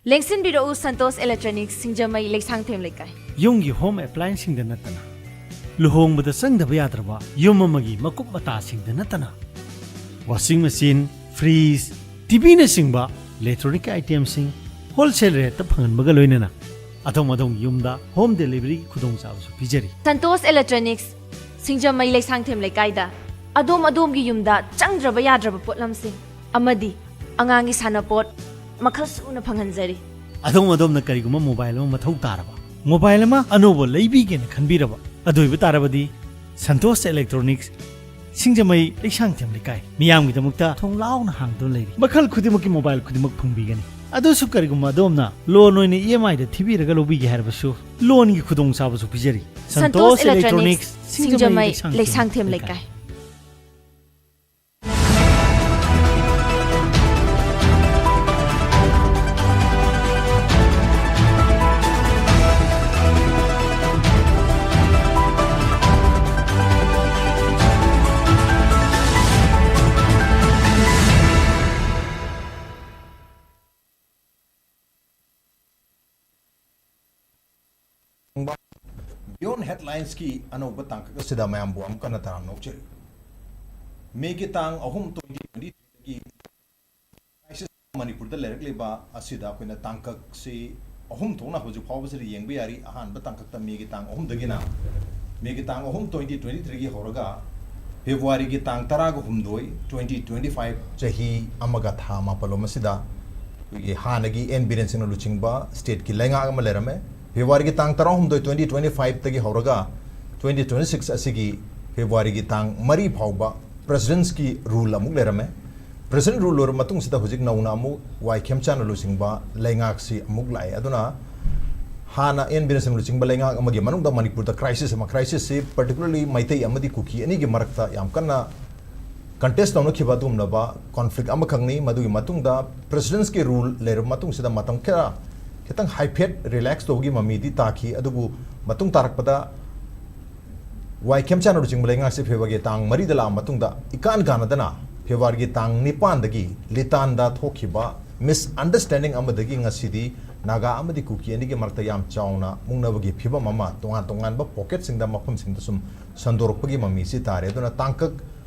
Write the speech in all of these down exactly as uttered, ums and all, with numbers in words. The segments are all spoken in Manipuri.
ꯂꯦꯡꯁꯤꯟꯕꯤꯔꯛꯎ ꯁꯟꯇꯣꯁ ꯏꯂꯦꯛꯇ꯭ꯔꯣꯅꯤꯛꯁ, ꯁꯤꯡꯖꯃꯩ, ꯂꯩꯁꯥꯡꯊꯦꯝ ꯂꯩꯀꯥꯏ꯫ ꯌꯨꯝꯒꯤ ꯍꯣꯝ ꯑꯦꯄ꯭ꯂꯥꯏꯌꯦꯟꯁꯁꯤꯡꯗ ꯅꯠꯇꯅ, ꯂꯨꯍꯣꯡꯕꯗ ꯆꯪꯗꯕ ꯌꯥꯗ꯭ꯔꯕ ꯌꯨꯝ ꯑꯃꯒꯤ ꯃꯀꯨꯞ ꯃꯇꯥꯁꯤꯡꯗ ꯅꯠꯇꯅ, ꯋꯥꯁꯤꯡ ꯃꯦꯆꯤꯟ, ꯐ꯭ꯔꯤꯖ, ꯇꯤꯚꯤꯅꯆꯤꯡꯕ ꯏꯂꯦꯛꯇ꯭ꯔꯣꯅꯤꯛ ꯑꯥꯏꯇꯦꯝꯁꯤꯡ ꯍꯣꯜꯁꯦꯜ ꯔꯦꯠꯇ ꯐꯪꯍꯟꯕꯒ ꯂꯣꯏꯅꯅ ꯑꯗꯣꯝ ꯑꯗꯣꯝꯒꯤ ꯌꯨꯝꯗ ꯍꯣꯝ ꯗꯦꯂꯤꯚꯔꯤꯒꯤ ꯈꯨꯗꯣꯡꯆꯥꯕꯁꯨ ꯄꯤꯖꯔꯤ꯫ ꯁꯟꯇꯣꯁ ꯏꯂꯦꯛꯇ꯭ꯔꯣꯅꯤꯛꯁ, ꯁꯤꯡꯖꯃꯩ, ꯂꯩꯁꯥꯡꯊꯦꯝ ꯂꯩꯀꯥꯏꯗ ꯑꯗꯣꯝ ꯑꯗꯣꯝꯒꯤ ꯌꯨꯝꯗ ꯆꯪꯗ꯭ꯔꯕ ꯌꯥꯗ꯭ꯔꯕ ꯄꯣꯠꯂꯝꯁꯤꯡ ꯑꯃꯗꯤ ꯑꯉꯥꯡꯒꯤ ꯁꯥꯟꯅꯄꯣꯠ ꯃꯈꯜ ꯁꯨꯅ ꯐꯪꯍꯟꯖꯔꯤ꯫ ꯑꯗꯣꯝ ꯑꯗꯣꯝꯅ ꯀꯔꯤꯒꯨꯝꯕ ꯃꯣꯕꯥꯏꯜ ꯑꯃ ꯃꯊꯧ ꯇꯥꯔꯕ, ꯃꯣꯕꯥꯏꯜ ꯑꯃ ꯑꯅꯧꯕ ꯂꯩꯕꯤꯒꯦꯅ ꯈꯟꯕꯤꯔꯕ, ꯑꯗꯨ ꯑꯣꯏꯕ ꯇꯥꯔꯕꯗꯤ ꯁꯟꯇꯣꯁ ꯏꯂꯦꯛꯇ꯭ꯔꯣꯅꯤꯛꯁ, ꯁꯤꯡꯖꯃꯩ, ꯂꯩꯁꯥꯡꯊꯦꯝ ꯂꯩꯀꯥꯏ, ꯃꯤꯌꯥꯝꯒꯤꯗꯃꯛꯇ ꯊꯣꯡ ꯂꯥꯎꯅ ꯍꯥꯡꯗꯨꯅ ꯂꯩꯔꯤ꯫ ꯃꯈꯜ ꯈꯨꯗꯤꯡꯃꯛꯀꯤ ꯃꯣꯕꯥꯏꯜ ꯈꯨꯗꯤꯡꯃꯛ ꯐꯪꯕꯤꯒꯅꯤ꯫ ꯑꯗꯨꯁꯨ ꯀꯔꯤꯒꯨꯝꯕ ꯑꯗꯣꯝꯅ ꯂꯣꯟ ꯑꯣꯏꯅ ꯏ ꯑꯦꯝ ꯑꯥꯏꯗ ꯊꯤꯕꯤꯔꯒ ꯂꯧꯕꯤꯒꯦ ꯍꯥꯏꯔꯕꯁꯨ, ꯂꯣꯟꯒꯤ ꯈꯨꯗꯣꯡꯆꯥꯕꯁꯨ ꯄꯤꯖꯔꯤ꯫ ꯁꯟꯇꯣꯁ ꯏꯂꯦꯛꯇ꯭ꯔꯣꯅꯤꯛꯁ, ꯁꯤꯡꯖꯃꯩ, ꯂꯩꯁꯥꯡꯊꯦꯝ ꯂꯩꯀꯥꯏ꯫ Beyond Headlinesꯀꯤ ꯑꯅꯧꯕ ꯇꯥꯡꯀꯛ ꯑꯁꯤꯗ ꯃꯌꯥꯝꯕꯨ ꯑꯃꯨꯛ ꯍꯟꯅ ꯇꯔꯥꯝꯅ ꯑꯣꯛꯆꯔꯤ꯫ ꯃꯦꯒꯤ ꯇꯥꯡ ꯑꯍꯨꯝ, twenty twenty-threeꯗꯒꯤ crisis ꯃꯅꯤꯄꯨꯔꯗ ꯂꯩꯔꯛꯂꯤꯕ ꯑꯁꯤꯗ ꯑꯩꯈꯣꯏꯅ ꯇꯥꯡꯀꯛꯁꯤ ꯑꯍꯨꯝ ꯊꯣꯛꯅ ꯍꯧꯖꯤꯛ ꯐꯥꯎꯕꯁꯤꯗ ꯌꯦꯡꯕ ꯌꯥꯔꯤ꯫ ꯑꯍꯥꯟꯕ ꯇꯥꯡꯀꯛꯇ ꯃꯦꯒꯤ ꯇꯥꯡ ꯑꯍꯨꯝꯗꯒꯤꯅ, ꯃꯦꯒꯤ ꯇꯥꯡ ꯑꯍꯨꯝ, twenty twenty-threeꯒꯤ ꯍꯧꯔꯒ ꯐꯦꯕ꯭ꯔꯨꯋꯥꯔꯤꯒꯤ ꯇꯥꯡ ꯇꯔꯥꯒ ꯍꯨꯝꯗꯣꯏ, twenty twenty-five, ꯆꯍꯤ ꯑꯃꯒ ꯊꯥ ꯃꯥꯄꯜꯂꯣꯝ ꯑꯁꯤꯗ ꯑꯩꯈꯣꯏꯒꯤ ꯍꯥꯟꯅꯒꯤ ꯑꯦꯟ ꯕꯤꯔꯦꯟ ꯁꯤꯡꯅ ꯂꯨꯆꯤꯡꯕ stateꯀꯤ ꯂꯩꯉꯥꯛ ꯑꯃ ꯂꯩꯔꯝꯃꯦ꯫ ꯐꯦꯕ꯭ꯔꯨꯋꯥꯔꯤꯒꯤ ꯇꯥꯡ ꯇꯔꯥꯍꯨꯝꯗꯣꯏ, twenty twenty-fiveꯇꯒꯤ ꯍꯧꯔꯒ twenty twenty-six ꯑꯁꯤꯒꯤ ꯐꯦꯕ꯭ꯔꯨꯋꯥꯔꯤꯒꯤ ꯇꯥꯡ ꯃꯔꯤ ꯐꯥꯎꯕ presidentꯀꯤ rule ꯑꯃꯨꯛ ꯂꯩꯔꯝꯃꯦ꯫ President rule ꯂꯣꯏꯔꯕ ꯃꯇꯨꯡꯁꯤꯗ ꯍꯧꯖꯤꯛ ꯅꯧꯅ ꯑꯃꯨꯛ ꯋꯥꯏ ꯈꯦꯝꯆꯥꯟꯅ ꯂꯨꯆꯤꯡꯕ ꯂꯩꯉꯥꯛꯁꯤ ꯑꯃꯨꯛ ꯂꯥꯛꯑꯦ꯫ ꯑꯗꯨꯅ ꯍꯥꯟꯅ ꯑꯦꯟ ꯕꯤꯔꯦꯟ ꯁꯤꯡꯅ ꯂꯨꯆꯤꯡꯕ ꯂꯩꯉꯥꯛ ꯑꯃꯒꯤ ꯃꯅꯨꯡꯗ ꯃꯅꯤꯄꯨꯔꯗ crisis ꯑꯃ, crisisꯁꯤ particularly ꯃꯩꯇꯩ ꯑꯃꯗꯤ ꯀꯨꯀꯤ ꯑꯅꯤꯒꯤ ꯃꯔꯛꯇ ꯌꯥꯝ ꯀꯟꯅ contest ꯇꯧꯅꯈꯤꯕ ꯑꯗꯨꯒꯨꯝꯂꯕ conflict ꯑꯃꯈꯛꯅꯤ꯫ ꯃꯗꯨꯒꯤ ꯃꯇꯨꯡꯗ presidentꯀꯤ rule ꯂꯩꯔꯕ ꯃꯇꯨꯡꯁꯤꯗ ꯃꯇꯝ ꯈꯔ ꯈꯤꯇꯪ ꯍꯥꯏꯐꯦꯠ relax ꯇꯧꯕꯒꯤ ꯃꯃꯤꯗꯤ ꯇꯥꯈꯤ꯫ ꯑꯗꯨꯕꯨ ꯃꯇꯨꯡ ꯇꯥꯔꯛꯄꯗ ꯋꯥꯏ ꯈꯦꯝꯆꯥꯟꯅ ꯂꯨꯆꯤꯡꯕ ꯂꯩꯉꯥꯛꯁꯦ ꯐꯦꯕ꯭ꯔꯨꯋꯥꯔꯤꯒꯤ ꯇꯥꯡ ꯃꯔꯤꯗ ꯂꯥꯛꯑ ꯃꯇꯨꯡꯗ ꯏꯀꯥꯟ ꯀꯥꯟꯅꯗꯅ ꯐꯦꯕ꯭ꯔꯨꯋꯥꯔꯤꯒꯤ ꯇꯥꯡ ꯅꯤꯄꯥꯟꯗꯒꯤ ꯂꯤꯇꯥꯟꯗ ꯊꯣꯛꯈꯤꯕ ꯃꯤꯁꯑꯟꯗꯔꯁ꯭ꯇꯦꯟꯗꯤꯡ ꯑꯃꯗꯒꯤ ꯉꯁꯤꯗꯤ ꯅꯥꯒꯥ ꯑꯃꯗꯤ ꯀꯨꯀꯤ ꯑꯅꯤꯒꯤ ꯃꯔꯛꯇ ꯌꯥꯝ ꯆꯥꯎꯅ ꯃꯨꯛꯅꯕꯒꯤ ꯐꯤꯕꯝ ꯑꯃ ꯇꯣꯉꯥꯟ ꯇꯣꯉꯥꯟꯕ ꯄꯣꯀꯦꯠꯁꯤꯡꯗ, ꯃꯐꯝꯁꯤꯡꯗ ꯁꯨꯝ ꯁꯟꯗꯣꯔꯛꯄꯒꯤ ꯃꯃꯤꯁꯤ ꯇꯥꯔꯦ꯫ ꯑꯗꯨꯅ ꯇꯥꯡꯀꯛ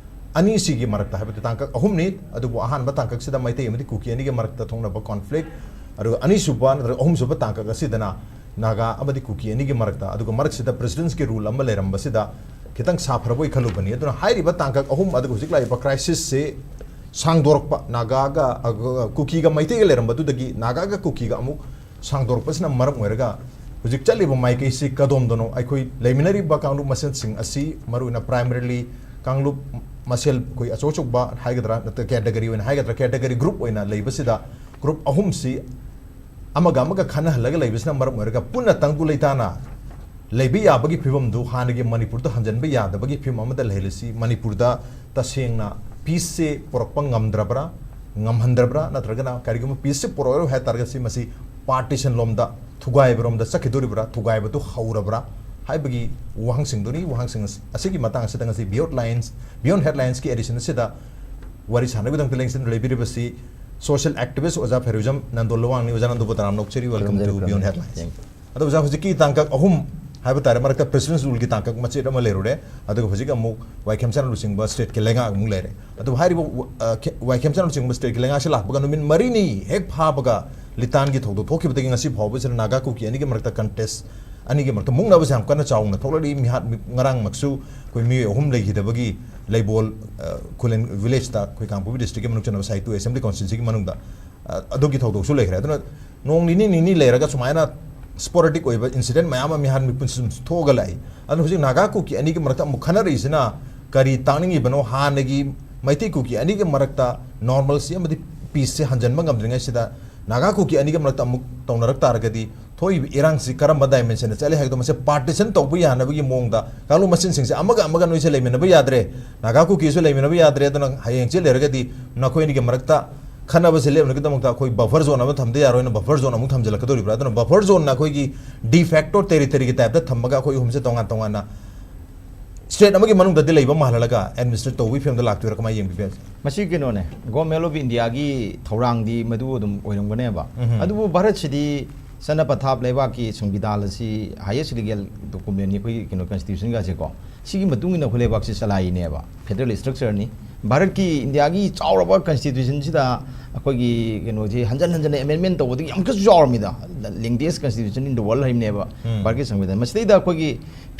ꯑꯅꯤꯁꯤꯒꯤ ꯃꯔꯛꯇ, ꯍꯥꯏꯕꯗꯤ ꯇꯥꯡꯀꯛ ꯑꯍꯨꯝꯅꯤ, ꯑꯗꯨꯕꯨ ꯑꯍꯥꯟꯕ ꯇꯥꯡꯀꯛꯁꯤꯗ ꯃꯩꯇꯩ ꯑꯃꯗꯤ ꯀꯨꯀꯤ ꯑꯅꯤꯒꯤ ꯃꯔꯛꯇ ꯊꯣꯛꯅꯕ ꯀꯣꯟꯐ꯭ꯂꯤꯛ, ꯑꯗꯨꯒ ꯑꯅꯤꯁꯨꯕ ꯅꯠꯇ꯭ꯔꯒ ꯑꯍꯨꯝꯁꯨꯕ ꯇꯥꯡꯀꯛ ꯑꯁꯤꯗꯅ ꯅꯥꯒꯥ ꯑꯃꯗꯤ ꯀꯨꯀꯤ ꯑꯅꯤꯒꯤ ꯃꯔꯛꯇ, ꯑꯗꯨꯒ ꯃꯔꯛꯁꯤꯗ ꯄ꯭ꯔꯦꯁꯤꯗꯦꯟꯁꯀꯤ ꯔꯨꯜ ꯑꯃ ꯂꯩꯔꯝꯕꯁꯤꯗ ꯈꯤꯇꯪ ꯁꯥꯐꯔꯕꯣꯏ ꯈꯜꯂꯨꯕꯅꯤ꯫ ꯑꯗꯨꯅ ꯍꯥꯏꯔꯤꯕ ꯇꯥꯡꯀꯛ ꯑꯍꯨꯝ ꯑꯗꯨꯒ ꯍꯧꯖꯤꯛ ꯂꯥꯛꯏꯕ ꯀ꯭ꯔꯥꯏꯁꯤꯁꯁꯤ ꯁꯥꯡꯗꯣꯔꯛꯄ, ꯅꯥꯒꯥꯒ, ꯑ, ꯀꯨꯀꯤꯒ ꯃꯩꯇꯩꯒ ꯂꯩꯔꯝꯕꯗꯨꯗꯒꯤ ꯅꯥꯒꯥꯒ ꯀꯨꯀꯤꯒ ꯑꯃꯨꯛ ꯁꯥꯡꯗꯣꯔꯛꯄꯁꯤꯅ ꯃꯔꯝ ꯑꯣꯏꯔꯒ ꯍꯧꯖꯤꯛ ꯆꯠꯂꯤꯕ ꯃꯥꯏꯀꯩꯁꯤ ꯀꯗꯣꯝꯗꯅꯣ? ꯑꯩꯈꯣꯏ ꯂꯩꯃꯤꯟꯅꯔꯤꯕ ꯀꯥꯡꯂꯨꯞ ꯃꯁꯦꯟꯁꯤꯡ ꯑꯁꯤ, ꯃꯔꯨꯑꯣꯏꯅ primarily ꯀꯥꯡꯂꯨꯞ ꯃꯁꯦꯜ, ꯑꯩꯈꯣꯏ ꯑꯆꯧ ꯑꯆꯧꯕ ꯍꯥꯏꯒꯗ꯭ꯔꯥ, ꯅꯠꯇ꯭ꯔꯒ ꯀꯦꯇꯒꯔꯤ ꯑꯣꯏꯅ ꯍꯥꯏꯒꯗ꯭ꯔꯥ, ꯀꯦꯇꯒꯔꯤ ꯒ꯭ꯔꯨꯞ ꯑꯣꯏꯅ ꯂꯩꯕꯁꯤꯗ, ꯒ꯭ꯔꯨꯞ ꯑꯍꯨꯝꯁꯤ ꯑꯃꯒ ꯑꯃꯒ ꯈꯟꯅꯍꯜꯂꯒ ꯂꯩꯕꯁꯤꯅ ꯃꯔꯝ ꯑꯣꯏꯔꯒ ꯄꯨꯟꯅ ꯇꯪꯗꯨ ꯂꯩꯇꯥꯅ ꯂꯩꯕ ꯌꯥꯕꯒꯤ ꯐꯤꯕꯝꯗꯨ ꯍꯥꯟꯅꯒꯤ ꯃꯅꯤꯄꯨꯔꯗ ꯍꯟꯖꯤꯟꯕ ꯌꯥꯗꯕꯒꯤ ꯐꯤꯕꯝ ꯑꯃꯗ ꯂꯩꯍꯜꯂꯤꯁꯤ ꯃꯅꯤꯄꯨꯔꯗ ꯇꯁꯦꯡꯅ ꯄꯤꯁꯁꯦ ꯄꯨꯔꯛꯄ ꯉꯝꯗ꯭ꯔꯕ꯭ꯔꯥ, ꯉꯝꯍꯟꯗ꯭ꯔꯕ꯭ꯔꯥ, ꯅꯠꯇ꯭ꯔꯒꯅ ꯀꯔꯤꯒꯨꯝꯕ ꯄꯤꯁꯁꯦ ꯄꯨꯔꯛꯑꯔꯣꯏ ꯍꯥꯏ ꯇꯥꯔꯒꯗꯤ ꯃꯁꯤ ꯄꯥꯔꯇꯤꯁꯟ ꯂꯣꯝꯗ, ꯊꯨꯒꯥꯏꯕꯔꯣꯝꯗ ꯆꯠꯈꯤꯗꯣꯔꯤꯕ꯭ꯔꯥ, ꯊꯨꯒꯥꯏꯕꯗꯨ ꯍꯧꯔꯕ꯭ꯔꯥ ꯍꯥꯏꯕꯒꯤ ꯋꯥꯍꯪꯁꯤꯡꯗꯨꯅꯤ꯫ ꯋꯥꯍꯪꯁꯤꯡ ꯑꯁ-, ꯑꯁꯤꯒꯤ ꯃꯇꯥꯡ ꯑꯁꯤꯗ ꯉꯁꯤ Beyond Lines, Beyond Headlinesꯀꯤ edition ꯑꯁꯤꯗ ꯋꯥꯔꯤ ꯁꯥꯟꯅꯕꯒꯤꯗꯃꯛꯇ ꯂꯦꯡꯁꯤꯟꯗꯨꯅ ꯂꯩꯕꯤꯔꯤꯕꯁꯤ social activist ꯑꯣꯖꯥ ꯐꯦꯔꯨꯖꯝ ꯅꯟꯗꯣꯜ ꯂꯋꯥꯡꯅꯤ꯫ ꯑꯣꯖꯥ ꯅꯟꯗꯣꯜꯕꯨ ꯇꯔꯥꯝꯅ ꯑꯣꯛꯆꯔꯤ꯫ Welcome to Beyond Headlines꯫ ꯑꯗꯣ ꯑꯣꯖꯥ, ꯍꯧꯖꯤꯛꯀꯤ ꯇꯥꯡꯀꯛ ꯑꯍꯨꯝ ꯍꯥꯏꯕ ꯇꯥꯔꯦ, ꯃꯔꯛꯇ ꯄ꯭ꯔꯦꯁꯤꯗꯦꯟꯁ ꯔꯨꯜꯒꯤ ꯇꯥꯡꯀꯛ ꯃꯆꯦꯠ ꯑꯃ ꯂꯩꯔꯨꯔꯦ, ꯑꯗꯨꯒ ꯍꯧꯖꯤꯛ ꯑꯃꯨꯛ ꯋꯥꯏ ꯈꯦꯝꯆꯥꯟꯅ ꯂꯨꯆꯤꯡꯕ ꯁ꯭ꯇꯦꯠꯀꯤ ꯂꯩꯉꯥꯛ ꯑꯃꯨꯛ ꯂꯩꯔꯦ꯫ ꯑꯗꯨꯕꯨ ꯍꯥꯏꯔꯤꯕ ꯋ-, ꯑ, ꯈꯦ-, ꯋꯥꯏ ꯈꯦꯝꯆꯥꯟꯅ ꯂꯨꯆꯤꯡꯕ ꯁ꯭ꯇꯦꯠꯀꯤ ꯂꯩꯉꯥꯛꯁꯤ ꯂꯥꯛꯄꯒ ꯅꯨꯃꯤꯠ ꯃꯔꯤꯅꯤ ꯍꯦꯛ ꯐꯥꯕꯒ ꯂꯤꯇꯥꯟꯒꯤ ꯊꯧꯗꯣꯛ ꯊꯣꯛꯈꯤꯕꯗꯒꯤ ꯉꯁꯤ ꯐꯥꯎꯕꯁꯤꯗ ꯅꯥꯒꯥ ꯀꯨꯀꯤ ꯑꯅꯤꯒꯤ ꯃꯔꯛꯇ ꯀꯟꯇꯦꯁ, ꯑꯅꯤꯒꯤ ꯃꯔꯛꯇ ꯃꯨꯛꯅꯕꯁꯦ ꯌꯥꯝ ꯀꯟꯅ ꯆꯥꯎꯅ ꯊꯣꯛꯂꯛꯂꯤ꯫ ꯃꯤꯍꯥꯠ, ꯃꯤ-, ꯉꯔꯥꯡꯃꯛꯁꯨ ꯑꯩꯈꯣꯏ ꯃꯤꯑꯣꯏ ꯑꯍꯨꯝ ꯂꯩꯈꯤꯗꯕꯒꯤ ꯂꯩꯕꯣꯜ, ꯑ, ꯈꯨꯂꯦꯟ ꯚꯤꯂꯦꯖꯇ, ꯑꯩꯈꯣꯏ ꯀꯥꯡꯄꯣꯛꯄꯤ ꯗꯤꯁꯇ꯭ꯔꯤꯛꯀꯤ ꯃꯅꯨꯡ ꯆꯟꯅꯕ ꯁꯥꯏꯇꯨ ꯑꯦꯁꯦꯝꯕ꯭ꯂꯤ ꯀꯣꯟꯁꯇꯤꯇ꯭ꯋꯦꯟꯁꯤꯒꯤ ꯃꯅꯨꯡꯗ ꯑ-, ꯑꯗꯨꯒꯤ ꯊꯧꯗꯣꯛꯁꯨ ꯂꯩꯈ꯭ꯔꯦ꯫ ꯑꯗꯨꯅ ꯅꯣꯡ ꯅꯤꯅꯤ, ꯅꯤꯅꯤ ꯂꯩꯔꯒ ꯁꯨꯃꯥꯏꯅ ꯁ꯭ꯄꯣꯔꯦꯗꯤꯛ ꯑꯣꯏꯕ ꯏꯟꯁꯤꯗꯦꯟ ꯃꯌꯥꯝ ꯑꯃ ꯃꯤꯍꯥꯠ ꯃꯤꯄꯨꯟꯁꯤ ꯁꯨꯝ ꯊꯣꯛꯑꯒ ꯂꯥꯛꯏ꯫ ꯑꯗꯨꯅ ꯍꯧꯖꯤꯛ ꯅꯥꯒꯥ ꯀꯨꯀꯤ ꯑꯅꯤꯒꯤ ꯃꯔꯛꯇ ꯑꯃꯨꯛ ꯈꯟꯅꯔꯛꯏꯁꯤꯅ ꯀꯔꯤ ꯇꯥꯛꯅꯤꯡꯉꯤꯕꯅꯣ? ꯍꯥꯟꯅꯒꯤ ꯃꯩꯇꯩ ꯀꯨꯀꯤ ꯑꯅꯤꯒꯤ ꯃꯔꯛꯇ normalcy ꯑꯃꯗꯤ peaceꯁꯦ ꯍꯟꯖꯤꯟꯕ ꯉꯝꯗ꯭ꯔꯤꯉꯩꯁꯤꯗ ꯅꯥꯒꯥ ꯀꯨꯀꯤ ꯑꯅꯤꯒꯤ ꯃꯔꯛꯇ ꯑꯃꯨꯛ ꯇꯧꯅꯔꯛ ꯇꯥꯔꯒꯗꯤ ꯊꯣꯛꯏꯕ ꯏꯔꯥꯡꯁꯤ ꯀꯔꯝꯕ dimensionꯗ ꯆꯠꯂꯤ ꯍꯥꯏꯕꯗꯣ, ꯃꯁꯤ partition ꯇꯧꯕ ꯌꯥꯅꯕꯒꯤ ꯃꯑꯣꯡꯗ ꯀꯥꯡꯂꯨꯞ ꯃꯁꯦꯟꯁꯤꯡꯁꯦ ꯑꯃꯒ ꯑꯃꯒ ꯅꯣꯏꯁꯦ ꯂꯩꯃꯤꯟꯅꯕ ꯌꯥꯗ꯭ꯔꯦ, ꯅꯥꯒꯥ ꯀꯨꯀꯤꯁꯨ ꯂꯩꯃꯤꯟꯅꯕ ꯌꯥꯗ꯭ꯔꯦ, ꯑꯗꯨꯅ ꯍꯌꯦꯡ ꯆꯦ ꯂꯩꯔꯒꯗꯤ ꯅꯈꯣꯏ ꯑꯅꯤꯒꯤ ꯃꯔꯛꯇ ꯈꯟꯅꯕꯁꯦ ꯂꯦꯞꯅꯕꯒꯤꯗꯃꯛꯇ ꯑꯩꯈꯣꯏ buffer zone ꯑꯃ ꯊꯝꯗ ꯌꯥꯔꯣꯏꯅ buffer zone ꯑꯃꯨꯛ ꯊꯝꯖꯤꯜꯂꯛꯀꯗꯧꯔꯤꯕ꯭ꯔꯥ? ꯑꯗꯨꯅ buffer zoneꯅ ꯑꯩꯈꯣꯏꯒꯤ de facto territoryꯒꯤ typeꯇ ꯊꯝꯃꯒ ꯑꯩꯈꯣꯏ ꯑꯍꯨꯝꯁꯦ ꯇꯣꯉꯥꯟ ꯇꯣꯉꯥꯟꯅ ꯁ꯭ꯇꯦꯠ ꯑꯃꯒꯤ ꯃꯅꯨꯡꯗꯗꯤ ꯂꯩꯕ ꯃꯥꯜꯍꯜꯂꯒ ꯑꯦꯗꯃꯤꯅꯤꯁꯇ꯭ꯔꯦꯠ ꯇꯧꯕꯒꯤ ꯐꯤꯕꯝꯗ ꯂꯥꯛꯇꯣꯏꯔꯥ, ꯀꯃꯥꯏꯅ ꯌꯦꯡꯕꯤꯕ? ꯃꯁꯤ ꯀꯩꯅꯣꯅꯦ, Government of Indiaꯒꯤ ꯊꯧꯔꯥꯡꯗꯤ ꯃꯗꯨ ꯑꯗꯨꯝ ꯑꯣꯏꯔꯝꯒꯅꯦꯕ꯫ ꯎꯝ꯫ ꯑꯗꯨꯕꯨ ꯚꯥꯔꯠꯁꯤꯗꯤ ꯆꯠꯅ ꯄꯊꯥꯞ ꯂꯩꯕꯥꯛꯀꯤ ꯁꯪꯕꯤꯙꯥꯟ ꯑꯁꯤ highest legal documentꯅꯤ, ꯑꯩꯈꯣꯏꯒꯤ ꯀꯩꯅꯣ Constitutionꯒꯁꯦꯀꯣ꯫ ꯁꯤꯒꯤ ꯃꯇꯨꯡ ꯏꯟꯅ ꯑꯩꯈꯣꯏ ꯂꯩꯕꯥꯛꯁꯤ ꯆꯂꯥꯏꯔꯤꯅꯦꯕ, federal structureꯅꯤ꯫ ꯚꯥꯔꯠꯀꯤ, ꯏꯟꯗꯤꯌꯥꯒꯤ ꯆꯥꯎꯔꯕ Constitutionꯁꯤꯗ ꯑꯩꯈꯣꯏꯒꯤ ꯀꯩꯅꯣꯁꯤ ꯍꯟꯖꯟ ꯍꯟꯖꯟꯅ amendment ꯇꯧꯕꯗꯒꯤ ꯌꯥꯝ ꯀꯩꯁꯨ ꯆꯥꯎꯔꯝꯃꯤꯗ, lengthiest constitution in the world ꯍꯥꯏꯕꯅꯦꯕ ꯎꯝ꯫ ꯚꯥꯔꯠꯀꯤ ꯁꯪꯕꯤꯙꯥꯟ꯫ ꯃꯁꯤꯗꯩꯗ ꯑꯩꯈꯣꯏꯒꯤ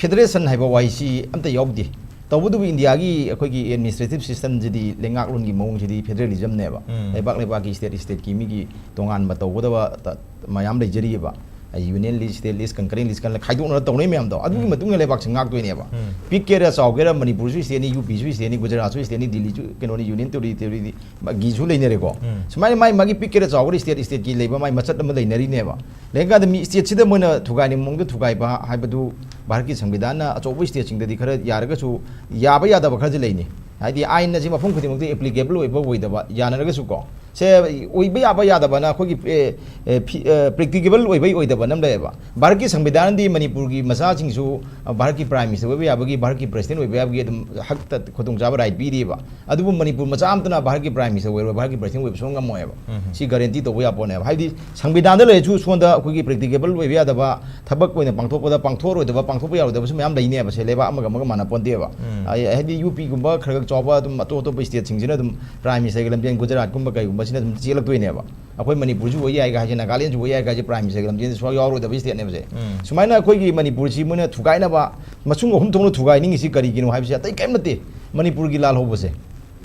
federation ꯍꯥꯏꯕ ꯋꯥꯍꯩꯁꯤ ꯑꯝꯇ ꯌꯥꯎꯗꯦ꯫ ꯇꯧꯕꯇꯕꯨ ꯏꯟꯗꯤꯌꯥꯒꯤ ꯑꯩꯈꯣꯏꯒꯤ administrative systemꯁꯤꯗꯤ, ꯂꯩꯉꯥꯛꯂꯣꯟꯒꯤ ꯃꯑꯣꯡꯁꯤꯗꯤ federalismꯅꯦꯕ꯫ ꯎꯝ꯫ ꯂꯩꯕꯥꯛ ꯂꯩꯕꯥꯛꯀꯤ, state stateꯀꯤ ꯃꯤꯒꯤ ꯇꯣꯉꯥꯟꯕ ꯇꯧꯒꯗꯕ ꯇ-, ꯃꯌꯥꯝ ꯂꯩꯖꯔꯤꯑꯕ꯫ Union list, state list, concurrent list ꯀꯥꯏꯅ ꯈꯥꯏꯗꯣꯛꯅꯔ ꯇꯧꯅꯩ ꯃꯌꯥꯝꯗꯣ, ꯑꯗꯨꯒꯤ ꯎꯝ꯫ ꯃꯇꯨꯡ ꯏꯟꯅ ꯂꯩꯕꯥꯛꯁꯦ ꯉꯥꯛꯇꯣꯏꯅꯦꯕ꯫ ꯎꯝ꯫ ꯄꯤꯛꯀꯦꯔꯥ ꯆꯥꯎꯒꯦꯔꯥ, ꯃꯅꯤꯄꯨꯔꯁꯨ stateꯅꯤ, UPꯁꯨ stateꯅꯤ, ꯒꯨꯖꯔꯥꯠꯁꯨ stateꯅꯤ, ꯗꯤꯜꯂꯤꯁꯨ ꯀꯩꯅꯣꯅꯤ, Union Territoryꯗꯤ ꯃꯥꯒꯤꯁꯨ ꯂꯩꯅꯔꯦꯀꯣ꯫ ꯎꯝ꯫ ꯁꯨꯃꯥꯏꯅ ꯃꯥꯏ ꯃꯥꯒꯤ ꯄꯤꯛꯀꯦꯔꯥ ꯆꯥꯎꯒꯦꯔꯥ, state stateꯀꯤ ꯂꯩꯕ ꯃꯥꯏ ꯃꯆꯠ ꯑꯃ ꯂꯩꯅꯔꯤꯅꯦꯕ꯫ ꯂꯩꯔꯀꯥꯟꯗ ꯃꯤ stateꯁꯤꯗ ꯃꯣꯏꯅ ꯊꯨꯒꯥꯏꯅꯤꯡꯕ ꯃꯑꯣꯡꯗ ꯊꯨꯒꯥꯏꯕ ꯍꯥꯏꯕꯗꯨ ꯚꯥꯔꯠꯀꯤ ꯁꯪꯕꯤꯙꯥꯟꯅ ꯑꯆꯧꯕ stateꯁꯤꯡꯗꯗꯤ ꯈꯔ ꯌꯥꯔꯒꯁꯨ, ꯌꯥꯕ ꯌꯥꯗꯕ ꯈꯔꯁꯨ ꯂꯩꯅꯤ꯫ ꯍꯥꯏꯗꯤ ꯑꯥꯏꯟ ꯑꯁꯤ ꯃꯐꯝ ꯈꯨꯗꯤꯡꯃꯛꯇ applicable ꯑꯣꯏꯕ ꯑꯣꯏꯗꯕ, ꯌꯥꯅꯔꯒꯁꯨꯀꯣ꯫ ꯁꯦ ꯑꯣꯏꯕ ꯌꯥꯕ ꯌꯥꯗꯕꯅ ꯑꯩꯈꯣꯏꯒꯤ, ꯑꯦ, ꯑꯦ, ꯐꯤ-, ꯑꯦ, practicable ꯑꯣꯏꯕ ꯑꯣꯏꯗꯕꯅ ꯑꯃ ꯂꯩꯌꯦꯕ꯫ ꯚꯥꯔꯠꯀꯤ ꯁꯪꯕꯤꯙꯥꯟꯗꯤ ꯃꯅꯤꯄꯨꯔꯒꯤ ꯃꯆꯥꯁꯤꯡꯁꯨ, ꯑ, ꯚꯥꯔꯠꯀꯤ Prime Minister ꯑꯣꯏꯕ ꯌꯥꯕꯒꯤ, ꯚꯥꯔꯠꯀꯤ President ꯑꯣꯏꯕ ꯌꯥꯕꯒꯤ ꯑꯗꯨꯝ ꯍꯛꯇ ꯈꯨꯗꯣꯡꯆꯥꯕ, right ꯄꯤꯔꯤꯕ꯫ ꯑꯗꯨꯕꯨ ꯃꯅꯤꯄꯨꯔ ꯃꯆꯥ ꯑꯃꯠꯇꯅ ꯚꯥꯔꯠꯀꯤ Prime Minister ꯑꯣꯏꯔꯣꯏ, ꯚꯥꯔꯠꯀꯤ President ꯑꯣꯏꯕ ꯁꯨꯡꯉꯝ ꯉꯝꯃꯣꯏꯕ꯫ ꯎꯝ꯫ ꯁꯤ guarantee ꯇꯧꯕ ꯌꯥꯄꯣꯠꯅꯦꯕ꯫ ꯍꯥꯏꯕꯗꯤ ꯁꯪꯕꯤꯙꯥꯟꯗ ꯂꯩꯔꯁꯨ ꯁꯣꯝꯗ ꯑꯩꯈꯣꯏꯒꯤ practicable ꯑꯣꯏꯕ ꯌꯥꯗꯕ, ꯊꯕꯛ ꯑꯣꯏꯅ ꯄꯥꯡꯊꯣꯛꯄꯗ ꯄꯥꯡꯊꯣꯛꯑꯔꯣꯏꯗꯕ, ꯄꯥꯡꯊꯣꯛꯄ ꯌꯥꯔꯣꯏꯗꯕꯁꯨ ꯃꯌꯥꯝ ꯂꯩꯅꯦꯕ꯫ ꯁꯦ ꯂꯩꯕꯥꯛ ꯑꯃꯒ ꯑꯃꯒ ꯃꯥꯟꯅ ꯄꯣꯟꯗꯦꯕ꯫ ꯎꯝ꯫ ꯑꯩ-, ꯍꯥꯏꯗꯤ UPꯒꯨꯝꯕ ꯈꯔ ꯈꯔ ꯆꯥꯎꯕ ꯑꯗꯨꯝ ꯑꯇꯣꯞ ꯑꯇꯣꯞꯄ stateꯁꯤꯡꯁꯤꯅ ꯑꯗꯨꯝ Prime Ministerꯒꯤ ꯂꯝꯖꯦꯜ, ꯒꯨꯖꯔꯥꯠꯀꯨꯝꯕ ꯀꯩꯒꯨꯝꯕꯁꯤꯅ ꯑꯗꯨꯝ ꯆꯦꯜꯂꯛꯇꯣꯏꯅꯦꯕ꯫ ꯑꯩꯈꯣꯏ ꯃꯅꯤꯄꯨꯔꯁꯨ ꯑꯣꯏ ꯌꯥꯏꯒ ꯍꯥꯏꯁꯦ, ꯅꯥꯒꯥꯂꯦꯟꯁꯨ ꯑꯣꯏ ꯌꯥꯏꯒ ꯍꯥꯏꯁꯦ, Prime Ministerꯒꯤ ꯂꯝꯖꯦꯜꯗ ꯁꯨꯡꯌꯥꯎ ꯌꯥꯎꯔꯣꯏꯗꯕ stateꯅꯦꯕ ꯁꯦ꯫ ꯎꯝ꯫ ꯁꯨꯃꯥꯏꯅ ꯑꯩꯈꯣꯏꯒꯤ ꯃꯅꯤꯄꯨꯔꯁꯤ ꯃꯣꯏꯅ ꯊꯨꯒꯥꯏꯅꯕ ꯃꯁꯨꯡ ꯑꯍꯨꯝ ꯊꯣꯛꯅ ꯊꯨꯒꯥꯏꯅꯤꯡꯉꯤꯁꯤ ꯀꯔꯤꯒꯤꯅꯣ ꯍꯥꯏꯕꯁꯦ ꯑꯇꯩ ꯀꯔꯤꯝ ꯅꯠꯇꯦ꯫ ꯃꯅꯤꯄꯨꯔꯒꯤ ꯂꯥꯜꯍꯧꯕꯁꯦ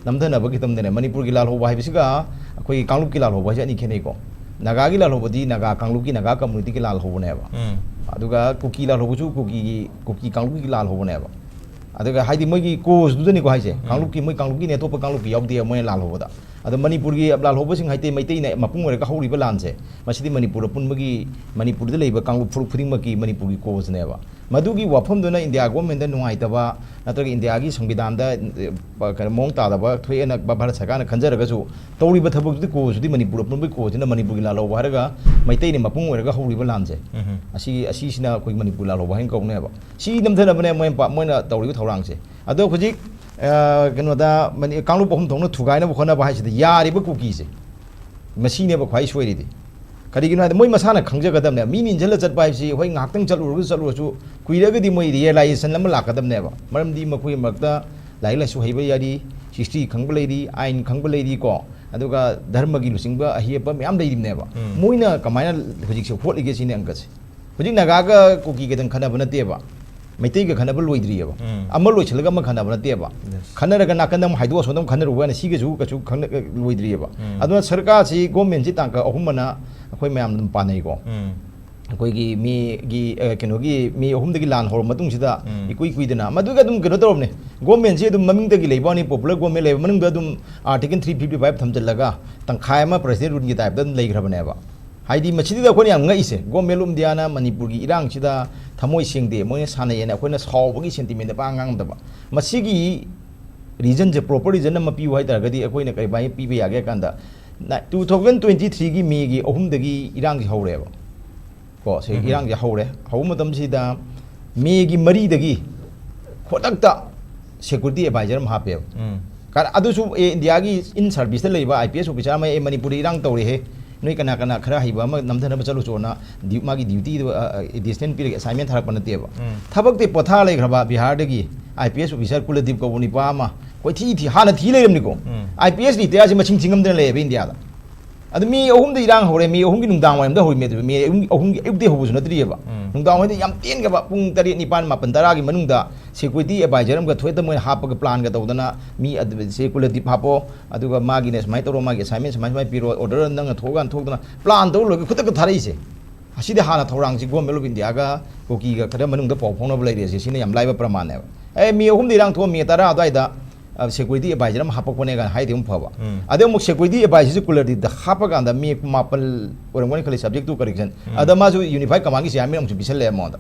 ꯅꯝꯊꯅꯕꯒꯤꯗꯃꯛꯇꯅꯦ꯫ ꯃꯅꯤꯄꯨꯔꯒꯤ ꯂꯥꯜꯍꯧꯕ ꯍꯥꯏꯕꯁꯤꯒ ꯑꯩꯈꯣꯏꯒꯤ ꯀꯥꯡꯂꯨꯞꯀꯤ ꯂꯥꯜꯍꯧꯕ ꯍꯥꯏꯁꯦ ꯑꯅꯤ ꯈꯦꯠꯅꯩꯀꯣ꯫ ꯅꯥꯒꯥꯒꯤ ꯂꯥꯜꯍꯧꯕꯗꯤ ꯅꯥꯒꯥ ꯀꯥꯡꯂꯨꯞꯀꯤ, ꯅꯥꯒꯥ communityꯒꯤ ꯂꯥꯜꯍꯧꯕꯅꯦꯕ꯫ ꯎꯝ꯫ ꯑꯗꯨꯒ ꯀꯨꯀꯤ ꯂꯥꯜꯍꯧꯕꯁꯨ ꯀꯨꯀꯤꯒꯤ, ꯀꯨꯀꯤ ꯀꯥꯡꯂꯨꯞꯀꯤ ꯂꯥꯜꯍꯧꯕꯅꯦꯕ꯫ ꯑꯗꯨꯒ ꯍꯥꯏꯗꯤ ꯃꯣꯏꯒꯤ causeꯗꯨꯗꯅꯤꯀꯣ ꯍꯥꯏꯁꯦ, ꯀꯥꯡꯂꯨꯞꯀꯤ, ꯃꯣꯏ ꯀꯥꯡꯂꯨꯞꯀꯤꯅꯦ, ꯑꯇꯣꯞꯄ ꯀꯥꯡꯂꯨꯞꯀꯤ ꯌꯥꯎꯗꯦ ꯃꯣꯏꯅ ꯂꯥꯜꯍꯧꯕꯗ꯫ ꯑꯗꯣ ꯃꯅꯤꯄꯨꯔꯒꯤ ꯂꯥꯜꯍꯧꯕꯁꯤꯡ ꯍꯥꯏꯇꯩ ꯃꯩꯇꯩꯅ ꯃꯄꯨꯡ ꯑꯣꯏꯔꯒ ꯍꯧꯔꯤꯕ ꯂꯥꯟꯁꯦ, ꯃꯁꯤꯗꯤ ꯃꯅꯤꯄꯨꯔ ꯑꯄꯨꯟꯕꯒꯤ, ꯃꯅꯤꯄꯨꯔꯗ ꯂꯩꯕ ꯀꯥꯡꯂꯨꯞ ꯐꯨꯔꯨꯞ ꯈꯨꯗꯤꯡꯃꯛꯀꯤ ꯃꯅꯤꯄꯨꯔꯒꯤ ꯀꯣꯖꯅꯦꯕ꯫ ꯃꯗꯨꯒꯤ ꯋꯥꯐꯝꯗꯨꯅ ꯏꯟꯗꯤꯌꯥ ꯒꯣꯔꯃꯦꯟꯗ ꯅꯨꯡꯉꯥꯏꯇꯕ ꯅꯠꯇ꯭ꯔꯒ ꯏꯟꯗꯤꯌꯥꯒꯤ ꯁꯪꯕꯤꯙꯥꯟꯗ, ꯑꯦ, ꯀꯩꯅꯣ, ꯃꯑꯣꯡ ꯇꯥꯗꯕ ꯊꯣꯛꯑꯦꯅ ꯚꯥꯔꯠ ꯁꯔꯀꯥꯔꯅ ꯈꯟꯖꯔꯒꯁꯨ, ꯇꯧꯔꯤꯕ ꯊꯕꯛꯇꯨꯗꯤ ꯀꯣꯖꯇꯨꯗꯤ ꯃꯅꯤꯄꯨꯔ ꯑꯄꯨꯟꯕꯒꯤ ꯀꯣꯖꯁꯤꯅ ꯃꯅꯤꯄꯨꯔꯒꯤ ꯂꯥꯜꯍꯧꯕ ꯍꯥꯏꯔꯒ ꯃꯩꯇꯩꯅ ꯃꯄꯨꯡ ꯑꯣꯏꯔꯒ ꯍꯧꯔꯤꯕ ꯂꯥꯟꯁꯦ, ꯎꯝ꯫ ꯑꯁꯤꯒꯤ, ꯑꯁꯤꯁꯤꯅ ꯑꯩꯈꯣꯏ ꯃꯅꯤꯄꯨꯔ ꯂꯥꯜꯍꯧꯕ ꯍꯥꯏꯅ ꯀꯧꯅꯦꯕ꯫ ꯁꯤ ꯅꯝꯊꯅꯕꯅꯦ ꯃꯣꯏꯅ ꯄꯥ-, ꯃꯣꯏꯅ ꯇꯧꯔꯤꯕ ꯊꯧꯔꯥꯡꯁꯦ꯫ ꯑꯗꯣ ꯍꯧꯖꯤꯛ, ꯑ, ꯀꯩꯅꯣꯗ ꯃꯅꯤ-, ꯀꯥꯡꯂꯨꯞ ꯑꯍꯨꯝ ꯊꯣꯛꯅ ꯊꯨꯒꯥꯏꯅꯕ ꯍꯣꯠꯅꯕ ꯍꯥꯏꯁꯤꯗ ꯌꯥꯔꯤꯕ ꯀꯨꯀꯤꯁꯦ, ꯃꯁꯤꯅꯦꯕ ꯈ꯭ꯋꯥꯏ ꯁꯣꯏꯔꯤꯗꯤ꯫ ꯀꯔꯤꯒꯤꯅꯣ ꯍꯥꯏꯗꯤ ꯃꯣꯏ ꯃꯁꯥꯅ ꯈꯪꯖꯒꯗꯕꯅꯦ꯫ ꯃꯤ ꯏꯟꯁꯤꯜꯂ ꯆꯠꯄ ꯍꯥꯏꯕꯁꯤ ꯍꯣꯏ ꯉꯥꯏꯍꯥꯛꯇꯪ ꯆꯠꯂꯨꯔꯒ ꯆꯠꯂꯨꯔꯁꯨ ꯀꯨꯏꯔꯒꯗꯤ ꯃꯣꯏ realization ꯑꯃ ꯂꯥꯛꯀꯗꯕꯅꯦꯕ꯫ ꯃꯔꯝꯗꯤ ꯃꯈꯣꯏ ꯃꯔꯛꯇ ꯂꯥꯏꯔꯤꯛ ꯂꯥꯏꯁꯨ ꯍꯩꯕ ꯌꯥꯔꯤ, history ꯈꯪꯕ ꯂꯩꯔꯤ, ꯑꯥꯏꯟ ꯈꯪꯕ ꯂꯩꯔꯤꯀꯣ, ꯑꯗꯨꯒ ꯙꯔꯃꯒꯤ ꯂꯨꯆꯤꯡꯕ ꯑꯍꯦꯞꯄ ꯃꯌꯥꯝ ꯂꯩꯔꯤꯕꯅꯦꯕ꯫ ꯎꯝ꯫ ꯃꯣꯏꯅ ꯀꯃꯥꯏꯅ ꯍꯧꯖꯤꯛꯁꯦ ꯍꯣꯠꯂꯤꯒꯦ ꯁꯤꯅꯦ ꯑꯪꯀꯁꯦ꯫ ꯍꯧꯖꯤꯛ ꯅꯥꯒꯥꯒ ꯀꯨꯀꯤ ꯈꯛꯇꯪ ꯈꯠꯅꯕ ꯅꯠꯇꯦꯕ, ꯃꯩꯇꯩꯒ ꯈꯠꯅꯕ ꯂꯣꯏꯗ꯭ꯔꯤꯑꯕ꯫ ꯎꯝ꯫ ꯑꯃ ꯂꯣꯏꯁꯤꯜꯂꯒ ꯑꯃ ꯈꯠꯅꯕ ꯅꯠꯇꯦꯕ꯫ Yes꯫ ꯈꯠꯅꯔꯒ ꯅꯥꯀꯟꯗ ꯑꯃꯨꯛ ꯍꯥꯏꯗꯣꯛꯑ ꯁꯣꯝꯗ ꯑꯃꯨꯛ ꯈꯠꯅꯔꯨꯕ ꯍꯥꯏꯅ ꯁꯤꯒꯁꯨ ꯀꯩꯁꯨ ꯈꯪꯅ-, ꯂꯣꯏꯗ꯭ꯔꯤꯑꯕ꯫ ꯎꯝ꯫ ꯑꯗꯨꯅ ꯁꯔꯀꯥꯔꯁꯤ, ꯒꯣꯔꯃꯦꯟꯁꯤ ꯇꯥꯡꯀꯛ ꯑꯍꯨꯝ ꯑꯅ ꯑꯩꯈꯣꯏ ꯃꯌꯥꯝ ꯑꯗꯨꯝ ꯄꯥꯅꯩꯀꯣ꯫ ꯎꯝ꯫ ꯑꯩꯈꯣꯏꯒꯤ ꯃꯤꯒꯤ, ꯑ, ꯀꯩꯅꯣꯒꯤ ꯃꯤ ꯑꯍꯨꯝꯗꯒꯤ ꯂꯥꯟ ꯍꯧꯔꯕ ꯃꯇꯨꯡꯁꯤꯗ ꯎꯝ꯫ ꯏꯀꯨꯏ ꯀꯨꯏꯗꯅ ꯃꯗꯨꯒ ꯑꯗꯨꯝ ꯀꯩꯅꯣ ꯇꯧꯔꯕꯅꯦ꯫ ꯒꯣꯔꯃꯦꯟꯁꯤ ꯑꯗꯨꯝ ꯃꯃꯤꯡꯗꯒꯤ ꯂꯩꯕ ꯋꯥꯅꯤ, popular ꯒꯣꯔꯃꯦꯟ ꯂꯩꯕ ꯃꯅꯨꯡꯗ ꯑꯗꯨꯝ Article three fifty five ꯊꯝꯖꯤꯜꯂꯒ ꯇꯪꯈꯥꯏ ꯑꯃ president rule ꯒꯤ type ꯇ ꯑꯗꯨꯝ ꯂꯩꯈ꯭ꯔꯕꯅꯦꯕ꯫ ꯍꯥꯏꯗꯤ ꯃꯁꯤꯗ ꯑꯩꯈꯣꯏꯅ ꯌꯥꯝ ꯉꯛꯏꯁꯦ, Government of India ꯅ ꯃꯅꯤꯄꯨꯔꯒꯤ ꯏꯔꯥꯡꯁꯤꯗ ꯊꯃꯣꯏ ꯁꯦꯡꯗꯦ, ꯃꯣꯏꯅ ꯁꯥꯟꯅꯩꯌꯦꯅ ꯑꯩꯈꯣꯏꯅ ꯁꯥꯎꯕꯒꯤ sentiment ꯗ ꯄꯥꯛ ꯉꯥꯡꯗꯕ꯫ ꯃꯁꯤꯒꯤ reason ꯁꯦ, proper reason ꯑꯃ ꯄꯤꯌꯨ ꯍꯥꯏ ꯇꯥꯔꯒꯗꯤ ꯑꯩꯈꯣꯏꯅ ꯀꯔꯤꯃꯥꯏꯅ ꯄꯤꯕ ꯌꯥꯒꯦ ꯍꯥꯏ ꯀꯥꯟꯗ, ꯅ-, two thousand twenty three ꯒꯤ May ꯒꯤ ꯑꯍꯨꯝꯗꯒꯤ ꯏꯔꯥꯡꯁꯤ ꯍꯧꯔꯦꯕ꯫ ꯀꯣ, ꯁꯤ ꯎꯝ꯫ ꯏꯔꯥꯡꯁꯤ ꯍꯧꯔꯦ꯫ ꯍꯧꯕ ꯃꯇꯝꯁꯤꯗ May ꯒꯤ ꯃꯔꯤꯗꯒꯤ ꯈꯨꯗꯛꯇ security advisor ꯑꯃ ꯍꯥꯞꯄꯦꯕ꯫ ꯎꯝ꯫ ꯀꯥꯔ-, ꯑꯗꯨꯁꯨ, ꯑꯦ, ꯏꯟꯗꯤꯌꯥꯒꯤ in service ꯇ ꯂꯩꯕ I P S officer ꯑꯃ, "ꯑꯦ, ꯃꯅꯤꯄꯨꯔꯗ ꯏꯔꯥꯡ ꯇꯧꯔꯦꯍꯦ, ꯅꯣꯏ ꯀꯅꯥ ꯀꯅꯥ ꯈꯔ ꯍꯩꯕ ꯑꯃ ꯅꯝꯊꯅꯕ ꯆꯠꯂꯨꯆꯣꯅ" ꯗ꯭ꯌꯨ-, ꯃꯥꯒꯤ duty ꯗꯣ, ꯑ, ꯑ, additional ꯄꯤꯔꯒ assignment ꯊꯥꯔꯛꯄ ꯅꯠꯇꯦꯕ꯫ ꯎꯝ꯫ ꯊꯕꯛꯇꯤ ꯄꯣꯊꯥ ꯂꯩꯈ꯭ꯔꯕ ꯕꯤꯍꯥꯔꯗꯒꯤ I P S officer ꯀꯨꯂꯗꯤꯞ ꯀꯧꯕ ꯅꯨꯄꯥ ꯑꯃ ꯀꯣꯏꯊꯤ ꯊꯤ, ꯍꯥꯟꯅ ꯊꯤ ꯂꯩꯔꯝꯅꯤꯀꯣ꯫ ꯎꯝ꯫ I P S retire ꯁꯦ ꯃꯁꯤꯡ ꯊꯤꯉꯝꯗꯅ ꯂꯩꯌꯦꯕ ꯏꯟꯗꯤꯌꯥꯗ꯫ ꯑꯗꯨ ꯃꯤ ꯑꯍꯨꯝꯗ ꯏꯔꯥꯡ ꯍꯧꯔꯦ, ꯃꯤ ꯑꯍꯨꯝꯒꯤ ꯅꯨꯡꯗꯥꯡ ꯋꯥꯏꯔꯝꯗ ꯍꯧꯔꯤꯃꯤ, ꯑꯗꯨ ꯃꯤ ꯑꯍꯨꯝꯒꯤ, ꯑꯍꯨꯝꯒꯤ ꯑꯌꯨꯛꯇꯩ ꯍꯧꯕꯁꯨ ꯅꯠꯇ꯭ꯔꯤꯑꯕ꯫ ꯎꯝ꯫ ꯅꯨꯡꯗꯥꯡ ꯋꯥꯏꯔꯝꯗ ꯌꯥꯝ ꯇꯦꯟꯈ꯭ꯔꯕ ꯄꯨꯡ ꯇꯔꯦꯠ, ꯅꯤꯄꯥꯟ, ꯃꯥꯄꯟ, ꯇꯔꯥꯒꯤ ꯃꯅꯨꯡꯗ security advisor ꯑꯃꯒ ꯊꯣꯏꯗ ꯃꯣꯏꯅ ꯍꯥꯞꯄꯒ plan ꯒ ꯇꯧꯗꯅ ꯃꯤ ꯑꯗꯨ, ꯁꯦ ꯀꯨꯂꯗꯤꯞ ꯍꯥꯞꯄꯣ, ꯑꯗꯨꯒ ꯃꯥꯒꯤꯅꯦ ꯁꯨꯃꯥꯏꯅ ꯇꯧꯔꯣ, ꯃꯥꯒꯤ assignment ꯁꯨꯃꯥꯏ ꯁꯨꯃꯥꯏꯅ ꯄꯤꯔꯣ, order ꯅꯪꯅ ꯊꯣꯛꯑꯀꯥꯟꯗ ꯊꯣꯛꯇꯅ plan ꯇꯧꯔ ꯂꯣꯏꯔꯒ ꯈꯨꯗꯛꯇ ꯊꯥꯔꯛꯏꯁꯦ꯫ ꯑꯁꯤꯗꯤ ꯍꯥꯟꯅ ꯊꯧꯔꯥꯡꯁꯤ Government of India ꯒ ꯀꯨꯀꯤꯒ ꯈꯔ ꯃꯅꯨꯡꯗ ꯄꯥꯎ ꯐꯥꯎꯅꯕ ꯂꯩꯔꯦ, ꯑꯁꯤ ꯁꯤꯅ ꯌꯥꯝ ꯂꯥꯏꯕ ꯄ꯭ꯔꯃꯥꯟꯅꯦꯕ꯫ ꯑꯦ, ꯃꯤ ꯑꯍꯨꯝꯗ ꯏꯔꯥꯡ ꯊꯣꯛꯑ ꯃꯤ ꯇꯔꯥ ꯑꯗꯨꯋꯥꯏꯗ ꯁꯦꯀ꯭ꯌꯨꯔꯤꯇꯤ ꯑꯦꯗꯚꯥꯏꯖꯔ ꯑꯃ ꯍꯥꯞꯄꯛꯄꯅꯦ ꯀꯥꯏꯅ ꯍꯥꯏꯗꯤ ꯑꯃꯨꯛ ꯐꯕ꯫ ꯎꯝ꯫ ꯑꯗꯩ ꯑꯃꯨꯛ ꯁꯦꯀ꯭ꯌꯨꯔꯤꯇꯤ ꯑꯦꯗꯚꯥꯏꯖꯔꯁꯤ ꯀꯨꯂꯗꯤꯞꯇ ꯍꯥꯞꯄꯀꯥꯟꯗ ꯃꯤ ꯃꯥꯄꯜ ꯑꯣꯏꯔꯝꯒꯅꯤ ꯈꯜꯂꯤ, subject to correction꯫ ꯎꯝ꯫ ꯑꯗ ꯃꯥꯁꯨ ꯌꯨꯅꯤꯐꯥꯏ ꯀꯃꯥꯟꯒꯤ ꯆꯤꯌꯥꯔꯃꯦꯟ ꯑꯃꯨꯛꯁꯨ ꯄꯤꯁꯜꯂꯛꯑꯦ ꯃꯉꯣꯟꯗ꯫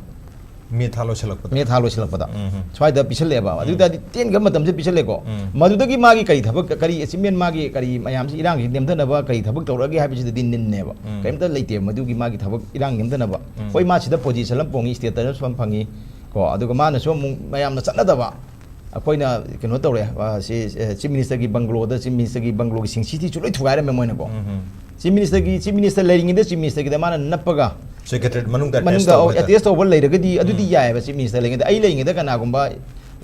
ꯃꯦ ꯊꯥ ꯂꯣꯏꯁꯤꯜꯂꯛꯄꯗ꯫ ꯃꯦ ꯊꯥ ꯂꯣꯏꯁꯤꯜꯂꯛꯄꯗ꯫ ꯎꯝ, ꯎꯝ꯫ ꯁ꯭ꯋꯥꯏꯗ ꯄꯤꯁꯜꯂꯛꯑꯦꯕ꯫ ꯑꯗꯨ ꯎꯝ꯫ ꯑꯣꯏ ꯇꯥꯔꯗꯤ ꯇꯦꯟꯈꯤꯕ ꯃꯇꯝꯁꯦ ꯄꯤꯁꯜꯂꯦꯀꯣ꯫ ꯎꯝ꯫ ꯃꯗꯨꯗꯒꯤ ꯃꯥꯒꯤ ꯀꯔꯤ ꯊꯕꯛ, ꯀꯔꯤ ꯑꯦꯆꯤꯞꯃꯦꯟ, ꯃꯥꯒꯤ ꯀꯔꯤ ꯃꯌꯥꯝꯁꯤ ꯏꯔꯥꯡꯁꯤ ꯅꯦꯝꯊꯅꯕ ꯀꯔꯤ ꯊꯕꯛ ꯇꯧꯔꯛꯑꯒꯦ ꯍꯥꯏꯕꯁꯤꯗꯗꯤ ꯅꯤꯜꯅꯦꯕ꯫ ꯎꯝ꯫ ꯀꯔꯤꯝꯇ ꯂꯩꯇꯦꯕ ꯃꯗꯨꯒꯤ ꯃꯥꯒꯤ ꯊꯕꯛ ꯏꯔꯥꯡ ꯅꯦꯝꯊꯅꯕ꯫ ꯎꯝ꯫ ꯍꯣꯏ, ꯃꯥ ꯁꯤꯗ ꯄꯣꯖꯤꯁꯟ ꯑꯃ ꯐꯪꯉꯤ, ꯁ꯭ꯇꯦꯇꯁ ꯑꯃ ꯐꯪꯉꯤ ꯀꯣ꯫ ꯑꯗꯨꯒ ꯃꯥꯅꯁꯨ ꯑꯃꯨꯛ ꯃꯌꯥꯝꯅ ꯆꯠꯅꯗꯕ, ꯑꯩꯈꯣꯏꯅ ꯀꯩꯅꯣ ꯇꯧꯔꯦ, ꯑ, ꯁꯤ, ꯑ, ꯆꯤꯐ ꯃꯤꯅꯤꯁꯇꯔꯒꯤ ꯕꯪꯒ꯭ꯂꯣꯗ, ꯆꯤꯐ ꯃꯤꯅꯤꯁꯇꯔꯒꯤ ꯕꯪꯒ꯭ꯂꯣꯒꯤ ꯁꯤꯡꯁꯤꯇꯤꯁꯨ ꯂꯣꯏ ꯊꯨꯒꯥꯏꯔꯝꯃꯦ ꯃꯣꯏꯅꯀꯣ꯫ ꯎꯝ, ꯎꯝ꯫ ꯆꯤꯐ ꯃꯤꯅꯤꯁꯇꯔꯒꯤ, ꯆꯤꯐ ꯃꯤꯅꯤꯁꯇꯔ ꯂꯩꯔꯤꯉꯩꯗ ꯆꯤꯐ ꯃꯤꯅꯤꯁꯇꯔꯒꯤꯗ ꯃꯥꯅ ꯅꯞꯄꯒ ꯁꯦꯀ꯭ꯔꯦꯇꯔꯤ ꯃꯅꯨꯡꯗ ꯑꯦꯇꯦꯆ ꯃꯅꯨꯡꯗ ꯇꯧꯕ ꯍꯥꯏꯇꯥꯔꯦ꯫ ꯑꯦꯇꯦꯆ ꯇꯧꯕ ꯂꯩꯔꯒꯗꯤ ꯑꯗꯨꯗꯤ ꯎꯝ꯫ ꯌꯥꯏꯑꯕ꯫ ꯆꯤꯐ ꯃꯤꯅꯤꯁꯇꯔ ꯂꯩꯔꯤꯉꯩꯗ, ꯑꯩ ꯂꯩꯔꯤꯉꯩꯗ ꯀꯅꯥꯒꯨꯝꯕ,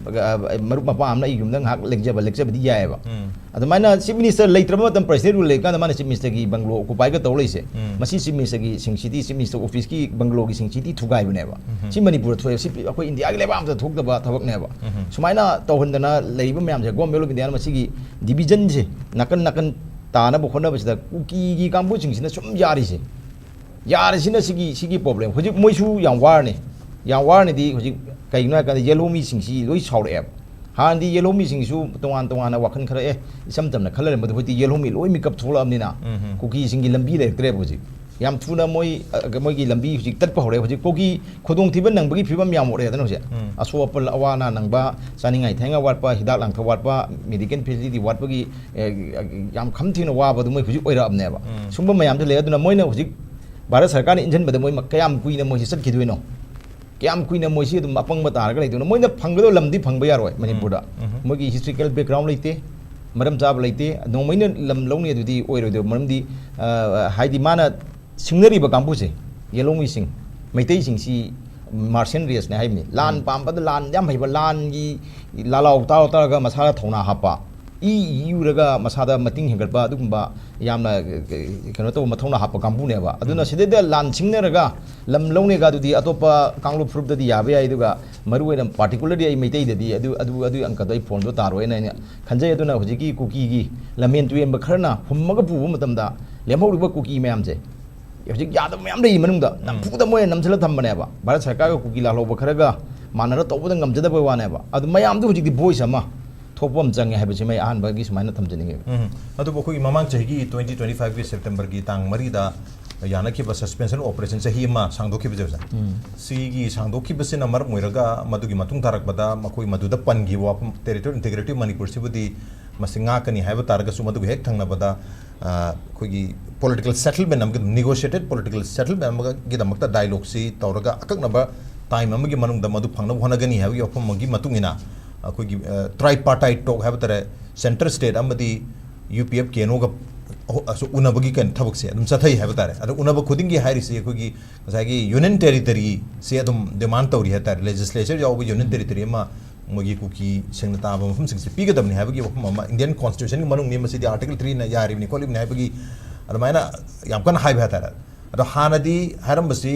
ꯑ, ꯃꯔꯨꯞ ꯃꯄꯥꯡ ꯑꯃꯅ ꯑꯩ ꯌꯨꯝꯗ ꯉꯥꯏꯍꯥꯛ ꯂꯦꯛꯆꯕ, ꯂꯦꯛꯆꯕꯗꯤ ꯌꯥꯏꯑꯕ꯫ ꯎꯝ꯫ ꯑꯗꯨꯃꯥꯏꯅ ꯆꯤꯐ ꯃꯤꯅꯤꯁꯇꯔ ꯂꯩꯇ꯭ꯔꯕ ꯃꯇꯝ, ꯄ꯭ꯔꯦꯁꯤꯗꯦꯟ ꯔꯨꯜ ꯂꯩꯔꯀꯥꯟꯗ ꯃꯥꯅ ꯆꯤꯐ ꯃꯤꯅꯤꯁꯇꯔꯒꯤ ꯕꯪꯒ꯭ꯂꯣ ꯑꯣꯀꯨꯄꯥꯏꯒ ꯇꯧ ꯂꯩꯁꯦ, ꯎꯝ꯫ ꯃꯁꯤ ꯆꯤꯐ ꯃꯤꯅꯤꯁꯇꯔꯒꯤ ꯁꯤꯡꯁꯤꯇꯤ, ꯆꯤꯐ ꯃꯤꯅꯤꯁꯇꯔ ꯑꯣꯐꯤꯁꯀꯤ ꯕꯪꯒ꯭ꯂꯣꯒꯤ ꯁꯤꯡꯁꯤꯇꯤ ꯊꯨꯒꯥꯏꯕꯅꯦꯕ꯫ ꯎꯝ꯫ ꯁꯤ ꯃꯅꯤꯄꯨꯔꯗ ꯊꯣꯛꯑꯦ꯫ ꯁꯤ ꯑꯩꯈꯣꯏ ꯏꯟꯗꯤꯌꯥꯒꯤ ꯂꯩꯕꯥꯛ ꯑꯃꯗ ꯊꯣꯛꯇꯕ ꯊꯕꯛꯅꯦꯕ꯫ ꯎꯝ꯫ ꯁꯨꯃꯥꯏꯅ ꯇꯧꯍꯟꯗꯅ ꯂꯩꯔꯤꯕ ꯃꯌꯥꯝꯁꯦ, ꯒꯣꯔꯃꯦꯟ ꯑꯣꯐ ꯏꯟꯗꯤꯌꯥꯅ ꯃꯁꯤꯒꯤ ꯗꯤꯕꯤꯖꯟꯁꯦ ꯅꯥꯀꯟ ꯅꯥꯀꯟ ꯇꯥꯅꯕ ꯍꯣꯠꯅꯕꯁꯤꯗ ꯀꯨꯀꯤꯒꯤ ꯀꯥꯡꯕꯨꯁꯤꯡꯁꯤꯅ ꯁꯨꯝ ꯌꯥꯔꯤꯁꯦ꯫ ꯌꯥꯔꯤꯁꯤꯅ ꯁꯤꯒꯤ, ꯁꯤꯒꯤ ꯄ꯭ꯔꯣꯕ꯭ꯂꯦꯝ꯫ ꯍꯧꯖꯤꯛ ꯃꯣꯏꯁꯨ ꯌꯥꯝ ꯋꯥꯔꯅꯤ꯫ ꯌꯥꯝ ꯋꯥꯔꯅꯤꯗꯤ ꯍꯧꯖꯤꯛ ꯀꯩꯒꯤꯅꯣ ꯍꯥꯏ ꯀꯥꯟꯗ ꯌꯦꯜꯍꯧꯃꯤꯁꯤꯡꯁꯤ ꯂꯣꯏ ꯁꯥꯎꯔꯛꯑꯦꯕ꯫ ꯍꯥꯟꯅꯗꯤ ꯌꯦꯜꯍꯧꯃꯤꯁꯤꯡꯁꯨ ꯇꯣꯉꯥꯟ ꯇꯣꯉꯥꯟꯅ ꯋꯥꯈꯜ ꯈꯔ, ꯑꯦ, ꯏꯆꯝ ꯆꯝꯅ ꯈꯜꯂꯔꯝꯕꯗꯣ ꯍꯧꯖꯤꯛꯇꯤ ꯌꯦꯜꯍꯧꯃꯤ ꯂꯣꯏ ꯃꯤꯀꯞ ꯊꯣꯛꯂꯛꯑꯕꯅꯤꯅ ꯎꯝ, ꯎꯝ꯫ ꯀꯨꯀꯤꯁꯤꯡꯒꯤ ꯂꯝꯕꯤ ꯂꯩꯔꯛꯇ꯭ꯔꯦꯕ ꯍꯧꯖꯤꯛ꯫ ꯌꯥꯝ ꯊꯨꯅ ꯃꯣꯏ, ꯑ, ꯃꯣꯏꯒꯤ ꯂꯝꯕꯤ ꯍꯧꯖꯤꯛ ꯇꯠꯄ ꯍꯧꯔꯦ꯫ ꯍꯧꯖꯤꯛ ꯀꯨꯀꯤ ꯈꯨꯗꯣꯡꯊꯤꯕ ꯅꯪꯕꯒꯤ ꯐꯤꯕꯝ ꯌꯥꯝ ꯑꯣꯏꯔꯦꯗꯅ ꯍꯧꯖꯤꯛ꯫ ꯎꯝ꯫ ꯑꯁꯣꯛ ꯑꯄꯜ, ꯑꯋꯥ ꯑꯅꯥ ꯅꯪꯕ, ꯆꯥꯅꯤꯡꯉꯥꯏ ꯊꯛꯅꯤꯡꯉꯥꯏ ꯋꯥꯠꯄ, ꯍꯤꯗꯥꯛ ꯂꯥꯡꯊꯛ ꯋꯥꯠꯄ, ꯃꯦꯗꯤꯀꯦꯜ ꯐꯦꯁꯤꯂꯤꯇꯤ ꯋꯥꯠꯄꯒꯤ, ꯑꯦ, ꯌꯥꯝ ꯈꯝ ꯊꯦꯡꯅ ꯋꯥꯕꯗꯣ ꯃꯣꯏ ꯍꯧꯖꯤꯛ ꯑꯣꯏꯔꯛꯑꯕꯅꯦꯕ꯫ ꯎꯝ꯫ ꯁꯨꯝꯕ ꯃꯌꯥꯝꯁꯦ ꯂꯩ꯫ ꯑꯗꯨꯅ ꯃꯣꯏꯅ ꯍꯧꯖꯤꯛ ꯚꯥꯔꯠ ꯁꯔꯀꯥꯔꯅ ꯏꯟꯁꯤꯟꯕꯗ ꯃꯣꯏ ꯃ-, ꯀꯌꯥꯝ ꯀꯨꯏꯅ ꯃꯣꯏꯁꯦ ꯆꯠꯈꯤꯗꯣꯏꯅꯣ? ꯀꯌꯥꯝ ꯀꯨꯏꯅ ꯃꯣꯏꯁꯤ ꯑꯗꯨꯝ ꯑꯄꯪꯕ ꯇꯥꯔꯒ ꯂꯩꯗꯣꯏꯅꯣ? ꯃꯣꯏꯅ ꯐꯪꯒꯗꯕ ꯂꯝꯗꯤ ꯐꯪꯕ ꯌꯥꯔꯣꯏ ꯃꯅꯤꯄꯨꯔꯗ꯫ ꯎꯝ, ꯎꯝ꯫ ꯃꯣꯏꯒꯤ ꯍꯤꯁꯇꯣꯔꯤꯀꯦꯜ ꯕꯦꯛꯒ꯭ꯔꯥꯎꯟ ꯂꯩꯇꯦ, ꯃꯔꯝ ꯆꯥꯕ ꯂꯩꯇꯦ꯫ ꯅꯣꯡꯃꯩꯅ ꯂꯝ ꯂꯧꯅꯤ ꯑꯗꯨꯗꯤ ꯑꯣꯏꯔꯣꯏꯗꯕ꯫ ꯃꯔꯝꯗꯤ, ꯑ, ꯍꯥꯏꯗꯤ ꯃꯥꯅ ꯁꯤꯡꯅꯔꯤꯕ ꯀꯥꯡꯕꯨꯁꯦ, ꯌꯦꯜꯍꯧꯃꯤꯁꯤꯡ, ꯃꯩꯇꯩꯁꯤꯡꯁꯤ ꯃꯥꯔꯁꯦꯟ ꯔꯦꯁꯅꯦ ꯍꯥꯏꯕꯅꯤ꯫ ꯂꯥꯟ ꯎꯝ꯫ ꯄꯥꯝꯕꯗ ꯂꯥꯟ ꯌꯥꯝ ꯍꯩꯕ, ꯂꯥꯟꯒꯤ ꯂꯥꯂꯥꯎ ꯇꯥꯎ ꯇꯥꯔꯒ ꯃꯁꯥꯗ ꯊꯧꯅꯥ ꯍꯥꯞꯄ, ꯏ ꯏꯔꯨꯔꯒ ꯃꯁꯥꯗ ꯃꯇꯤꯡ ꯍꯦꯟꯒꯠꯄ, ꯑꯗꯨꯒꯨꯝꯕ ꯌꯥꯝꯅ, ꯑ, ꯀꯩꯅꯣ ꯇꯧꯕ ꯃꯊꯧꯅꯥ ꯍꯥꯞꯄ ꯀꯥꯡꯕꯨꯅꯦꯕ꯫ ꯑꯗꯨꯅ ꯎꯝ꯫ ꯁꯤꯗꯩꯗ ꯂꯥꯟ ꯁꯤꯡꯅꯔꯒ ꯂꯝ ꯂꯧꯅꯦꯒ ꯑꯗꯨꯗꯤ ꯑꯇꯣꯞꯄ ꯀꯥꯡꯂꯨꯞ ꯐꯨꯔꯨꯞꯇꯗꯤ ꯌꯥꯕ ꯌꯥꯏ, ꯑꯗꯨꯒ ꯃꯔꯨꯑꯣꯏꯅ particularly ꯑꯩ ꯃꯩꯇꯩꯗꯗꯤ ꯑꯗꯨ, ꯑꯗꯨ, ꯑꯗꯨꯒꯤ ꯑꯪꯀꯗꯣ ꯑꯩ ꯐꯣꯟꯗꯣ ꯇꯥꯔꯣꯏꯅ ꯑꯩꯅ ꯈꯟꯖꯩ꯫ ꯑꯗꯨꯅ ꯍꯧꯖꯤꯛꯀꯤ ꯀꯨꯀꯤꯒꯤ ꯂꯝꯍꯦꯟ ꯇꯨꯍꯦꯟꯕ ꯈꯔꯅ ꯍꯨꯝꯃꯒ ꯄꯨꯕ ꯃꯇꯝꯗ ꯂꯦꯝꯍꯧꯔꯤꯕ ꯀꯨꯀꯤ ꯃꯌꯥꯝꯁꯦ, ꯍꯧꯖꯤꯛ ꯌꯥꯗꯕ ꯃꯌꯥꯝ ꯂꯩꯔꯤ ꯃꯅꯨꯡꯗ, ꯎꯝ꯫ ꯅꯝꯐꯨꯗ ꯃꯣꯏꯅ ꯅꯝꯁꯤꯜꯂ ꯊꯝꯕꯅꯦꯕ꯫ ꯚꯥꯔꯠ ꯁꯔꯀꯥꯔꯒ ꯀꯨꯀꯤ ꯂꯥꯜꯍꯧꯕ ꯈꯔꯒ ꯃꯥꯟꯅꯔ ꯇꯧꯕꯗ ꯉꯝꯖꯗꯕꯩ ꯋꯥꯅꯦꯕ꯫ ꯑꯗꯨ ꯃꯌꯥꯝꯗꯨ ꯍꯧꯖꯤꯛꯇꯤ ꯚꯣꯏꯁ ꯑꯃ, ꯊꯣꯛꯄ ꯑꯃ ꯆꯪꯉꯦ ꯍꯥꯏꯕꯁꯤꯃ ꯑꯩ ꯑꯍꯥꯟꯕꯒꯤ ꯁꯨꯃꯥꯏꯅ ꯊꯝꯖꯅꯤꯡꯉꯦꯕ꯫ ꯎꯝ꯫ ꯑꯗꯨꯕꯨ ꯑꯩꯈꯣꯏꯒꯤ ꯃꯃꯥꯡ ꯆꯍꯤꯒꯤ twenty twenty five ꯒꯤ September ꯒꯤ ꯇꯥꯡ ꯃꯔꯤꯗ ꯌꯥꯅꯈꯤꯕ suspension operation ꯆꯍꯤ ꯑꯃ ꯁꯥꯡꯗꯣꯛꯈꯤꯕꯁꯦ ꯑꯣꯖꯥ, ꯁꯤꯒꯤ ꯁꯥꯡꯗꯣꯛꯈꯤꯕꯁꯤꯅ ꯃꯔꯝ ꯑꯣꯏꯔꯒ ꯃꯗꯨꯒꯤ ꯃꯇꯨꯡ ꯇꯥꯔꯛꯄꯗ ꯃꯈꯣꯏ ꯃꯗꯨꯗ ꯄꯟꯈꯤꯕ ꯋꯥꯐꯝ, territorial integrity of ꯃꯅꯤꯄꯨꯔꯁꯤꯕꯨꯗꯤ ꯃꯁꯤ ꯉꯥꯛꯀꯅꯤ ꯍꯥꯏꯕ ꯇꯥꯔꯒꯁꯨ, ꯃꯗꯨꯒꯤ ꯍꯦꯛ ꯊꯪꯅꯕꯗ, ꯑ, ꯑꯩꯈꯣꯏꯒꯤ political settlement ꯑꯃꯒꯤ, negotiated political settlement ꯑꯃꯒꯤꯗꯃꯛꯇ dialogue ꯁꯤ ꯇꯧꯔꯒ ꯑꯀꯛꯅꯕ time ꯑꯃꯒꯤ ꯃꯅꯨꯡꯗ ꯃꯗꯨ ꯐꯪꯅꯕ ꯍꯣꯠꯅꯒꯅꯤ ꯍꯥꯏꯕꯒꯤ ꯋꯥꯐꯝ ꯑꯃꯒꯤ ꯃꯇꯨꯡ ꯏꯟꯅ ꯑꯩꯈꯣꯏꯒꯤ, ꯑ, tripartite talk ꯍꯥꯏꯕ ꯇꯥꯔꯦ, centre state ꯑꯃꯗꯤ U P F K N O ꯒ ꯑꯍꯨ-, ꯑꯁꯨ ꯎꯅꯕꯒꯤ ꯀꯩꯅꯣ ꯊꯕꯛꯁꯦ ꯑꯗꯨꯝ ꯆꯠꯊꯩ ꯍꯥꯏꯕ ꯇꯥꯔꯦ꯫ ꯑꯗꯣ ꯎꯅꯕ ꯈꯨꯗꯤꯡꯒꯤ ꯍꯥꯏꯔꯤꯁꯤ ꯑꯩꯈꯣꯏꯒꯤ ꯉꯁꯥꯏꯒꯤ union territory ꯁꯦ ꯑꯗꯨꯝ demand ꯇꯧꯔꯤ ꯍꯥꯏ ꯇꯥꯔꯦ꯫ Legislature ꯌꯥꯎꯕ union territory ꯑꯃ ꯃꯣꯏꯒꯤ ꯀꯨꯀꯤꯁꯤꯡꯅ ꯇꯥꯕ ꯃꯐꯝꯁꯤꯡꯁꯦ ꯄꯤꯒꯗꯕꯅꯤ ꯍꯥꯏꯕꯒꯤ ꯋꯥꯐꯝ ꯑꯃ, Indian Constitution ꯒꯤ ꯃꯅꯨꯡꯅꯤ, ꯃꯁꯤꯗꯤ Article three ꯅ ꯌꯥꯔꯤꯕꯅꯤ ꯈꯣꯠꯂꯤꯕꯅꯤ ꯍꯥꯏꯕꯒꯤ ꯑꯗꯨꯃꯥꯏꯅ ꯌꯥꯝ ꯀꯟꯅ ꯍꯥꯏꯕ ꯍꯥꯏ ꯇꯥꯔꯦ꯫ ꯑꯗꯣ ꯍꯥꯟꯅꯗꯤ ꯍꯥꯏꯔꯝꯕꯁꯤ,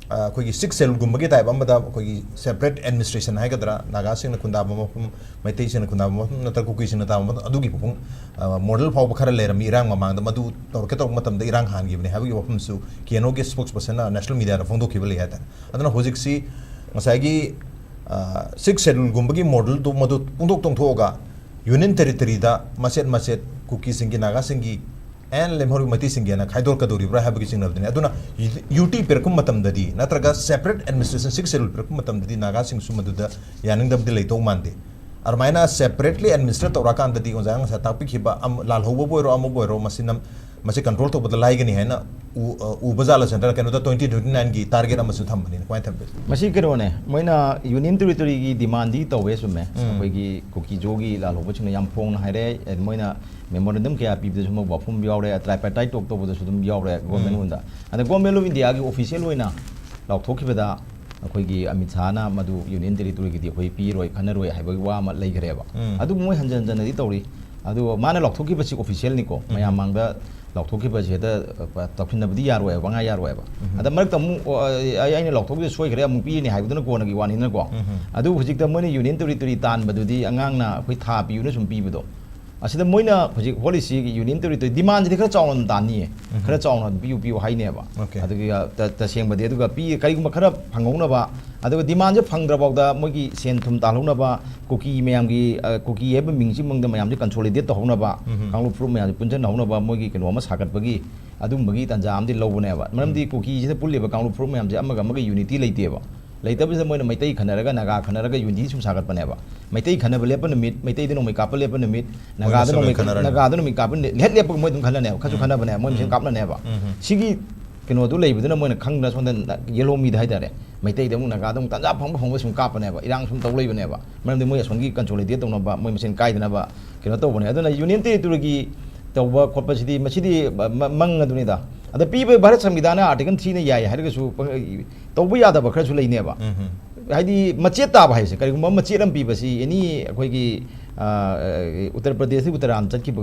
ꯑ, ꯑꯩꯈꯣꯏꯒꯤ Sixth Schedule ꯒꯨꯝꯕꯒꯤ type ꯑꯃꯗ ꯑꯩꯈꯣꯏꯒꯤ separate administration ꯍꯥꯏꯒꯗ꯭ꯔꯥ, ꯅꯥꯒꯥꯁꯤꯡꯅ ꯈꯨꯟꯗꯥꯕ ꯃꯐꯝ, ꯃꯩꯇꯩꯁꯤꯡꯅ ꯈꯨꯟꯗꯥꯕ ꯃꯐꯝ ꯅꯠꯇ꯭ꯔꯒ ꯀꯨꯀꯤꯁꯤꯡꯅ ꯇꯥꯕ ꯃꯐꯝ, ꯑꯗꯨꯒꯤ ꯃꯐꯝ, ꯑ, model ꯐꯥꯎꯕ ꯈꯔ ꯂꯩꯔꯝꯃꯤ ꯏꯔꯥꯡ ꯃꯃꯥꯡꯗ꯫ ꯃꯗꯨ ꯇꯧꯔꯛꯀꯦ ꯇꯧꯔꯛꯄ ꯃꯇꯝꯗ ꯏꯔꯥꯡ ꯍꯥꯟꯈꯤꯕꯅꯤ ꯍꯥꯏꯕꯒꯤ ꯋꯥꯐꯝꯁꯨ K N O ꯒꯤ spokesperson ꯅ national media ꯗ ꯐꯣꯡꯗꯣꯛꯈꯤꯕ ꯂꯩ ꯍꯥꯏ ꯇꯥꯔꯦ꯫ ꯑꯗꯨꯅ ꯍꯧꯖꯤꯛꯁꯤ ꯉꯁꯥꯏꯒꯤ, ꯑ, Sixth Schedule ꯒꯨꯝꯕꯒꯤ model ꯗꯨ ꯃꯗꯨ ꯄꯨꯡꯇꯣꯛ ꯇꯣꯡꯊꯣꯛꯑꯒ union territory ꯗ ꯃꯆꯦꯠ ꯃꯆꯦꯠ ꯀꯨꯀꯤꯁꯤꯡꯒꯤ, ꯅꯥꯒꯥꯁꯤꯡꯒꯤ and ꯂꯦꯝꯍꯧꯔꯤꯕ ꯃꯩꯇꯩꯁꯤꯡꯒꯤ ꯍꯥꯏꯅ ꯈꯥꯏꯗꯣꯔꯛꯀꯗꯧꯔꯤꯕ꯭ꯔꯥ ꯍꯥꯏꯕꯒꯤ ꯆꯤꯡꯅꯕꯗꯨꯅꯤ꯫ ꯑꯗꯨꯅ U T ꯄꯤꯔꯛꯄ ꯃꯇꯝꯗꯗꯤ ꯅꯠꯇ꯭ꯔꯒ separate administration Sixth Schedule ꯄꯤꯔꯛꯄ ꯃꯇꯝꯗꯗꯤ ꯅꯥꯒꯥꯁꯤꯡꯁꯨ ꯃꯗꯨꯗ ꯌꯥꯅꯤꯡꯗꯕꯗꯤ ꯂꯩꯇꯧ ꯃꯥꯟꯗꯦ꯫ ꯑꯗꯨꯃꯥꯏꯅ separately administer ꯇꯧꯔꯛꯑꯀꯥꯟꯗꯗꯤ ꯑꯣꯖꯥ ꯉꯁꯥꯏ ꯇꯥꯛꯄꯤꯈꯤꯕ ꯑꯃ, ꯂꯥꯜꯍꯧꯕꯕꯨ ꯑꯣꯏꯔꯣ ꯑꯃꯕꯨ ꯑꯣꯏꯔꯣ, ꯃꯁꯤ ꯅꯝ-, ꯃꯁꯤ control ꯇꯧꯕꯗ ꯂꯥꯏꯒꯅꯤ ꯍꯥꯏꯅ ꯎ-, ꯑ, ꯎꯕ ꯖꯥꯠꯂ ꯁꯦꯟꯇꯔ ꯀꯩꯅꯣꯗ twenty twenty nine ꯒꯤ target ꯑꯃꯁꯨ ꯊꯝꯕꯅꯤꯅ ꯀꯃꯥꯏꯅ ꯊꯝꯕꯤꯒꯦ? ꯃꯁꯤ ꯀꯩꯅꯣꯅꯦ, ꯃꯣꯏꯅ Union Territory ꯒꯤ demand ꯗꯤ ꯇꯧꯋꯦ, ꯆꯨꯝꯃꯦ꯫ ꯎꯝ꯫ ꯑꯩꯈꯣꯏꯒꯤ ꯀꯨꯀꯤꯖꯣꯒꯤ ꯂꯥꯜꯍꯧꯕꯁꯤꯡꯅ ꯌꯥꯝ ꯐꯣꯡꯅ ꯍꯥꯏꯔꯦ꯫ ꯑꯦ, ꯃꯣꯏꯅ memorandum ꯀꯌꯥ ꯄꯤꯕꯗꯁꯨ ꯃꯣꯏ ꯋꯥꯐꯝ ꯌꯥꯎꯔꯦ, tripartite talk ꯇꯧꯕꯗꯁꯨ ꯑꯗꯨꯝ ꯌꯥꯎꯔꯦ government ꯎꯝ꯫ ꯉꯣꯟꯗ꯫ ꯑꯗ Government of India ꯒꯤ official ꯑꯣꯏꯅ ꯂꯥꯎꯊꯣꯛꯈꯤꯕꯗ ꯑꯩꯈꯣꯏꯒꯤ ꯑꯃꯤꯠ ꯁꯥꯍꯅ ꯃꯗꯨ Union Territory ꯒꯤꯗꯤ ꯑꯩꯈꯣꯏ ꯄꯤꯔꯣꯏ, ꯈꯟꯅꯔꯣꯏ ꯍꯥꯏꯕꯒꯤ ꯋꯥ ꯑꯃ ꯂꯩꯈ꯭ꯔꯦꯕ꯫ ꯎꯝ꯫ ꯑꯗꯨꯕꯨ ꯃꯣꯏ ꯍꯟꯖꯟ ꯍꯟꯖꯟꯅꯗꯤ ꯇꯧꯔꯤ꯫ ꯑꯗꯨ ꯃꯥꯅ ꯂꯥꯎꯊꯣꯛꯈꯤꯕꯁꯤ official ꯅꯤꯀꯣ, ꯎꯝ꯫ ꯃꯌꯥꯝ ꯃꯥꯡꯗ ꯂꯥꯎꯊꯣꯛꯈꯤꯕꯁꯦ ꯍꯦꯛꯇ, ꯑ, ꯇꯧꯁꯤꯟꯅꯕꯗꯤ ꯌꯥꯔꯣꯏꯕ, ꯄꯪꯌꯥ ꯌꯥꯔꯣꯏꯕ꯫ ꯎꯝ꯫ ꯑꯗ ꯃꯔꯛꯇ ꯑꯃꯨꯛ, ꯑꯣ, ꯑꯩ, ꯑꯩꯅ ꯂꯥꯎꯊꯣꯛꯈꯤꯕꯁꯦ ꯁꯣꯏꯈ꯭ꯔꯦ, ꯑꯃꯨꯛ ꯄꯤꯔꯅꯤ ꯍꯥꯏꯕꯗꯨꯅ ꯀꯣꯟꯅꯒꯤ ꯋꯥꯅꯤꯅꯀꯣ꯫ ꯎꯝ꯫ ꯑꯗꯨ ꯍꯧꯖꯤꯛꯇ ꯃꯣꯏꯅ Union Territory ꯇꯥꯟꯕꯗꯨꯗꯤ ꯑꯉꯥꯡꯅ ꯑꯩꯈꯣꯏ ꯊꯥ ꯄꯤꯌꯨꯅ ꯁꯨꯝ ꯄꯤꯕꯗꯣ, ꯑꯁꯤꯗ ꯃꯣꯏꯅ ꯍꯧꯖꯤꯛ ꯍꯣꯠꯂꯤꯁꯤ Union Territory demand ꯁꯤꯗꯤ ꯈꯔ ꯆꯥꯎꯅ ꯑꯗꯨꯝ ꯇꯥꯟꯅꯤꯌꯦ꯫ ꯎꯝ꯫ ꯈꯔ ꯆꯥꯎꯅ ꯑꯗꯨꯝ ꯄꯤꯌꯨ, ꯄꯤꯌꯨ ꯍꯥꯏꯅꯦꯕ꯫ Okay꯫ ꯑꯗꯨꯒꯤ, ꯑ, ꯇ-, ꯇꯁꯦꯡꯕꯗꯤ ꯑꯗꯨꯒ ꯄꯤ-, ꯀꯔꯤꯒꯨꯝꯕ ꯈꯔ ꯐꯪꯍꯧꯅꯕ ꯑꯗꯨꯒ ꯗꯤꯃꯥꯟꯁꯦ ꯐꯪꯗ꯭ꯔꯐꯥꯎꯗ ꯃꯣꯏꯒꯤ ꯁꯦꯟ ꯊꯨꯝ ꯇꯥꯜꯍꯧꯅꯕ, ꯀꯨꯀꯤ ꯃꯌꯥꯝꯒꯤ, ꯑ, ꯀꯨꯀꯤ ꯍꯥꯏꯕ ꯃꯤꯡꯁꯤ ꯃꯅꯨꯡꯗ ꯃꯌꯥꯝꯁꯦ ꯀꯟꯁꯣꯂꯤꯗꯦꯠ ꯇꯧꯍꯧꯅꯕ, ꯎꯝ꯫ ꯀꯥꯡꯂꯨꯞ ꯐꯨꯔꯨꯞ ꯃꯌꯥꯝꯁꯦ ꯄꯨꯟꯁꯤꯟꯅꯍꯧꯅꯕ ꯃꯣꯏꯒꯤ ꯀꯩꯅꯣ ꯑꯃ ꯁꯥꯒꯠꯄꯒꯤ ꯑꯗꯨꯒꯨꯝꯕꯒꯤ ꯇꯥꯟꯖꯥ ꯑꯃꯗꯤ ꯂꯧꯕꯅꯦꯕ꯫ ꯃꯔꯝꯗꯤ ꯎꯝ꯫ ꯀꯨꯀꯤꯁꯤꯗ ꯄꯨꯜꯂꯤꯕ ꯀꯥꯡꯂꯨꯞ ꯐꯨꯔꯨꯞ ꯃꯌꯥꯝꯁꯦ ꯑꯃꯒ ꯑꯃꯒ ꯌꯨꯅꯤꯇꯤ ꯂꯩꯇꯦꯕ꯫ ꯂꯩꯇꯕꯁꯤꯗ ꯃꯣꯏꯅ ꯃꯩꯇꯩ ꯈꯟꯅꯔꯒ ꯅꯥꯒꯥ ꯈꯟꯅꯔꯒ ꯌꯨꯅꯤꯇꯤ ꯁꯨꯝ ꯁꯥꯒꯠꯄꯅꯦꯕ꯫ ꯃꯩꯇꯩ ꯈꯟꯅꯕ ꯂꯦꯞꯄ ꯅꯨꯃꯤꯠ, ꯃꯩꯇꯩꯗ ꯅꯣꯡꯃꯩ ꯀꯥꯞꯄ ꯂꯦꯞꯄ ꯅꯨꯃꯤꯠ, ꯃꯣꯏ ꯅꯥꯒꯥꯗ ꯃꯁꯦꯟ ꯂꯣꯏ ꯅꯣꯡꯃꯩ, ꯈꯟꯅꯔꯅꯤ꯫ ꯅꯥꯒꯥꯗ ꯅꯣꯡꯃꯩ ꯀꯥꯞꯄ ꯅꯨꯃꯤꯠ, ꯍꯦꯛ ꯂꯦꯞꯄꯒ ꯃꯣꯏ ꯑꯗꯨꯝ ꯈꯟꯅꯅꯦꯕ, ꯈꯔꯁꯨ ꯎꯝ꯫ ꯈꯟꯅꯕꯅꯦꯕ, ꯃꯣꯏ ꯃꯁꯦꯟ ꯎꯝ꯫ ꯀꯥꯞꯅꯅꯦꯕ꯫ ꯎꯝ꯫ ꯁꯤꯒꯤ ꯀꯩꯅꯣꯗꯨ ꯂꯩꯕꯗꯨꯅ ꯃꯣꯏꯅ ꯈꯪꯗꯅ ꯁꯣꯝꯗ ꯅ-, ꯌꯦꯜꯍꯧ ꯃꯤꯗ ꯍꯥꯏꯇꯥꯔꯦ, ꯃꯩꯇꯩꯗ ꯑꯃꯨꯛ ꯅꯥꯒꯥꯗ ꯑꯃꯨꯛ ꯇꯥꯟꯖꯥ ꯐꯪꯕ ꯐꯪꯕ ꯁꯨꯝ ꯀꯥꯞꯄꯅꯦꯕ, ꯏꯔꯥꯡ ꯁꯨꯝ ꯇꯧ ꯂꯩꯕꯅꯦꯕ꯫ ꯃꯔꯝꯗꯤ ꯃꯣꯏ ꯑꯁꯣꯝꯒꯤ ꯀꯟꯁꯣꯂꯤꯗꯦꯠ ꯇꯧꯅꯕ, ꯃꯣꯏ ꯃꯁꯦꯟ ꯀꯥꯏꯗꯅꯕ ꯀꯩꯅꯣ ꯇꯧꯕꯅꯦ꯫ ꯑꯗꯨꯅ ꯌꯨꯅꯤꯌꯟ ꯇꯦꯔꯤꯇꯣꯔꯤꯒꯤ ꯇꯧꯕ ꯈꯣꯠꯄꯁꯤꯗꯤ ꯃꯁꯤꯗꯤ ꯃ-, ꯃ-, ꯃꯪ ꯑꯗꯨꯅꯤꯗ꯫ ꯑꯗ ꯄꯤꯕ ꯚꯥꯔꯠ ꯁꯪꯕꯤꯙꯥꯟꯅ ꯑꯥꯔꯇꯤꯀꯜ ꯊ꯭ꯔꯤꯅ ꯌꯥꯏ ꯍꯥꯏꯔꯒꯁꯨ ꯄ-, ꯇꯧꯕ ꯌꯥꯗꯕ ꯈꯔꯁꯨ ꯂꯩꯅꯦꯕ꯫ ꯎꯝ꯫ ꯍꯥꯏꯗꯤ ꯃꯆꯦꯠ ꯇꯥꯕ ꯍꯥꯏꯁꯦ, ꯀꯔꯤꯒꯨꯝꯕ ꯃꯆꯦꯠ ꯑꯃ ꯄꯤꯕꯁꯤ ꯑꯦꯅꯤ ꯑꯩꯈꯣꯏꯒꯤ, ꯑ, ꯎꯠꯇꯔ ꯄ꯭ꯔꯗꯦꯁꯇꯒꯤ ꯎꯠꯇꯔꯥꯟ ꯆꯠꯈꯤꯕ,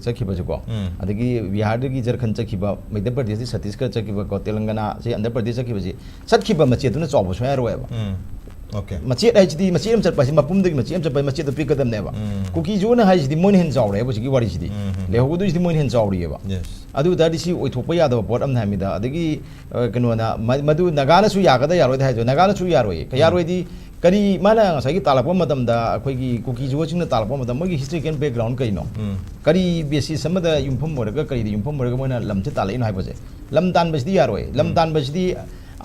ꯆꯠꯈꯤꯕꯁꯨꯀꯣ, ꯎꯝ꯫ ꯑꯗꯒꯤ ꯕꯤꯍꯥꯔꯗꯒꯤ ꯖꯔꯈꯟ ꯆꯠꯈꯤꯕ, ꯃꯩꯙ꯭ꯌ ꯄ꯭ꯔꯗꯦꯁꯇꯒꯤ ꯆꯠꯇꯤꯁꯒꯔ ꯆꯠꯈꯤꯕꯀꯣ, ꯇꯦꯂꯪꯒꯅꯥꯁꯤ ꯑꯟꯙ꯭ꯔ ꯄ꯭ꯔꯗꯦꯁ ꯆꯠꯈꯤꯕꯁꯤ, ꯆꯠꯈꯤꯕ ꯃꯆꯦꯠꯇꯨꯅ ꯆꯥꯎꯕ ꯁꯨꯡꯌꯥ ꯌꯥꯔꯣꯏꯕ꯫ ꯎꯝ꯫ ꯑꯣꯀꯦ꯫ ꯃꯆꯦꯠ ꯍꯥꯏꯁꯤꯗꯤ, ꯃꯆꯦꯠ ꯑꯃ ꯆꯠꯄ ꯍꯥꯏꯁꯤ ꯃꯄꯨꯝꯗꯒꯤ ꯃꯆꯦꯠ ꯑꯃ ꯆꯠꯄ ꯍꯥꯏꯁꯤ ꯃꯆꯦꯠꯇꯣ ꯄꯤꯛꯀꯗꯕꯅꯦꯕ꯫ ꯎꯝ꯫ ꯀꯨꯀꯤꯁꯨꯅ ꯍꯥꯏꯁꯤꯗꯤ ꯃꯣꯏꯅ ꯍꯦꯟꯅ ꯆꯥꯎꯔꯦꯕ ꯍꯧꯖꯤꯛꯀꯤ ꯋꯥꯔꯤꯁꯤꯗꯤ꯫ ꯎꯝ, ꯎꯝ꯫ ꯂꯩꯍꯧꯒꯗꯣꯏꯁꯤꯗꯤ ꯃꯣꯏꯅ ꯍꯦꯟꯅ ꯆꯥꯎꯔꯤꯑꯕ꯫ Yes꯫ ꯑꯗꯨ ꯑꯣꯏ ꯇꯥꯔꯗꯤ ꯁꯤ ꯑꯣꯏꯊꯣꯛꯄ ꯌꯥꯗꯕ ꯄꯣꯠ ꯑꯃꯅꯤ ꯍꯥꯏꯕꯅꯤꯗ꯫ ꯑꯗꯒꯤ, ꯑ, ꯀꯩꯅꯣꯅ, ꯃ-, ꯃꯗꯨ ꯅꯥꯒꯥꯅꯁꯨ ꯌꯥꯒꯗ꯭ꯔꯥ ꯌꯥꯔꯣꯏꯗ꯭ꯔꯥ ꯍꯥꯏꯗꯣ, ꯅꯥꯒꯥꯅꯁꯨ ꯌꯥꯔꯣꯏꯌꯦ꯫ ꯎꯝ꯫ ꯌꯥꯔꯣꯏꯗꯤ ꯀꯔꯤ, ꯃꯥꯅ ꯉꯁꯥꯏꯒꯤ ꯇꯥꯜꯂꯛꯄ ꯃꯇꯝꯗ, ꯑꯩꯈꯣꯏꯒꯤ ꯀꯨꯀꯤ ꯖꯨꯒꯣꯠꯁꯤꯡꯅ ꯇꯥꯜꯂꯛꯄ ꯃꯇꯝꯗ ꯃꯣꯏꯒꯤ historical background ꯀꯩꯅꯣ? ꯎꯝ꯫ ꯀꯔꯤ basis ꯑꯃꯗ ꯌꯨꯝꯐꯝ ꯑꯣꯏꯔꯒ, ꯀꯔꯤꯗ ꯌꯨꯝꯐꯝ ꯑꯣꯏꯔꯒ ꯃꯣꯏꯅ ꯂꯝꯁꯦ ꯇꯥꯜꯂꯛꯏꯅꯣ ꯍꯥꯏꯕꯁꯦ? ꯂꯝ ꯇꯥꯟꯕꯁꯤꯗꯤ ꯌꯥꯔꯣꯏ꯫ ꯂꯝ ꯎꯝ꯫ ꯇꯥꯟꯕꯁꯤꯗꯤ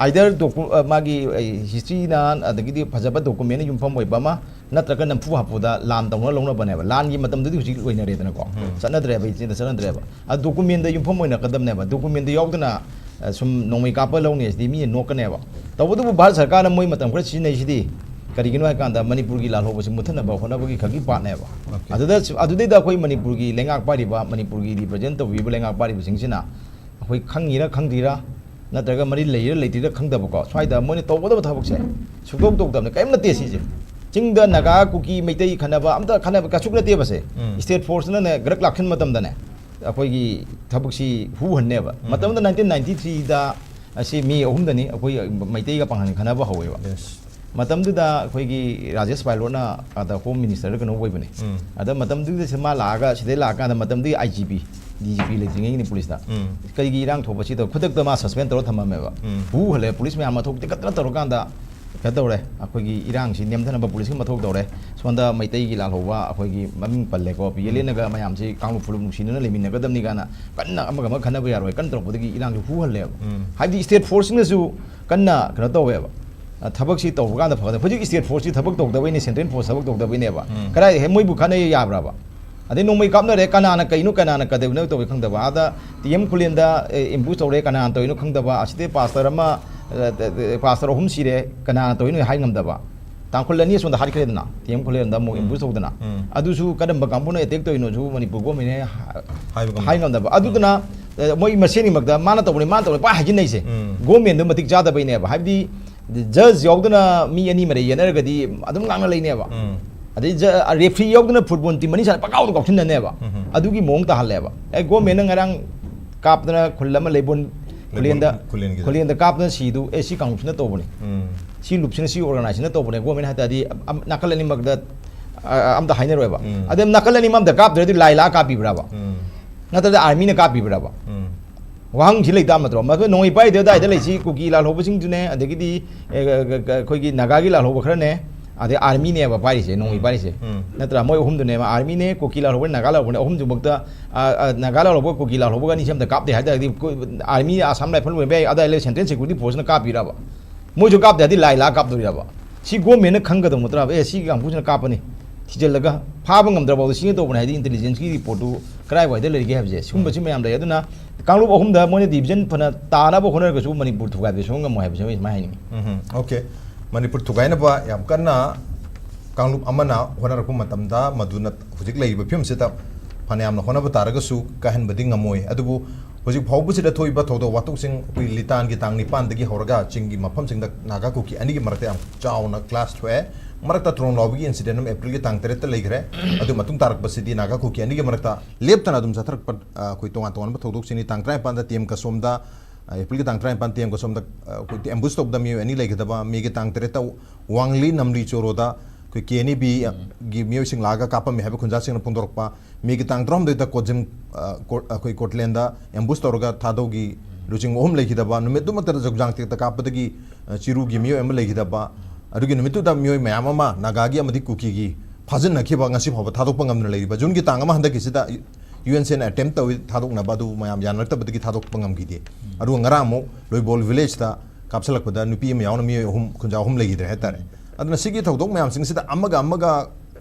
either docu-, ꯑ, ꯃꯥꯒꯤ, ꯑ, historyꯅ, ꯑꯗꯒꯤꯗꯤ ꯐꯖꯕ documentꯅ ꯌꯨꯝꯐꯝ ꯑꯣꯏꯕ ꯑꯃ, ꯅꯠꯇ꯭ꯔꯒ ꯅꯝꯐꯨ ꯍꯥꯐꯨꯗ ꯂꯥꯟ ꯇꯧꯅ ꯂꯧꯅꯕꯅꯦꯕ꯫ ꯂꯥꯟꯒꯤ ꯃꯇꯝꯗꯨꯗꯤ ꯍꯧꯖꯤꯛ ꯂꯣꯏꯅꯔꯦꯗꯅꯀꯣ꯫ ꯎꯝ꯫ ꯆꯠꯅꯗ꯭ꯔꯦꯕ, ꯏꯆꯦꯗ ꯆꯠꯅꯗ꯭ꯔꯦꯕ꯫ ꯑꯗꯨ documentꯗ ꯌꯨꯝꯐꯝ ꯑꯣꯏꯅꯔꯛꯀꯗꯕꯅꯦꯕ꯫ Documentꯗ ꯌꯥꯎꯗꯅ, ꯑ, ꯁꯨꯝ ꯅꯣꯡꯃꯩ ꯀꯥꯞꯄ ꯂꯧꯅꯤ ꯍꯥꯏꯁꯤꯗꯤ ꯃꯤꯅ ꯅꯣꯛꯀꯅꯦꯕ꯫ ꯇꯧꯕꯇꯕꯨ ꯚꯥꯔꯠ ꯁꯔꯀꯥꯔꯅ ꯃꯣꯏ ꯃꯇꯝ ꯈꯔ ꯁꯤꯖꯤꯟꯅꯩꯁꯤꯗꯤ ꯀꯔꯤꯒꯤꯅꯣ ꯍꯥꯏ ꯀꯥꯟꯗ ꯃꯅꯤꯄꯨꯔꯒꯤ ꯂꯥꯜꯍꯧꯕꯁꯤ ꯃꯨꯠꯊꯠꯅꯕ ꯍꯣꯠꯅꯕꯒꯤ ꯈꯛꯀꯤ ꯄꯥꯠꯅꯦꯕ꯫ ꯑꯣꯀꯦ꯫ ꯑꯗꯨꯗ, ꯑꯗꯨꯗꯩꯗ ꯑꯩꯈꯣꯏ ꯃꯅꯤꯄꯨꯔꯒꯤ ꯂꯩꯉꯥꯛ ꯄꯥꯏꯔꯤꯕ, ꯃꯅꯤꯄꯨꯔꯒꯤ represent ꯇꯧꯕꯤꯕ ꯂꯩꯉꯥꯛ ꯄꯥꯏꯔꯤꯕꯁꯤꯡꯁꯤꯅ ꯑꯩꯈꯣꯏ ꯈꯪꯉꯤꯔꯥ ꯈꯪꯗ꯭ꯔꯤꯔꯥ, ꯅꯠꯇ꯭ꯔꯒ ꯃꯔꯤ ꯂꯩꯔꯤꯔꯥ ꯂꯩꯇ꯭ꯔꯤꯔꯥ ꯈꯪꯗꯕꯀꯣ, ꯁ꯭ꯋꯥꯏꯗ ꯃꯣꯏꯅ ꯇꯧꯒꯗꯕ ꯊꯕꯛꯁꯦ ꯁꯨꯛꯇꯧ ꯇꯧꯗꯕꯅꯦ, ꯀꯔꯤꯝ ꯅꯠꯇꯦ ꯁꯤꯁꯦ꯫ ꯆꯤꯡꯗ ꯅꯥꯒꯥ, ꯀꯨꯀꯤ, ꯃꯩꯇꯩ ꯈꯟꯅꯕ ꯑꯝꯇ ꯈꯟꯅꯕ ꯀꯩꯁꯨ ꯅꯠꯇꯦꯕꯁꯦ꯫ ꯎꯝ꯫ State forceꯅꯅꯦ ꯒ꯭ꯔꯛ ꯂꯥꯛꯁꯤꯟ ꯃꯇꯝꯗꯅꯦ ꯑꯩꯈꯣꯏꯒꯤ ꯊꯕꯛꯁꯤ ꯍꯨꯍꯟꯅꯦꯕ꯫ ꯎꯝ꯫ ꯃꯇꯝꯗꯨꯗ nineteen ninety threeꯗ ꯑꯁꯤ ꯃꯤ ꯑꯍꯨꯝꯗꯅꯤ ꯑꯩꯈꯣꯏ ꯃꯩꯇꯩꯒ ꯄꯥꯡꯒꯟ ꯈꯟꯅꯕ ꯍꯧꯋꯦꯕ꯫ Yes꯫ ꯃꯇꯝꯗꯨꯗ ꯑꯩꯈꯣꯏꯒꯤ ꯔꯥꯖꯦꯁ ꯄꯥꯏꯂꯣꯠꯅ ꯑꯗ Home Ministerꯔ ꯀꯩꯅꯣ ꯑꯣꯏꯕꯅꯦ꯫ ꯎꯝ꯫ ꯑꯗ ꯃꯇꯝꯗꯨꯗ ꯁꯤ ꯃꯥ ꯂꯥꯛꯑꯒ, ꯁꯤꯗꯩ ꯂꯥꯛꯑꯀꯥꯟꯗ ꯃꯇꯝꯗꯨꯒꯤ IGP, DGP ꯂꯩꯇ꯭ꯔꯤꯉꯩꯒꯤꯅꯤ ꯄꯨꯂꯤꯁꯇ꯫ ꯎꯝ꯫ ꯀꯔꯤꯒꯤ ꯏꯔꯥꯡ ꯊꯣꯛꯄꯁꯤꯗ ꯈꯨꯗꯛꯇ ꯃꯥ suspend ꯇꯧꯔ ꯊꯝꯃꯝꯃꯦꯕ꯫ ꯎꯝ꯫ ꯍꯨ ꯍꯜꯂꯦ, ꯄꯨꯂꯤꯁ ꯃꯌꯥꯝ ꯃꯊꯧ ꯇꯤꯀꯠꯇꯅ ꯇꯧꯔꯀꯥꯟꯗ ꯀꯩꯅꯣ ꯇꯧꯔꯦ, ꯑꯩꯈꯣꯏꯒꯤ ꯏꯔꯥꯡꯁꯤ ꯅꯦꯝꯊꯅꯕ ꯄꯨꯂꯤꯁꯀꯤ ꯃꯊꯧ ꯇꯧꯔꯦ꯫ ꯁꯣꯝꯗ ꯃꯩꯇꯩꯒꯤ ꯂꯥꯜꯍꯧꯕ ꯑꯩꯈꯣꯏꯒꯤ ꯃꯃꯤꯡ ꯄꯜꯂꯦꯀꯣ, ꯄꯤ ꯑꯦꯜ ꯑꯦꯅꯒ ꯃꯌꯥꯝꯁꯤ ꯀꯥꯡꯂꯨꯞ ꯐꯨꯔꯨꯞ ꯅꯨꯡꯁꯤꯅꯅ ꯂꯩꯃꯤꯟꯅꯒꯗꯕꯅꯤ ꯀꯥꯏꯅ ꯀꯟꯅ ꯑꯃꯒ ꯑꯃꯒ ꯈꯟꯅꯕ ꯌꯥꯔꯣꯏ ꯀꯟꯅ ꯇꯧꯔꯛꯄꯗꯒꯤ ꯏꯔꯥꯡꯁꯤ ꯍꯨꯍꯜꯂꯦꯕ꯫ ꯎꯝ꯫ ꯍꯥꯏꯕꯗꯤ ꯁ꯭ꯇꯦꯠ ꯐꯣꯔꯁꯁꯤꯡꯅꯁꯨ ꯀꯟꯅ ꯀꯩꯅꯣ ꯇꯧꯋꯦꯕ꯫ ꯑ, ꯊꯕꯛꯁꯤ ꯇꯧꯕ ꯀꯥꯟꯗ ꯐꯒꯗꯕ꯫ ꯍꯧꯖꯤꯛ ꯁ꯭ꯇꯦꯠ ꯐꯣꯔꯁꯁꯤ ꯊꯕꯛ ꯇꯧꯗꯕꯩꯅꯦ, ꯁꯦꯟꯇ꯭ꯔꯦꯜ ꯐꯣꯔꯁ ꯊꯕꯛ ꯇꯧꯗꯕꯩꯅꯦꯕ꯫ ꯎꯝ꯫ ꯀꯗꯥꯏꯗ ꯍꯦꯛ ꯃꯣꯏꯕꯨ ꯈꯟꯅ ꯌꯥꯕ꯭ꯔꯕ? ꯑꯗꯩ ꯅꯣꯡꯃꯩ ꯀꯥꯞꯅꯔꯦ, ꯀꯅꯥꯅ ꯀꯩꯅꯣ, ꯀꯅꯥꯅ ꯀꯩꯗꯧꯅꯣ ꯇꯧꯋꯦ ꯈꯪꯗꯕ꯫ ꯑꯥꯗ ꯇꯤ ꯑꯦꯝ ꯈꯨꯂꯦꯟꯗ, ꯑꯦ, ꯑꯦꯝꯕꯨꯁ ꯇꯧꯔꯦ, ꯀꯅꯥꯅ ꯇꯧꯔꯤꯅꯣ ꯈꯪꯗꯕ꯫ ꯑꯁꯤꯗ ꯄꯥꯁꯇꯔ ꯑꯃ, ꯑ, ꯄꯥꯁꯇꯔ ꯑꯍꯨꯝ ꯁꯤꯔꯦ, ꯀꯅꯥꯅ ꯇꯧꯔꯤꯅꯣ ꯍꯥꯏ ꯉꯝꯗꯕ꯫ ꯇꯥꯡꯈꯨꯜ ꯑꯅꯤ ꯑꯁꯣꯝꯗ ꯍꯥꯠꯈ꯭ꯔꯦꯗꯅ, ꯇꯤ ꯑꯦꯝ ꯈꯨꯂꯦꯟꯗ ꯑꯃꯨꯛ ꯎꯝ꯫ ꯑꯦꯝꯕꯨꯁ ꯇꯧꯗꯅ꯫ ꯎꯝ꯫ ꯑꯗꯨꯁꯨ ꯀꯔꯝꯕ ꯀꯥꯡꯕꯨꯅ ꯑꯦꯇꯦꯛ ꯇꯧꯔꯤꯅꯣꯁꯨ ꯃꯅꯤꯄꯨꯔ ꯒꯣꯔꯃꯦꯟꯅ ꯍꯥ-, ꯍꯥꯏꯕ ꯉꯝꯗꯕ꯫ ꯍꯥꯏ ꯉꯝꯗꯕ꯫ ꯑꯗꯨꯗꯨꯅ, ꯑ, ꯃꯣꯏ ꯃꯁꯦꯟꯒꯤ ꯃꯔꯛꯇ ꯃꯥꯅ ꯇꯧꯕꯅꯤ, ꯃꯥꯅ ꯇꯧꯕꯅꯤ ꯄꯥꯏ ꯍꯥꯏꯖꯤꯟꯅꯩꯁꯦ꯫ ꯎꯝ꯫ ꯒꯣꯔꯃꯦꯟꯗꯣ ꯃꯇꯤꯛ ꯆꯥꯗꯕꯩꯅꯦꯕ꯫ ꯍꯥꯏꯕꯗꯤ ꯖꯖ ꯌꯥꯎꯗꯅ ꯃꯤ ꯑꯅꯤ ꯃꯔꯩ ꯌꯦꯠꯅꯔꯒꯗꯤ ꯑꯗꯨꯝ ꯉꯥꯡꯅ ꯂꯩꯅꯦꯕ꯫ ꯎꯝ꯫ ꯑꯗꯩ ꯖ-, ꯑ, ꯔꯦꯐ꯭ꯔꯤ ꯌꯥꯎꯗꯅ ꯐꯨꯠꯕꯣꯜ ꯇꯤꯝ ꯑꯅꯤ ꯁꯥꯟꯅ ꯄꯪꯀꯥꯎꯗ ꯀꯥꯎꯁꯤꯟꯅꯅꯦꯕ꯫ ꯎꯝ꯫ ꯑꯗꯨꯒꯤ ꯃꯑꯣꯡ ꯇꯥꯍꯜꯂꯦꯕ꯫ ꯑꯦ, ꯒꯣꯔꯃꯦꯟꯅ ꯉꯔꯥꯡ ꯀꯥꯞꯇꯅ ꯈꯨꯜ ꯑꯃ ꯂꯩꯕꯣꯟ ꯂꯩꯕꯣꯟ ꯈꯨꯂꯦꯟꯗ, ꯈꯨꯂꯦꯟꯒꯤꯗ꯫ ꯈꯨꯂꯦꯟꯗ ꯀꯥꯞꯇꯅ ꯁꯤꯗꯨ, ꯑꯦ, ꯁꯤ ꯀꯥꯡꯂꯨꯞꯁꯤꯅ ꯇꯧꯕꯅꯤ꯫ ꯎꯝ꯫ ꯁꯤ ꯂꯨꯞꯁꯤꯅ, ꯁꯤ ꯑꯣꯔꯒꯅꯥꯏꯖꯦꯁꯟꯅ ꯇꯧꯕꯅꯦ꯫ ꯒꯣꯔꯃꯦꯟ ꯍꯥꯏ ꯇꯥꯔꯗꯤ ꯑꯝ-, ꯑꯝ-, ꯅꯥꯀꯜ ꯑꯅꯤꯃꯛꯇ, ꯑ, ꯑ, ꯑꯝꯇ ꯍꯥꯏꯅꯔꯣꯏꯕ꯫ ꯎꯝ꯫ ꯑꯗꯩ ꯅꯥꯀꯜ ꯑꯅꯤꯃꯛ ꯑꯝꯇ ꯀꯥꯞꯇ꯭ꯔꯗꯤ ꯂꯥꯏ ꯂꯥꯛꯑ ꯀꯥꯞꯄꯤꯕ꯭ꯔꯕ? ꯎꯝ꯫ ꯅꯠꯇ꯭ꯔꯗꯤ ꯑꯥꯔꯃꯤꯅ ꯀꯥꯞꯄꯤꯕ꯭ꯔꯕ? ꯎꯝ꯫ ꯋꯥꯍꯪꯁꯤ ꯂꯩꯇꯥ ꯅꯠꯇ꯭ꯔꯣ? ꯃꯗꯨ ꯅꯣꯡꯃꯩ ꯄꯥꯏꯗꯦ ꯑꯗꯥꯏꯗ ꯂꯩꯁꯤ ꯀꯨꯀꯤ ꯂꯥꯜꯍꯧꯕꯁꯤꯡꯗꯨꯅꯦ, ꯑꯗꯒꯤꯗꯤ, ꯑꯦ, ꯑ, ꯑ, ꯑ, ꯑꯩꯈꯣꯏꯒꯤ ꯅꯥꯒꯥꯒꯤ ꯂꯥꯜꯍꯧꯕ ꯈꯔꯅꯦ, ꯑꯗꯩ ꯑꯥꯔꯃꯤꯅꯦꯕ ꯄꯥꯏꯔꯤꯁꯦ, ꯅꯣꯡꯃꯩ ꯎꯝ꯫ ꯄꯥꯏꯔꯤꯁꯦ꯫ ꯎꯝ꯫ ꯅꯠꯇ꯭ꯔꯥ? ꯃꯣꯏ ꯑꯍꯨꯝꯗꯨꯅꯦꯕ, ꯑꯥꯔꯃꯤꯅꯦ, ꯀꯨꯀꯤ ꯂꯥꯜꯍꯧꯕ, ꯅꯥꯒꯥ ꯂꯥꯜꯍꯧꯕꯅꯦ, ꯑꯍꯨꯝꯗꯨꯃꯛꯇ, ꯑ, ꯑ, ꯅꯥꯒꯥ ꯂꯥꯜꯍꯧꯕ, ꯀꯨꯀꯤ ꯂꯥꯜꯍꯧꯕꯒ ꯑꯅꯤꯁꯦ ꯑꯝꯇ ꯀꯥꯞꯇꯦ ꯍꯥꯏ ꯇꯥꯔꯗꯤ, ꯀꯨ-, ꯑꯥꯔꯃꯤ, ꯑꯁꯥꯝ ꯔꯥꯏꯐꯜ ꯑꯣꯏꯕ ꯌꯥꯏ, ꯑꯗꯥꯏ ꯂꯩ ꯁꯦꯟꯇ꯭ꯔꯦꯜ ꯁꯦꯀ꯭ꯌꯨꯔꯤꯇꯤ ꯐꯣꯔꯁꯅ ꯀꯥꯞꯄꯤꯔꯕ? ꯃꯣꯏꯁꯨ ꯀꯥꯞꯇꯦ ꯍꯥꯏꯗꯤ ꯂꯥꯏ ꯂꯥꯛꯑ ꯀꯥꯞꯇꯣꯔꯤꯔꯕ? ꯁꯤ ꯒꯣꯔꯃꯦꯟꯅ ꯈꯪꯒꯗꯧ ꯅꯠꯇ꯭ꯔꯕ? ꯑꯦ, ꯁꯤꯒꯤ ꯀꯥꯡꯕꯨꯁꯤꯅ ꯀꯥꯞꯄꯅꯤ, ꯊꯤꯖꯤꯜꯂꯒ ꯐꯥꯕ ꯉꯝꯗ꯭ꯔꯕ ꯐꯥꯎꯗ ꯁꯤꯒꯦ ꯇꯧꯕꯅꯦ ꯍꯥꯏꯗꯤ ꯏꯟꯇꯦꯂꯤꯖꯦꯟꯁꯀꯤ ꯔꯤꯄꯣꯔꯠꯇꯨ ꯀꯗꯥꯏꯋꯥꯏꯗ ꯂꯩꯒꯦ ꯍꯥꯏꯕꯁꯦ, ꯁꯤꯒꯨꯝꯕꯁꯤ ꯃꯌꯥꯝ ꯂꯩ꯫ ꯑꯗꯨꯅ ꯀꯥꯡꯂꯨꯞ ꯑꯍꯨꯝꯗ ꯃꯣꯏꯅ ꯗꯤꯕꯤꯖꯟ ꯐꯅ ꯇꯥꯅꯕ ꯍꯣꯠꯅꯔꯒꯁꯨ ꯃꯅꯤꯄꯨꯔ ꯊꯨꯒꯥꯏꯕꯗꯤ ꯁꯨꯡꯉꯝ ꯉꯝꯃꯣꯏ ꯍꯥꯏꯕꯁꯤ ꯑꯩ ꯁꯨꯃꯥꯏꯅ ꯍꯥꯏꯅꯤꯡꯉꯤ꯫ ꯎꯝ, okay꯫ ꯃꯅꯤꯄꯨꯔ ꯊꯨꯒꯥꯏꯅꯕ ꯌꯥꯝ ꯀꯟꯅ ꯀꯥꯡꯂꯨꯞ ꯑꯃꯅ ꯍꯣꯠꯅꯔꯛꯄ ꯃꯇꯝꯗ ꯃꯗꯨꯅ ꯍꯧꯖꯤꯛ ꯂꯩꯔꯤꯕ ꯐꯤꯕꯝꯁꯤꯗ ꯐꯅꯌꯥꯝꯅ ꯍꯣꯠꯅꯕ ꯇꯥꯔꯒꯁꯨ ꯀꯥꯏꯍꯟꯕꯗꯤ ꯉꯝꯃꯣꯏ꯫ ꯑꯗꯨꯕꯨ ꯍꯧꯖꯤꯛ ꯐꯥꯎꯕꯁꯤꯗ ꯊꯣꯛꯏꯕ ꯊꯧꯗꯣꯛ ꯋꯥꯊꯣꯛꯁꯤꯡ ꯑꯩꯈꯣꯏ ꯂꯤꯇꯥꯟꯒꯤ ꯇꯥꯡ ꯅꯤꯄꯥꯟꯗꯒꯤ ꯍꯧꯔꯒ ꯆꯤꯡꯒꯤ ꯃꯐꯝꯁꯤꯡꯗ ꯅꯥꯒꯥ ꯀꯨꯀꯤ ꯑꯅꯤꯒꯤ ꯃꯔꯛꯇ ꯌꯥꯝ ꯆꯥꯎꯅ clash ꯊꯣꯛꯑꯦ꯫ ꯃꯔꯛꯇ ꯇ꯭ꯔꯣꯟ ꯂꯥꯎꯕꯒꯤ incident ꯑꯃ ꯑꯦꯄ꯭ꯔꯤꯜꯒꯤ ꯇꯥꯡ ꯇꯔꯦꯠꯇ ꯂꯩꯈ꯭ꯔꯦ꯫ ꯑꯗꯨ ꯃꯇꯨꯡ ꯇꯥꯔꯛꯄꯁꯤꯗꯤ ꯅꯥꯒꯥ ꯀꯨꯀꯤ ꯑꯅꯤꯒꯤ ꯃꯔꯛꯇ ꯂꯦꯞꯇꯅ ꯑꯗꯨꯝ ꯆꯠꯊꯔꯛꯄ, ꯑ, ꯑꯩꯈꯣꯏ ꯇꯣꯉꯥꯟ ꯇꯣꯉꯥꯟꯕ ꯊꯧꯗꯣꯛꯁꯤꯡꯅꯤ꯫ ꯇꯥꯡ ꯇꯔꯥꯅꯤꯄꯥꯟꯗ ꯇꯤ ꯑꯦꯝ ꯀꯁꯣꯝꯗ, ꯑ, ꯑꯦꯄ꯭ꯔꯤꯜꯒꯤ ꯇꯥꯡ ꯇꯔꯥꯅꯤꯄꯥꯟ ꯇꯤ ꯑꯦꯝ ꯀꯁꯣꯝꯗ, ꯑ, ꯑꯩꯈꯣꯏ ambush ꯇꯧꯕꯗ ꯃꯤꯑꯣꯏ ꯑꯅꯤ ꯂꯩꯒꯗꯕ, ꯃꯦꯒꯤ ꯇꯥꯡ ꯇꯔꯦꯠꯇ ꯋꯥꯡꯂꯤ ꯅꯝꯂꯤ ꯆꯣꯔꯣꯗ ꯑꯩꯈꯣꯏ ꯀꯦ ꯑꯦꯟ ꯏ ꯕꯤꯒꯤ ꯃꯤꯑꯣꯏꯁꯤꯡ ꯂꯥꯛꯑꯒ ꯀꯥꯞꯄꯝꯃꯤ ꯍꯥꯏꯕ ꯈꯨꯟꯖꯥꯁꯤꯡꯅ ꯐꯣꯡꯗꯣꯔꯛꯄ꯫ ꯃꯦꯒꯤ ꯇꯥꯡ ꯇꯔꯥꯍꯨꯝꯗꯣꯏꯗ ꯀꯣꯖꯤꯝ, ꯑ, ꯀꯣ-, ꯑꯩꯈꯣꯏ ꯀꯣꯔꯠꯂꯦꯟꯗ ambush ꯇꯧꯔꯒ ꯊꯥꯗꯧꯒꯤ ꯂꯨꯆꯤꯡꯕ ꯑꯍꯨꯝ ꯂꯩꯈꯤꯗꯕ, ꯅꯨꯃꯤꯠꯇꯨꯃꯛꯇꯗ ꯆꯨꯝꯆꯥꯡ ꯇꯦꯛꯇ ꯀꯥꯞꯄꯗꯒꯤ, ꯑ, ꯆꯤꯔꯨꯒꯤ ꯃꯤꯑꯣꯏ ꯑꯃ ꯂꯩꯈꯤꯗꯕ, ꯑꯗꯨꯒꯤ ꯅꯨꯃꯤꯠꯇꯨꯗ ꯃꯤꯑꯣꯏ ꯃꯌꯥꯝ ꯑꯃ ꯅꯥꯒꯥꯒꯤ ꯑꯃꯗꯤ ꯀꯨꯀꯤꯒꯤ ꯐꯥꯖꯤꯟꯅꯈꯤꯕ, ꯉꯁꯤ ꯐꯥꯎꯕ ꯊꯥꯗꯣꯛꯄ ꯉꯝꯗꯅ ꯂꯩꯔꯤꯕ꯫ ꯖꯨꯟꯒꯤ ꯇꯥꯡ ꯑꯃ ꯍꯟꯗꯛꯀꯤꯁꯤꯗ ꯌꯨ ꯑꯦꯟ ꯁꯤꯅ ꯑꯦꯇꯦꯝꯞ ꯇꯧꯏ ꯊꯥꯗꯣꯛꯅꯕ, ꯑꯗꯨ ꯃꯌꯥꯝ ꯌꯥꯅꯔꯛꯇꯕꯗꯒꯤ ꯊꯥꯗꯣꯛꯄ ꯉꯝꯈꯤꯗꯦ꯫ ꯑꯗꯨꯒ ꯉꯔꯥꯡ ꯑꯃꯨꯛ ꯂꯣꯏꯕꯣꯜ ꯚꯤꯂꯦꯖꯇ ꯀꯥꯞꯁꯤꯜꯂꯛꯄꯗ ꯅꯨꯄꯤ ꯑꯃ ꯌꯥꯎꯅ ꯃꯤꯑꯣꯏ ꯑꯍꯨꯝ, ꯈꯨꯟꯖꯥ ꯑꯍꯨꯝ ꯂꯩꯈꯤꯗ꯭ꯔꯦ ꯍꯥꯏꯇꯥꯔꯦ꯫ ꯑꯗꯨꯅ ꯁꯤꯒꯤ ꯊꯧꯗꯣꯛ ꯃꯌꯥꯝꯁꯤꯡꯁꯤꯗ ꯑꯃꯒ ꯑꯃꯒ,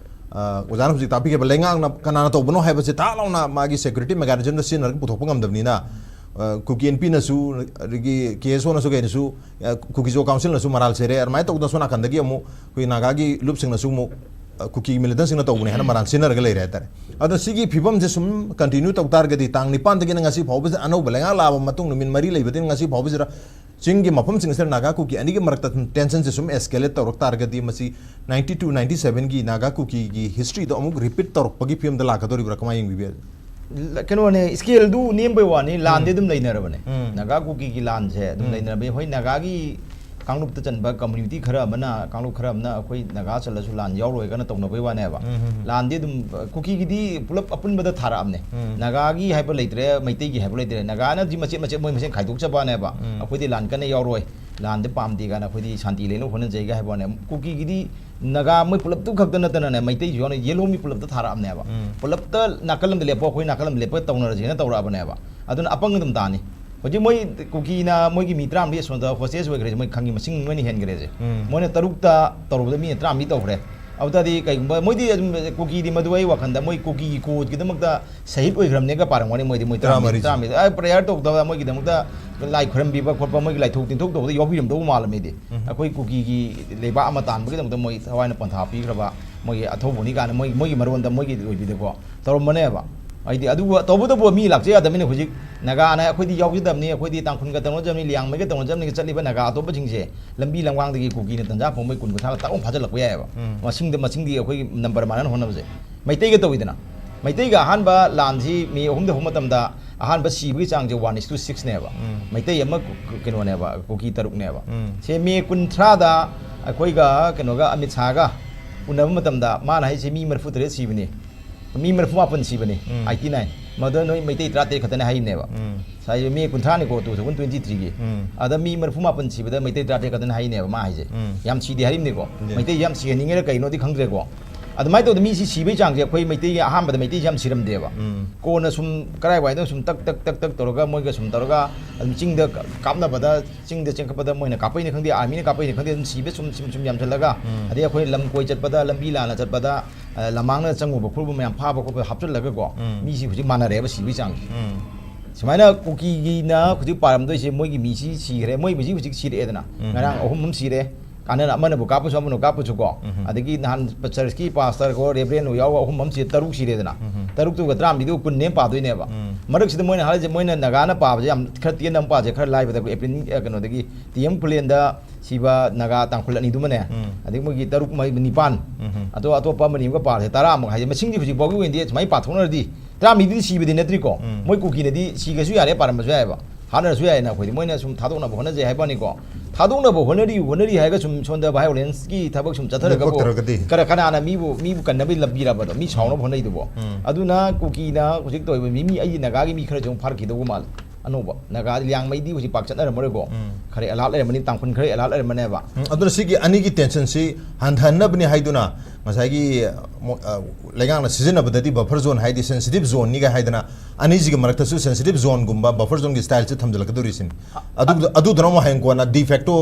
ꯑ, ꯑꯣꯖꯥꯅ ꯍꯧꯖꯤꯛ ꯇꯥꯛꯄꯤꯈꯤꯕ ꯂꯩꯉꯥꯛꯅ ꯀꯅꯥꯅ ꯇꯧꯕꯅꯣ ꯍꯥꯏꯕꯁꯦ ꯊꯥ ꯂꯥꯎꯅ ꯃꯥꯒꯤ ꯁꯦꯀ꯭ꯌꯨꯔꯤꯇꯤ ꯃꯦꯀꯥꯅꯤꯖꯝꯗ ꯁꯤꯖꯤꯟꯅꯔꯒ ꯄꯨꯊꯣꯛꯄ ꯉꯝꯗꯕꯅꯤꯅ, ꯑ, ꯀꯨꯀꯤ ꯑꯦꯟ ꯄꯤꯅꯁꯨ, ꯑꯗꯒꯤ ꯀꯦ ꯑꯦꯁ ꯑꯣꯅꯁꯨ ꯀꯩꯅꯁꯨ, ꯑ, ꯀꯨꯀꯤꯖꯣ ꯀꯥꯎꯟꯁꯤꯜꯅꯁꯨ ꯃꯔꯥꯜ ꯁꯦꯔꯦ, ꯑꯗꯨꯃꯥꯏꯅ ꯇꯧꯗꯅ ꯁꯣꯝ ꯅꯥꯀꯟꯗꯒꯤ ꯑꯃꯨꯛ ꯑꯩꯈꯣꯏ ꯅꯥꯒꯥꯒꯤ ꯂꯨꯞꯁꯤꯡꯅꯁꯨ ꯑꯃꯨꯛ, ꯑ, ꯀꯨꯀꯤ ꯃꯤꯂꯤꯇꯟꯁꯤꯡꯅ ꯇꯧꯕꯅꯦ ꯍꯥꯏꯅ ꯃꯔꯥꯜ ꯁꯤꯖꯤꯟꯅꯔꯒ ꯂꯩꯔꯦ ꯍꯥꯏꯇꯥꯔꯦ꯫ ꯑꯗꯣ ꯁꯤꯒꯤ ꯐꯤꯕꯝꯁꯦ ꯁꯨꯝ ꯀꯟꯇꯤꯅ꯭ꯌꯨ ꯇꯧ ꯇꯥꯔꯒꯗꯤ, ꯇꯥꯡ ꯅꯤꯄꯥꯟꯗꯒꯤꯅ ꯉꯁꯤ ꯐꯥꯎꯕꯁꯤꯗ, ꯑꯅꯧꯕ ꯂꯩꯉꯥꯛ ꯂꯥꯛꯑꯕ ꯃꯇꯨꯡ ꯅꯨꯃꯤꯠ ꯃꯔꯤ ꯂꯩꯕꯗꯒꯤ ꯉꯁꯤ ꯐꯥꯎꯕꯁꯤꯗ ꯆꯤꯡꯒꯤ ꯃꯐꯝꯁꯤꯡꯁꯤꯗ ꯅꯥꯒꯥ ꯀꯨꯀꯤ ꯑꯅꯤꯒꯤ ꯃꯔꯛꯇ ꯇꯦꯟꯁꯟꯁꯦ ꯁꯨꯝ ꯑꯦꯁꯀꯦꯂꯦꯠ ꯇꯧꯔꯛ ꯇꯥꯔꯒꯗꯤ, ꯃꯁꯤ ꯅꯥꯏꯟꯇꯤ ꯇꯨ ꯅꯥꯏꯟꯇꯤ ꯁꯚꯦꯟꯒꯤ ꯅꯥꯒꯥ ꯀꯨꯀꯤꯒꯤ ꯍꯤꯁꯇ꯭ꯔꯤꯗꯣ ꯑꯃꯨꯛ ꯔꯤꯄꯤꯠ ꯇꯧꯔꯛꯄꯒꯤ ꯐꯤꯕꯝꯗ ꯂꯥꯛꯀꯗꯧꯔꯤꯕ꯭ꯔꯥ? ꯀꯃꯥꯏꯅ ꯌꯦꯡꯕꯤꯕ ꯌꯥꯏ? ꯂ-, ꯀꯩꯅꯣꯅꯦ, ꯁ꯭ꯀꯦꯜꯗꯨ ꯅꯦꯝꯕꯩ ꯋꯥꯅꯤ, ꯂꯥꯟꯗꯤ ꯎꯝ꯫ ꯑꯗꯨꯝ ꯂꯩꯅꯔꯕꯅꯦ꯫ ꯎꯝ꯫ ꯅꯥꯒꯥ ꯀꯨꯀꯤꯒꯤ ꯂꯥꯟꯁꯦ ꯑꯗꯨꯝ ꯎꯝ꯫ ꯂꯩꯅꯔꯕꯅꯤ꯫ ꯍꯣꯏ, ꯅꯥꯒꯥꯒꯤ ꯀꯥꯡꯂꯨꯞꯇ ꯆꯟꯕ ꯀꯝꯃꯨꯅꯤꯇꯤ ꯈꯔ ꯑꯃꯅ, ꯀꯥꯡꯂꯨꯞ ꯈꯔ ꯑꯃꯅ ꯑꯩꯈꯣꯏ ꯅꯥꯒꯥ ꯆꯠꯂꯁꯨ ꯂꯥꯟ ꯌꯥꯎꯔꯣꯏ ꯀꯥꯏꯅ ꯇꯧꯅꯕꯩ ꯋꯥꯅꯦꯕ꯫ ꯎꯝ, ꯎꯝ, ꯎꯝ꯫ ꯂꯥꯟꯗꯤ ꯑꯗꯨꯝ, ꯀꯨꯀꯤꯒꯤꯗꯤ ꯄꯨꯂꯞ ꯑꯄꯨꯟꯕꯗ ꯊꯥꯔꯛꯑꯕꯅꯦ꯫ ꯎꯝ꯫ ꯅꯥꯒꯥꯒꯤ ꯍꯥꯏꯕ ꯂꯩꯇ꯭ꯔꯦ, ꯃꯩꯇꯩꯒꯤ ꯍꯥꯏꯕ ꯂꯩꯇ꯭ꯔꯦ꯫ ꯅꯥꯒꯥꯅ ꯍꯧꯖꯤꯛ ꯃꯆꯦꯠ ꯃꯆꯦꯠ ꯃꯣꯏ ꯃꯁꯦꯟ ꯈꯥꯏꯗꯣꯛꯆꯕꯅꯦꯕ꯫ ꯎꯝ꯫ ꯑꯩꯈꯣꯏꯗꯤ ꯂꯥꯟ ꯀꯟꯅ ꯌꯥꯎꯔꯣꯏ, ꯂꯥꯟꯗ ꯄꯥꯝꯗꯦ ꯀꯥꯏꯅ, ꯑꯩꯈꯣꯏꯗꯤ ꯁꯥꯟꯇꯤ ꯂꯩꯅꯕ ꯍꯣꯠꯅꯖꯩꯒ ꯍꯥꯏꯕ ꯋꯥꯅꯦ꯫ ꯀꯨꯀꯤꯒꯤꯗꯤ ꯅꯥꯒꯥ ꯃꯣꯏ ꯄꯨꯂꯞꯇꯨ ꯈꯛꯇ ꯅꯠꯇꯅꯅꯦ, ꯃꯩꯇꯩꯁꯨ ꯌꯥꯎꯅ ꯌꯦꯜꯍꯣꯃꯤ ꯄꯨꯂꯞꯇ ꯊꯥꯔꯛꯑꯕꯅꯦꯕ꯫ ꯎꯝ꯫ ꯄꯨꯂꯞꯇ ꯅꯥꯀꯜ ꯑꯃꯗ ꯂꯦꯞꯄꯣ, ꯑꯩꯈꯣꯏ ꯅꯥꯀꯜ ꯑꯃꯗ ꯂꯦꯞꯄ ꯇꯧꯅꯔꯁꯦꯅ ꯇꯧꯔꯛꯑꯕꯅꯦꯕ꯫ ꯑꯗꯨꯅ ꯑꯄꯪ ꯑꯗꯨꯝ ꯇꯥꯅꯤ꯫ ꯍꯧꯖꯤꯛ ꯃꯣꯏ ꯀꯨꯀꯤꯅ ꯃꯣꯏꯒꯤ ꯃꯤ ꯇꯔꯥꯃꯔꯤ ꯑꯁꯣꯝꯗ ꯍꯣꯁꯇꯦꯖ ꯑꯣꯏꯈ꯭ꯔꯦꯁꯦ, ꯃꯣꯏ ꯈꯪꯉꯤ, ꯃꯁꯤꯡ ꯃꯣꯏꯅ ꯍꯦꯟꯈ꯭ꯔꯦꯁꯦ꯫ ꯎꯝ꯫ ꯃꯣꯏꯅ ꯇꯔꯨꯛꯇ ꯇꯧꯔꯨꯕꯗ ꯃꯤꯅ ꯇꯔꯥꯃꯔꯤ ꯇꯧꯈ꯭ꯔꯦ꯫ ꯑꯗꯨ ꯇꯥꯔꯗꯤ ꯀꯩꯒꯨꯝꯕ ꯃꯣꯏꯗꯤ ꯑꯗꯨꯝ ꯀꯨꯀꯤꯗꯤ ꯃꯗꯨ ꯑꯩ ꯋꯥꯈꯟꯗ ꯃꯣꯏ ꯀꯨꯀꯤꯒꯤ ꯀꯣꯗꯀꯤꯗꯃꯛꯇ ꯁꯍꯤꯗ ꯑꯣꯏꯈ꯭ꯔꯕꯅꯦꯒ ꯄꯥꯔꯝꯒꯅꯤ ꯃꯣꯏꯗꯤ, ꯃꯣꯏ ꯇꯔꯥꯃꯔꯤ, ꯇꯔꯥꯃꯔꯤ꯫ ꯇꯔꯥꯃꯔꯤ꯫ ꯑ, ꯄ꯭ꯔꯦꯌꯔ ꯇꯧꯗꯕ, ꯃꯣꯏꯒꯤꯗꯃꯛꯇ ꯂꯥꯏ ꯈꯣꯏꯔꯝꯕꯤꯕ ꯈꯣꯠꯄ, ꯃꯣꯏꯒꯤ ꯂꯥꯏꯊꯣꯛ ꯇꯤꯟꯊꯣꯛ ꯇꯧꯕꯗ ꯌꯥꯎꯕꯤꯔꯝꯗꯧꯕ ꯃꯥꯜꯂꯝꯃꯤꯗꯤ꯫ ꯎꯝ꯫ ꯑꯩꯈꯣꯏ ꯀꯨꯀꯤꯒꯤ ꯂꯩꯕꯥꯛ ꯑꯃ ꯇꯥꯟꯕꯒꯤꯗꯃꯛꯇ ꯃꯣꯏ ꯊꯋꯥꯏꯅ ꯄꯟꯊꯥ ꯄꯤꯈ꯭ꯔꯕ, ꯃꯣꯏꯒꯤ ꯑꯊꯧꯕꯅꯤ ꯀꯥꯏꯅ ꯃꯣꯏ, ꯃꯣꯏꯒꯤ ꯃꯔꯣꯟꯗ ꯃꯣꯏꯒꯤ ꯑꯣꯏꯕꯤꯗꯀꯣ ꯇꯧꯔꯝꯕꯅꯦꯕ꯫ ꯍꯥꯏꯗꯤ ꯑꯗꯨꯕꯨ ꯇꯧꯕꯇꯕꯨ ꯃꯤ ꯂꯥꯛꯆ ꯌꯥꯗꯕꯅꯤꯅ ꯍꯧꯖꯤꯛ ꯅꯥꯒꯥꯅ ꯑꯩꯈꯣꯏꯗꯤ ꯌꯥꯎꯖꯗꯕꯅꯤ, ꯑꯩꯈꯣꯏꯗꯤ ꯇꯥꯡꯈꯨꯜꯒ ꯇꯧꯅꯖꯕꯅꯤ, ꯂꯤꯌꯥꯡꯃꯩꯒ ꯇꯧꯅꯖꯕꯅꯤꯒ ꯆꯠꯂꯤꯕ ꯅꯥꯒꯥ ꯑꯇꯣꯞꯄꯁꯤꯡꯁꯦ ꯂꯝꯕꯤ ꯂꯝꯒꯥꯡꯗꯒꯤ ꯀꯨꯀꯤꯅ ꯇꯟꯖꯥ ꯐꯪꯕꯩ ꯀꯨꯟ ꯀꯨꯟꯊ꯭ꯔꯥꯒ ꯇꯔꯥ ꯑꯃ ꯐꯥꯖꯤꯜꯂꯛꯄ ꯌꯥꯏꯑꯕ꯫ ꯎꯝ꯫ ꯃꯁꯤꯡꯗ, ꯃꯁꯤꯡꯗꯤ ꯑꯩꯈꯣꯏꯒꯤ ꯅꯝꯕꯔ ꯃꯥꯟꯅꯅ ꯍꯣꯠꯅꯕꯁꯦ꯫ ꯃꯩꯇꯩꯒ ꯇꯧꯋꯤꯗꯅ, ꯃꯩꯇꯩꯒ ꯑꯍꯥꯟꯕ ꯂꯥꯟꯁꯤ ꯃꯦ ꯑꯍꯨꯝꯗ ꯍꯧꯕ ꯃꯇꯝꯗ ꯑꯍꯥꯟꯕ ꯁꯤꯕꯒꯤ ꯆꯥꯡꯁꯦ one is to sixꯅꯦꯕ꯫ ꯎꯝ꯫ ꯃꯩꯇꯩ ꯑꯃ ꯀꯨ-, ꯀꯩꯅꯣꯅꯦꯕ, ꯀꯨꯀꯤ ꯇꯔꯨꯛꯅꯦꯕ꯫ ꯎꯝ꯫ ꯁꯦ ꯃꯦ ꯀꯨꯟꯊ꯭ꯔꯥꯗ ꯑꯩꯈꯣꯏꯒ ꯀꯩꯅꯣꯒ ꯑꯃꯤꯠ ꯁꯥꯍꯒ ꯎꯅꯕ ꯃꯇꯝꯗ ꯃꯥꯅ ꯍꯥꯏꯁꯦ ꯃꯤ ꯃꯔꯤꯐꯨ ꯇꯔꯦꯠ ꯁꯤꯕꯅꯤ, ꯃꯤ ꯃꯔꯤꯐꯨ ꯃꯥꯄꯟ ꯁꯤꯕꯅꯤ, ꯎꯝ꯫ Eighty nine꯫ ꯃꯗꯨ ꯅꯣꯏ ꯃꯩꯇꯩ ꯇꯔꯥꯇꯔꯦꯠ ꯈꯛꯇꯅꯦ ꯍꯥꯏꯔꯤꯅꯦꯕ꯫ ꯎꯝ꯫ ꯉꯁꯥꯏ ꯃꯦ ꯀꯨꯟꯊ꯭ꯔꯥꯅꯤꯀꯣ, two thousand twenty three ꯒꯤ꯫ ꯎꯝ. ꯑꯗ ꯃꯤ ꯃꯔꯤꯐꯨ ꯃꯥꯄꯟ ꯁꯤꯕꯗ ꯃꯩꯇꯩ ꯇꯔꯥꯇꯔꯦꯠ ꯈꯛꯇꯅ ꯍꯥꯏꯅꯦꯕ ꯃꯥ ꯍꯥꯏꯁꯦ꯫ ꯎꯝ. ꯌꯥꯝ ꯁꯤꯗꯦ ꯍꯥꯏꯔꯤꯕꯅꯤꯀꯣ꯫ ꯌꯦꯁ꯫ ꯃꯩꯇꯩ ꯌꯥꯝ ꯁꯤꯍꯟꯅꯤꯡꯉꯤꯔ ꯀꯩꯅꯣꯗꯤ ꯈꯪꯗ꯭ꯔꯦꯀꯣ꯫ ꯑꯗꯨꯃꯥꯏꯅ ꯇꯧꯗꯅ ꯃꯤꯁꯤ ꯁꯤꯕꯒꯤ ꯆꯥꯡꯁꯦ ꯑꯩꯈꯣꯏ ꯃꯩꯇꯩꯒꯤ ꯑꯍꯥꯟꯕꯗ ꯃꯩꯇꯩꯁꯤ ꯌꯥꯝ ꯁꯤꯔꯝꯗꯦꯕ꯫ ꯎꯝ. ꯀꯣꯟꯅ ꯁꯨꯝ ꯀꯔꯥꯏꯋꯥꯏꯗꯅꯣ ꯁꯨꯝ ꯇꯛ ꯇꯛ ꯇꯛ ꯇꯛ ꯇꯧꯔꯒ ꯃꯣꯏꯒ ꯁꯨꯝ ꯇꯧꯔꯒ ꯑꯗꯨꯝ ꯆꯤꯡꯗ ꯀꯥꯞꯅꯕꯗ, ꯆꯤꯡꯗ ꯆꯦꯟꯈꯠꯄꯗ ꯃꯣꯏꯅ ꯀꯥꯞꯄꯛꯏꯅꯤ ꯈꯪꯗꯦ, ꯑꯥꯔꯃꯤꯅ ꯀꯥꯞꯄꯛꯏꯅꯤ ꯈꯪꯗꯦ, ꯑꯗꯨꯝ ꯁꯤꯕ ꯁꯨꯝ ꯁꯨꯝ ꯁꯨꯝ ꯌꯥꯝꯁꯤꯜꯂꯒ, ꯎꯝ. ꯑꯗꯩ ꯑꯩꯈꯣꯏ ꯂꯝ ꯀꯣꯏ ꯆꯠꯄꯗ, ꯂꯝꯕꯤ ꯂꯥꯟꯅ ꯆꯠꯄꯗ, ꯑ, ꯂꯃꯥꯡꯅ ꯆꯪꯉꯨꯕ ꯈꯣꯠꯂꯨꯕ ꯃꯌꯥꯝ ꯐꯥꯕ ꯈꯣꯠꯄ ꯍꯥꯞꯆꯤꯜꯂꯒꯀꯣ, ꯎꯝ. ꯃꯤꯁꯤ ꯍꯧꯖꯤꯛ ꯃꯥꯟꯅꯔꯦꯕ ꯁꯤꯕꯒꯤ ꯆꯥꯡꯁꯦ꯫ ꯎꯝ. ꯁꯨꯃꯥꯏꯅ ꯀꯨꯀꯤꯒꯤꯅ ꯍꯧꯖꯤꯛ ꯄꯥꯔꯝꯗꯣꯏꯁꯦ, ꯃꯣꯏꯒꯤ ꯃꯤꯁꯤ ꯁꯤꯈ꯭ꯔꯦ, ꯃꯣꯏ ꯃꯤꯁꯤ ꯍꯧꯖꯤꯛ ꯁꯤꯔꯛꯑꯦꯗꯅ꯫ ꯎꯝ. ꯉꯔꯥꯡ ꯑꯍꯨꯝ ꯑꯃ ꯁꯤꯔꯦ, ꯀꯥꯟꯅꯅ ꯑꯃꯅꯕꯨ ꯀꯥꯞꯄꯁꯨ ꯑꯃꯅꯕꯨ ꯀꯥꯞꯄꯁꯨ ꯀꯣ꯫ ꯎꯝ. ꯑꯗꯒꯤ ꯅꯍꯥꯟ ꯆꯔꯆꯀꯤ ꯄꯥꯁꯇꯔ ꯀꯣ, ꯔꯦꯕ꯭ꯔꯦꯟ ꯌꯥꯎꯕ ꯑꯍꯨꯝ ꯑꯃ ꯁꯤꯔꯦ, ꯇꯔꯨꯛ ꯁꯤꯔꯦꯗꯅ꯫ ꯎꯝ. ꯇꯔꯨꯛꯇꯨꯒ ꯇꯔꯥꯃꯔꯤꯗꯨꯒ ꯀꯨꯟꯅꯦ ꯄꯥꯗꯣꯏꯅꯦꯕ꯫ ꯎꯝ. ꯃꯔꯛꯁꯤꯗ ꯃꯣꯏꯅ ꯍꯥꯏꯔꯤꯁꯦ, ꯃꯣꯏꯅ ꯅꯥꯒꯥꯅ ꯄꯥꯕꯁꯦ ꯌꯥꯝ ꯈꯔ ꯇꯦꯟꯅ ꯑꯃ ꯄꯥꯁꯦ, ꯈꯔ ꯂꯥꯏꯕꯗ ꯑꯩꯈꯣꯏ ꯑꯦꯄ꯭ꯔꯤꯜ, ꯑ, ꯀꯩꯅꯣꯗꯒꯤ ꯇꯤ ꯑꯦꯝ ꯈꯨꯂꯦꯟꯗ ꯁꯤꯕ ꯅꯥꯒꯥ ꯇꯥꯡꯈꯨꯜ ꯑꯅꯤꯗꯨꯃꯅꯦ, ꯎꯝ. ꯑꯗꯒꯤ ꯃꯣꯏꯒꯤ ꯇꯔꯨꯛ ꯃꯔꯤ ꯅꯤꯄꯥꯟ, ꯎꯝ. ꯑꯗꯣ ꯑꯇꯣꯞꯄ ꯑꯃꯅꯤ ꯑꯃꯒ ꯄꯥꯔꯁꯦ, ꯇꯔꯥꯃꯨꯛ ꯍꯥꯏꯁꯦ, ꯃꯁꯤꯡꯗꯤ ꯍꯧꯖꯤꯛ ꯐꯥꯎꯒꯤ ꯑꯣꯏꯅꯗꯤ ꯁꯨꯃꯥꯏꯅ ꯄꯥꯊꯣꯛꯅꯔꯗꯤ ꯇꯔꯥꯃꯔꯤꯗꯨꯗꯤ ꯁꯤꯕꯗꯤ ꯅꯠꯇ꯭ꯔꯤꯀꯣ꯫ ꯎꯝ. ꯃꯣꯏ ꯀꯨꯀꯤꯅꯗꯤ ꯁꯤꯒꯁꯨ ꯌꯥꯔꯦ ꯄꯥꯔꯝꯕꯁꯨ ꯌꯥꯏꯑꯕ, ꯍꯥꯠꯅꯔꯁꯨ ꯌꯥꯏꯅ ꯑꯩꯈꯣꯏꯗꯤ, ꯃꯣꯏꯅ ꯁꯨꯝ ꯊꯥꯗꯣꯛꯅꯕ ꯍꯣꯠꯅꯖꯩ ꯍꯥꯏꯕ ꯋꯥꯅꯤꯀꯣ꯫ ꯊꯥꯗꯣꯛꯅꯕ ꯍꯣꯠꯅꯔꯤ ꯍꯣꯠꯅꯔꯤ ꯍꯥꯏꯔꯒ ꯁꯨꯝ ꯁꯣꯝꯗ violence ꯀꯤ ꯊꯕꯛ ꯁꯨꯝ ꯆꯠꯊꯔꯒꯕꯨ ꯂꯦꯞꯊꯣꯛꯇ꯭ꯔꯒꯗꯤ꯫ ꯀꯔ-, ꯀꯅꯥꯅ ꯃꯤꯕꯨ, ꯃꯤꯕꯨ ꯀꯟꯅꯕꯒꯤ ꯂꯝꯕꯤꯔꯕꯗꯣ, ꯃꯤ ꯁꯥꯎꯅꯕ ꯍꯣꯠꯅꯩꯗꯨꯕꯣ? ꯎꯝ. ꯑꯗꯨꯅ ꯀꯨꯀꯤꯅ ꯍꯧꯖꯤꯛ ꯇꯧꯔꯤꯕ ꯃꯤ, ꯃꯤ ꯑꯩꯒꯤ ꯅꯥꯒꯥꯒꯤ ꯃꯤ ꯈꯔꯁꯨ ꯑꯃꯨꯛ ꯐꯥꯔꯛꯈꯤꯗꯧꯕ ꯃꯥꯜꯂꯦ꯫ ꯑꯅꯧꯕ ꯅꯥꯒꯥ ꯂꯤꯌꯥꯡꯃꯩꯗꯤ ꯍꯧꯖꯤꯛ ꯄꯥꯛ ꯆꯠꯅꯔꯝꯃꯔꯣꯏꯀꯣ꯫ ꯎꯝ. ꯈꯔ alert ꯂꯩꯔꯝꯃꯅꯤ, ꯇꯥꯡꯈꯨꯜ ꯈꯔ alert ꯂꯩꯔꯝꯃꯅꯦꯕ꯫ ꯎꯝ, ꯑꯗꯨꯅ ꯁꯤꯒꯤ ꯑꯅꯤꯒꯤ tension ꯁꯤ ꯍꯟꯊꯍꯟꯅꯕꯅꯤ ꯍꯥꯏꯗꯨꯅ ꯉꯁꯥꯏꯒꯤ, ꯃꯣ-, ꯑ, ꯂꯩꯉꯥꯛꯅ ꯁꯤꯖꯤꯟꯅꯕꯗꯗꯤ buffer zone ꯍꯥꯏꯗꯤ sensitive zone ꯅꯤꯒ ꯍꯥꯏꯗꯅ, ꯑꯅꯤꯁꯤꯒꯤ ꯃꯔꯛꯇꯁꯨ sensitive zone ꯒꯨꯝꯕ buffer zone ꯒꯤ style ꯁꯦ ꯊꯝꯖꯤꯜꯂꯛꯀꯗꯧꯔꯤꯁꯤꯅꯤ꯫ ꯑꯗꯨ-, ꯑꯗꯨꯗꯨꯅ ꯑꯃꯨꯛ ꯍꯌꯦꯡ ꯀꯣꯟꯅ de facto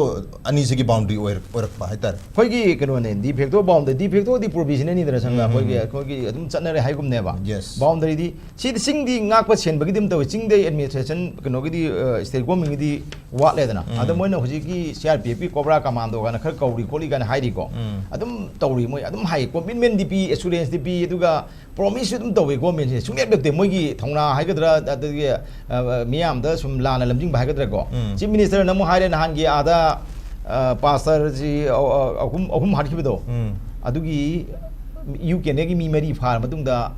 ꯑꯅꯤꯁꯤꯒꯤ boundary ꯑꯣꯏꯔꯛ-, ꯑꯣꯏꯔꯛꯄ ꯍꯥꯏꯇꯥꯔꯦ꯫ ꯑꯩꯈꯣꯏꯒꯤ ꯀꯩꯅꯣꯅꯦ, de facto boundary, de facto ꯗꯤ provision ꯅꯤꯗꯅ ꯁꯪꯒ, ꯎꯝ, ꯑꯩꯈꯣꯏꯒꯤ, ꯎꯝ. ꯑꯩꯈꯣꯏꯒꯤ ꯑꯗꯨꯝ ꯆꯠꯅꯔꯦ ꯍꯥꯏꯒꯨꯝꯅꯦꯕ꯫ Yes. Boundary ꯗꯤ ꯁꯤꯗꯤ ꯆꯤꯡꯗꯤ ꯉꯥꯛꯄ ꯁꯦꯟꯕꯒꯤꯗꯤ ꯑꯗꯨꯝ ꯇꯧꯋꯤ, ꯆꯤꯡꯗ administration ꯀꯩꯅꯣꯒꯤꯗꯤ, ꯑ, state government ꯒꯤꯗꯤ ꯋꯥꯠꯂꯦꯗꯅ꯫ ꯎꯝ. ꯑꯗ ꯃꯣꯏꯅ ꯍꯧꯖꯤꯛꯀꯤ C R P F ꯀꯤ Cobra Commando ꯀꯥꯏꯅ ꯈꯔ ꯀꯧꯔꯤ ꯈꯣꯠꯂꯤ ꯀꯥꯏꯅ ꯍꯥꯏꯔꯤꯀꯣ꯫ ꯎꯝ. ꯑꯗꯨꯝ ꯇꯧꯔꯤ, ꯃꯣꯏ ꯑꯗꯨꯝ ꯍꯥꯏ, commitment ꯗꯤ ꯄꯤ, assurance ꯗꯤ ꯄꯤ, ꯑꯗꯨꯒ promise ꯁꯨ ꯑꯗꯨꯝ ꯇꯧꯋꯤ government ꯁꯦ꯫ ꯁꯨꯡꯂꯦꯞ ꯂꯦꯞꯇꯦ ꯃꯣꯏꯒꯤ ꯊꯧꯅꯥ ꯍꯥꯏꯒꯗ꯭ꯔꯥ, ꯑꯗꯒꯤ, ꯑ, ꯃꯤꯌꯥꯝꯗ ꯁꯨꯝ ꯂꯥꯟꯅ ꯂꯝꯖꯤꯡꯕ ꯍꯥꯏꯒꯗ꯭ꯔꯥꯀꯣ꯫ ꯎꯝ. Chief Minister ꯅ ꯑꯃꯨꯛ ꯍꯥꯏꯔꯦ ꯅꯍꯥꯟꯒꯤ ꯑꯥꯗ, ꯑ, pastor ꯁꯤ, ꯑ, ꯑ, ꯑꯍꯨꯝ, ꯑꯍꯨꯝ ꯍꯥꯠꯈꯤꯕꯗꯣ꯫ ꯎꯝ. ꯑꯗꯨꯒꯤ U K ꯗꯒꯤ ꯃꯤ ꯃꯔꯤ ꯐꯥꯔ ꯃꯇꯨꯡꯗ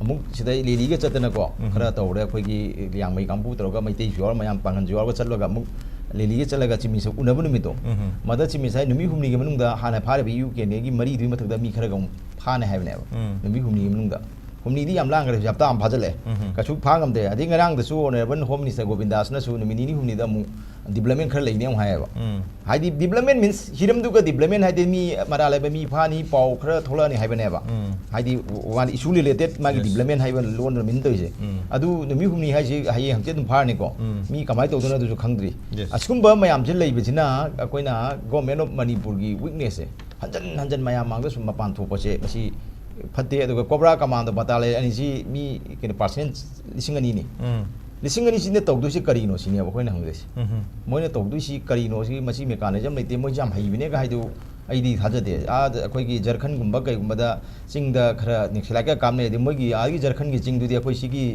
ꯑꯃꯨꯛ ꯁꯤꯗ ꯂꯦꯂꯤꯒ ꯆꯠꯇꯅꯀꯣ, ꯎꯝ. ꯈꯔ ꯇꯧꯔꯦ꯫ ꯑꯩꯈꯣꯏꯒꯤ ꯂꯤꯌꯥꯡꯃꯩ ꯀꯥꯡꯕꯨ ꯇꯧꯔꯒ ꯃꯩꯇꯩꯁꯨ ꯌꯥꯎꯔ ꯃꯌꯥꯝ ꯄꯥꯡꯒꯟꯁꯨ ꯌꯥꯎꯔꯒ ꯆꯠꯂꯒ ꯑꯃꯨꯛ ꯂꯦꯂꯤꯒ ꯆꯠꯂꯒ Chief Minister ꯎꯅꯕ ꯅꯨꯃꯤꯠꯇꯣ꯫ ꯎꯝ. ꯃꯗ Chief Minister ꯅꯨꯃꯤꯠ ꯍꯨꯝꯅꯤꯒꯤ ꯃꯅꯨꯡꯗ ꯍꯥꯟꯅ ꯐꯥꯔꯤꯕ U K ꯗꯒꯤ ꯃꯔꯤꯗꯨꯒꯤ ꯃꯊꯛꯇ ꯃꯤ ꯈꯔꯒ ꯑꯃꯨꯛ ꯐꯥꯅꯤ ꯍꯥꯏꯕꯅꯦꯕ꯫ ꯎꯝ. ꯅꯨꯃꯤꯠ ꯍꯨꯝꯅꯤꯒꯤ ꯃꯅꯨꯡꯗ꯫ ꯍꯨꯝꯅꯤꯗꯤ ꯌꯥꯝ ꯂꯥꯡꯈ꯭ꯔꯦ, ꯍꯧꯖꯤꯛ ꯍꯞꯇꯥ ꯑꯃ ꯐꯥꯖꯤꯜꯂꯛꯑꯦ꯫ ꯎꯝ꯫ ꯀꯩꯁꯨ ꯐꯥ ꯉꯝꯗꯦ꯫ ꯑꯗꯩ ꯉꯔꯥꯡꯗꯁꯨ Honourable Home Minister ꯒꯣꯕꯤꯟꯗꯥꯁꯅꯁꯨ ꯅꯨꯃꯤꯠ ꯅꯤꯅꯤ ꯍꯨꯝꯅꯤꯗ ꯑꯃꯨꯛ development ꯈꯔ ꯂꯩꯅꯤ ꯑꯃꯨꯛ ꯍꯥꯏꯌꯦꯕ꯫ ꯎꯝ꯫ ꯍꯥꯏꯗꯤ development means ꯍꯤꯔꯝꯗꯨꯒ development ꯍꯥꯏꯗꯤ ꯃꯤ ꯃꯔꯥ ꯂꯩꯕ ꯃꯤ ꯐꯥꯅꯤ, ꯄꯥꯎ ꯈꯔ ꯊꯣꯛꯂꯛꯑꯅꯤ ꯍꯥꯏꯕꯅꯦꯕ꯫ ꯎꯝ꯫ ꯍꯥꯏꯗꯤ ꯋꯥꯟ issue related ꯃꯥꯒꯤ Yes. development ꯍꯥꯏꯕ ꯂꯣꯟꯗ ꯃꯤꯟ ꯇꯧꯔꯤꯁꯦ꯫ ꯎꯝ꯫ ꯑꯗꯨ ꯅꯨꯃꯤꯠ ꯍꯨꯝꯅꯤ ꯍꯥꯏꯁꯤ ꯍꯌꯦꯡ ꯍꯪꯆꯤꯠ ꯑꯗꯨꯝ ꯐꯥꯔꯅꯤꯀꯣ꯫ ꯎꯝ꯫ ꯃꯤ ꯀꯃꯥꯏꯅ ꯇꯧꯗꯣꯏꯅꯣ ꯑꯗꯨꯁꯨ ꯈꯪꯗ꯭ꯔꯤ꯫ Yes. ꯑꯁꯤꯒꯨꯝꯕ ꯃꯌꯥꯝꯁꯦ ꯂꯩꯕꯁꯤꯅ ꯑꯩꯈꯣꯏꯅ Government of ꯃꯅꯤꯄꯨꯔꯒꯤ weakness ꯁꯦ ꯍꯟꯖꯟ ꯍꯟꯖꯟ ꯃꯌꯥꯝ ꯃꯥꯡꯗ ꯁꯨꯝ ꯃꯄꯥꯟ ꯊꯣꯛꯄꯁꯦ ꯃꯁꯤ ꯐꯠꯇꯦ꯫ ꯑꯗꯨꯒ COBRA Commando Battalion ꯑꯅꯤꯁꯤ ꯃꯤ ꯀꯩꯅꯣ percent ꯂꯤꯁꯤꯡ ꯑꯅꯤꯅꯤ꯫ ꯎꯝ꯫ ꯂꯤꯁꯤꯡ ꯑꯅꯤꯁꯤꯅ ꯇꯧꯗꯣꯏꯁꯤ ꯀꯔꯤꯅꯣ ꯁꯤꯅꯦꯕ ꯑꯩꯈꯣꯏꯅ ꯍꯪꯗꯣꯏꯁꯤ꯫ ꯎꯝ꯫ ꯃꯣꯏꯅ ꯇꯧꯗꯣꯏꯁꯤ ꯀꯔꯤꯅꯣ ꯁꯤ, ꯃꯁꯤ mechanism ꯂꯩꯇꯦ, ꯃꯣꯏꯁꯤ ꯌꯥꯝ ꯍꯩꯕꯅꯦꯒ ꯍꯥꯏꯗꯨ ꯑꯩꯗꯤ ꯊꯥꯖꯗꯦ꯫ ꯑꯥꯗ ꯑꯩꯈꯣꯏꯒꯤ ꯖꯔꯈꯟꯒꯨꯝꯕ ꯀꯩꯒꯨꯝꯕꯗ ꯆꯤꯡꯗ ꯈꯔ ꯅꯦꯛꯁꯂꯥꯏꯠꯀ ꯀꯥꯞꯅꯩ, ꯑꯗꯩ ꯃꯣꯏꯒꯤ ꯑꯥꯒꯤ ꯖꯔꯈꯟꯒꯤ ꯆꯤꯡꯗꯨꯗꯤ ꯑꯩꯈꯣꯏ ꯁꯤꯒꯤ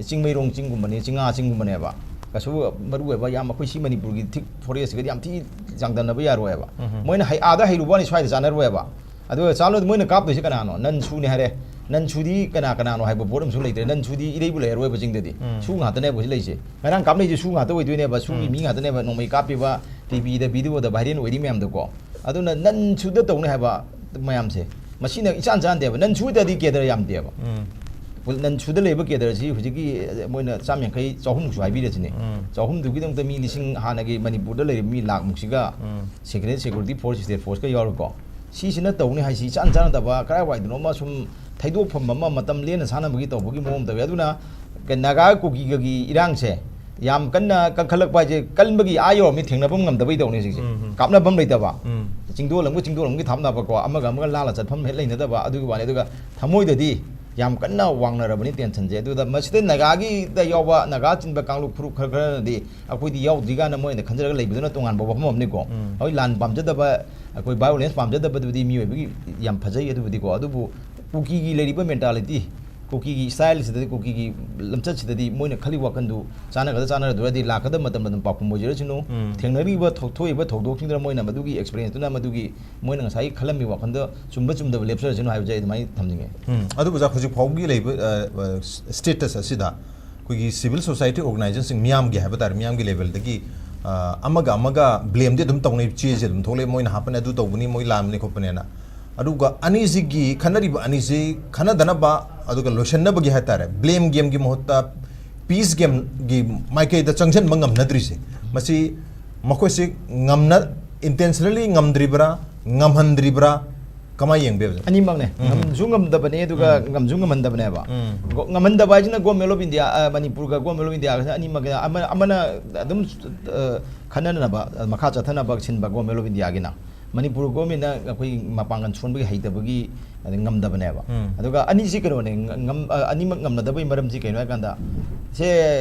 ꯆꯤꯡꯃꯩꯔꯣꯡ ꯆꯤꯡꯒꯨꯝꯕꯅꯤ, ꯆꯤꯡꯉꯥ ꯆꯤꯡꯒꯨꯝꯕꯅꯦꯕ꯫ ꯀꯩꯁꯨ ꯃꯔꯨ ꯑꯣꯏꯕ ꯌꯥꯝ ꯑꯩꯈꯣꯏ ꯁꯤ ꯃꯅꯤꯄꯨꯔꯒꯤ thick forest ꯀꯗꯤ ꯌꯥꯝ ꯊꯤ ꯆꯥꯡꯗꯝꯅꯕ ꯌꯥꯔꯣꯏꯕ꯫ ꯎꯝ꯫ ꯃꯣꯏꯅ ꯍꯩ-, ꯑꯥꯗ ꯍꯩꯔꯨꯕ ꯋꯥꯅꯤ, ꯁ꯭ꯋꯥꯏꯗ ꯆꯥꯟꯅꯔꯣꯏꯕ꯫ ꯑꯗꯨꯒ ꯆꯥꯂꯣꯏꯗ ꯃꯣꯏꯅ ꯀꯥꯞꯇꯣꯏꯁꯤ ꯀꯅꯥꯅꯣ? ꯅꯟꯁꯨꯅꯤ ꯍꯥꯏꯔꯦ꯫ ꯅꯟꯁꯨꯗꯤ ꯀꯅꯥ ꯀꯅꯥꯅꯣ ꯍꯥꯏꯕ ꯄꯣꯠ ꯑꯃꯁꯨ ꯂꯩꯇ꯭ꯔꯦ꯫ ꯅꯟꯁꯨꯗꯤ ꯏꯔꯩꯕꯨ ꯂꯩꯔꯔꯣꯏꯕ ꯆꯤꯡꯗꯗꯤ꯫ ꯎꯝ꯫ ꯁꯨ ꯉꯥꯛꯇꯅꯦꯕ ꯍꯧꯖꯤꯛ ꯂꯩꯁꯦ꯫ ꯉꯔꯥꯡ ꯀꯥꯞꯅꯩꯁꯦ ꯁꯨ ꯉꯥꯛꯇ ꯑꯣꯏꯗꯣꯏꯅꯦꯕ꯫ ꯁꯨꯒꯤ ꯎꯝ꯫ ꯃꯤ ꯉꯥꯛꯇꯅꯦꯕ ꯅꯣꯡꯃꯩ ꯀꯥꯞꯄꯤꯕ, ꯇꯤꯚꯤꯗ ꯚꯤꯗꯤꯑꯣꯗ viral ꯑꯣꯏꯔꯤ ꯃꯌꯥꯝꯗꯣꯀꯣ꯫ ꯑꯗꯨꯅ ꯅꯟꯁꯨꯗ ꯇꯧꯅꯤ ꯍꯥꯏꯕ ꯃꯌꯥꯝꯁꯦ, ꯃꯁꯤꯅ ꯏꯆꯥꯟ ꯆꯥꯟꯗꯦꯕ꯫ ꯅꯟꯁꯨꯗꯗꯤ cadre ꯌꯥꯝꯗꯦꯕ꯫ ꯎꯝ꯫ ꯅꯟꯁꯨꯗ ꯂꯩꯕ cadreꯁꯤ ꯍꯧꯖꯤꯛꯀꯤ ꯃꯣꯏꯅ ꯆꯥꯝ ꯌꯥꯡꯈꯩ, ꯆꯍꯨꯝꯁꯨ ꯍꯥꯏꯕꯤꯔꯁꯤꯅꯦ꯫ ꯎꯝ꯫ ꯆꯍꯨꯝꯗꯨꯒꯤꯗꯃꯛꯇ ꯃꯤ ꯂꯤꯁꯤꯡ, ꯍꯥꯟꯅꯒꯤ ꯃꯅꯤꯄꯨꯔꯗ ꯂꯩꯔꯤꯕ ꯃꯤ ꯂꯥꯛꯃꯨꯛꯁꯤꯒ ꯎꯝ꯫ Central Security Force, State Forceꯀ ꯌꯥꯎꯔꯒꯀꯣ꯫ ꯁꯤꯁꯤꯅ ꯇꯧꯅꯤ ꯍꯥꯏꯁꯤ ꯏꯆꯥꯟ ꯆꯥꯟꯅꯗꯕ, ꯀꯗꯥꯏꯋꯥꯏꯗꯅꯣꯃ ꯁꯨꯝ ꯊꯩꯗꯣꯛꯐꯝ ꯑꯃ, ꯃꯇꯝ ꯂꯦꯟꯅ ꯁꯥꯟꯅꯕꯒꯤ ꯇꯧꯕꯒꯤ ꯃꯑꯣꯡ ꯇꯧꯋꯤ꯫ ꯑꯗꯨꯅ ꯀ-, ꯅꯥꯒꯥ ꯀꯨꯀꯤꯒꯒꯤ ꯏꯔꯥꯡꯁꯦ ꯌꯥꯝ ꯀꯟꯅ ꯀꯟꯈꯠꯂꯛꯄ ꯍꯥꯏꯁꯦ ꯀꯟꯕꯒꯤ ꯑꯥ ꯌꯧꯔꯝꯃꯤ, ꯊꯦꯡꯅꯐꯝ ꯉꯝꯗꯕꯩ ꯇꯧꯅꯤ ꯍꯧꯖꯤꯛꯁꯦ꯫ ꯎꯝ, ꯎꯝ꯫ ꯀꯥꯞꯅꯐꯝ ꯂꯩꯇꯕ꯫ ꯎꯝ꯫ ꯆꯤꯡꯗꯣꯜ ꯑꯃꯒ ꯆꯤꯡꯗꯣꯜ ꯑꯃꯒꯤ ꯊꯥꯞꯅꯕꯀꯣ, ꯑꯃꯒ ꯑꯃꯒ ꯂꯥꯜꯂ ꯆꯠꯐꯝ ꯍꯦꯛ ꯂꯩꯅꯗꯕ ꯑꯗꯨꯒꯤ ꯋꯥꯅꯤ꯫ ꯑꯗꯨꯒ ꯊꯃꯣꯏꯗꯗꯤ ꯌꯥꯝ ꯀꯟꯅ ꯋꯥꯡꯅꯔꯕꯅꯤ tensionꯁꯦ꯫ ꯑꯗꯨꯗ ꯃꯁꯤꯗ ꯅꯥꯒꯥꯒꯤꯗ ꯌꯥꯎꯕ, ꯅꯥꯒꯥ ꯆꯤꯟꯕ ꯀꯥꯡꯂꯨꯞ ꯐꯨꯔꯨꯞ ꯈꯔ ꯈꯔꯅꯗꯤ ꯑꯩꯈꯣꯏꯗꯤ ꯌꯥꯎꯗ꯭ꯔꯤ ꯀꯥꯏꯅ ꯃꯣꯏꯅ ꯈꯟꯖꯔꯒ ꯂꯩꯕꯗꯨꯅ ꯇꯣꯉꯥꯟꯕ ꯋꯥꯐꯝ ꯑꯃꯅꯤꯀꯣ꯫ ꯎꯝ꯫ ꯍꯣꯏ, ꯂꯥꯟ ꯄꯥꯝꯖꯗꯕ, ꯑꯩꯈꯣꯏ violence ꯄꯥꯝꯖꯗꯕꯗꯨꯕꯨꯗꯤ ꯃꯤꯑꯣꯏꯕꯒꯤ ꯌꯥꯝ ꯐꯖꯩ ꯑꯗꯨꯕꯨꯗꯤꯀꯣ꯫ ꯑꯗꯨꯕꯨ ꯀꯨꯀꯤꯒꯤ ꯂꯩꯔꯤꯕ mentality, ꯀꯨꯀꯤꯒꯤ styleꯁꯤꯗꯗꯤ, ꯀꯨꯀꯤꯒꯤ ꯂꯝꯆꯠꯁꯤꯗꯗꯤ ꯃꯣꯏꯅ ꯈꯜꯂꯤ ꯋꯥꯈꯜꯗꯨ ꯆꯥꯟꯅꯒꯗ꯭ꯔꯥ ꯆꯥꯟꯅꯔꯣꯏꯗ꯭ꯔꯗꯤ ꯂꯥꯛꯀꯗꯕ ꯃꯇꯝꯗ ꯑꯗꯨꯝ ꯄꯥꯎꯈꯨꯝ ꯑꯣꯏꯖꯔꯁꯅꯨ꯫ ꯎꯝ꯫ ꯊꯦꯡꯅꯔꯤꯕ ꯊꯣꯛ-, ꯊꯣꯛꯏꯕ ꯊꯧꯗꯣꯛꯁꯤꯡꯗꯨꯅ ꯃꯣꯏꯅ ꯃꯗꯨꯒꯤ experienceꯇꯨꯅ ꯃꯗꯨꯒꯤ ꯃꯣꯏꯅ ꯉꯁꯥꯏꯒꯤ ꯈꯜꯂꯝꯃꯤ ꯋꯥꯈꯜꯗ ꯆꯨꯝꯕ ꯆꯨꯝꯗꯕ ꯂꯦꯞꯆꯔꯁꯅꯨ ꯍꯥꯏꯕꯁꯦ ꯑꯩ ꯑꯗꯨꯃꯥꯏꯅ ꯊꯝꯅꯤꯡꯉꯦ꯫ ꯎꯝ꯫ ꯑꯗꯨ ꯑꯣꯖꯥ, ꯍꯧꯖꯤꯛ ꯐꯥꯎꯕꯒꯤ ꯂꯩꯕ, ꯑ, ꯑ, status ꯑꯁꯤꯗ ꯑꯩꯈꯣꯏꯒꯤ civil society organizationꯁꯤꯡ, ꯃꯤꯌꯥꯝꯒꯤ ꯍꯥꯏꯕ ꯇꯥꯔꯦ, ꯃꯤꯌꯥꯝꯒꯤ levelꯗꯒꯤ, ꯑ, ꯑꯃꯒ ꯑꯃꯒ blameꯗꯤ ꯑꯗꯨꯝ ꯇꯧꯅꯩ, ꯆꯦꯁꯦ ꯑꯗꯨꯝ ꯊꯣꯛꯂꯛꯑꯦ, ꯃꯣꯏꯅ ꯍꯥꯞꯄꯅꯦ, ꯑꯗꯨ ꯇꯧꯕꯅꯤ, ꯃꯣꯏ ꯂꯥꯟꯕꯅꯤ ꯈꯣꯠꯄꯅꯦꯅ꯫ ꯑꯗꯨꯒ ꯑꯅꯤꯁꯤꯒꯤ ꯈꯟꯅꯔꯤꯕ ꯑꯅꯤꯁꯤ ꯈꯟꯅꯗꯅꯕ ꯑꯗꯨꯒ ꯂꯣꯏꯁꯤꯟꯅꯕꯒꯤ ꯍꯥꯏꯇꯥꯔꯦ, ꯕ꯭ꯂꯦꯝ ꯒꯦꯝꯒꯤ ꯃꯍꯨꯠꯇ ꯄꯤꯁ ꯒꯦꯝꯒꯤ ꯃꯥꯏꯀꯩꯗ ꯆꯪꯁꯤꯟꯕ ꯉꯝꯅꯗ꯭ꯔꯤꯁꯦ, ꯃꯁꯤ ꯃꯈꯣꯏꯁꯤ ꯉꯝꯅ, ꯏꯟꯇꯦꯟꯁꯅꯦꯜꯂꯤ ꯉꯝꯗ꯭ꯔꯤꯕ꯭ꯔꯥ, ꯉꯝꯍꯟꯗ꯭ꯔꯤꯕ꯭ꯔꯥ, ꯀꯃꯥꯏꯅ ꯌꯦꯡꯕꯤꯕ? ꯑꯅꯤꯃꯛꯅꯦ꯫ ꯎꯝ꯫ ꯉꯝꯁꯨ ꯉꯝꯗꯕꯅꯦ, ꯑꯗꯨꯒ ꯎꯝ꯫ ꯉꯝꯁꯨ ꯉꯝꯍꯟꯗꯕꯅꯦꯕ꯫ ꯎꯝ꯫ ꯒꯣ-, ꯉꯝꯍꯟꯗꯕ ꯍꯥꯏꯁꯤꯅ Government of India, ꯑ, ꯃꯅꯤꯄꯨꯔꯒ Government of India ꯒꯁꯤꯅ ꯑꯅꯤꯃꯛ ꯑꯃ-, ꯑꯃꯅ ꯑꯗꯨꯝ, ꯑ, ꯈꯟꯅꯅꯕ, ꯑ, ꯃꯈꯥ ꯆꯠꯊꯅꯕ ꯁꯤꯟꯕ Government of India ꯒꯤꯅ꯫ Manipur government ꯅ ꯑꯩꯈꯣꯏ ꯃꯄꯥꯡꯒꯜ ꯁꯣꯟꯕꯒꯤ, ꯍꯩꯇꯕꯒꯤ, ꯑꯗꯩ ꯉꯝꯗꯕꯅꯦꯕ꯫ ꯎꯝ꯫ ꯑꯗꯨꯒ ꯑꯅꯤꯁꯤ ꯀꯩꯅꯣꯅꯦ, ꯉ-, ꯉꯝ-, ꯑ, ꯑꯅꯤꯃꯛ ꯉꯝꯅꯗꯕꯒꯤ ꯃꯔꯝꯁꯤ ꯀꯩꯅꯣ ꯍꯥꯏ ꯀꯥꯟꯗ, ꯁꯦ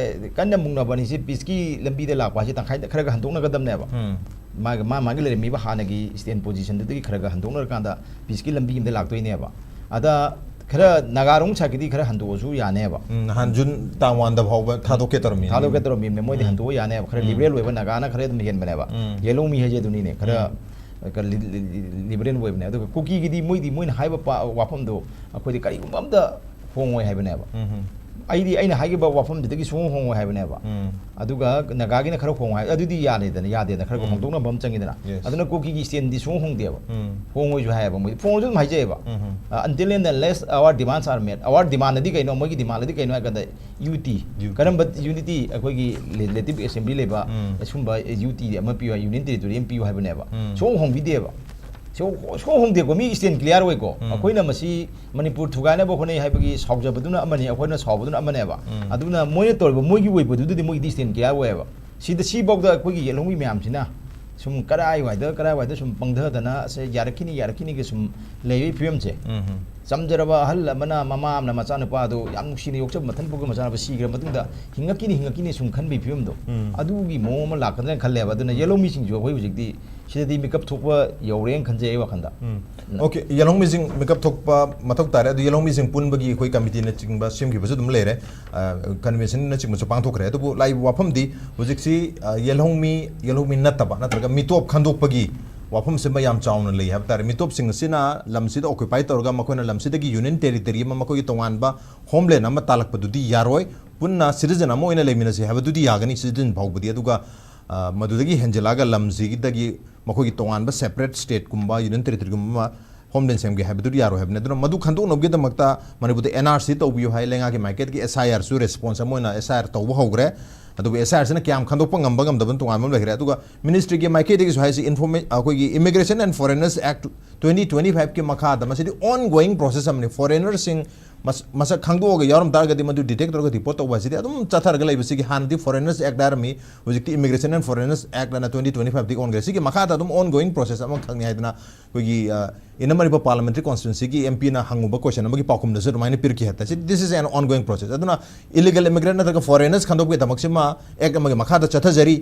ꯀꯟꯅ ꯃꯨꯛꯅꯕ ꯑꯅꯤꯁꯤ ꯄꯤꯁꯀꯤ ꯂꯝꯕꯤꯗ ꯂꯥꯛꯄ ꯍꯥꯏꯁꯦ ꯇꯪꯈꯥꯏꯗ ꯈꯔꯒ ꯍꯟꯗꯣꯛꯅꯒꯗꯕꯅꯦꯕ꯫ ꯎꯝ꯫ ꯃꯥꯒꯤ, ꯃꯥ ꯃꯥꯒꯤ ꯂꯩꯔꯝꯃꯤꯕ ꯍꯥꯟꯅꯒꯤ stand position ꯗꯨꯗꯒꯤ ꯈꯔꯒ ꯍꯟꯗꯣꯛꯅꯔꯀꯥꯟꯗ ꯄꯤꯁꯀꯤ ꯂꯝꯕꯤ ꯑꯃꯗ ꯂꯥꯛꯇꯣꯏꯅꯦꯕ꯫ ꯑꯗ ꯈꯔ ꯅꯥꯒꯥꯔꯣꯝ side ꯀꯤꯗꯤ ꯈꯔ ꯍꯟꯗꯣꯛꯑꯁꯨ ꯌꯥꯅꯦꯕ꯫ ꯎꯝ, ꯅꯍꯥꯟ ꯖꯨꯟ ꯇꯥꯡ ꯋꯥꯟꯗ ꯐꯥꯎꯕ ꯊꯥꯗꯣꯛꯀꯦ ꯇꯧꯔꯝꯃꯤ꯫ ꯊꯥꯗꯣꯛꯀꯦ ꯇꯧꯔꯝꯃꯤꯕꯅꯦ, ꯃꯣꯏꯗꯤ ꯎꯝ꯫ ꯍꯟꯗꯣꯛꯑ ꯌꯥꯅꯦꯕ꯫ ꯈꯔ ꯎꯝ꯫ Liberal ꯑꯣꯏꯕ ꯅꯥꯒꯥꯅ ꯈꯔ ꯑꯗꯨꯝ ꯍꯦꯟꯕꯅꯦꯕ꯫ ꯎꯝ꯫ ꯌꯦꯜꯍꯧꯃꯤ ꯍꯥꯏꯁꯦ ꯑꯗꯨꯅꯤꯅꯦ, ꯈꯔ ꯎꯝ꯫ ꯀ-, ꯂꯤ-, ꯂꯤ-, ꯂꯤ-, liberal ꯑꯣꯏꯕꯅꯦ꯫ ꯑꯗꯨꯒ ꯀꯨꯀꯤꯒꯤꯗꯤ ꯃꯣꯏꯗꯤ, ꯃꯣꯏꯅ ꯍꯥꯏꯕ ꯄ-, ꯋꯥꯐꯝꯗꯣ ꯑꯩꯈꯣꯏꯗꯤ ꯀꯔꯤꯒꯨꯝꯕ ꯑꯝꯇ ꯍꯣꯡꯉꯣꯏ ꯍꯥꯏꯕꯅꯦꯕ꯫ ꯎꯝ꯫ ꯑꯩꯗꯤ ꯑꯩꯅ ꯍꯥꯏꯈꯤꯕ ꯋꯥꯐꯝꯗꯨꯗꯒꯤ ꯁꯨꯡꯍꯣꯡ ꯍꯣꯡꯉꯣꯏ ꯍꯥꯏꯕꯅꯦꯕ꯫ ꯎꯝ꯫ ꯑꯗꯨꯒ ꯅꯥꯒꯥꯒꯤꯅ ꯈꯔ ꯍꯣꯡꯉꯣ ꯍꯥꯏ, ꯑꯗꯨꯗꯤ ꯌꯥꯗꯦꯗꯅ, ꯌꯥꯗꯦꯗꯅ, ꯈꯔ ꯎꯝ꯫ ꯍꯣꯡꯗꯣꯛꯅꯕ ꯑꯃ ꯆꯪꯉꯤꯗꯅ꯫ Yes꯫ ꯑꯗꯨꯅ ꯀꯨꯀꯤꯒꯤ stand ꯗꯤ ꯁꯨꯡꯍꯣꯡ ꯍꯣꯡꯗꯦꯕ꯫ ꯎꯝ꯫ ꯍꯣꯡꯉꯣꯏꯁꯨ ꯍꯥꯏꯌꯦꯕ ꯃꯣꯏꯗꯤ꯫ ꯍꯣꯡꯉꯁꯨ ꯑꯗꯨꯝ ꯍꯥꯏꯖꯩꯌꯦꯕ꯫ ꯎꯝ꯫ ꯑ, until and unless our demands are met꯫ Our demand ꯗꯤ ꯀꯩꯅꯣ? ꯃꯣꯏꯒꯤ demand ꯗꯤ ꯀꯩꯅꯣ ꯍꯥꯏ ꯀꯥꯟꯗ, ꯌꯨ ꯇꯤ꯫ U T. ꯀꯔꯝꯕ unity? ꯑꯩꯈꯣꯏꯒꯤ Legislative Assembly ꯂꯩꯕ, ꯎꯝ꯫ ꯑꯁꯨꯝꯕ ꯌꯨ ꯇꯤ ꯑꯃ ꯄꯤꯌꯨ ꯍꯥꯏ, Union Territory ꯑꯃ ꯄꯤꯌꯨ ꯍꯥꯏꯕꯅꯦꯕ꯫ ꯎꯝ꯫ ꯁꯨꯡꯍꯣꯡ ꯍꯣꯡꯕꯤꯗꯦꯕ꯫ ꯁꯨꯡꯍꯣꯡ, ꯁꯨꯡꯍꯣꯡ ꯍꯣꯡꯗꯦꯀꯣ, ꯃꯤ stand clear ꯑꯣꯏꯀꯣ꯫ ꯎꯝ꯫ ꯑꯩꯈꯣꯏꯅ ꯃꯁꯤ ꯃꯅꯤꯄꯨꯔ ꯊꯨꯒꯥꯏꯅꯕ ꯍꯣꯠꯅꯩ ꯍꯥꯏꯕꯒꯤ ꯁꯥꯎꯖꯕꯗꯨꯅ ꯑꯃꯅꯤ, ꯑꯩꯈꯣꯏꯅ ꯁꯥꯎꯕꯗꯨꯅ ꯑꯃꯅꯦꯕ꯫ ꯎꯝ꯫ ꯑꯗꯨꯅ ꯃꯣꯏꯅ ꯇꯧꯔꯤꯕ ꯃꯣꯏꯒꯤ ꯑꯣꯏꯕꯗꯨꯗꯗꯤ ꯃꯣꯏꯒꯤꯗꯤ stand clear ꯑꯣꯏꯌꯦꯕ꯫ ꯁꯤꯗ, ꯁꯤꯐꯥꯎꯗ ꯑꯩꯈꯣꯏꯒꯤ ꯌꯦꯜꯍꯧꯃꯤ ꯃꯌꯥꯝꯁꯤꯅ ꯁꯨꯝ ꯀꯔꯥꯏꯋꯥꯏꯗ, ꯀꯔꯥꯏꯋꯥꯏꯗ ꯁꯨꯝ ꯄꯪꯊꯗꯅ, ꯑꯁ, ꯌꯥꯔꯛꯈꯤꯅꯤ, ꯌꯥꯔꯛꯈꯤꯅꯤꯒꯤ ꯁꯨꯝ ꯂꯩꯕꯒꯤ ꯐꯤꯕꯝꯁꯦ꯫ ꯎꯝ꯫ ꯆꯝꯖꯔꯕ ꯑꯍꯜ ꯑꯃꯅ, ꯃꯃꯥ ꯑꯃꯅ ꯃꯆꯥꯅꯨꯄꯥꯗꯣ ꯌꯥꯝ ꯅꯨꯡꯁꯤꯅ ꯌꯣꯛꯆꯕ, ꯃꯊꯟ ꯄꯣꯛꯄ ꯃꯆꯥꯅꯨꯄꯥ ꯁꯤꯈ꯭ꯔ ꯃꯇꯨꯡꯗ ꯍꯤꯡꯉꯛꯈꯤꯅꯤ, ꯍꯤꯡꯉꯛꯈꯤꯅꯤ ꯁꯨꯝ ꯈꯟꯕꯒꯤ ꯐꯤꯕꯝꯗꯣ, ꯎꯝ꯫ ꯑꯗꯨꯒꯤ ꯃꯑꯣꯡ ꯑꯃ ꯂꯥꯛꯀꯗ꯭ꯔꯥꯅ ꯈꯜꯂꯦꯕ꯫ ꯑꯗꯨꯅ ꯌꯦꯜꯍꯧꯃꯤꯁꯤꯡꯁꯨ ꯑꯩꯈꯣꯏ ꯍꯧꯖꯤꯛꯇꯤ ꯁꯤꯗꯗꯤ ꯃꯤꯀꯞ ꯊꯣꯛꯄ ꯌꯧꯔꯦꯅ ꯈꯟꯖꯩ ꯑꯩ ꯋꯥꯈꯜꯗ꯫ ꯎꯝ꯫ ꯎꯝ꯫ OK, ꯌꯦꯜꯍꯧꯃꯤꯁꯤꯡ ꯃꯤꯀꯞ ꯊꯣꯛꯄ ꯃꯊꯧ ꯇꯥꯔꯦ꯫ ꯑꯗꯨ ꯌꯦꯜꯍꯧꯃꯤꯁꯤꯡ ꯄꯨꯟꯕꯒꯤ ꯑꯩꯈꯣꯏ committee ꯅꯆꯤꯡꯕ ꯁꯦꯝꯈꯤꯕꯁꯨ ꯑꯗꯨꯝ ꯂꯩꯔꯦ, ꯑ, convention ꯅꯆꯤꯡꯕꯁꯨ ꯄꯥꯡꯊꯣꯛꯈ꯭ꯔꯦ꯫ ꯑꯗꯨꯕꯨ ꯂꯥꯛꯏꯕ ꯋꯥꯐꯝꯗꯤ ꯍꯧꯖꯤꯛꯁꯤ, ꯑ, ꯌꯦꯜꯍꯧꯃꯤ, ꯌꯦꯜꯍꯧꯃꯤ ꯅꯠꯇꯕ, ꯅꯠꯇ꯭ꯔꯒ ꯃꯤꯇꯣꯞ ꯈꯟꯗꯣꯛꯄꯒꯤ ꯋꯥꯐꯝꯁꯤꯃ ꯌꯥꯝ ꯆꯥꯎꯅ ꯂꯩ ꯍꯥꯏꯕ ꯇꯥꯔꯦ꯫ ꯃꯤꯇꯣꯞꯁꯤꯡ ꯑꯁꯤꯅ ꯂꯝꯁꯤꯗ occupy ꯇꯧꯔꯒ ꯃꯈꯣꯏꯅ ꯂꯝꯁꯤꯗꯒꯤ Union Territory ꯑꯃ, ꯃꯈꯣꯏꯒꯤ ꯇꯣꯉꯥꯟꯕ homeland ꯑꯃ ꯇꯥꯜꯂꯛꯄꯗꯨꯗꯤ ꯌꯥꯔꯣꯏ, ꯄꯨꯟꯅ citizen ꯑꯃ ꯑꯣꯏꯅ ꯂꯩꯃꯤꯟꯅꯁꯤ ꯍꯥꯏꯕꯗꯨꯗꯤ ꯌꯥꯒꯅꯤ, citizen ꯐꯥꯎꯕꯗꯤ꯫ ꯑꯗꯨꯒ, ꯑ, ꯃꯗꯨꯗꯒꯤ ꯍꯦꯟꯖꯤꯜꯂꯛꯑꯒ ꯂꯝꯁꯤꯗꯒꯤ ꯃꯈꯣꯏꯒꯤ ꯇꯣꯉꯥꯟꯕ separate state ꯀꯨꯝꯕ, Union Territory ꯒꯨꯝꯕ ꯑꯃ ꯍꯣꯝꯂꯦꯟ ꯁꯦꯝꯒꯦ ꯍꯥꯏꯕꯗꯨꯗꯤ ꯌꯥꯔꯣꯏ ꯍꯥꯏꯕꯅꯤ꯫ ꯑꯗꯨꯅ ꯃꯗꯨ ꯈꯟꯗꯣꯛꯅꯕꯒꯤꯗꯃꯛꯇ ꯃꯅꯤꯄꯨꯔꯗ ꯑꯦꯟ ꯑꯥꯔ ꯁꯤ ꯇꯧꯕꯤꯌꯨ ꯍꯥꯏ, ꯂꯩꯉꯥꯛꯀꯤ ꯃꯥꯏꯀꯩꯗꯒꯤ ꯑꯦꯁ ꯑꯥꯏ ꯑꯥꯔꯁꯨ ꯔꯦꯁꯄꯣꯟꯁ ꯑꯃ ꯑꯣꯏꯅ ꯑꯦꯁ ꯑꯥꯏ ꯑꯥꯔ ꯇꯧꯕ ꯍꯧꯈ꯭ꯔꯦ꯫ ꯑꯗꯨꯕꯨ ꯑꯦꯁ ꯑꯥꯏ ꯑꯥꯔꯁꯤꯅ ꯀꯌꯥꯝ ꯈꯟꯗꯣꯛꯄ ꯉꯝꯕ ꯉꯝꯗꯕꯅ ꯇꯣꯉꯥꯟꯕ ꯑꯃ ꯂꯩꯈ꯭ꯔꯦ꯫ ꯑꯗꯨꯒ ꯃꯤꯅꯤꯁꯇ꯭ꯔꯤꯒꯤ ꯃꯥꯏꯀꯩꯗꯒꯤꯁꯨ ꯍꯥꯏꯁꯤ, ꯏꯟꯐꯣꯔꯃꯦ ꯑꯩꯈꯣꯏꯒꯤ Immigration and Foreigners Act twenty twenty five ꯀꯤ ꯃꯈꯥꯗ ꯃꯁꯤꯗꯤ ꯑꯣꯟ ꯒꯣꯌꯤꯡ ꯄ꯭ꯔꯣꯁꯦꯁ ꯑꯃꯅꯤ꯫ ꯐꯣꯔꯦꯅꯔꯁꯤꯡ ꯃꯁ ꯃꯁꯛ ꯈꯪꯗꯣꯛꯑꯒ ꯌꯥꯎꯔꯝ ꯇꯥꯔꯒꯗꯤ ꯃꯗꯨ ꯗꯤꯇꯦꯛ ꯇꯧꯔꯒ ꯗꯤꯄꯣꯔꯠ ꯇꯧꯕ ꯍꯥꯏꯁꯤꯗꯤ ꯑꯗꯨꯝ ꯆꯠꯊꯔꯒ ꯂꯩꯕꯁꯤꯒꯤ, ꯍꯥꯟꯅꯗꯤ Foreigners Act ꯍꯥꯏꯔꯝꯃꯤ, ꯍꯧꯖꯤꯛꯇꯤ Immigration and Foreigners Act ꯑꯅ twenty twenty five ꯗꯒꯤ ꯑꯣꯟꯈ꯭ꯔꯦ꯫ ꯁꯤꯒꯤ ꯃꯈꯥꯗ ꯑꯗꯨꯝ ꯑꯣꯟ ꯒꯣꯌꯤꯡ ꯄ꯭ꯔꯣꯁꯦꯁ ꯑꯃꯈꯛꯅꯤ ꯍꯥꯏꯗꯅ ꯑꯩꯈꯣꯏꯒꯤ, ꯑ, ꯏꯅꯝ ꯑꯔꯤꯕ ꯄꯥꯔꯂꯤꯌꯥꯃꯦꯟꯇꯔꯤ ꯀꯣꯟꯁꯇꯤꯇ꯭ꯌꯨꯟꯁꯤꯒꯤ ꯑꯦꯝ ꯄꯤꯅ ꯍꯪꯉꯨꯕ ꯀꯣꯏꯁꯟ ꯑꯃꯒꯤ ꯄꯥꯎꯈꯨꯝꯗꯁꯨ ꯑꯗꯨꯃꯥꯏꯅ ꯄꯤꯔꯛꯈꯤ ꯍꯥꯏꯇꯥꯔꯦ꯫ ꯁꯤ, this is an ongoing process꯫ ꯑꯗꯨꯅ ꯏꯂꯤꯒꯦꯜ ꯏꯃꯤꯒ꯭ꯔꯦꯟꯠ ꯅꯠꯇ꯭ꯔꯒ ꯐꯣꯔꯦꯅꯔꯁ ꯈꯟꯗꯣꯛꯄꯒꯤꯗꯃꯛꯁꯤꯃ ꯑꯦꯛꯠ ꯑꯃꯒꯤ ꯃꯈꯥꯗ ꯆꯠꯊꯖꯔꯤ꯫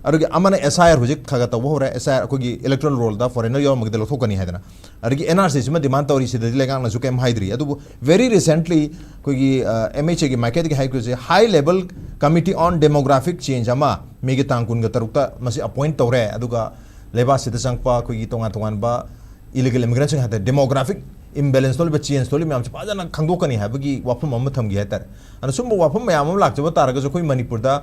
ꯑꯗꯨꯒꯤ ꯑꯃꯅ ꯑꯦꯁ ꯑꯥꯏ ꯑꯥꯔ ꯍꯧꯖꯤꯛ ꯈꯔ ꯈꯔ ꯇꯧꯕ ꯍꯧꯔꯦ, ꯑꯦꯁ ꯑꯥꯏ ꯑꯥꯔ ꯑꯩꯈꯣꯏꯒꯤ ꯏꯂꯦꯛꯇꯣꯔꯦꯜ ꯔꯣꯜꯗ ꯐꯣꯔꯦꯅꯔ ꯌꯥꯎꯔꯝꯃꯒꯗꯤ ꯂꯧꯊꯣꯛꯀꯅꯤ ꯍꯥꯏꯗꯅ꯫ ꯑꯗꯒꯤ ꯑꯦꯟ ꯑꯥꯔ ꯁꯤꯁꯤꯃ ꯗꯤꯃꯥꯟ ꯇꯧꯔꯤ, ꯁꯤꯗꯗꯤ ꯂꯩꯉꯥꯛꯅꯁꯨ ꯀꯩꯝ ꯍꯥꯏꯗ꯭ꯔꯤ꯫ ꯑꯗꯨꯕꯨ very recently ꯑꯩꯈꯣꯏꯒꯤ, ꯑ, ꯑꯦꯝ ꯑꯩꯆ ꯑꯦꯒꯤ ꯃꯥꯏꯀꯩꯗꯒꯤ ꯍꯥꯏꯈꯤꯕꯁꯦ, High Level Committee on Demographic Change ꯑꯃ ꯃꯦꯒꯤ ꯇꯥꯡ ꯀꯨꯟꯒ ꯇꯔꯨꯛꯇ ꯃꯁꯤ ꯑꯦꯄꯣꯏꯟꯠ ꯇꯧꯔꯦ꯫ ꯑꯗꯨꯒ ꯂꯩꯕꯥꯛꯁꯤꯗ ꯆꯪꯉꯛꯄ ꯑꯩꯈꯣꯏꯒꯤ ꯇꯣꯉꯥꯟ ꯇꯣꯉꯥꯟꯕ ꯏꯂꯤꯒꯦꯜ ꯏꯃꯤꯒ꯭ꯔꯦꯟꯠꯁꯤꯡ ꯍꯥꯏ ꯇꯥꯔꯦ, ꯗꯦꯃꯣꯒ꯭ꯔꯥꯐꯤꯛ ꯏꯝꯕꯦꯂꯦꯟꯁ ꯊꯣꯛꯂꯤꯕ, ꯆꯦꯟꯖ ꯊꯣꯛꯂꯤꯕ ꯃꯌꯥꯝꯁꯦ ꯐꯖꯅ ꯈꯪꯗꯣꯛꯀꯅꯤ ꯍꯥꯏꯕꯒꯤ ꯋꯥꯐꯝ ꯑꯃ ꯊꯝꯈꯤ ꯍꯥꯏ ꯇꯥꯔꯦ꯫ ꯑꯗꯨꯅ ꯁꯨꯝꯕ ꯋꯥꯐꯝ ꯃꯌꯥꯝ ꯑꯃ ꯂꯥꯛꯆꯕ ꯇꯥꯔꯒꯁꯨ ꯑꯩꯈꯣꯏ ꯃꯅꯤꯄꯨꯔꯗ,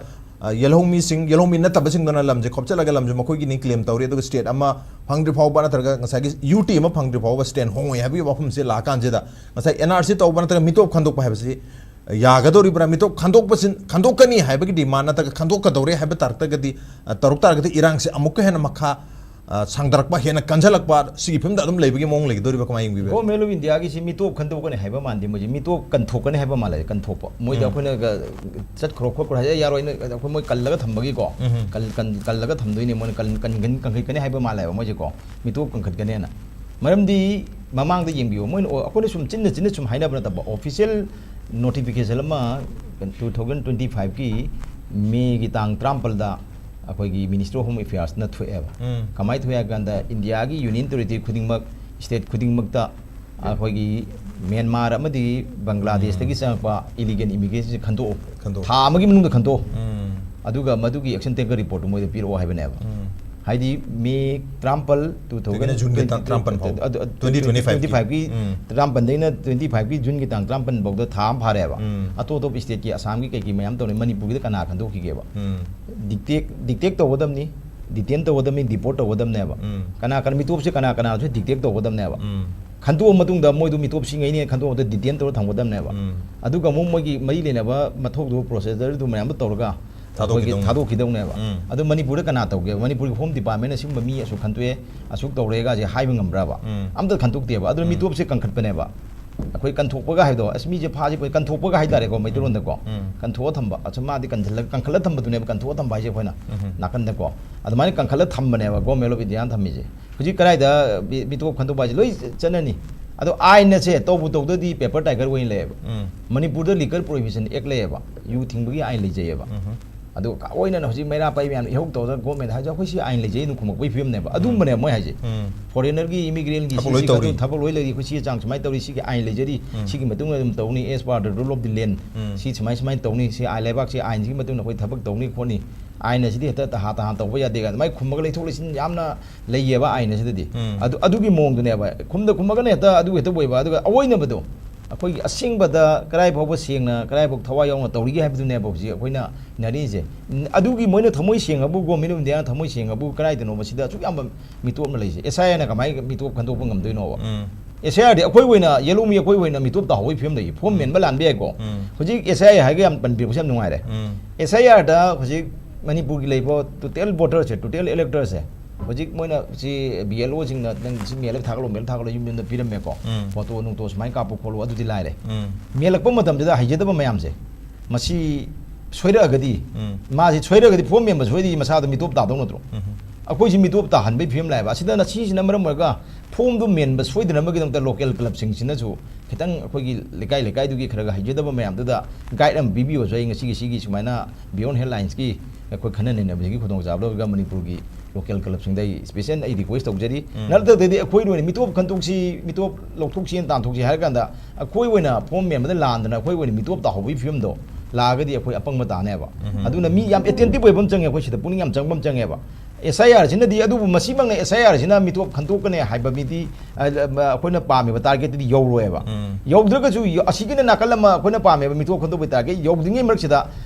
ꯑ, ꯌꯦꯜꯍꯧꯃꯤꯁꯤꯡ, ꯌꯦꯜꯍꯧꯃꯤ ꯅꯠꯇꯕꯁꯤꯡꯗꯨꯅ ꯂꯝꯁꯦ ꯈꯣꯞꯆꯜꯂꯒ ꯂꯝꯁꯦ ꯃꯈꯣꯏꯒꯤꯅꯤ ꯀ꯭ꯂꯦꯝ ꯇꯧꯔꯤ, ꯑꯗꯨꯒ ꯁ꯭ꯇꯦꯠ ꯑꯃ ꯐꯪꯗ꯭ꯔꯤ ꯐꯥꯎꯕ ꯅꯠꯇ꯭ꯔꯒ ꯉꯁꯥꯏꯒꯤ ꯌꯨ ꯇꯤ ꯑꯃ ꯐꯪꯗ꯭ꯔꯤ ꯐꯥꯎꯕ ꯁ꯭ꯇꯦꯠ ꯍꯣꯡꯉꯣꯏ ꯍꯥꯏꯕꯒꯤ ꯋꯥꯐꯝꯁꯦ ꯂꯥꯛꯑꯀꯥꯟꯁꯤꯗ ꯉꯁꯥꯏ ꯑꯦꯟ ꯑꯥꯔ ꯁꯤ ꯇꯧꯕ ꯅꯠꯇ꯭ꯔꯒ ꯃꯤꯇꯣꯞ ꯈꯟꯗꯣꯛꯄ ꯍꯥꯏꯕꯁꯤ ꯌꯥꯒꯗꯧꯔꯤꯕ꯭ꯔꯥ? ꯃꯤꯇꯣꯞ ꯈꯟꯗꯣꯛꯄꯁꯤ, ꯈꯟꯗꯣꯛꯀꯅꯤ ꯍꯥꯏꯕꯒꯤ ꯗꯤꯃꯥꯟ ꯅꯠꯇ꯭ꯔꯒ ꯈꯟꯗꯣꯛꯀꯗꯧꯔꯦ ꯍꯥꯏꯕ ꯇꯥꯔꯒꯗꯤ, ꯑ, ꯇꯧꯔꯛ ꯇꯥꯔꯒꯗꯤ ꯏꯔꯥꯡꯁꯦ ꯑꯃꯨꯛꯀ ꯍꯦꯟꯅ ꯃꯈꯥ, ꯑ, ꯁꯥꯡꯗꯔꯛꯄ, ꯍꯦꯟꯅ ꯀꯟꯖꯜꯂꯛꯄ, ꯁꯤꯒꯤ ꯐꯤꯕꯝꯗ ꯑꯗꯨꯝ ꯂꯩꯕꯒꯤ ꯃꯑꯣꯡ ꯂꯩꯒꯗꯧꯔꯤꯕ꯭ꯔꯥ? ꯀꯃꯥꯏꯅ ꯌꯦꯡꯕꯤꯕ? ꯒꯣꯔꯃꯦꯟ ꯑꯣꯐ ꯏꯟꯗꯤꯌꯥꯒꯤꯁꯤ ꯃꯤꯇꯣꯞ ꯈꯟꯗꯣꯛꯀꯅꯤ ꯍꯥꯏꯕ ꯃꯥꯟꯗꯦ, ꯃꯣꯏꯁꯦ ꯃꯤꯇꯣꯞ ꯀꯟꯊꯣꯛꯀꯅꯤ ꯍꯥꯏꯕ ꯃꯥꯜꯂꯦ, ꯀꯟꯊꯣꯛꯄ꯫ ꯃꯣꯏꯗ ꯎꯝ꯫ ꯑꯩꯈꯣꯏꯅ ꯆꯠꯈ꯭ꯔꯣ ꯈꯣꯠꯈ꯭ꯔꯣ ꯍꯥꯏ ꯌꯥꯔꯣꯏ, ꯅꯣꯏ, ꯑꯩꯈꯣꯏ ꯃꯣꯏ ꯀꯜꯂꯒ ꯊꯝꯕꯒꯤꯀꯣ, ꯎꯝ꯫ ꯀꯜ-, ꯀꯟ-, ꯀꯜꯂꯒ ꯊꯝꯗꯣꯏꯅꯦ, ꯃꯣꯏꯅ ꯀꯟ-, ꯀꯟ-, ꯀꯟꯈꯠꯀꯅꯤ ꯍꯥꯏꯕ ꯃꯥꯜꯂꯦꯕ ꯃꯣꯏꯁꯦꯀꯣ, ꯃꯤꯇꯣꯞ ꯀꯟꯈꯠꯀꯅꯦꯅ꯫ ꯃꯔꯝꯗꯤ ꯃꯃꯥꯡꯗ ꯌꯦꯡꯕꯤꯌꯨ, ꯃꯣꯏꯅ, ꯑꯩꯈꯣꯏꯅ ꯁꯨꯝ ꯆꯤꯟꯅ ꯆꯤꯟꯅ ꯁꯨꯝ ꯍꯥꯏꯅꯕ ꯅꯠꯇꯕ, ꯑꯣꯐꯤꯁꯤꯌꯦꯜ ꯅꯣꯇꯤꯐꯤꯀꯦꯁꯟ ꯑꯃ two thousand twenty five ꯀꯤ ꯃꯦꯒꯤ ꯇꯥꯡ ꯇꯔꯥꯃꯥꯄꯜꯗ ꯑꯩꯈꯣꯏꯒꯤ ꯃꯤꯅꯤꯁꯇ꯭ꯔꯤ ꯑꯣꯐ ꯍꯣꯝ ꯑꯦꯐꯤꯌꯔꯁꯅ ꯊꯣꯛꯑꯦꯕ꯫ ꯎꯝ꯫ ꯀꯃꯥꯏꯅ ꯊꯣꯛꯑꯦ ꯍꯥꯏ ꯀꯥꯟꯗ, ꯏꯟꯗꯤꯌꯥꯒꯤ ꯌꯨꯅꯤꯌꯟ ꯇꯦꯔꯤꯇꯣꯔꯤ ꯈꯨꯗꯤꯡꯃꯛ, ꯁ꯭ꯇꯦꯠ ꯈꯨꯗꯤꯡꯃꯛꯇ ꯑꯩꯈꯣꯏꯒꯤ ꯃ꯭ꯌꯥꯟꯃꯥꯔ ꯑꯃꯗꯤ ꯕꯪꯒ꯭ꯂꯥꯗꯦꯁꯇꯒꯤ ꯎꯝ꯫ ꯆꯪꯉꯛꯄ ꯏꯂꯤꯒꯦꯜ ꯏꯃꯤꯒ꯭ꯔꯦꯟꯁꯤꯡꯁꯦ ꯈꯟꯗꯣꯛꯑꯣ꯫ ꯈꯟꯗꯣꯛꯑꯣ꯫ ꯊꯥ ꯑꯃꯒꯤ ꯃꯅꯨꯡꯗ ꯈꯟꯗꯣꯛꯑꯣ꯫ ꯎꯝ꯫ ꯑꯗꯨꯒ ꯃꯗꯨꯒꯤ ꯑꯦꯛꯁꯟ ꯇꯦꯛꯀꯔ ꯔꯤꯄꯣꯔꯠꯇꯨ ꯃꯣꯏꯗ ꯄꯤꯔꯛꯑꯣ ꯍꯥꯏꯕꯅꯦꯕ꯫ ꯎꯝ꯫ ꯍꯥꯏꯗꯤ ꯃꯦ ꯇꯔꯥꯃꯥꯄꯜ, two thousand ꯑꯗꯨꯒꯤꯅ ꯖꯨꯟꯒꯤ ꯇꯥꯡ ꯇꯔꯥꯃꯥꯄꯜ ꯐꯥꯎ꯫ ꯑꯗꯨ, ꯑꯗꯨ, twenty twenty five ꯀꯤ꯫ twenty twenty five ꯀꯤ ꯎꯝ꯫ ꯇꯔꯥꯃꯥꯄꯜꯗꯩꯅ twenty five ꯀꯤ ꯖꯨꯟꯒꯤ ꯇꯥꯡ ꯇꯔꯥꯃꯥꯄꯜ ꯐꯥꯎꯗ ꯊꯥ ꯑꯃ ꯐꯥꯔꯦꯕ꯫ ꯎꯝ꯫ ꯑꯇꯣꯞ ꯑꯇꯣꯞꯄ ꯁ꯭ꯇꯦꯠꯀꯤ, ꯑꯁꯥꯝꯒꯤ ꯀꯩꯀꯩ ꯃꯌꯥꯝ ꯇꯧꯅꯩ, ꯃꯅꯤꯄꯨꯔꯒꯤꯗ ꯀꯅꯥ ꯈꯟꯗꯣꯛꯈꯤꯒꯦꯕ? ꯎꯝ꯫ ꯗꯤꯛꯇꯦꯛ, ꯗꯤꯛꯇꯦꯛ ꯇꯧꯒꯗꯕꯅꯤ꯫ ꯗꯤꯇꯦꯟ ꯇꯧꯒꯗꯕꯅꯤ, ꯗꯤꯄꯣꯔꯠ ꯇꯧꯒꯗꯕꯅꯦꯕ꯫ ꯎꯝ. ꯀꯅꯥ ꯀꯅꯥ ꯃꯤꯇꯣꯞꯁꯦ ꯀꯅꯥ ꯀꯅꯥꯁꯨ ꯗꯤꯇꯦꯛ ꯇꯧꯒꯗꯕꯅꯦꯕ꯫ ꯎꯝ. ꯈꯟꯗꯣꯛꯑ ꯃꯇꯨꯡꯗ ꯃꯣꯏꯗꯨ ꯃꯤꯇꯣꯞ ꯁꯤꯉꯩꯅꯦ ꯈꯟꯗꯣꯛꯑ ꯃꯇꯨꯡꯗ ꯗꯤꯇꯦꯟ ꯇꯧꯔ ꯊꯝꯒꯗꯕꯅꯦꯕ꯫ ꯎꯝ. ꯑꯗꯨꯒ ꯑꯃꯨꯛ ꯃꯣꯏꯒꯤ ꯃꯔꯤ ꯂꯩꯅꯕ ꯃꯊꯧꯗꯨ ꯄ꯭ꯔꯣꯁꯦꯁꯔꯗꯨ ꯃꯌꯥꯝꯗꯣ ꯇꯧꯔꯒ ꯑꯩꯈꯣꯏꯒꯤ ꯊꯥꯗꯣꯛꯈꯤꯗꯧꯅꯦ꯫ ꯊꯥꯗꯣꯛꯈꯤꯗꯧꯅꯦꯕ꯫ ꯎꯝ. ꯑꯗꯨ ꯃꯅꯤꯄꯨꯔꯗ ꯀꯅꯥ ꯇꯧꯒꯦ? ꯃꯅꯤꯄꯨꯔꯒꯤ ꯍꯣꯝ ꯗꯤꯄꯥꯔꯠꯃꯦꯟꯅ ꯑꯁꯤꯒꯨꯝꯕ ꯃꯤ ꯑꯁꯨꯛ ꯈꯟꯗꯣꯛꯑꯦ, ꯑꯁꯨꯛ ꯇꯧꯔꯦꯒꯁꯦ ꯍꯥꯏꯕ ꯉꯝꯕ꯭ꯔꯕ? ꯎꯝ. ꯑꯝꯇ ꯈꯟꯗꯣꯛꯇꯦꯕ꯫ ꯑꯗꯨꯅ ꯎꯝ. ꯃꯤꯇꯣꯞꯁꯦ ꯀꯟꯈꯠꯄꯅꯦꯕ꯫ ꯑꯩꯈꯣꯏ ꯀꯟꯊꯣꯛꯄꯒ ꯍꯥꯏꯕꯗꯣ, ꯑꯁ, ꯃꯤꯁꯦ ꯐꯥꯁꯤ, ꯑꯩꯈꯣꯏ ꯀꯟꯊꯣꯛꯄꯒ ꯍꯥꯏꯇꯥꯔꯦꯀꯣ, ꯃꯩꯇꯩꯂꯣꯟꯗꯀꯣ꯫ ꯎꯝ. ꯀꯟꯊꯣꯛꯑ ꯊꯝꯕ꯫ ꯑꯁ, ꯃꯥꯗꯤ ꯀꯟꯁꯤꯜꯂ-, ꯀꯟꯈꯠꯂ ꯊꯝꯕꯗꯨꯅꯦꯕ, ꯀꯟꯊꯣꯛꯑ ꯊꯝꯕ ꯍꯥꯏꯁꯦ ꯑꯩꯈꯣꯏꯅ ꯎꯝ. ꯅꯥꯀꯟꯗꯀꯣ꯫ ꯑꯗꯨꯃꯥꯏꯅ ꯀꯟꯈꯠꯂ ꯊꯝꯕꯅꯦꯕ Government of India ꯊꯝꯃꯤꯁꯦ꯫ ꯍꯧꯖꯤꯛ ꯀꯗꯥꯏꯗ ꯃꯤ-, ꯃꯤꯇꯣꯞ ꯈꯟꯗꯣꯛꯄ ꯍꯥꯏꯁꯦ ꯂꯣꯏ ꯆꯠꯅꯅꯤ꯫ ꯑꯗꯣ ꯑꯥꯏꯟ ꯑꯁꯦ ꯇꯧꯕ ꯇꯧꯗ꯭ꯔꯗꯤ paper tiger ꯑꯣꯏꯅ ꯂꯩꯌꯦꯕ꯫ ꯎꯝ. ꯃꯅꯤꯄꯨꯔꯗ Liquor Prohibition Act ꯂꯩꯌꯦꯕ, ꯌꯨ ꯊꯤꯡꯕꯒꯤ ꯑꯥꯏꯟ ꯂꯩꯖꯩꯌꯦꯕ꯫ ꯎꯝ. ꯑꯗꯣ ꯑꯣꯏꯅ ꯍꯧꯖꯤꯛ ꯃꯩꯔꯥ ꯄꯥꯏꯕ ꯃꯌꯥꯝꯅ ꯏꯍꯧ ꯇꯧꯗꯅ government ꯍꯥꯏꯁꯦ ꯑꯩꯈꯣꯏ ꯁꯤ ꯑꯥꯏꯟ ꯂꯩꯖꯩ ꯑꯗꯨꯝ ꯈꯨꯝꯃꯛꯄꯒꯤ ꯐꯤꯕꯝꯅꯦꯕ꯫ ꯑꯗꯨꯝꯕꯅꯦꯕ ꯃꯣꯏ ꯍꯥꯏꯁꯦ꯫ ꯎꯝ. Foreignerꯒꯤ, immigrantꯒꯤ ꯁꯤ, ꯊꯕꯛ ꯂꯣꯏ ꯁꯤ ꯇꯧꯔꯤ꯫ ꯈꯛꯇ ꯊꯕꯛ ꯂꯣꯏ ꯂꯩꯔꯤ, ꯑꯩꯈꯣꯏ ꯁꯤ ꯆꯥꯡ ꯁꯨꯃꯥꯏꯅ ꯇꯧꯔꯤ, ꯁꯤꯒꯤ ꯑꯥꯏꯟ ꯂꯩꯖꯔꯤ, ꯎꯝ. ꯁꯤꯒꯤ ꯃꯇꯨꯡꯗ ꯑꯗꯨꯝ ꯇꯧꯅꯤ, as per the rule of the land꯫ ꯎꯝ. ꯁꯤ ꯁꯨꯃꯥꯏ ꯁꯨꯃꯥꯏꯅ ꯇꯧꯅꯤ, ꯁꯤ ꯑꯥꯏꯟ, ꯂꯩꯕꯥꯛꯁꯤ ꯑꯥꯏꯟꯁꯤꯒꯤ ꯃꯇꯨꯡ ꯏꯟꯅ ꯑꯩꯈꯣꯏ ꯊꯕꯛ ꯇꯧꯅꯤ ꯈꯣꯠꯅꯤ, ꯑꯥꯏꯟ ꯑꯁꯤꯗꯤ ꯍꯦꯛꯇ ꯇꯍꯥ ꯇꯍꯥ ꯇꯧꯕ ꯌꯥꯗꯦ ꯀꯥꯏꯅ ꯑꯗꯨꯃꯥꯏꯅ ꯈꯨꯝꯃꯒ ꯂꯩꯊꯣꯛ ꯂꯩꯁꯤꯟ ꯌꯥꯝꯅ ꯂꯩꯌꯦꯕ ꯑꯥꯏꯟ ꯑꯁꯤꯗꯗꯤ꯫ ꯎꯝ. ꯑꯗꯨ, ꯑꯗꯨꯒꯤ ꯃꯑꯣꯡꯗꯨꯅꯦꯕ꯫ ꯈꯨꯝꯗ ꯈꯨꯝꯃꯒꯅ ꯍꯦꯛꯇ ꯑꯗꯨ ꯍꯦꯛꯇ ꯑꯣꯏꯕ꯫ ꯑꯗꯨꯒ ꯑꯋꯣꯏꯅꯕꯗꯣ ꯑꯩꯈꯣꯏꯒꯤ ꯑꯁꯦꯡꯕꯗ ꯀꯗꯥꯏ ꯐꯥꯎꯕ ꯁꯦꯡꯅ, ꯀꯗꯥꯏ ꯐꯥꯎ ꯊꯋꯥꯏ ꯌꯥꯎꯅ ꯇꯧꯔꯤꯒꯦ ꯍꯥꯏꯕꯗꯨꯅꯦꯕ ꯍꯧꯖꯤꯛ ꯑꯩꯈꯣꯏꯅ ꯏꯟꯅꯔꯤꯁꯦ꯫ ꯎꯝ, ꯑꯗꯨꯒꯤ ꯃꯣꯏꯅ ꯊꯃꯣꯏ ꯁꯦꯡꯉꯕꯨ, Government of Indiaꯅ ꯊꯃꯣꯏ ꯁꯦꯡꯉꯕꯨ ꯀꯗꯥꯏꯗꯅꯣꯕ ꯁꯤꯗ ꯑꯁꯨꯛ ꯌꯥꯝꯕ ꯃꯤꯇꯣꯞ ꯑꯃ ꯂꯩꯁꯦ? ꯑꯦꯁ ꯑꯥꯏ ꯑꯥꯔꯅ ꯀꯃꯥꯏꯅ ꯃꯤꯇꯣꯞ ꯈꯟꯗꯣꯛꯄ ꯉꯝꯗꯣꯏꯅꯣꯕ? ꯎꯝ. ꯑꯦꯁ ꯑꯥꯏ ꯑꯥꯔꯗꯤ ꯑꯩꯈꯣꯏ ꯑꯣꯏꯅ, ꯌꯦꯜꯍꯧꯃꯤ ꯑꯩꯈꯣꯏ ꯑꯣꯏꯅ ꯃꯤꯇꯣꯞ ꯇꯥꯍꯧꯕꯒꯤ ꯐꯤꯕꯝ ꯂꯩ꯫ ꯐꯣꯝ ꯃꯦꯟꯕ ꯂꯥꯟꯕ ꯌꯥꯏꯀꯣ꯫ ꯎꯝ. ꯍꯧꯖꯤꯛ ꯑꯦꯁ ꯑꯥꯏ ꯑꯥꯔ ꯍꯥꯏꯔꯒ ꯌꯥꯝ ꯄꯟꯕꯤꯔꯛꯄꯁꯦ ꯌꯥꯝ ꯅꯨꯡꯉꯥꯏꯔꯦ꯫ ꯎꯝ. ꯑꯦꯁ ꯑꯥꯏ ꯑꯥꯔꯗ ꯍꯧꯖꯤꯛ ꯃꯅꯤꯄꯨꯔꯒꯤ ꯂꯩꯕ total voterꯁꯦ, total electorꯁꯦ, ꯍꯧꯖꯤꯛ ꯃꯣꯏꯅ ꯁꯤ ꯕꯤ ꯑꯦꯜ ꯑꯣꯁꯤꯡꯅ ꯅꯪ ꯁꯤ ꯃꯦꯜꯂꯒ ꯊꯥꯒꯠꯂꯣ, ꯃꯦꯜꯂꯒ ꯊꯥꯒꯠꯂꯣ, ꯌꯨꯝ ꯌꯨꯝꯗ ꯄꯤꯔꯝꯃꯦꯀꯣ꯫ ꯎꯝ. ꯐꯣꯇꯣ ꯅꯨꯡꯇꯣ ꯁꯨꯃꯥꯏꯅ ꯀꯥꯞꯄꯨ ꯈꯣꯠꯂꯨ, ꯑꯗꯨꯗꯤ ꯂꯥꯏꯔꯦ꯫ ꯎꯝ. ꯃꯦꯜꯂꯛꯄ ꯃꯇꯝꯗꯨꯗ ꯍꯩꯖꯗꯕ ꯃꯌꯥꯝꯁꯦ, ꯃꯁꯤ ꯁꯣꯏꯔꯛꯑꯒꯗꯤ, ꯎꯝ. ꯃꯥꯁꯤ ꯁꯣꯏꯔꯛꯑꯒꯗꯤ, ꯐꯣꯝ ꯃꯦꯟꯕ ꯁꯣꯏꯔꯗꯤ ꯃꯁꯥꯗꯣ ꯃꯤꯇꯣꯞ ꯇꯥꯗꯧ ꯅꯠꯇ꯭ꯔꯣ? ꯎꯝ. ꯑꯩꯈꯣꯏꯁꯤ ꯃꯤꯇꯣꯞ ꯇꯥꯍꯟꯕꯒꯤ ꯐꯤꯕꯝ ꯂꯥꯛꯑꯦꯕ꯫ ꯑꯁꯤꯗ ꯁꯤꯁꯤꯅ ꯃꯔꯝ ꯑꯣꯏꯔꯒ ꯐꯣꯝꯗꯨ ꯃꯦꯟꯕ ꯁꯣꯏꯗꯅꯕꯒꯤꯗꯃꯛꯇ local clubꯁꯤꯡꯁꯤꯅꯁꯨ ꯈꯤꯇꯪ ꯑꯩꯈꯣꯏꯒꯤ ꯂꯩꯀꯥꯏ ꯂꯩꯀꯥꯏꯗꯨꯒꯤ ꯈꯔ ꯈꯔ ꯍꯩꯖꯗꯕ ꯃꯌꯥꯝꯗꯨꯗ guide ꯑꯃ ꯄꯤꯕꯤꯌꯣꯁꯨ ꯑꯩ ꯉꯁꯤꯒꯤ ꯁꯤꯒꯤ ꯁꯨꯃꯥꯏꯅ Beyond Headlinesꯀꯤ ꯑꯩꯈꯣꯏ ꯈꯟꯅ ꯅꯩꯅꯕꯁꯤꯒꯤ ꯈꯨꯗꯣꯡꯆꯥꯕ ꯂꯧꯔꯒ ꯃꯅꯤꯄꯨꯔꯒꯤ local clubꯁꯤꯡꯗ ꯑꯩ special ꯑꯩ request ꯇꯧꯖꯔꯤ꯫ ꯎꯝ. ꯅꯠꯇ꯭ꯔꯒꯗꯤ ꯑꯩꯈꯣꯏ ꯑꯣꯏꯅ ꯃꯤꯇꯣꯞ ꯈꯟꯗꯣꯛꯁꯤ, ꯃꯤꯇꯣꯞ ꯂꯧꯊꯣꯛꯁꯤ, ꯇꯥꯟꯊꯣꯛꯁꯤ ꯍꯥꯏꯔ ꯀꯥꯟꯗ ꯑꯩꯈꯣꯏ ꯑꯣꯏꯅ ꯐꯣꯝ ꯃꯦꯟꯕꯗ ꯂꯥꯟꯗꯅ ꯑꯩꯈꯣꯏ ꯑꯣꯏꯅ ꯃꯤꯇꯣꯞ ꯇꯥꯍꯧꯕꯒꯤ ꯐꯤꯕꯝꯗꯣ ꯂꯥꯛꯑꯒꯗꯤ ꯑꯩꯈꯣꯏ ꯑꯄꯪꯕ ꯇꯥꯅꯦꯕ꯫ ꯎꯝ. ꯑꯗꯨꯅ ꯃꯤ ꯌꯥꯝ attentive ꯑꯣꯏꯕ ꯑꯃ ꯆꯪꯉꯦ, ꯑꯩꯈꯣꯏ ꯁꯤꯗ ꯄꯨꯛꯅꯤꯡ ꯌꯥꯝ ꯆꯪꯕ ꯑꯃ ꯆꯪꯉꯦꯕ꯫ ꯑꯦꯁ ꯑꯥꯏ ꯑꯥꯔꯁꯤꯅꯗꯤ, ꯑꯗꯨꯕꯨ ꯃꯁꯤꯃꯛꯅ ꯑꯦꯁ ꯑꯥꯏ ꯑꯥꯔꯁꯤꯅ ꯃꯤꯇꯣꯞ ꯈꯟꯗꯣꯛꯀꯅꯤ ꯍꯥꯏꯕ ꯃꯤꯗꯤ, ꯑ, ꯑ, ꯑꯩꯈꯣꯏꯅ ꯄꯥꯝꯃꯤꯕ targetꯇꯨꯗꯤ ꯌꯧꯔꯣꯏꯕ꯫ ꯎꯝ. ꯌꯧꯗ꯭ꯔꯒꯁꯨ ꯌ-, ꯑꯁꯤꯒꯤꯅ ꯅꯥꯀꯜ ꯑꯃ ꯑꯩꯈꯣꯏꯅ ꯄꯥꯝꯃꯤꯕ ꯃꯤꯇꯣꯞ ꯈꯟꯗꯣꯛꯄꯒꯤ target ꯌꯧꯗ꯭ꯔꯤꯉꯩ ꯃꯔꯛꯁꯤꯗ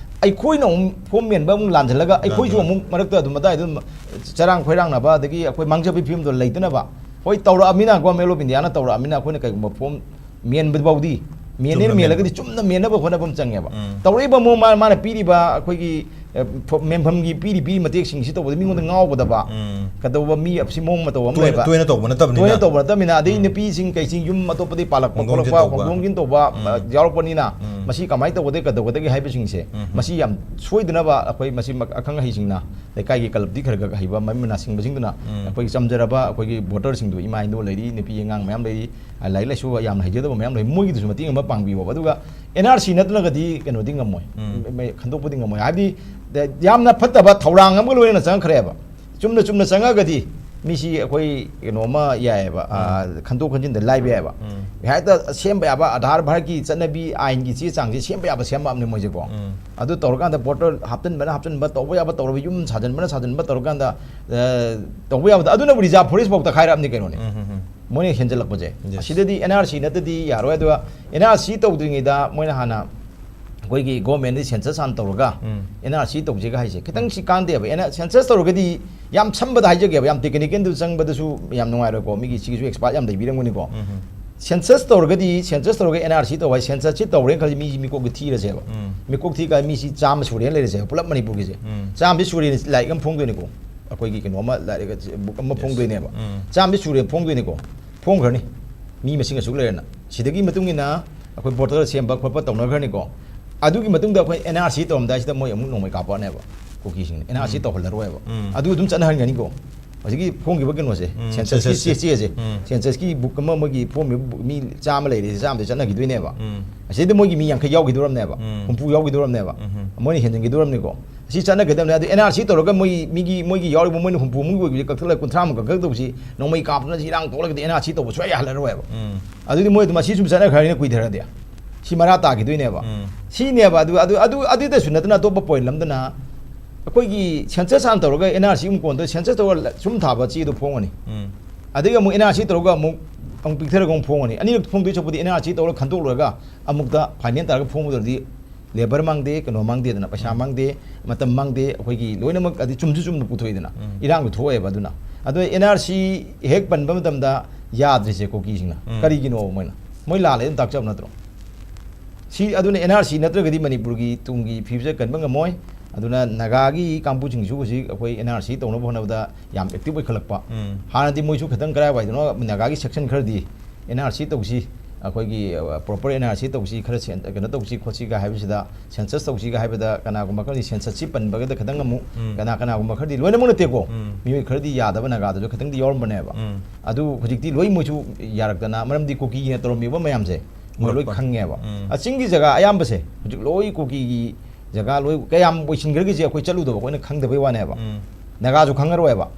ꯑꯩꯈꯣꯏꯅ ꯑꯃꯨꯛ ꯐꯣꯝ ꯃꯦꯟꯕ ꯑꯃꯨꯛ ꯂꯥꯟꯁꯤꯜꯂꯒ ꯑꯩꯈꯣꯏꯁꯨ ꯂꯥꯟꯁꯤꯜꯂꯒ꯫ ꯑꯃꯨꯛ ꯃꯔꯛꯇ ꯑꯗꯨꯝ ꯑꯗꯥꯏꯗ ꯑꯗꯨꯝ ꯆꯔꯥꯡ ꯈꯣꯏꯔꯥꯡꯅꯕ, ꯑꯗꯒꯤ ꯑꯩꯈꯣꯏ ꯃꯥꯡꯖꯕꯒꯤ ꯐꯤꯕꯝꯗꯣ ꯂꯩꯇꯅꯕ꯫ ꯍꯣꯏ, ꯇꯧꯔꯛꯑꯃꯤꯅ, Government of India ꯅ ꯇꯧꯔꯛꯑꯃꯤꯅ, ꯑꯩꯈꯣꯏꯅ ꯀꯩꯒꯨꯝꯕ ꯐꯣꯝ ꯃꯦꯟꯕ ꯐꯥꯎꯗꯤ, ꯃꯦꯟꯅꯦꯅ ꯆꯨꯝꯅ ꯃꯦꯜꯂꯒꯗꯤ ꯃꯦꯟꯕ꯫ ꯆꯨꯝꯅ ꯃꯦꯟꯅꯕ ꯍꯣꯠꯅꯕ ꯑꯃ ꯆꯪꯉꯦꯕ꯫ ꯎꯝ꯫ ꯇꯧꯔꯛꯏꯕ ꯃꯑꯣꯡ, ꯃꯥ-, ꯃꯥꯅ ꯄꯤꯔꯤꯕ ꯑꯩꯈꯣꯏꯒꯤ, ꯑꯦ, ꯐꯣ-, ꯃꯦꯟꯐꯝꯒꯤ ꯄꯤꯔꯤ ꯄꯤꯔꯤ ꯃꯇꯦꯛꯁꯤꯡꯁꯤ ꯇꯧꯕꯗ ꯃꯤꯉꯣꯟꯗ ꯉꯥꯎꯒꯗꯕ, ꯎꯝ꯫ ꯀꯩꯗꯧꯕ ꯃꯤ ꯑꯁꯤ ꯃꯑꯣꯡ ꯃꯇꯧ ꯑꯃ ꯇꯣꯏꯅ, ꯂꯩꯕ꯫ ꯇꯣꯏꯅ ꯇꯧꯕ ꯅꯠꯇꯕꯅꯤꯅ꯫ ꯇꯣꯏꯅ ꯇꯧꯕ ꯅꯠꯇꯕꯅꯤꯅ, ꯑꯗꯩ ꯎꯝ꯫ ꯅꯨꯄꯤꯁꯤꯡ ꯀꯩꯁꯤꯡ ꯌꯨꯝ ꯑꯇꯣꯞꯄꯗꯒꯤ ꯄꯥꯜꯂꯛꯄ ꯍꯣꯡꯗꯣꯛ ꯍꯣꯡꯖꯤꯟ ꯈꯣꯠꯂꯛꯄ, ꯇꯧꯕ꯫ ꯍꯣꯡꯗꯣꯛ ꯍꯣꯡꯖꯤꯟ ꯇꯧꯕ, ꯎꯝ꯫ ꯑ, ꯌꯥꯎꯔꯛꯄꯅꯤꯅ, ꯎꯝ꯫ ꯃꯁꯤ ꯀꯃꯥꯏꯅ ꯇꯧꯒꯗꯒꯦ, ꯀꯩꯗꯧꯒꯗꯒꯦ ꯍꯥꯏꯕꯁꯤꯡꯁꯦ, ꯎꯝ꯫ ꯃꯁꯤ ꯌꯥꯝ ꯁꯣꯏꯗꯅꯕ ꯑꯩꯈꯣꯏ ꯃꯁꯤ ꯃ-, ꯑꯈꯪ ꯑꯍꯩꯁꯤꯡꯅ, ꯂꯩꯀꯥꯏꯒꯤ ꯀ꯭ꯂꯕꯇꯤ ꯈꯔ ꯈꯔ ꯍꯩꯕ ꯃꯃꯤꯠ ꯃꯅꯥ ꯁꯤꯡꯕꯁꯤꯡꯗꯨꯅ, ꯎꯝ꯫ ꯑꯩꯈꯣꯏꯒꯤ ꯆꯝꯖꯔꯕ ꯑꯩꯈꯣꯏꯒꯤ ꯚꯣꯇꯔꯁꯤꯡꯗꯨ, ꯏꯃꯥ ꯏꯟꯗꯣ ꯂꯩꯔꯤ, ꯅꯨꯄꯤ ꯑꯉꯥꯡ ꯃꯌꯥꯝ ꯂꯩꯔꯤ, ꯑ, ꯂꯥꯏꯔꯤꯛ ꯂꯥꯏꯁꯨ ꯌꯥꯝꯅ ꯍꯩꯖꯗꯕ ꯃꯌꯥꯝ ꯂꯩ, ꯃꯣꯏꯒꯤꯗꯨꯁꯨ ꯃꯇꯦꯡ ꯑꯃ ꯄꯥꯡꯕꯤꯌꯣꯕ꯫ ꯑꯗꯨꯒ N R C ꯅꯠꯇ꯭ꯔꯒꯗꯤ ꯀꯩꯅꯣꯗꯤ ꯉꯝꯃꯣꯏ, ꯎꯝ꯫ ꯃ-, ꯈꯟꯗꯣꯛꯄꯗꯤ ꯉꯝꯃꯣꯏ꯫ ꯍꯥꯏꯕꯗꯤ, ꯗ-, ꯌꯥꯝꯅ ꯐꯠꯇꯕ ꯊꯧꯔꯥꯡ ꯑꯃꯒ ꯂꯣꯏꯅꯅ ꯆꯪꯉꯛꯈ꯭ꯔꯦꯕ꯫ ꯆꯨꯝꯅ ꯆꯨꯝꯅ ꯆꯪꯉꯛꯑꯒꯗꯤ ꯃꯤꯁꯤ ꯑꯩꯈꯣꯏ ꯀꯩꯅꯣꯝꯃ ꯌꯥꯏꯑꯕ, ꯑ, ꯎꯝ꯫ ꯈꯟꯗꯣꯛ ꯈꯟꯖꯤꯟꯗ ꯂꯥꯏꯕ ꯌꯥꯏꯑꯕ꯫ ꯎꯝ꯫ ꯍꯦꯛꯇ ꯁꯦꯝꯕ ꯌꯥꯕ, ꯑꯙꯥꯔ ꯚꯥꯔꯠꯀꯤ ꯆꯠꯅꯕꯤ ꯑꯥꯏꯟꯒꯤ ꯆꯦ ꯆꯥꯡꯁꯦ ꯁꯦꯝꯕ ꯌꯥꯕ ꯁꯦꯝꯃꯛꯑꯕꯅꯦ ꯃꯣꯏꯁꯦꯀꯣ꯫ ꯎꯝ꯫ ꯑꯗꯨ ꯇꯧꯔꯀꯥꯟꯗ ꯚꯣꯇꯔ ꯍꯥꯞꯆꯤꯟꯕꯅ ꯍꯥꯞꯆꯤꯟꯕ, ꯇꯧꯕ ꯌꯥꯕ ꯇꯧꯔꯕ, ꯌꯨꯝ ꯁꯥꯖꯤꯟꯕꯅ ꯁꯥꯖꯤꯟꯕ ꯇꯧꯔꯀꯥꯟꯗ, ꯑ, ꯇꯧꯕ ꯌꯥꯕꯗ, ꯑꯗꯨꯅꯕꯨ ꯔꯤꯖꯥꯔꯚ ꯐꯣꯔꯦꯁ ꯐꯥꯎ ꯇꯛꯈꯥꯏꯔꯛꯑꯕꯅꯤ ꯀꯩꯅꯣꯅꯦ꯫ ꯎꯝ, ꯎꯝ, ꯎꯝ꯫ ꯃꯣꯏꯅ ꯍꯦꯟꯖꯜꯂꯛꯄꯁꯦ꯫ Yes. ꯑꯁꯤꯗꯗꯤ N R C ꯅꯠꯇꯗꯤ ꯌꯥꯔꯣꯏ꯫ ꯑꯗꯨꯒ N R C ꯇꯧꯗ꯭ꯔꯤꯉꯩꯗ ꯃꯣꯏꯅ ꯍꯥꯟꯅ ꯑꯩꯈꯣꯏꯒꯤ government ꯗ census ꯍꯥꯟꯅ ꯇꯧꯔꯒ ꯎꯝ꯫ N R C ꯇꯧꯁꯦꯒ ꯍꯥꯏꯁꯦ ꯈꯤꯇꯪ ꯁꯤ ꯀꯥꯟꯗꯦꯕ꯫ ꯑꯩꯅ census ꯇꯧꯔꯒꯗꯤ, ꯌꯥꯝ ꯁꯝꯕꯗ ꯍꯥꯏꯖꯒꯦꯕ, ꯌꯥꯝ technical ꯗ ꯆꯪꯕꯗꯁꯨ ꯌꯥꯝ ꯅꯨꯡꯉꯥꯏꯔꯣꯏꯀꯣ, ꯃꯤꯒꯤ ꯁꯤꯒꯤꯁꯨ expert ꯌꯥꯝ ꯂꯩꯕꯤꯔꯝꯒꯅꯤꯀꯣ꯫ ꯎꯝ꯫ Census ꯇꯧꯔꯒꯗꯤ, census ꯇꯧꯔꯒ N R C ꯇꯧꯕ ꯍꯥꯏ, census ꯁꯤ ꯇꯧꯔꯦꯅ ꯈꯜꯂꯁꯤ, ꯃꯤꯁꯤ ꯃꯤꯀꯣꯛꯇ ꯊꯤꯔꯁꯦꯕ꯫ ꯎꯝ꯫ ꯃꯤꯀꯣꯛ ꯊꯤ ꯀꯥꯟꯗ ꯃꯤꯁꯤ ꯆꯥꯝꯃ ꯁꯨꯔꯦꯅ ꯂꯩꯔꯁꯦꯕ, ꯄꯨꯂꯞ ꯃꯅꯤꯄꯨꯔꯒꯤꯁꯦ꯫ ꯎꯝ꯫ ꯆꯥꯝꯃꯁꯤ ꯁꯨꯔꯦꯅ ꯂꯥꯏꯔꯤꯛ ꯑꯃ ꯐꯣꯡꯗꯣꯏꯅꯤꯀꯣ, ꯑꯩꯈꯣꯏꯒꯤ ꯀꯩꯅꯣꯝꯃ, ꯂꯥꯏꯔꯤꯛ, book ꯑꯃ Yes. ꯐꯣꯡꯗꯣꯏꯅꯦꯕ꯫ ꯎꯝ꯫ ꯆꯥꯝꯃꯁꯤ ꯁꯨꯔꯦ ꯐꯣꯡꯗꯣꯏꯅꯤꯀꯣ, ꯐꯣꯡꯈ꯭ꯔꯅꯤ꯫ ꯃꯤ ꯃꯁꯤꯡ ꯑꯁꯨꯛ ꯂꯩꯔꯦꯅ꯫ ꯁꯤꯗꯒꯤ ꯃꯇꯨꯡ ꯏꯟꯅ ꯑꯩꯈꯣꯏ ꯚꯣꯇꯔ ꯁꯦꯝꯕ ꯈꯣꯠꯄ ꯇꯧꯅꯈ꯭ꯔꯅꯤꯀꯣ꯫ ꯑꯗꯨꯒꯤ ꯃꯇꯨꯡꯗ ꯑꯩꯈꯣꯏ N R C ꯇꯧꯔꯝꯗꯥꯏꯁꯤꯗ ꯃꯣꯏ ꯑꯃꯨꯛ ꯅꯣꯡꯃꯩ ꯀꯥꯞꯄꯛꯑꯅꯦꯕ, ꯀꯨꯀꯤꯁꯤꯡꯅ꯫ N R C ꯎꯝ꯫ ꯇꯧꯍꯜꯂꯔꯣꯏꯕ꯫ ꯎꯝ꯫ ꯑꯗꯨ ꯑꯗꯨꯝ ꯆꯠꯅꯍꯟꯒꯅꯤꯀꯣ꯫ ꯍꯧꯖꯤꯛꯀꯤ ꯐꯣꯡꯈꯤꯕ ꯀꯩꯅꯣꯁꯦ, ꯎꯝ, census ꯀꯤ census ꯁꯦ꯫ ꯆꯦ, ꯆꯦꯁꯦ, ꯎꯝ꯫ Census ꯀꯤ book ꯑꯃ, ꯃꯣꯏꯒꯤ ꯐꯣꯡꯉꯤꯕ book, ꯃꯤ ꯆꯥꯝꯃ ꯂꯩꯔꯦ, ꯆꯥꯝꯃꯗ ꯆꯠꯅꯈꯤꯗꯣꯏꯅꯦꯕ꯫ ꯎꯝ꯫ ꯑꯁꯤꯗ ꯃꯣꯏꯒꯤ ꯃꯤ ꯌꯥꯡꯈꯩ ꯌꯥꯎꯈꯤꯗꯧꯔꯝꯅꯦꯕ, ꯎꯝ꯫ ꯍꯨꯝꯐꯨ ꯌꯥꯎꯈꯤꯗꯧꯔꯝꯅꯦꯕ꯫ ꯎꯝ꯫ ꯃꯣꯏꯅ ꯍꯦꯟꯖꯤꯟꯈꯤꯗꯧꯔꯝꯅꯤꯀꯣ꯫ ꯑꯁꯤ ꯆꯠꯅꯒꯗꯕꯅꯦ꯫ ꯑꯗꯨ N R C ꯇꯧꯔꯒ ꯃꯣꯏ, ꯃꯤꯒꯤ, ꯃꯣꯏꯒꯤ ꯌꯥꯎꯔꯤꯕ ꯃꯣꯏꯅ ꯍꯨꯝꯐꯨ ꯃꯨꯛ ꯑꯣꯏꯕꯁꯦ ꯀꯛꯊꯠꯂꯒ ꯀꯨꯟꯊ꯭ꯔꯥ ꯃꯨꯛ ꯀꯛꯊꯠꯇꯧꯕꯁꯤ, ꯅꯣꯡꯃꯩ ꯀꯥꯞꯇꯅ ꯁꯤ ꯏꯔꯥꯡ ꯊꯣꯛꯂꯒꯗꯤ N R C ꯇꯧꯕ ꯁꯨꯡꯌꯥ ꯌꯥꯍꯜꯂꯔꯣꯏꯕ꯫ ꯎꯝ꯫ ꯑꯗꯨꯗꯤ ꯃꯣꯏ ꯑꯗꯨꯝ ꯑꯁꯤ ꯁꯨꯝ ꯆꯠꯅꯈ꯭ꯔꯅꯤꯅ ꯀꯨꯏꯊꯔꯗꯤ ꯁꯤ ꯃꯔꯥ ꯇꯥꯈꯤꯗꯣꯏꯅꯦꯕ꯫ ꯎꯝ꯫ ꯁꯤꯅꯦꯕ꯫ ꯑꯗꯨ, ꯑꯗꯨ, ꯑꯗꯨ, ꯑꯗꯨꯗꯁꯨ ꯅꯠꯇꯅ ꯑꯇꯣꯞꯄ point ꯑꯃꯗꯅ ꯑꯩꯈꯣꯏꯒꯤ census ꯍꯥꯟꯅ ꯇꯧꯔꯒ N R C ꯑꯃꯨꯛ ꯀꯣꯟꯅ ꯇꯧ-, census ꯇꯧꯔꯒ ꯁꯨꯝ ꯊꯥꯕ ꯆꯦꯗꯣ ꯐꯣꯡꯉꯅꯤ꯫ ꯎꯝ꯫ ꯑꯗꯒꯤ ꯑꯃꯨꯛ N R C ꯇꯧꯔꯒ ꯑꯃꯨꯛ, ꯑꯃꯨꯛ ꯄꯤꯛꯊꯔꯒ ꯑꯃꯨꯛ ꯐꯣꯡꯉꯅꯤ꯫ ꯑꯅꯤꯔꯛ ꯐꯣꯡꯗꯣꯏ ꯁꯔꯨꯛꯄꯨꯗꯤ N R C ꯇꯧꯔꯒ ꯈꯟꯗꯣꯛꯂꯨꯔꯒ ꯑꯃꯨꯛꯇ final ꯇꯥꯔꯒ ꯐꯣꯡꯕꯗꯨꯅꯗꯤ ꯂꯦꯕꯔ ꯃꯥꯡꯗꯦ, ꯀꯩꯅꯣ ꯃꯥꯡꯗꯦꯗꯅ, ꯄꯩꯁꯥ ꯃꯥꯡꯗꯦ, ꯃꯇꯝ ꯃꯥꯡꯗꯦ, ꯑꯩꯈꯣꯏꯒꯤ ꯂꯣꯏꯅꯃꯛ ꯑꯗꯤ ꯆꯨꯝꯁꯨ ꯆꯨꯝꯅ ꯄꯨꯊꯣꯛꯏꯗꯅ꯫ ꯏꯔꯥꯡꯗꯣ ꯊꯣꯛꯑꯦꯕ꯫ ꯑꯗꯨꯅ ꯑꯗꯣ ꯑꯦꯟ ꯑꯥꯔ ꯁꯤ ꯍꯦꯛ ꯄꯟꯕ ꯃꯇꯝꯗ ꯌꯥꯗ꯭ꯔꯤꯁꯦ ꯀꯨꯀꯤꯁꯤꯡꯅ ꯀꯔꯤꯒꯤꯅꯣꯕ? ꯃꯣꯏꯅ ꯃꯣꯏ ꯂꯥꯜꯂꯦ ꯑꯗꯨꯝ ꯇꯥꯛꯆꯕ ꯅꯠꯇ꯭ꯔꯣ? ꯁꯤ ꯑꯗꯨꯅ ꯑꯦꯟ ꯑꯥꯔ ꯁꯤ ꯅꯠꯇ꯭ꯔꯒꯗꯤ ꯃꯅꯤꯄꯨꯔꯒꯤ ꯇꯨꯡꯒꯤ ꯐ꯭ꯌꯨꯆꯔ ꯀꯟꯕ ꯉꯝꯃꯣꯏ꯫ ꯑꯗꯨꯅ ꯅꯥꯒꯥꯒꯤ ꯀꯥꯡꯕꯨꯁꯤꯡꯁꯨ ꯍꯧꯖꯤꯛ ꯑꯩꯈꯣꯏ ꯑꯦꯟ ꯑꯥꯔ ꯁꯤ ꯇꯧꯅꯕ ꯍꯣꯠꯅꯕꯗ ꯌꯥꯝ ꯑꯦꯛꯇꯤꯚ ꯑꯣꯏꯈꯠꯂꯛꯄ꯫ ꯍꯥꯟꯅꯗꯤ ꯃꯣꯏꯁꯨ ꯈꯤꯇꯪ ꯀꯔꯥꯏꯋꯥꯏꯗꯅꯣ ꯅꯥꯒꯥꯒꯤ ꯁꯦꯛꯁꯟ ꯈꯔꯗꯤ ꯑꯦꯟ ꯑꯥꯔ ꯁꯤ ꯇꯧꯁꯤ, ꯑꯩꯈꯣꯏꯒꯤ ꯄ꯭ꯔꯣꯄꯔ ꯑꯦꯟ ꯑꯥꯔ ꯁꯤ ꯇꯧꯁꯤ, ꯈꯔ ꯁꯦꯟ-, ꯀꯩꯅꯣ ꯇꯧꯁꯤ ꯈꯣꯠꯁꯤꯒ ꯍꯥꯏꯕꯁꯤꯗ, ꯁꯦꯟꯁꯁ ꯇꯧꯁꯤꯒ ꯍꯥꯏꯕꯗ ꯀꯅꯥꯒꯨꯝꯕ ꯈꯔꯗꯤ ꯁꯦꯟꯁꯁꯁꯤ ꯄꯟꯕꯒꯗ ꯈꯤꯇꯪ ꯑꯃꯨꯛ ꯀꯅꯥ ꯀꯅꯥꯒꯨꯝꯕ ꯈꯔꯗꯤ, ꯂꯣꯏꯅꯃꯛ ꯅꯠꯇꯦꯀꯣ, ꯃꯤꯑꯣꯏ ꯈꯔꯗꯤ ꯌꯥꯗꯕ ꯅꯥꯒꯥꯗꯁꯨ ꯈꯤꯇꯪꯗꯤ ꯌꯥꯎꯔꯝꯕꯅꯦꯕ꯫ ꯑꯗꯨ ꯍꯧꯖꯤꯛꯇꯤ ꯂꯣꯏ ꯃꯣꯏꯁꯨ ꯌꯥꯔꯛꯇꯅ, ꯃꯔꯝꯗꯤ ꯀꯨꯀꯤꯅ ꯇꯧꯔꯝꯃꯤꯕ ꯃꯌꯥꯝꯁꯦ ꯃꯣꯏ ꯂꯣꯏ ꯈꯪꯉꯦꯕ꯫ ꯆꯤꯡꯒꯤ ꯖꯒꯥ ꯑꯌꯥꯝꯕꯁꯦ ꯍꯧꯖꯤꯛ ꯂꯣꯏ ꯀꯨꯀꯤꯒꯤ ꯖꯒꯥ ꯂꯣꯏ ꯀꯌꯥꯝ ꯑꯣꯏꯁꯤꯟꯈ꯭ꯔꯒꯦꯁꯦ ꯑꯩꯈꯣꯏ ꯆꯠꯂꯨꯗꯕ, ꯑꯩꯈꯣꯏꯅ ꯈꯪꯗꯕꯩ ꯋꯥꯅꯦꯕ꯫ ꯅꯥꯒꯥꯁꯨ ꯈꯪꯉꯔꯣꯏꯕ,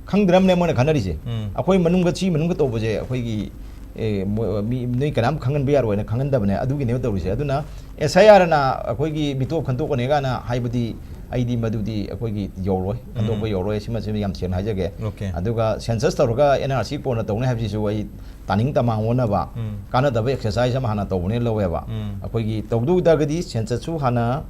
ꯈꯪꯗ꯭ꯔꯕꯅꯦ ꯃꯣꯏꯅ ꯈꯟꯅꯔꯤꯁꯦ꯫ ꯑꯩꯈꯣꯏ ꯃꯅꯨꯡꯗ, ꯁꯤ ꯃꯅꯨꯡꯗ ꯇꯧꯕꯁꯦ ꯑꯩꯈꯣꯏꯒꯤ, ꯑꯦ, ꯃꯣ-, ꯃꯤ, ꯅꯣꯏ ꯀꯅꯥꯝ ꯈꯪꯍꯟꯕ ꯌꯥꯔꯣꯏꯅ ꯈꯪꯍꯟꯗꯕꯅꯦ, ꯑꯗꯨꯒꯤꯅꯦꯕ ꯇꯧꯔꯤꯁꯦ꯫ ꯑꯗꯨꯅ ꯑꯦꯁ ꯑꯥꯏ ꯑꯥꯔꯅ ꯑꯩꯈꯣꯏꯒꯤ ꯃꯤꯇꯣꯞ ꯈꯟꯗꯣꯛꯀꯅꯤ ꯀꯥꯏꯅ ꯍꯥꯏꯕꯗꯤ ꯑꯩꯗꯤ ꯃꯗꯨꯗꯤ ꯑꯩꯈꯣꯏꯒꯤ ꯌꯧꯔꯣꯏ, ꯈꯟꯗꯣꯛꯄ ꯌꯧꯔꯣꯏ, ꯁꯤꯃꯁꯤ ꯌꯥꯝ ꯁꯦꯡꯅ ꯍꯥꯏꯖꯒꯦ꯫ ꯑꯗꯨꯒ ꯁꯦꯟꯁꯁ ꯇꯧꯔꯒ ꯑꯦꯟ ꯑꯥꯔ ꯁꯤ ꯀꯣꯟꯅ ꯇꯧꯅꯤ ꯍꯥꯏꯕꯁꯤꯁꯨ ꯑꯩ ꯇꯥꯅꯤꯡ ꯇꯃꯥꯡ ꯑꯣꯟꯅꯕ, ꯀꯥꯟꯅꯗꯕ ꯑꯦꯛꯁꯔꯁꯥꯏꯁ ꯑꯃ ꯍꯥꯟꯅ ꯇꯧꯕꯅꯦ ꯂꯧꯋꯦꯕ꯫ ꯑꯩꯈꯣꯏꯒꯤ ꯇꯧꯗꯧ ꯇꯥꯔꯒꯗꯤ ꯁꯦꯟꯁꯁꯁꯨ ꯍꯥꯟꯅ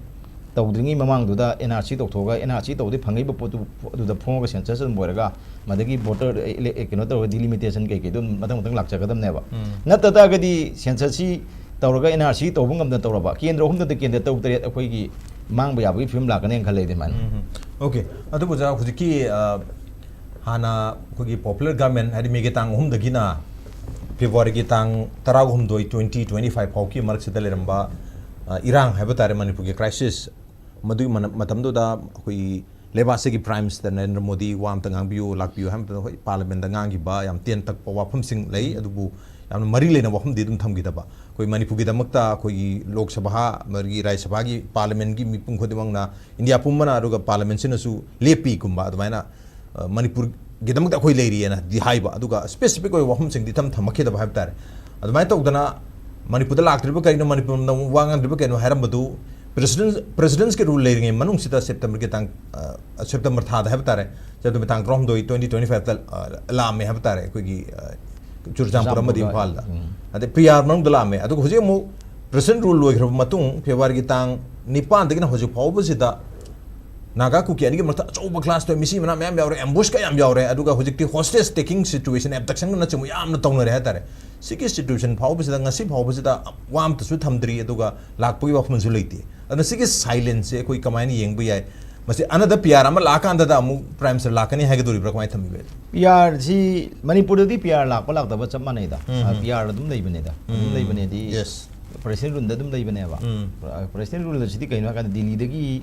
ꯇꯧꯗ꯭ꯔꯤꯉꯩ ꯃꯃꯥꯡꯗꯨꯗ and R C ꯇꯧꯊꯣꯛꯑꯒ, and R C ꯇꯧꯕꯗꯤ ꯐꯪꯉꯛꯏꯕ ꯄꯣꯠꯇꯨ ꯑꯗꯨꯗ ꯐꯣꯡꯉꯒ ꯁꯦꯟꯁꯁ ꯑꯗꯨꯝ ꯑꯣꯏꯔꯒ, ꯃꯗꯒꯤ ꯚꯣꯇꯔ ꯏꯂꯦ-, ꯀꯩꯅꯣ ꯇꯧꯔꯒ ꯗꯤꯂꯤꯃꯤꯇꯦꯁꯟ ꯀꯩꯀꯩꯗꯣ ꯑꯗꯨꯝ ꯃꯊꯪ ꯃꯊꯪ ꯂꯥꯛꯆꯒꯗꯕꯅꯦꯕ꯫ ꯅꯠꯇ ꯇꯥꯔꯒꯗꯤ ꯁꯦꯟꯁꯁꯁꯤ ꯇꯧꯔꯒ ꯑꯦꯟ ꯑꯥꯔ ꯁꯤ ꯇꯧꯕ ꯉꯝꯗꯅ ꯇꯧꯔꯕ, ꯀꯦꯟꯗ꯭ꯔ ꯑꯍꯨꯝꯗ ꯀꯦꯟꯗ꯭ꯔ ꯇꯔꯨꯛ ꯇꯔꯦꯠ ꯑꯩꯈꯣꯏꯒꯤ ꯃꯥꯡꯕ ꯌꯥꯕꯒꯤ ꯐꯤꯕꯝ ꯂꯥꯛꯀꯅꯦꯅ ꯈꯜꯂꯦ ꯑꯩꯗꯤ ꯑꯗꯨꯃꯥꯏꯅ꯫ ꯎꯝ, ꯎꯝ꯫ ꯑꯣꯀꯦ꯫ ꯑꯗꯨꯕꯨ ꯑꯣꯖꯥ, ꯍꯧꯖꯤꯛꯀꯤ, ꯑ, ꯍꯥꯟꯅ ꯑꯩꯈꯣꯏꯒꯤ ꯄꯣꯄꯨꯂꯔ ꯒꯚꯔꯟꯃꯦꯟ, ꯍꯥꯏꯗꯤ ꯃꯦꯒꯤ ꯇꯥꯡ ꯑꯍꯨꯝꯗꯒꯤꯅ ꯐꯦꯕ꯭ꯔꯨꯋꯥꯔꯤꯒꯤ ꯇꯥꯡ ꯇꯔꯥꯍꯨꯝꯗꯣꯏ, twenty twenty-five ꯐꯥꯎꯒꯤ ꯃꯔꯛꯁꯤꯗ ꯂꯩꯔꯝꯕ, ꯑ, ꯏꯔꯥꯡ ꯍꯥꯏꯕ ꯇꯥꯔꯦ, ꯃꯅꯤꯄꯨꯔꯒꯤ ꯀ꯭ꯔꯥꯏꯁꯤꯁ, ꯃꯗꯨꯒꯤ ꯃꯅ-, ꯃꯇꯝꯗꯨꯗ ꯑꯩꯈꯣꯏꯒꯤ ꯂꯩꯕꯥꯛꯁꯤꯒꯤ ꯄ꯭ꯔꯥꯏꯝ ꯃꯤꯅꯤꯁꯇꯔ ꯅꯔꯦꯟꯗ꯭ꯔ ꯃꯣꯗꯤ ꯋꯥ ꯑꯝꯇ ꯉꯥꯡꯕꯤꯌꯨ, ꯂꯥꯛꯄꯤꯌꯨ ꯍꯥꯏꯕ ꯃꯇꯝꯗ, ꯍꯣꯏ, ꯄꯥꯔꯂꯤꯌꯥꯃꯦꯟꯗ ꯉꯥꯡꯈꯤꯕ ꯌꯥꯝ ꯇꯦꯟ ꯇꯛꯄ ꯋꯥꯐꯝꯁꯤꯡ ꯂꯩ, ꯑꯗꯨꯕꯨ ꯌꯥꯝꯅ ꯃꯔꯤ ꯂꯩꯅꯕ ꯋꯥꯐꯝꯗꯤ ꯑꯗꯨꯝ ꯊꯝꯈꯤꯗꯕ꯫ ꯑꯩꯈꯣꯏ ꯃꯅꯤꯄꯨꯔꯒꯤꯗꯃꯛꯇ ꯑꯩꯈꯣꯏꯒꯤ ꯂꯣꯛ ꯁꯚꯥ, ꯃꯔꯒꯤ ꯔꯥꯖ꯭ꯌ ꯁꯚꯥꯒꯤ ꯄꯥꯔꯂꯤꯌꯥꯃꯦꯟꯒꯤ ꯃꯤꯄꯨꯝ ꯈꯨꯗꯤꯡꯃꯛꯅ, ꯏꯟꯗꯤꯌꯥ ꯄꯨꯝꯕꯅ, ꯑꯗꯨꯒ ꯄꯥꯔꯂꯤꯌꯥꯃꯦꯟꯁꯤꯅꯁꯨ ꯂꯦꯞꯄꯤꯒꯨꯝꯕ ꯑꯗꯨꯃꯥꯏꯅ, ꯑ, ꯃꯅꯤꯄꯨꯔꯒꯤꯗꯃꯛꯇ ꯑꯩꯈꯣꯏ ꯂꯩꯔꯤꯑꯅꯗꯤ ꯍꯥꯏꯕ, ꯑꯗꯨꯒ ꯁ꯭ꯄꯦꯁꯤꯐꯤꯛ ꯑꯣꯏꯕ ꯋꯥꯐꯝꯁꯤꯡꯗꯤ ꯊꯝ-, ꯊꯝꯃꯛꯈꯤꯗꯕ ꯍꯥꯏꯕ ꯇꯥꯔꯦ꯫ ꯑꯗꯨꯃꯥꯏꯅ ꯇꯧꯗꯅ ꯃꯅꯤꯄꯨꯔꯗ ꯂꯥꯛꯇ꯭ꯔꯤꯕ ꯀꯔꯤꯅꯣ, ꯃꯅꯤꯄꯨꯔ ꯂꯝꯗꯝ ꯋꯥ ꯉꯥꯡꯗ꯭ꯔꯤꯕ ꯀꯩꯅꯣ ꯍꯥꯏꯔꯝꯕꯗꯨ, ꯄ꯭ꯔꯦꯁꯤꯗꯦꯟ-, ꯄ꯭ꯔꯦꯁꯤꯗꯦꯟꯁꯀꯤ ꯔꯨꯜ ꯂꯩꯔꯤꯉꯩ ꯃꯅꯨꯡꯁꯤꯗ ꯁꯦꯞꯇꯦꯝꯕꯔꯒꯤ ꯇꯥꯡ, ꯑ, ꯁꯦꯞꯇꯦꯝꯕꯔ ꯊꯥꯗ ꯍꯥꯏꯕ ꯇꯥꯔꯦ, ꯁꯦꯞꯇꯦꯝꯕꯔ ꯇꯥꯡ ꯇꯔꯥꯍꯨꯝꯗꯣꯏ, twenty twenty-five ꯇ, ꯑ, ꯂꯥꯛꯑꯝꯃꯦ ꯍꯥꯏꯕ ꯇꯥꯔꯦ, ꯑꯩꯈꯣꯏꯒꯤ, ꯑ, ꯆꯨꯔꯆꯥꯟꯄꯨꯔ ꯑꯃꯗꯤ ꯆꯨꯔꯆꯥꯟꯄꯨꯔꯗ꯫ ꯏꯝꯐꯥꯜꯗ꯫ ꯎꯝ꯫ ꯑꯗꯩ ꯄ꯭ꯔꯤꯌꯥꯔ ꯃꯅꯨꯡꯗ ꯂꯥꯛꯑꯝꯃꯦ꯫ ꯑꯗꯨꯒ ꯍꯧꯖꯤꯛ ꯑꯃꯨꯛ President rule ꯂꯣꯏꯈ꯭ꯔꯕ ꯃꯇꯨꯡ, ꯐꯦꯕ꯭ꯔꯨꯋꯥꯔꯤꯒꯤ ꯇꯥꯡ ꯅꯤꯄꯥꯟꯗꯒꯤꯅ ꯍꯧꯖꯤꯛ ꯐꯥꯎꯕꯁꯤꯗ ꯅꯥꯒꯥ ꯀꯨꯀꯤ ꯑꯅꯤꯒꯤ ꯃꯔꯛꯇ ꯑꯆꯧꯕ clash ꯇꯧꯋꯦ, ꯃꯤꯁꯤ ꯃꯅꯥ ꯃꯌꯥꯝ ꯌꯥꯎꯔꯦ, ambush ꯀ ꯌꯥꯝ ꯌꯥꯎꯔꯦ꯫ ꯑꯗꯨꯒ ꯍꯧꯖꯤꯛꯇꯤ hostage taking situation, abduction ꯅꯆꯤꯡꯕ ꯌꯥꯝꯅ ꯇꯧꯅꯔꯦ ꯍꯥꯏꯇꯥꯔꯦ꯫ ꯁꯤꯒꯤ situation ꯐꯥꯎꯕꯁꯤꯗ, ꯉꯁꯤ ꯐꯥꯎꯕꯁꯤꯗ ꯋꯥ ꯑꯝꯇꯁꯨ ꯊꯝꯗ꯭ꯔꯤ, ꯑꯗꯨꯒ ꯂꯥꯛꯄꯒꯤ ꯋꯥꯐꯝꯁꯨ ꯂꯩꯇꯦ꯫ ꯑꯗꯨꯅ ꯁꯤꯒꯤ silence ꯁꯦ ꯑꯩꯈꯣꯏ ꯀꯃꯥꯏꯅ ꯌꯦꯡꯕ ꯌꯥꯏ? ꯃꯁꯤ ꯑꯅꯗ P R ꯑꯃ ꯂꯥꯛꯑꯀꯥꯟꯗꯗ ꯑꯃꯨꯛ Prime Minister ꯂꯥꯛꯀꯅꯤ ꯍꯥꯏꯒꯗꯧꯔꯤꯕ꯭ꯔꯥ? ꯀꯃꯥꯏꯅ ꯊꯝꯕꯤꯕ ꯌꯥꯏ? P R ꯁꯤ ꯃꯅꯤꯄꯨꯔꯗꯗꯤ P R ꯂꯥꯛꯄ ꯂꯥꯛꯇꯕ ꯆꯞ ꯃꯥꯟꯅꯩꯗ꯫ ꯎꯝ, ꯎꯝ꯫ P R ꯑꯗꯨꯝ ꯂꯩꯕꯅꯤꯗ꯫ ꯑꯗꯨꯝ ꯎꯝ꯫ ꯂꯩꯕꯅꯦꯗꯤ, yes꯫ President rule ꯗ ꯑꯗꯨꯝ ꯂꯩꯕꯅꯦꯕ꯫ ꯎꯝ꯫ President rule ꯁꯤꯗꯤ ꯀꯩꯅꯣ ꯍꯥꯏꯀꯥꯟꯗ ꯗꯤꯜꯂꯤꯗꯒꯤ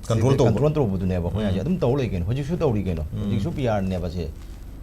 control ꯇꯧꯕ꯫ Control ꯇꯧꯕꯗꯨꯅꯦꯕ ꯑꯩꯈꯣꯏ ꯍꯥꯏꯁꯦ꯫ ꯎꯝ꯫ ꯑꯗꯨꯝ ꯇꯧ ꯂꯩ ꯀꯩꯅꯣ꯫ ꯍꯧꯖꯤꯛꯁꯨ ꯇꯧꯔꯤ ꯀꯩꯅꯣ꯫ ꯎꯝ꯫ ꯍꯧꯖꯤꯛꯁꯨ P R ꯅꯦꯕ ꯁꯦ꯫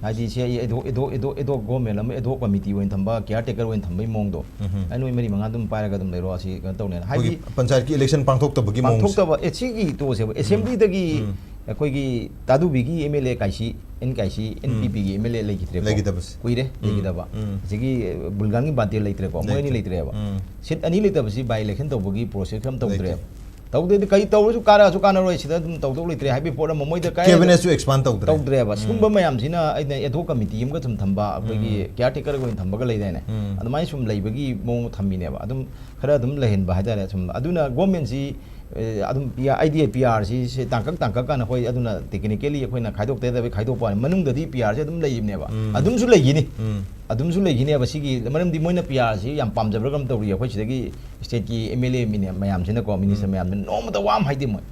ꯍꯥꯏꯗꯤ ꯁꯦ ꯑꯩ ad hoc, ad hoc, ad hoc, ad hoc government ꯑꯃ, ad hoc committee ꯑꯣꯏꯅ ꯊꯝꯕ, caretaker ꯑꯣꯏꯅ ꯊꯝꯕꯒꯤ ꯃꯑꯣꯡꯗꯣ꯫ ꯎꯝ꯫ ꯑꯩ ꯅꯣꯏ ꯃꯔꯤ ꯃꯉꯥ ꯑꯗꯨꯝ ꯄꯥꯏꯔꯒ ꯑꯗꯝ ꯂꯩꯔꯣ, ꯑꯁꯤ ꯀꯩꯅꯣ ꯇꯧꯅꯦꯅ꯫ ꯍꯥꯏꯗꯤ ꯑꯩꯈꯣꯏꯒꯤ ꯄꯟꯆꯥꯌꯠꯀꯤ election ꯄꯥꯡꯊꯣꯛꯇꯕꯒꯤ ꯃꯑꯣꯡꯁꯦ꯫ ꯄꯥꯡꯊꯣꯛꯇꯕ, ꯑꯦ, ꯁꯤꯒꯤ ꯇꯣꯛꯑꯁꯦꯕ, ꯎꯝ꯫ Assembly ꯗꯒꯤ ꯎꯝ꯫ ꯑꯩꯈꯣꯏꯒꯤ ꯇꯥꯗꯨꯕꯤꯒꯤ M L A ꯀꯥꯏꯁꯤ, ꯑꯦꯟ ꯀꯥꯏꯁꯤ, ꯎꯝ꯫ N P P ꯒꯤ M L A ꯂꯩꯈꯤꯗ꯭ꯔꯦꯀꯣ꯫ ꯂꯩꯈꯤꯗꯕꯁꯦ꯫ ꯀꯨꯏꯔꯦ, ꯎꯝ꯫ ꯂꯩꯈꯤꯗꯕ꯫ ꯎꯝ꯫ ꯑꯁꯤꯒꯤ ꯕꯨꯜꯒꯥꯟꯒꯤ ꯕꯥꯟꯇꯦ ꯂꯩꯇ꯭ꯔꯦꯀꯣ, ꯃꯣꯏ ꯑꯅꯤ ꯂꯩꯇ꯭ꯔꯦ꯫ ꯂꯩꯇ꯭ꯔꯦꯕ꯫ ꯎꯝ꯫ Seat ꯑꯅꯤ ꯂꯩꯇꯕꯁꯤ by election ꯇꯧꯕꯒꯤ process ꯈꯔ ꯑꯃ ꯇꯧꯗ꯭ꯔꯦꯕ꯫ ꯂꯩꯇꯦ꯫ ꯇꯧꯗꯦꯗꯤ ꯀꯩ ꯇꯧꯔꯁꯨ ꯀꯥꯔꯛꯑꯁꯨ ꯀꯥꯟꯅꯔꯣꯏ, ꯁꯤꯗ ꯑꯗꯨꯝ ꯇꯧꯗꯧ ꯂꯩꯇ꯭ꯔꯦ ꯍꯥꯏꯕꯒꯤ ꯄꯣꯠ ꯑꯃ ꯃꯣꯏꯗ ꯀꯥꯏ Cabinet ꯁꯨ expand ꯇꯧꯗ꯭ꯔꯦ꯫ ꯇꯧꯗ꯭ꯔꯦꯕ꯫ ꯎꯝ꯫ ꯁꯤꯒꯨꯝꯕ ꯃꯌꯥꯝꯁꯤꯅ ꯑꯩꯅ ad hoc committee ꯑꯃꯒ ꯁꯨꯝ ꯊꯝꯕ, ꯑꯩꯈꯣꯏꯒꯤ ꯎꯝ꯫ Caretaker ꯒ ꯑꯣꯏꯅ ꯊꯝꯕꯒ ꯂꯩꯗꯥꯏꯅꯦ? ꯎꯝ꯫ ꯑꯗꯨꯃꯥꯏꯅ ꯁꯨꯝ ꯂꯩꯕꯒꯤ ꯃꯑꯣꯡ ꯊꯝꯃꯤꯅꯦꯕ꯫ ꯑꯗꯨꯝ ꯈꯔ ꯑꯗꯨꯝ ꯂꯩꯍꯟꯕ ꯍꯥꯏꯇꯥꯔꯦ꯫ ꯁꯨꯝ ꯑꯗꯨꯅ government ꯁꯤ, ꯑꯦ, ꯑꯗꯨꯝ P R, ꯑꯩꯗꯤ P R ꯁꯤ, ꯁꯤ ꯇꯥꯡꯀꯛ ꯇꯥꯡꯀꯛ ꯀꯥꯟꯅ ꯑꯩꯈꯣꯏ ꯑꯗꯨꯅ technically ꯑꯩꯈꯣꯏꯅ ꯈꯥꯏꯗꯣꯛꯇ ꯌꯥꯗꯕꯩ ꯈꯥꯏꯗꯣꯛꯄ ꯋꯥꯅꯤ꯫ ꯃꯅꯨꯡꯗꯗꯤ P R ꯁꯤ ꯑꯗꯨꯝ ꯂꯩꯔꯤꯕꯅꯦꯕ꯫ ꯎꯝ꯫ ꯑꯗꯨꯝꯁꯨ ꯂꯩꯈꯤꯅꯤ꯫ ꯎꯝ꯫ ꯑꯗꯨꯝꯁꯨ ꯂꯩꯈꯤꯅꯦꯕ꯫ ꯁꯤꯒꯤ ꯃꯔꯝꯗꯤ ꯃꯣꯏꯅ P R ꯁꯤ ꯌꯥꯝ ꯄꯥꯝꯖꯕ꯭ꯔꯥ ꯀꯩꯅꯣꯝ ꯇꯧꯔꯤ ꯑꯩꯈꯣꯏ ꯁꯤꯗꯒꯤ state ꯀꯤ M L A ꯃꯤꯅ-, ꯃꯌꯥꯝꯁꯤꯅꯀꯣ, minister ꯎꯝ꯫ ꯃꯌꯥꯝꯁꯤꯅ ꯅꯣꯡꯃꯇ ꯋꯥ ꯑꯃ ꯍꯥꯏꯗꯦ ꯃꯣꯏ꯫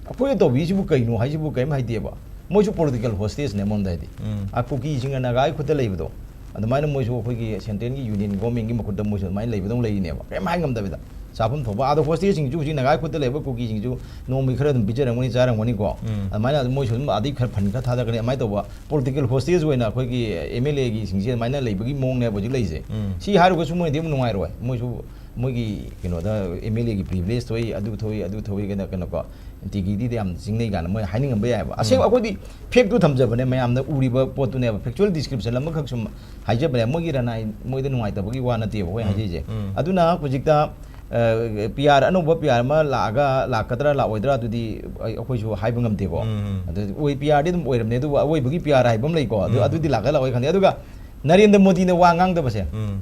ꯑꯩꯈꯣꯏꯅ ꯇꯧꯕꯤꯔꯤꯁꯤꯕꯨ ꯀꯩꯅꯣ ꯍꯥꯏꯁꯤꯕꯨ ꯀꯔꯤꯝ ꯍꯥꯏꯗꯦꯕ꯫ ꯃꯣꯏꯁꯨ political hostage ꯅꯦ ꯑꯃꯔꯣꯝꯗ ꯍꯥꯏꯗꯤ꯫ ꯎꯝ꯫ ꯑ, ꯀꯨꯀꯤꯁꯤꯡꯅ ꯅꯥꯒꯥꯒꯤ ꯈꯨꯠꯇ ꯂꯩꯕꯗꯣ, ꯑꯗꯨꯃꯥꯏꯅ ꯃꯣꯏꯁꯨ ꯑꯩꯈꯣꯏꯒꯤ central ꯒꯤ union government ꯀꯤ ꯃꯈꯨꯠꯇ ꯃꯣꯏꯁꯨ ꯑꯗꯨꯃꯥꯏꯅ ꯂꯩꯕꯗꯧꯅ ꯂꯩꯔꯤꯅꯦꯕ, ꯀꯔꯤꯝ ꯍꯥꯏ ꯉꯝꯗꯕꯤꯗ꯫ ꯆꯥꯐꯝ ꯊꯣꯛꯄ ꯑꯥꯗ hostage ꯁꯤꯡꯁꯨ ꯍꯧꯖꯤꯛ ꯅꯥꯒꯥꯒꯤ ꯈꯨꯠꯇ ꯂꯩꯕ ꯀꯨꯀꯤꯁꯤꯡꯁꯨ ꯅꯣꯡꯃꯒꯤ ꯈꯔ ꯑꯗꯨꯝ ꯄꯤꯖꯔꯝꯒꯅꯤ, ꯆꯥꯔꯝꯒꯅꯤꯀꯣ꯫ ꯎꯝ꯫ ꯑꯗꯨꯃꯥꯏꯅ ꯃꯣꯏꯁꯨ ꯑꯗꯨꯝ ꯑꯥꯗꯒꯤ ꯈꯔ fund ꯈꯔ ꯊꯥꯗꯔꯛꯀꯅꯤ, ꯑꯗꯨꯃꯥꯏꯅ ꯇꯧꯕ꯫ Political hostage ꯑꯣꯏꯅ ꯑꯩꯈꯣꯏꯒꯤ M L A ꯒꯤꯁꯤꯡꯁꯦ ꯑꯗꯨꯃꯥꯏꯅ ꯂꯩꯕꯒꯤ ꯃꯑꯣꯡꯅꯦꯕ ꯍꯧꯖꯤꯛ ꯂꯩꯔꯤꯁꯦ꯫ ꯎꯝ꯫ ꯁꯤ ꯍꯥꯏꯔꯨꯕꯁꯨ ꯃꯣꯏꯅꯗꯤ ꯑꯃꯨꯛ ꯅꯨꯡꯉꯥꯏꯔꯣꯏ꯫ ꯃꯣꯏꯁꯨ ꯃꯣꯏꯒꯤ ꯀꯩꯅꯣꯗ M L A ꯒꯤ privilege ꯊꯣꯛꯏ, ꯑꯗꯨ ꯊꯣꯛꯏ, ꯑꯗꯨ ꯊꯣꯛꯏ, ꯀꯩꯅꯣ, ꯀꯩꯅꯣꯀꯣ, integrity ꯗ ꯌꯥꯝ ꯆꯤꯡꯅꯩ ꯀꯥꯏꯅ ꯃꯣꯏ ꯍꯥꯏꯅꯤꯡꯉꯝꯕ ꯌꯥꯏꯑꯕ꯫ ꯑꯁꯦꯡꯕ ꯎꯝ꯫ ꯑꯩꯈꯣꯏꯗꯤ fact ꯇꯨ ꯊꯝꯖꯕꯅꯦ, ꯃꯌꯥꯝꯅ ꯎꯔꯤꯕ ꯄꯣꯠꯇꯨꯅꯦꯕ, factual description ꯑꯃꯈꯛ ꯁꯨꯝ ꯍꯥꯏꯖꯕꯅꯦ꯫ ꯃꯣꯏꯒꯤ ꯔꯅꯥꯏ ꯃꯣꯏꯗ ꯅꯨꯡꯉꯥꯏꯇꯕꯒꯤ ꯋꯥ ꯅꯠꯇꯦꯕ ꯑꯩꯈꯣꯏ ꯎꯝ, ꯍꯥꯏꯖꯩꯁꯦ꯫ ꯎꯝ꯫ ꯑꯗꯨꯅ ꯍꯧꯖꯤꯛꯇ, ꯑ, P R, ꯑꯅꯧꯕ P R ꯑꯃ ꯂꯥꯛꯑꯒ ꯂꯥꯛꯀꯗ꯭ꯔꯥ ꯂꯥꯛꯑꯣꯏꯗ꯭ꯔꯥ ꯑꯗꯨꯗꯤ ꯑꯩ, ꯑꯩꯈꯣꯏꯁꯨ ꯍꯥꯏꯕ ꯉꯝꯗꯦꯀꯣ꯫ ꯎꯝ, ꯎꯝ꯫ ꯑꯗꯨ ꯑꯣꯏ, P R ꯗꯤ ꯑꯗꯨꯝ ꯑꯣꯏꯔꯝꯅꯦ, ꯑꯗꯨꯕꯨ ꯑꯋꯣꯏꯕꯒꯤ P R ꯍꯥꯏꯕ ꯑꯃ ꯂꯩꯀꯣ꯫ ꯑꯗꯨ, ꯎꯝ꯫ ꯑꯗꯨꯗꯤ ꯂꯥꯛꯀꯗ꯭ꯔꯥ ꯂꯥꯛꯑꯣꯏ ꯈꯪꯗꯦ꯫ ꯑꯗꯨꯒ ꯅꯔꯦꯟꯗ꯭ꯔ ꯃꯣꯗꯤꯅ ꯋꯥ ꯉꯥꯡꯗꯕꯁꯦ, ꯎꯝ꯫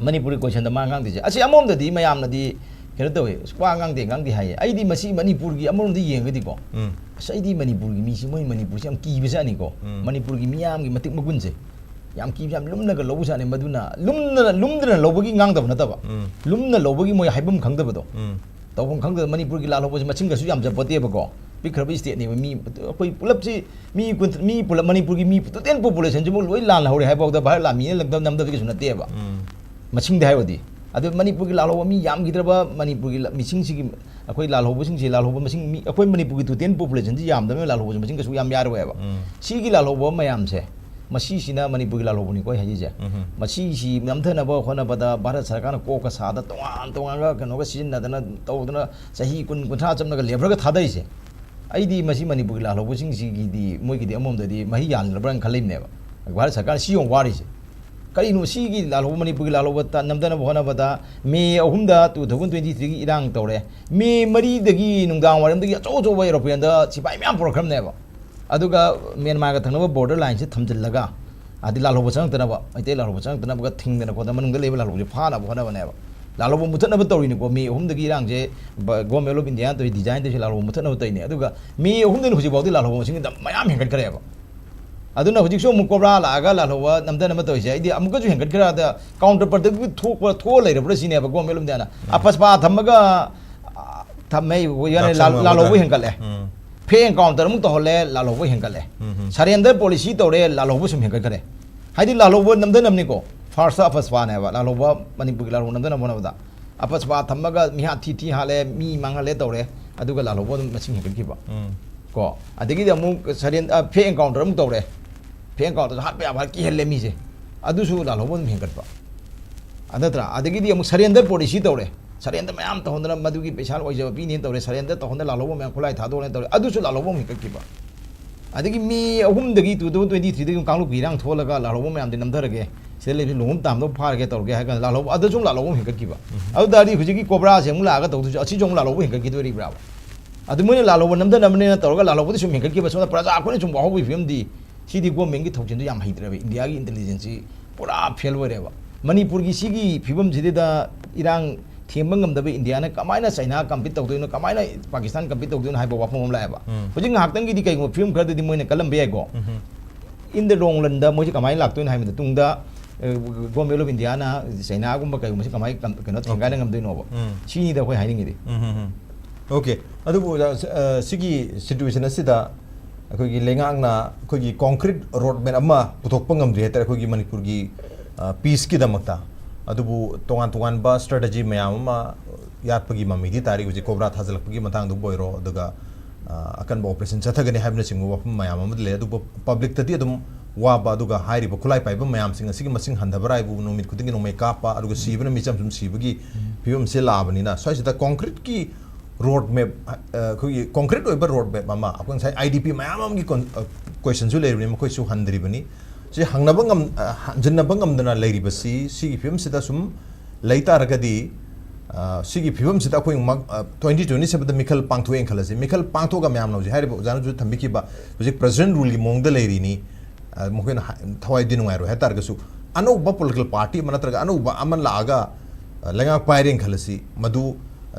ꯃꯅꯤꯄꯨꯔꯤ ꯀꯣꯏꯁꯟꯗ ꯃꯥ ꯉꯥꯡꯗꯣꯏꯁꯦ꯫ ꯑꯁꯤ ꯑꯃꯔꯣꯝꯗꯗꯤ ꯃꯌꯥꯝꯅꯗꯤ ꯀꯩꯅꯣ ꯇꯧꯋꯦ, "ꯑꯁ, ꯋꯥ ꯉꯥꯡꯗꯦ, ꯉꯥꯡꯗꯦ" ꯍꯥꯏꯌꯦ꯫ ꯑꯩꯗꯤ ꯃꯁꯤ ꯃꯅꯤꯄꯨꯔꯒꯤ ꯑꯃꯔꯣꯝꯗ ꯌꯦꯡꯉꯒꯗꯤꯀꯣ, ꯎꯝ꯫ ꯑꯁ, ꯑꯩꯗꯤ ꯃꯅꯤꯄꯨꯔꯒꯤ ꯃꯤꯁꯤ, ꯃꯣꯏ ꯃꯅꯤꯄꯨꯔꯁꯤ ꯌꯥꯝ ꯀꯤꯕꯖꯥꯠꯅꯤꯀꯣ꯫ ꯎꯝ꯫ ꯃꯅꯤꯄꯨꯔꯒꯤ ꯃꯤꯌꯥꯝꯒꯤ ꯃꯇꯤꯛ ꯃꯒꯨꯟꯁꯦ ꯌꯥꯝ ꯀꯤꯕ, ꯌꯥꯝ ꯂꯨꯝꯅꯒ ꯂꯧꯕꯖꯥꯠꯅꯤ꯫ ꯃꯗꯨꯅ ꯂꯨꯝꯅ, ꯂꯨꯝꯗꯅ ꯂꯧꯕꯒꯤ ꯉꯥꯡꯗꯕ ꯅꯠꯇꯕ, ꯎꯝ꯫ ꯂꯨꯝꯅ ꯂꯧꯕꯒꯤ ꯃꯣꯏ ꯍꯥꯏꯐꯝ ꯈꯪꯗꯕꯗꯣ꯫ ꯎꯝ꯫ ꯇꯧꯐꯝ ꯈꯪꯗꯕ, ꯃꯅꯤꯄꯨꯔꯒꯤ ꯂꯥꯜꯍꯧꯕꯁꯤ ꯃꯁꯤꯡꯒꯁꯨ ꯌꯥꯝꯖꯄꯣꯠꯇꯦꯕꯀꯣ꯫ ꯄꯤꯛꯈ꯭ꯔꯕ stateꯅꯦꯕ꯫ ꯃꯤ, ꯑꯩꯈꯣꯏ ꯄꯨꯂꯞꯁꯤ, ꯃꯤ ꯀꯨꯟ-, ꯃꯤ ꯄꯨꯂꯞ, ꯃꯅꯤꯄꯨꯔꯒꯤ ꯃꯤ total populationꯁꯤꯕꯨ ꯂꯣꯏ ꯂꯥꯜꯍꯧꯔꯦ ꯍꯥꯏꯕꯐꯥꯎꯗ ꯚꯥꯔꯠ ꯂꯥꯟꯃꯤꯅ ꯂꯝꯗꯝ ꯅꯝꯗꯕꯗꯤ ꯀꯩꯁꯨ ꯅꯠꯇꯦꯕ꯫ ꯎꯝ꯫ ꯃꯁꯤꯡꯗ ꯍꯥꯏꯔꯨꯔꯗꯤ꯫ ꯑꯗꯨ ꯃꯅꯤꯄꯨꯔꯒꯤ ꯂꯥꯜꯍꯧꯕ ꯃꯤ ꯌꯥꯝꯈꯤꯗ꯭ꯔꯕ, ꯃꯅꯤꯄꯨꯔꯒꯤ ꯂ-, ꯃꯤꯁꯤꯡꯁꯤꯒꯤ, ꯑꯩꯈꯣꯏ ꯂꯥꯜꯍꯧꯕꯁꯤꯡꯁꯤ, ꯂꯥꯜꯍꯧꯕ ꯃꯁꯤꯡ, ꯃꯤ, ꯑꯩꯈꯣꯏ ꯃꯅꯤꯄꯨꯔꯒꯤ total populationꯁꯤ ꯌꯥꯝꯗꯕꯅꯤꯅ ꯂꯥꯜꯍꯧꯕꯁꯤ ꯃꯁꯤꯡ ꯀꯩꯁꯨ ꯌꯥꯝ ꯌꯥꯔꯣꯏꯕ꯫ ꯎꯝ꯫ ꯁꯤꯒꯤ ꯂꯥꯜꯍꯧꯕ ꯃꯌꯥꯝꯁꯦ, ꯃꯁꯤꯁꯤꯅ ꯃꯅꯤꯄꯨꯔꯒꯤ ꯂꯥꯜꯍꯧꯕꯅꯤꯀꯣ ꯑꯩ ꯍꯥꯏꯖꯩꯁꯦ꯫ ꯎꯝ꯫ ꯃꯁꯤꯁꯤ ꯅꯝꯊꯅꯕ ꯍꯣꯠꯅꯕꯗ ꯚꯥꯔꯠ ꯁꯔꯀꯥꯔꯅ ꯀꯣꯛꯀ ꯁꯥꯗ ꯇꯣꯉꯥꯟ ꯇꯣꯉꯥꯟꯕ ꯀꯩꯅꯣꯒ ꯁꯤꯖꯤꯟꯅꯗꯅ ꯇꯧꯗꯅ ꯆꯍꯤ ꯀꯨꯟ, ꯀꯨꯟꯊ꯭ꯔꯥ ꯆꯝꯅꯒ ꯂꯦꯞꯈ꯭ꯔꯒ ꯊꯥꯗꯔꯤꯁꯦ, ꯑꯩꯗꯤ ꯃꯁꯤ ꯃꯅꯤꯄꯨꯔꯒꯤ ꯂꯥꯜꯍꯧꯕꯁꯤꯡꯁꯤꯒꯤꯗꯤ, ꯃꯣꯏꯒꯤꯗꯤ ꯑꯃꯔꯣꯝꯗꯗꯤ ꯃꯍꯩ ꯌꯥꯜꯂꯕ꯭ꯔꯥꯅ ꯈꯜꯂꯤꯕꯅꯦꯕ꯫ ꯚꯥꯔꯠ ꯁꯔꯀꯥꯔꯅ ꯁꯤ ꯌꯧꯅ ꯋꯥꯔꯤꯁꯦ꯫ ꯀꯔꯤꯅꯣ ꯁꯤꯒꯤ ꯂꯥꯜꯍꯧꯕ, ꯃꯅꯤꯄꯨꯔꯒꯤ ꯂꯥꯜꯍꯧꯕ ꯇ-, ꯅꯝꯊꯅꯕ ꯍꯣꯠꯅꯕꯗ ꯃꯦ ꯑꯍꯨꯝꯗ two thousand twenty threeꯒꯤ ꯏꯔꯥꯡ ꯇꯧꯔꯦ꯫ ꯃꯦ ꯃꯔꯤꯗꯒꯤ ꯅꯨꯡꯗꯥꯡ ꯋꯥꯏꯔꯝꯗꯒꯤ ꯑꯆꯧ ꯑꯆꯧꯕ aeroplaneꯗ ꯁꯤꯐꯥꯏ ꯃꯌꯥꯝ ꯄꯨꯔꯛꯈ꯭ꯔꯕꯅꯦꯕ꯫ ꯑꯗꯨꯒ ꯃ꯭ꯌꯥꯟꯃꯥꯔꯒ ꯊꯪꯅꯕ border lineꯁꯦ ꯊꯝꯖꯤꯜꯂꯒ, ꯍꯥꯏꯗꯤ ꯂꯥꯜꯍꯧꯕ ꯆꯪꯉꯛꯇꯅꯕ, ꯃꯩꯇꯩ ꯂꯥꯜꯍꯧꯕ ꯆꯪꯉꯛꯇꯅꯕꯒ ꯊꯤꯡꯗꯅ ꯈꯣꯠꯇꯅ ꯃꯅꯨꯡꯗ ꯂꯩꯕ ꯂꯥꯜꯍꯧꯕꯁꯦ ꯐꯥꯅꯕ ꯍꯣꯠꯅꯕꯅꯦꯕ꯫ ꯂꯥꯜꯍꯧꯕ ꯃꯨꯊꯠꯅꯕ ꯇꯧꯔꯤꯅꯤꯀꯣ꯫ ꯃꯦ ꯑꯍꯨꯝꯗꯒꯤ ꯏꯔꯥꯡꯁꯦ ꯕ-, Government of Indiaꯅ ꯇꯧꯔꯤ, design ꯇꯧꯔꯤꯁꯦ ꯂꯥꯜꯍꯧꯕ ꯃꯨꯊꯠꯅꯕ ꯇꯧꯔꯤꯅꯦ꯫ ꯑꯗꯨꯒ ꯃꯦ ꯑꯍꯨꯝꯗꯒꯤ ꯍꯧꯖꯤꯛ ꯐꯥꯎꯗꯤ ꯂꯥꯜꯍꯧꯕ ꯃꯁꯤꯡ ꯃꯌꯥꯝ ꯍꯦꯟꯒꯠꯈ꯭ꯔꯦꯕ꯫ ꯑꯗꯨꯅ ꯍꯧꯖꯤꯛꯁꯨ ꯑꯃꯨꯛ ꯀꯣꯕ꯭ꯔꯥ ꯂꯥꯛꯑꯒ ꯂꯥꯜꯍꯧꯕ ꯅꯝꯊꯅꯕ ꯇꯧꯔꯤꯁꯦ, ꯑꯩꯗꯤ ꯑꯃꯨꯛꯀꯁꯨ ꯍꯦꯟꯒꯠꯈ꯭ꯔꯦ꯫ ꯑꯗ counter productive ꯊꯣꯛꯄ, ꯊꯣꯛꯑ ꯂꯩꯔꯕ꯭ꯔꯥ ꯁꯤꯅꯦꯕ Government of Indiaꯅ꯫ ꯎꯝ꯫ ꯑꯄꯁꯄꯥ ꯊꯝꯃꯒ, ꯑ, ꯊꯝꯃꯦ, ꯌꯥꯅꯤ, ꯂꯥꯛꯁꯟ ꯂꯥꯜ-, ꯂꯥꯜꯍꯧꯕ ꯑꯃꯒ꯫ ꯍꯦꯟꯒꯠꯂꯦ꯫ ꯎꯝ꯫ Fake encounter ꯑꯃꯨꯛ ꯇꯧꯍꯜꯂꯦ, ꯂꯥꯜꯍꯧꯕ ꯍꯦꯟꯒꯠꯂꯦ꯫ ꯎꯝ ꯍꯝ꯫ Surrender policy ꯇꯧꯔꯦ, ꯂꯥꯜꯍꯧꯕ ꯁꯨꯝ ꯍꯦꯟꯒꯠꯈ꯭ꯔꯦ꯫ ꯍꯥꯏꯗꯤ ꯂꯥꯜꯍꯧꯕ ꯅꯝꯊꯅꯕꯅꯤꯀꯣ꯫ First ꯑꯄꯁꯄꯥꯅꯦꯕ ꯂꯥꯜꯍꯧꯕ, ꯃꯅꯤꯄꯨꯔꯒꯤ ꯂꯥꯜꯍꯧꯕ ꯅꯝꯊꯅꯕ ꯍꯣꯠꯅꯕꯗ꯫ ꯑꯄꯁꯄꯥ ꯊꯝꯃꯒ ꯃꯤꯍꯥꯠ ꯊꯤ ꯊꯤ ꯍꯥꯠꯂꯦ, ꯃꯤ ꯃꯥꯡꯍꯜꯂꯦ ꯇꯧꯔꯦ, ꯑꯗꯨꯒ ꯂꯥꯜꯍꯧꯕ ꯑꯗꯨꯝ ꯃꯁꯤꯡ ꯍꯦꯟꯒꯠꯈꯤꯕ꯫ ꯎꯝ꯫ ꯀꯣ, ꯑꯗꯒꯤꯗꯤ ꯑꯃꯨꯛ surren-, ꯑ, fake encounter ꯑꯃꯨꯛ ꯇꯧꯔꯦ꯫ Fake encounter ꯍꯥꯠꯄ ꯌꯥꯕ ꯍꯥꯠ ꯀꯤꯍꯜꯂꯦ ꯃꯤꯁꯦ, ꯑꯗꯨꯁꯨ ꯂꯥꯜꯍꯧꯕ ꯑꯗꯨꯝ ꯍꯦꯟꯒꯠꯄ꯫ ꯑꯗꯨ ꯅꯠꯇ꯭ꯔꯥ? ꯑꯗꯒꯤꯗꯤ ꯑꯃꯨꯛ surrender policy ꯇꯧꯔꯦ꯫ Surrender ꯃꯌꯥꯝ ꯇꯧꯍꯟꯗꯅ ꯃꯗꯨꯒꯤ ꯄꯩꯁꯥ ꯑꯣꯏꯖꯕ ꯄꯤꯅꯦꯅ ꯇꯧꯔꯦ, surrender ꯇꯧꯍꯟꯗꯅ ꯂꯥꯜꯍꯧꯕ ꯃꯌꯥꯝ ꯈꯨꯠꯂꯥꯏ ꯊꯥꯗꯣꯛꯑꯅ ꯇꯧꯔꯦ, ꯑꯗꯨꯁꯨ ꯂꯥꯜꯍꯧꯕ ꯑꯃꯨꯛ ꯍꯦꯟꯒꯠꯈꯤꯕ꯫ ꯑꯗꯒꯤ ꯃꯦ ꯑꯍꯨꯝꯗꯒꯤ two thousand twenty threeꯗꯒꯤ ꯑꯃꯨꯛ ꯀꯥꯡꯂꯨꯞꯀꯤ ꯏꯔꯥꯡ ꯊꯣꯛꯍꯜꯂꯒ ꯂꯥꯜꯍꯧꯕ ꯃꯌꯥꯝꯗꯤ ꯅꯝꯊꯔꯒꯦ, ꯁꯤꯗ ꯂꯩꯕꯁꯤ ꯂꯨꯍꯣꯡ ꯇꯥꯝꯗ ꯐꯥꯔꯒꯦ ꯇꯧꯔꯒꯦ ꯍꯥꯏ ꯀꯥꯟꯗ ꯂꯥꯜꯍꯧꯕ, ꯑꯗꯨꯁꯨ ꯑꯃꯨꯛ ꯂꯥꯜꯍꯧꯕ ꯑꯃꯨꯛ ꯍꯦꯟꯒꯠꯈꯤꯕ꯫ ꯎꯝ꯫ ꯑꯗꯨ ꯇꯥꯔꯗꯤ ꯍꯧꯖꯤꯛꯀꯤ ꯀꯣꯕ꯭ꯔꯥꯁꯦ ꯑꯃꯨꯛ ꯂꯥꯛꯑꯒ ꯇꯧꯗꯣꯏꯁꯦ, ꯑꯁꯤꯁꯨ ꯑꯃꯨꯛ ꯂꯥꯜꯍꯧꯕ ꯍꯦꯟꯒꯠꯈꯤꯗꯣꯔꯤꯕ꯭ꯔꯥꯕ? ꯑꯗꯨ ꯃꯣꯏꯅ ꯂꯥꯜꯍꯧꯕ ꯅꯝꯊꯅꯕꯅꯦꯅ ꯇꯧꯔꯒ ꯂꯥꯜꯍꯧꯕꯗꯤ ꯁꯨꯝ ꯍꯦꯟꯒꯠꯈꯤꯕ, ꯁꯣꯝꯗ ꯄ꯭ꯔꯖꯥ ꯑꯩꯈꯣꯏꯅ ꯁꯨꯝ ꯋꯥꯍꯧꯕꯒꯤ ꯐꯤꯕꯝꯗꯤ, ꯁꯤꯗꯤ governmentꯀꯤ ꯊꯧꯁꯤꯜꯗꯣ ꯌꯥꯝ ꯍꯩꯇ꯭ꯔꯦꯕ꯫ Indiaꯒꯤ intelligenceꯁꯤ ꯄꯨꯔꯥ fail ꯑꯣꯏꯔꯦꯕ꯫ ꯃꯅꯤꯄꯨꯔꯒꯤ ꯁꯤꯒꯤ ꯐꯤꯕꯝꯁꯤꯗ ꯏꯔꯥꯡ ꯊꯦꯝꯕ ꯉꯝꯗꯕ ꯏꯟꯗꯤꯌꯥꯅ ꯀꯃꯥꯏꯅ ꯆꯩꯅꯥ ꯀꯝꯄꯤꯠ ꯇꯧꯗꯣꯏꯅꯣ, ꯀꯃꯥꯏꯅ ꯄꯥꯀꯤꯁꯇꯥꯟ ꯀꯝꯄꯤꯠ ꯇꯧꯗꯣꯏꯅꯣ ꯍꯥꯏꯕ ꯋꯥꯐꯝ ꯑꯃ ꯂꯥꯛꯑꯦꯕ꯫ ꯎꯝ꯫ ꯍꯧꯖꯤꯛ ꯉꯥꯏꯍꯥꯛꯇꯪꯒꯤꯗꯤ ꯀꯩꯒꯨꯝꯕ ꯐꯤꯕꯝ ꯈꯔꯗꯗꯤ ꯃꯣꯏꯅ ꯀꯜꯂꯝꯕ ꯌꯥꯏꯀꯣ꯫ ꯎꯝ꯫ In the long runꯗ ꯃꯣꯏꯁꯦ ꯀꯃꯥꯏꯅ ꯂꯥꯛꯇꯣꯏꯅꯣ ꯍꯥꯏꯕ ꯃꯇꯨꯡꯗ, ꯑ, Government of Indiaꯅ ꯆꯩꯅꯥꯒꯨꯝꯕ ꯀꯩꯒꯨꯝꯕꯁꯦ ꯀꯃꯥꯏꯅ ꯀꯝ-, ꯀꯩꯅꯣ ꯊꯦꯡꯒꯥꯏꯅ ꯉꯝꯗꯣꯏꯅꯣꯕ? ꯎꯝ꯫ ꯁꯤꯅꯤꯗ ꯑꯩꯈꯣꯏ ꯍꯥꯏꯅꯤꯡꯉꯤꯗꯤ꯫ ꯎꯝ, ꯎꯝ, ꯎꯝ꯫ Okay꯫ ꯑꯗꯨꯕꯨ, ꯑ, ꯁ-, ꯑ, ꯁꯤꯒꯤ situation ꯑꯁꯤꯗ ꯑꯩꯈꯣꯏꯒꯤ ꯂꯩꯉꯥꯛꯅ ꯑꯩꯈꯣꯏꯒꯤ concrete road map ꯑꯃ ꯄꯨꯊꯣꯛꯄ ꯉꯝꯗ꯭ꯔꯤ ꯍꯥꯏꯇꯥꯔꯦ, ꯑꯩꯈꯣꯏꯒꯤ ꯃꯅꯤꯄꯨꯔꯒꯤ, ꯑ, peaceꯀꯤꯗꯃꯛꯇ꯫ ꯑꯗꯨꯕꯨ ꯇꯣꯉꯥꯟ ꯇꯣꯉꯥꯟꯕ strategy ꯃꯌꯥꯝ ꯑꯃ ꯌꯥꯠꯄꯒꯤ ꯃꯃꯤꯗꯤ ꯇꯥꯔꯤ꯫ ꯍꯧꯖꯤꯛ COBRA ꯊꯥꯖꯤꯜꯂꯛꯄꯒꯤ ꯃꯇꯥꯡꯗꯕꯨ ꯑꯣꯏꯔꯣ, ꯑꯗꯨꯒ, ꯑ, ꯑꯀꯟꯕ operation ꯆꯠꯊꯒꯅꯤ ꯍꯥꯏꯕꯅꯆꯤꯡꯕ ꯋꯥꯐꯝ ꯃꯌꯥꯝ ꯑꯃꯗꯤ ꯂꯩ꯫ ꯑꯗꯨꯕꯨ publicꯇꯗꯤ ꯑꯗꯨꯝ ꯋꯥꯕ, ꯑꯗꯨꯒ ꯍꯥꯏꯔꯤꯕ ꯈꯨꯠꯂꯥꯏ ꯄꯥꯏꯕ ꯃꯌꯥꯝꯁꯤꯡ ꯑꯁꯤꯒꯤ ꯃꯁꯤꯡ ꯍꯟꯊꯕ꯭ꯔꯥ ꯍꯥꯏꯕꯨ ꯅꯨꯃꯤꯠ ꯈꯨꯗꯤꯡꯒꯤ ꯅꯣꯡꯃꯩ ꯀꯥꯞꯄ, ꯑꯗꯨꯒ ꯁꯤꯕꯅ ꯃꯤꯆꯝ ꯁꯨꯝ ꯁꯤꯕꯒꯤ ꯐꯤꯕꯝꯁꯦ ꯂꯥꯛꯑꯕꯅꯤꯅ, ꯁ꯭ꯋꯥꯏꯁꯤꯗ concreteꯀꯤ road map, ꯑ, ꯑꯩꯈꯣꯏꯒꯤ concrete ꯑꯣꯏꯕ road map ꯑꯃ, ꯑꯩꯈꯣꯏ ꯉꯁꯥꯏ IDP ꯃꯌꯥꯝ ꯑꯃꯒꯤ con-, ꯑ, questionꯁꯨ ꯂꯩꯔꯤꯕꯅꯤ, ꯃꯈꯣꯏꯁꯨ ꯍꯟꯗ꯭ꯔꯤꯕꯅꯤ꯫ ꯁꯤ ꯍꯪꯅꯕ ꯉꯝ-, ꯑ, ꯍꯟꯖꯤꯟꯅꯕ ꯉꯝꯗꯅ ꯂꯩꯔꯤꯕꯁꯤ, ꯁꯤꯒꯤ ꯐꯤꯕꯝꯁꯤꯗ ꯁꯨꯝ ꯂꯩ ꯇꯥꯔꯒꯗꯤ, ꯑ, ꯁꯤꯒꯤ ꯐꯤꯕꯝꯁꯤꯗ ꯑꯩꯈꯣꯏ ꯃꯛ-, ꯑ, twenty twenty sevenꯗ ꯃꯤꯈꯜ ꯄꯥꯡꯊꯣꯛꯑꯦꯅ ꯈꯜꯂꯁꯤ꯫ ꯃꯤꯈꯜ ꯄꯥꯡꯊꯣꯛꯑꯒ ꯃꯌꯥꯝꯅ ꯍꯧꯖꯤꯛ ꯍꯥꯏꯔꯤꯕ ꯑꯣꯖꯥꯅꯁꯨ ꯊꯝꯕꯤꯈꯤꯕ ꯍꯧꯖꯤꯛ President ruleꯒꯤ ꯃꯑꯣꯡꯗ ꯂꯩꯔꯤꯅꯤ꯫ ꯑ, ꯃꯈꯣꯏꯅ ꯍꯥ-, ꯊꯋꯥꯏꯗꯤ ꯅꯨꯡꯉꯥꯏꯔꯣꯏ ꯍꯥꯏ ꯇꯥꯔꯒꯁꯨ, ꯑꯅꯧꯕ political party ꯑꯃ ꯅꯠꯇ꯭ꯔꯒ ꯑꯅꯧꯕ ꯑꯃ ꯂꯥꯛꯑꯒ, ꯑ, ꯂꯩꯉꯥꯛ ꯄꯥꯏꯔꯦꯅ ꯈꯜꯂꯁꯤ, ꯃꯗꯨ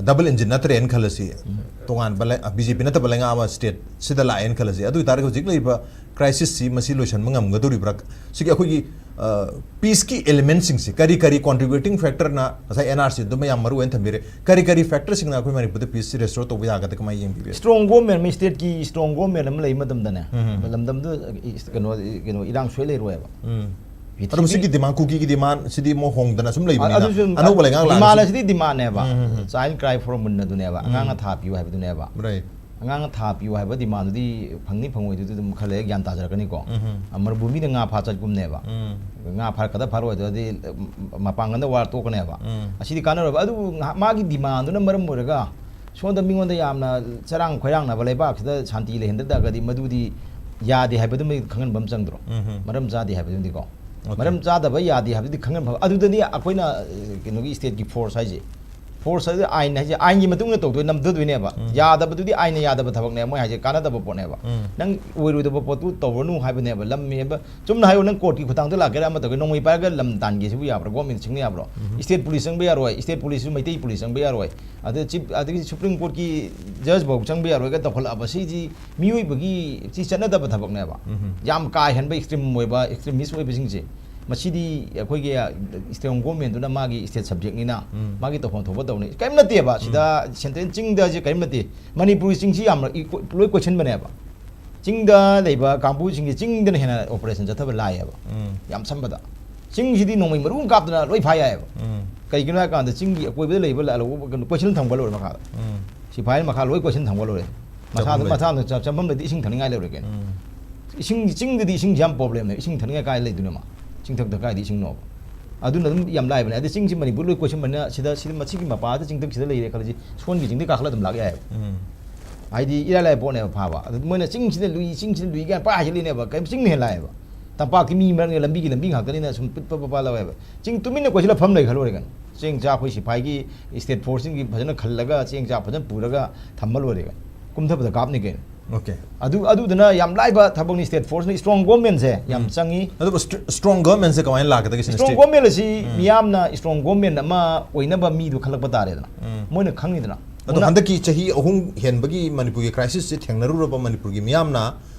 double engine ꯅꯠꯇ꯭ꯔꯦꯅ ꯈꯜꯂꯁꯤ, ꯇꯣꯉꯥꯟꯕ ꯂꯩ-, BJP ꯅꯠꯇꯕ ꯂꯩꯉꯥꯛ ꯑꯃ stateꯁꯤꯗ ꯂꯥꯛꯑꯦꯅ ꯈꯜꯂꯁꯤ, ꯑꯗꯨ ꯑꯣꯏ ꯇꯥꯔꯒꯗꯤ ꯍꯧꯖꯤꯛ ꯂꯩꯔꯤꯕ crisisꯁꯤ ꯃꯁꯤ ꯂꯣꯏꯁꯤꯟꯕ ꯉꯝꯒꯗꯧꯔꯤꯕ꯭ꯔꯥ? ꯁꯤꯒꯤ ꯑꯩꯈꯣꯏꯒꯤ, ꯑ, peaceꯀꯤ elementꯁꯤꯡꯁꯤ ꯀꯔꯤ ꯀꯔꯤ contributing factorꯅ, ꯉꯁꯥꯏ NRCꯗꯨꯃ ꯌꯥꯝ ꯃꯔꯨ ꯑꯣꯏꯅ ꯊꯝꯕꯤꯔꯦ, ꯀꯔꯤ ꯀꯔꯤ factorꯁꯤꯡꯅ ꯑꯩꯈꯣꯏ ꯃꯅꯤꯄꯨꯔꯗ peaceꯁꯤ restore ꯇꯧꯕ ꯌꯥꯒꯗ꯭ꯔꯥ, ꯀꯃꯥꯏꯅ ꯌꯦꯡꯕꯤꯕꯒꯦ? Strong government ꯑꯃ, stateꯀꯤ strong government ꯑꯃ ꯂꯩꯕ ꯃꯇꯝꯗꯅꯦ, ꯎꯝ꯫ ꯂꯝꯗꯝꯗꯨ ꯀꯩꯅꯣ, ꯀꯩꯅꯣ ꯏꯔꯥꯡ ꯁꯣꯏ ꯂꯩꯔꯣꯏꯕ꯫ ꯎꯝ꯫ ꯄ꯭ꯔꯤꯊꯤꯕꯤ- ꯑꯗꯨꯕꯨ ꯁꯤꯒꯤ demand, ꯀꯨꯀꯤꯒꯤ demand ꯁꯤꯗꯤ ꯑꯃꯨꯛ ꯍꯣꯡꯗꯅ ꯁꯨꯝ ꯂꯩꯕꯅꯤꯅ, ꯑꯗꯨꯁꯨ ꯑꯅꯧꯕ ꯂꯩꯉꯥꯛ demand ꯂꯥꯛꯑꯁꯨ ꯑꯁꯤꯗꯤ demandꯅꯦꯕ꯫ ꯎꯝ, ꯎꯝ, ꯎꯝ꯫ Child cry for woman ꯑꯗꯨꯅꯦꯕ, ꯑꯉꯥꯡꯅ ꯊꯥ ꯄꯤꯌꯨ ꯍꯥꯏꯕꯗꯨꯅꯦꯕ꯫ Right. ꯑꯉꯥꯡꯅ ꯊꯥ ꯄꯤꯌꯨ ꯍꯥꯏꯕ demandꯗꯨꯗꯤ ꯐꯪꯅꯤ ꯐꯪꯉꯣꯏꯗꯨꯗꯤ ꯑꯗꯨꯝ ꯈꯔ ꯂꯩꯔ ꯒ꯭ꯌꯥꯟ ꯇꯥꯖꯔꯛꯀꯅꯤꯀꯣ꯫ ꯎꯝ, ꯎꯝ꯫ ꯑ, ꯃꯔꯨꯚꯨꯃꯤꯗ ꯉꯥ ꯐꯥ ꯆꯠꯀꯨꯝꯅꯦꯕ꯫ ꯎꯝ꯫ ꯉꯥ ꯐꯥꯔꯛꯀꯗ ꯐꯥꯔꯣꯏꯗ꯭ꯔꯗꯤ, ꯎꯝ, ꯃꯄꯥꯡꯒꯜꯗ ꯋꯥꯔ ꯇꯣꯛꯀꯅꯦꯕ꯫ ꯎꯝ꯫ ꯑꯁꯤꯗꯤ ꯀꯥꯟꯅꯔꯣꯏꯕ꯫ ꯑꯗꯨꯕꯨ ꯉꯥꯏꯍꯥꯛ ꯃꯥꯒꯤ demandꯗꯨꯅ ꯃꯔꯝ ꯑꯣꯏꯔꯒ ꯁꯣꯝꯗ ꯃꯤꯉꯣꯟꯗ ꯌꯥꯝꯅ ꯆꯔꯥꯡ ꯈꯣꯏꯔꯥꯡꯅꯕ ꯂꯩꯕꯥꯛꯁꯤꯗ ꯁꯥꯟꯇꯤ ꯂꯩꯍꯟꯗ ꯇꯥꯔꯒꯗꯤ ꯃꯗꯨꯗꯤ ꯌꯥꯗꯦ ꯍꯥꯏꯕꯗꯨꯃꯗꯤ ꯈꯪꯍꯟꯕ ꯑꯃ ꯆꯪꯗ꯭ꯔꯣ? ꯎꯝ, ꯎꯝ꯫ ꯃꯔꯝ ꯆꯥꯗꯦ ꯍꯥꯏꯕꯗꯨꯃꯗꯤꯀꯣ꯫ Okay꯫ ꯃꯔꯝ ꯆꯥꯗꯕ ꯌꯥꯗꯦ ꯍꯥꯏꯕꯗꯨꯗꯤ ꯈꯪꯍꯟꯕ꯫ ꯑꯗꯨꯗꯅꯤ ꯑꯩꯈꯣꯏꯅ, ꯑ, ꯀꯩꯅꯣꯒꯤ stateꯀꯤ force ꯍꯥꯏꯁꯦ꯫ ꯐꯣꯔꯁ ꯍꯥꯏꯗꯤ ꯑꯥꯏꯟ ꯍꯥꯏꯁꯦ ꯑꯥꯏꯟꯒꯤ ꯃꯇꯨꯡ ꯏꯟꯅ ꯇꯧꯗꯣꯏ, ꯅꯝꯊꯗꯣꯏꯅꯦꯕ꯫ ꯌꯥꯗꯕꯗꯨꯗꯤ ꯑꯥꯏꯟꯅ ꯌꯥꯗꯕ ꯊꯕꯛꯅꯦ, ꯃꯣꯏ ꯍꯥꯏꯁꯦ ꯀꯥꯟꯅꯗꯕ ꯄꯣꯠꯅꯦꯕ꯫ ꯅꯪ ꯑꯣꯏꯔꯣꯏꯗꯕ ꯄꯣꯠꯇꯨ ꯇꯧꯔꯅꯨ ꯍꯥꯏꯕꯅꯦꯕ꯫ ꯂꯝ ꯍꯦꯟꯕ, ꯆꯨꯝꯅ ꯍꯥꯏꯌꯣ, ꯅꯪ ꯀꯣꯔꯠꯀꯤ ꯈꯨꯊꯥꯡꯗ ꯂꯥꯛꯀꯦꯔꯥ ꯑꯃ ꯇꯧꯒꯦ, ꯅꯣꯡꯃꯩ ꯄꯥꯏꯔꯒ ꯂꯝ ꯇꯥꯟꯒꯦ ꯁꯤꯕꯨ ꯌꯥꯕ꯭ꯔꯥ? ꯒꯣꯔꯃꯦꯟ ꯆꯤꯡꯅ ꯌꯥꯕ꯭ꯔꯣ? ꯁ꯭ꯇꯦꯠ ꯄꯨꯂꯤꯁ ꯆꯪꯕ ꯌꯥꯔꯣꯏ, ꯁ꯭ꯇꯦꯠ ꯄꯨꯂꯤꯁꯁꯨ ꯃꯩꯇꯩ ꯄꯨꯂꯤꯁ ꯆꯪꯕ ꯌꯥꯔꯣꯏ, ꯑꯗ ꯆꯤꯞ, ꯑꯗꯒꯤ ꯁꯨꯄ꯭ꯔꯤꯝ ꯀꯣꯔꯠꯀꯤ ꯖꯖ ꯐꯥꯎ ꯆꯪꯕ ꯌꯥꯔꯣꯏꯒ ꯇꯧꯈꯠꯂꯛꯑꯕ ꯁꯤꯗꯤ ꯃꯤꯑꯣꯏꯕꯒꯤ ꯁꯤ ꯆꯠꯅꯗꯕ ꯊꯕꯛꯅꯦꯕ꯫ ꯌꯥꯝ ꯀꯥ ꯍꯦꯟꯕ ꯑꯦꯛꯁꯇ꯭ꯔꯤꯝ ꯑꯣꯏꯕ, ꯑꯦꯛꯁꯇ꯭ꯔꯤꯃꯤꯁ ꯑꯣꯏꯕꯁꯤꯡꯁꯦ, ꯃꯁꯤꯗꯤ ꯑꯩꯈꯣꯏꯒꯤ ꯏꯁꯇꯦꯠ ꯒꯣꯔꯃꯦꯟꯗꯨꯅ ꯃꯥꯒꯤ ꯁ꯭ꯇꯦꯠ ꯁꯕꯖꯦꯛꯅꯤꯅ ꯃꯥꯒꯤ ꯇꯧꯐꯝ ꯊꯣꯛꯄ ꯇꯧꯅꯤ, ꯀꯔꯤꯝ ꯅꯠꯇꯦꯕ꯫ ꯁꯤꯗ ꯁꯦꯟꯇ꯭ꯔꯦꯜ ꯆꯤꯡꯗ ꯍꯧꯖꯤꯛ ꯀꯔꯤꯝ ꯅꯠꯇꯦ꯫ ꯃꯅꯤꯄꯨꯔꯒꯤ ꯆꯤꯡꯁꯤ ꯌꯥꯝꯅ ꯏꯀꯣ-, ꯂꯣꯏ ꯀꯣꯏꯁꯤꯟꯕꯅꯦꯕ꯫ ꯆꯤꯡꯗ ꯂꯩꯕ ꯀꯥꯡꯕꯨꯁꯤꯡꯁꯦ ꯆꯤꯡꯗꯅ ꯍꯦꯟꯅ ꯑꯣꯄꯔꯦꯁꯟ ꯆꯠꯊꯕ ꯂꯥꯏꯌꯦꯕ꯫ ꯌꯥꯝ ꯁꯝꯕꯗ, ꯆꯤꯡꯁꯤꯗꯤ ꯅꯣꯡꯃꯩ ꯃꯔꯨ ꯑꯃ ꯀꯥꯞꯇꯅ ꯂꯣꯏ ꯐꯥ ꯌꯥꯏꯌꯦꯕ꯫ ꯀꯩꯒꯤꯅꯣ ꯍꯥꯏ ꯀꯥꯟꯗ ꯆꯤꯡꯒꯤ ꯑꯀꯣꯏꯕꯗ ꯂꯩꯕ ꯂ-, ꯂ-, ꯀꯩꯅꯣ, ꯀꯣꯏꯁꯤꯜ ꯊꯝꯕ ꯂꯣꯏꯔꯦ ꯃꯈꯥꯗ꯫ ꯁꯤꯐꯥꯏꯅ ꯃꯈꯥ ꯂꯣꯏ ꯀꯣꯏꯁꯤꯜ ꯊꯝꯕ ꯂꯣꯏꯔꯦ꯫ ꯃꯁꯥꯗ, ꯆꯪꯐꯝ ꯂꯩ꯫ ꯃꯁꯥꯗ ꯆ-, ꯆꯪꯐꯝꯗꯗꯤ ꯏꯁꯤꯡ ꯊꯛꯅꯤꯡꯉꯥꯏ ꯂꯩꯔꯣꯏ ꯀꯩꯅꯣ꯫ ꯏꯁꯤꯡ, ꯆꯤꯡꯗꯗꯤ ꯏꯁꯤꯡꯁꯤ ꯌꯥꯝ ꯄ꯭ꯔꯣꯕ꯭ꯂꯦꯝꯅꯦ꯫ ꯏꯁꯤꯡ ꯊꯛꯅꯤꯡꯉꯥꯏ ꯀꯥꯏ ꯂꯩꯗꯣꯏꯅꯣ ꯃꯥ? ꯆꯤꯡꯊꯛꯇ ꯀꯥꯏꯗꯤ ꯏꯁꯤꯡꯅꯣꯕ? ꯑꯗꯨꯅ ꯑꯗꯨꯝ ꯌꯥꯝ ꯂꯥꯏꯕꯅꯦ꯫ ꯑꯗꯩ ꯆꯤꯡꯁꯤ ꯃꯅꯤꯄꯨꯔ ꯂꯣꯏ ꯀꯣꯏꯁꯤꯟꯕꯅꯤꯅ ꯁꯤꯗ, ꯁꯤꯗ ꯃꯁꯤꯒꯤ ꯃꯄꯥꯗ ꯆꯤꯡꯊꯛꯁꯤꯗ ꯂꯩꯔꯦ ꯈꯜꯂꯁꯤ, ꯁꯣꯟꯒꯤ ꯆꯤꯡꯗꯤ ꯀꯥꯈꯠꯂ ꯑꯗꯨꯝ ꯂꯥꯛ ꯌꯥꯏꯑꯕ꯫ ꯍꯥꯏꯗꯤ ꯏꯔꯥꯏ ꯂꯥꯏ ꯄꯣꯠꯅꯦꯕ ꯐꯥꯕ꯫ ꯑꯗꯨ ꯃꯣꯏꯅ ꯆꯤꯡꯁꯤꯗ ꯂꯨꯏ, ꯆꯤꯡꯁꯤꯗ ꯂꯨꯏ ꯀꯥꯏꯅ ꯄꯥꯏ ꯍꯥꯏꯖꯤꯜꯂꯤꯅꯦꯕ꯫ ꯀꯩꯝ ꯆꯤꯡꯅ ꯍꯦꯟꯅ ꯂꯥꯛꯑꯦꯕ꯫ ꯇꯝꯄꯥꯛꯀꯤ ꯃꯤ ꯃꯔꯛꯅꯦ, ꯂꯝꯕꯤꯒꯤ ꯂꯝꯕꯤ ꯉꯥꯛꯇꯅꯤꯅ ꯁꯨꯝ ꯄꯤꯠ ꯄ ꯄ ꯄ ꯂꯧꯋꯦꯕ꯫ ꯆꯤꯡ ꯇꯨꯃꯤꯟꯅ ꯀꯣꯏꯁꯤꯜꯂ ꯐꯝ ꯂꯩꯈ꯭ꯔ ꯂꯣꯏꯔꯦ ꯀꯩꯅꯣ꯫ ꯆꯦꯡ ꯆꯥꯛ ꯑꯩꯈꯣꯏ ꯁꯤꯐꯥꯏꯒꯤ ꯁ꯭ꯇꯦꯠ ꯐꯣꯔꯁꯁꯤꯡꯒꯤ ꯐꯖꯅ ꯈꯜꯂꯒ ꯆꯦꯡ ꯆꯥꯛ ꯐꯖꯅ ꯄꯨꯔꯒ ꯊꯝꯃ ꯂꯣꯏꯔꯦ ꯀꯩꯅꯣ꯫ ꯀꯨꯝꯊꯕꯗ ꯀꯥꯞꯅꯤ ꯀꯩꯅꯣ꯫ ꯑꯗꯨ, ꯑꯗꯨꯗꯨꯅ ꯌꯥꯝ ꯂꯥꯏꯕ ꯊꯕꯛꯅꯤ꯫ ꯁ꯭ꯇꯦꯠ ꯐꯣꯔꯁꯅ, ꯏꯁꯇ꯭ꯔꯣꯡ ꯒꯣꯔꯃꯦꯟꯁꯦ ꯌꯥꯝ ꯆꯪꯉꯤ꯫ ꯑꯗꯨꯕꯨ ꯏꯁꯇ꯭ꯔꯣꯡ ꯒꯣꯔꯃꯦꯟꯁꯦ ꯀꯃꯥꯏꯅ ꯂꯥꯛꯀꯗꯒꯦ ꯁꯤꯅ ꯏꯁꯇ꯭ꯔꯣꯡ ꯁ꯭ꯇꯦꯠ? ꯒꯣꯔꯃꯦꯟ ꯑꯁꯤ ꯃꯤꯌꯥꯝꯅ ꯏꯁꯇ꯭ꯔꯣꯡ ꯒꯣꯔꯃꯦꯟ ꯑꯃ ꯑꯣꯏꯅꯕ ꯃꯤꯗꯣ ꯈꯜꯂꯛꯄ ꯇꯥꯔꯦꯗꯅ꯫ ꯃꯣꯏꯅ ꯈꯪꯉꯤꯗꯅ꯫ ꯑꯗꯣ ꯃꯨꯟꯅ ꯍꯟꯗꯛꯀꯤ ꯆꯍꯤ ꯑꯍꯨꯝ ꯍꯦꯟꯕꯒꯤ ꯃꯅꯤꯄꯨꯔꯒꯤ ꯀ꯭ꯔꯥꯏꯁꯤꯁꯁꯦ ꯊꯦꯡꯅꯔꯨꯔꯕ ꯃꯅꯤꯄꯨꯔꯒꯤ ꯃꯤꯌꯥꯝꯅ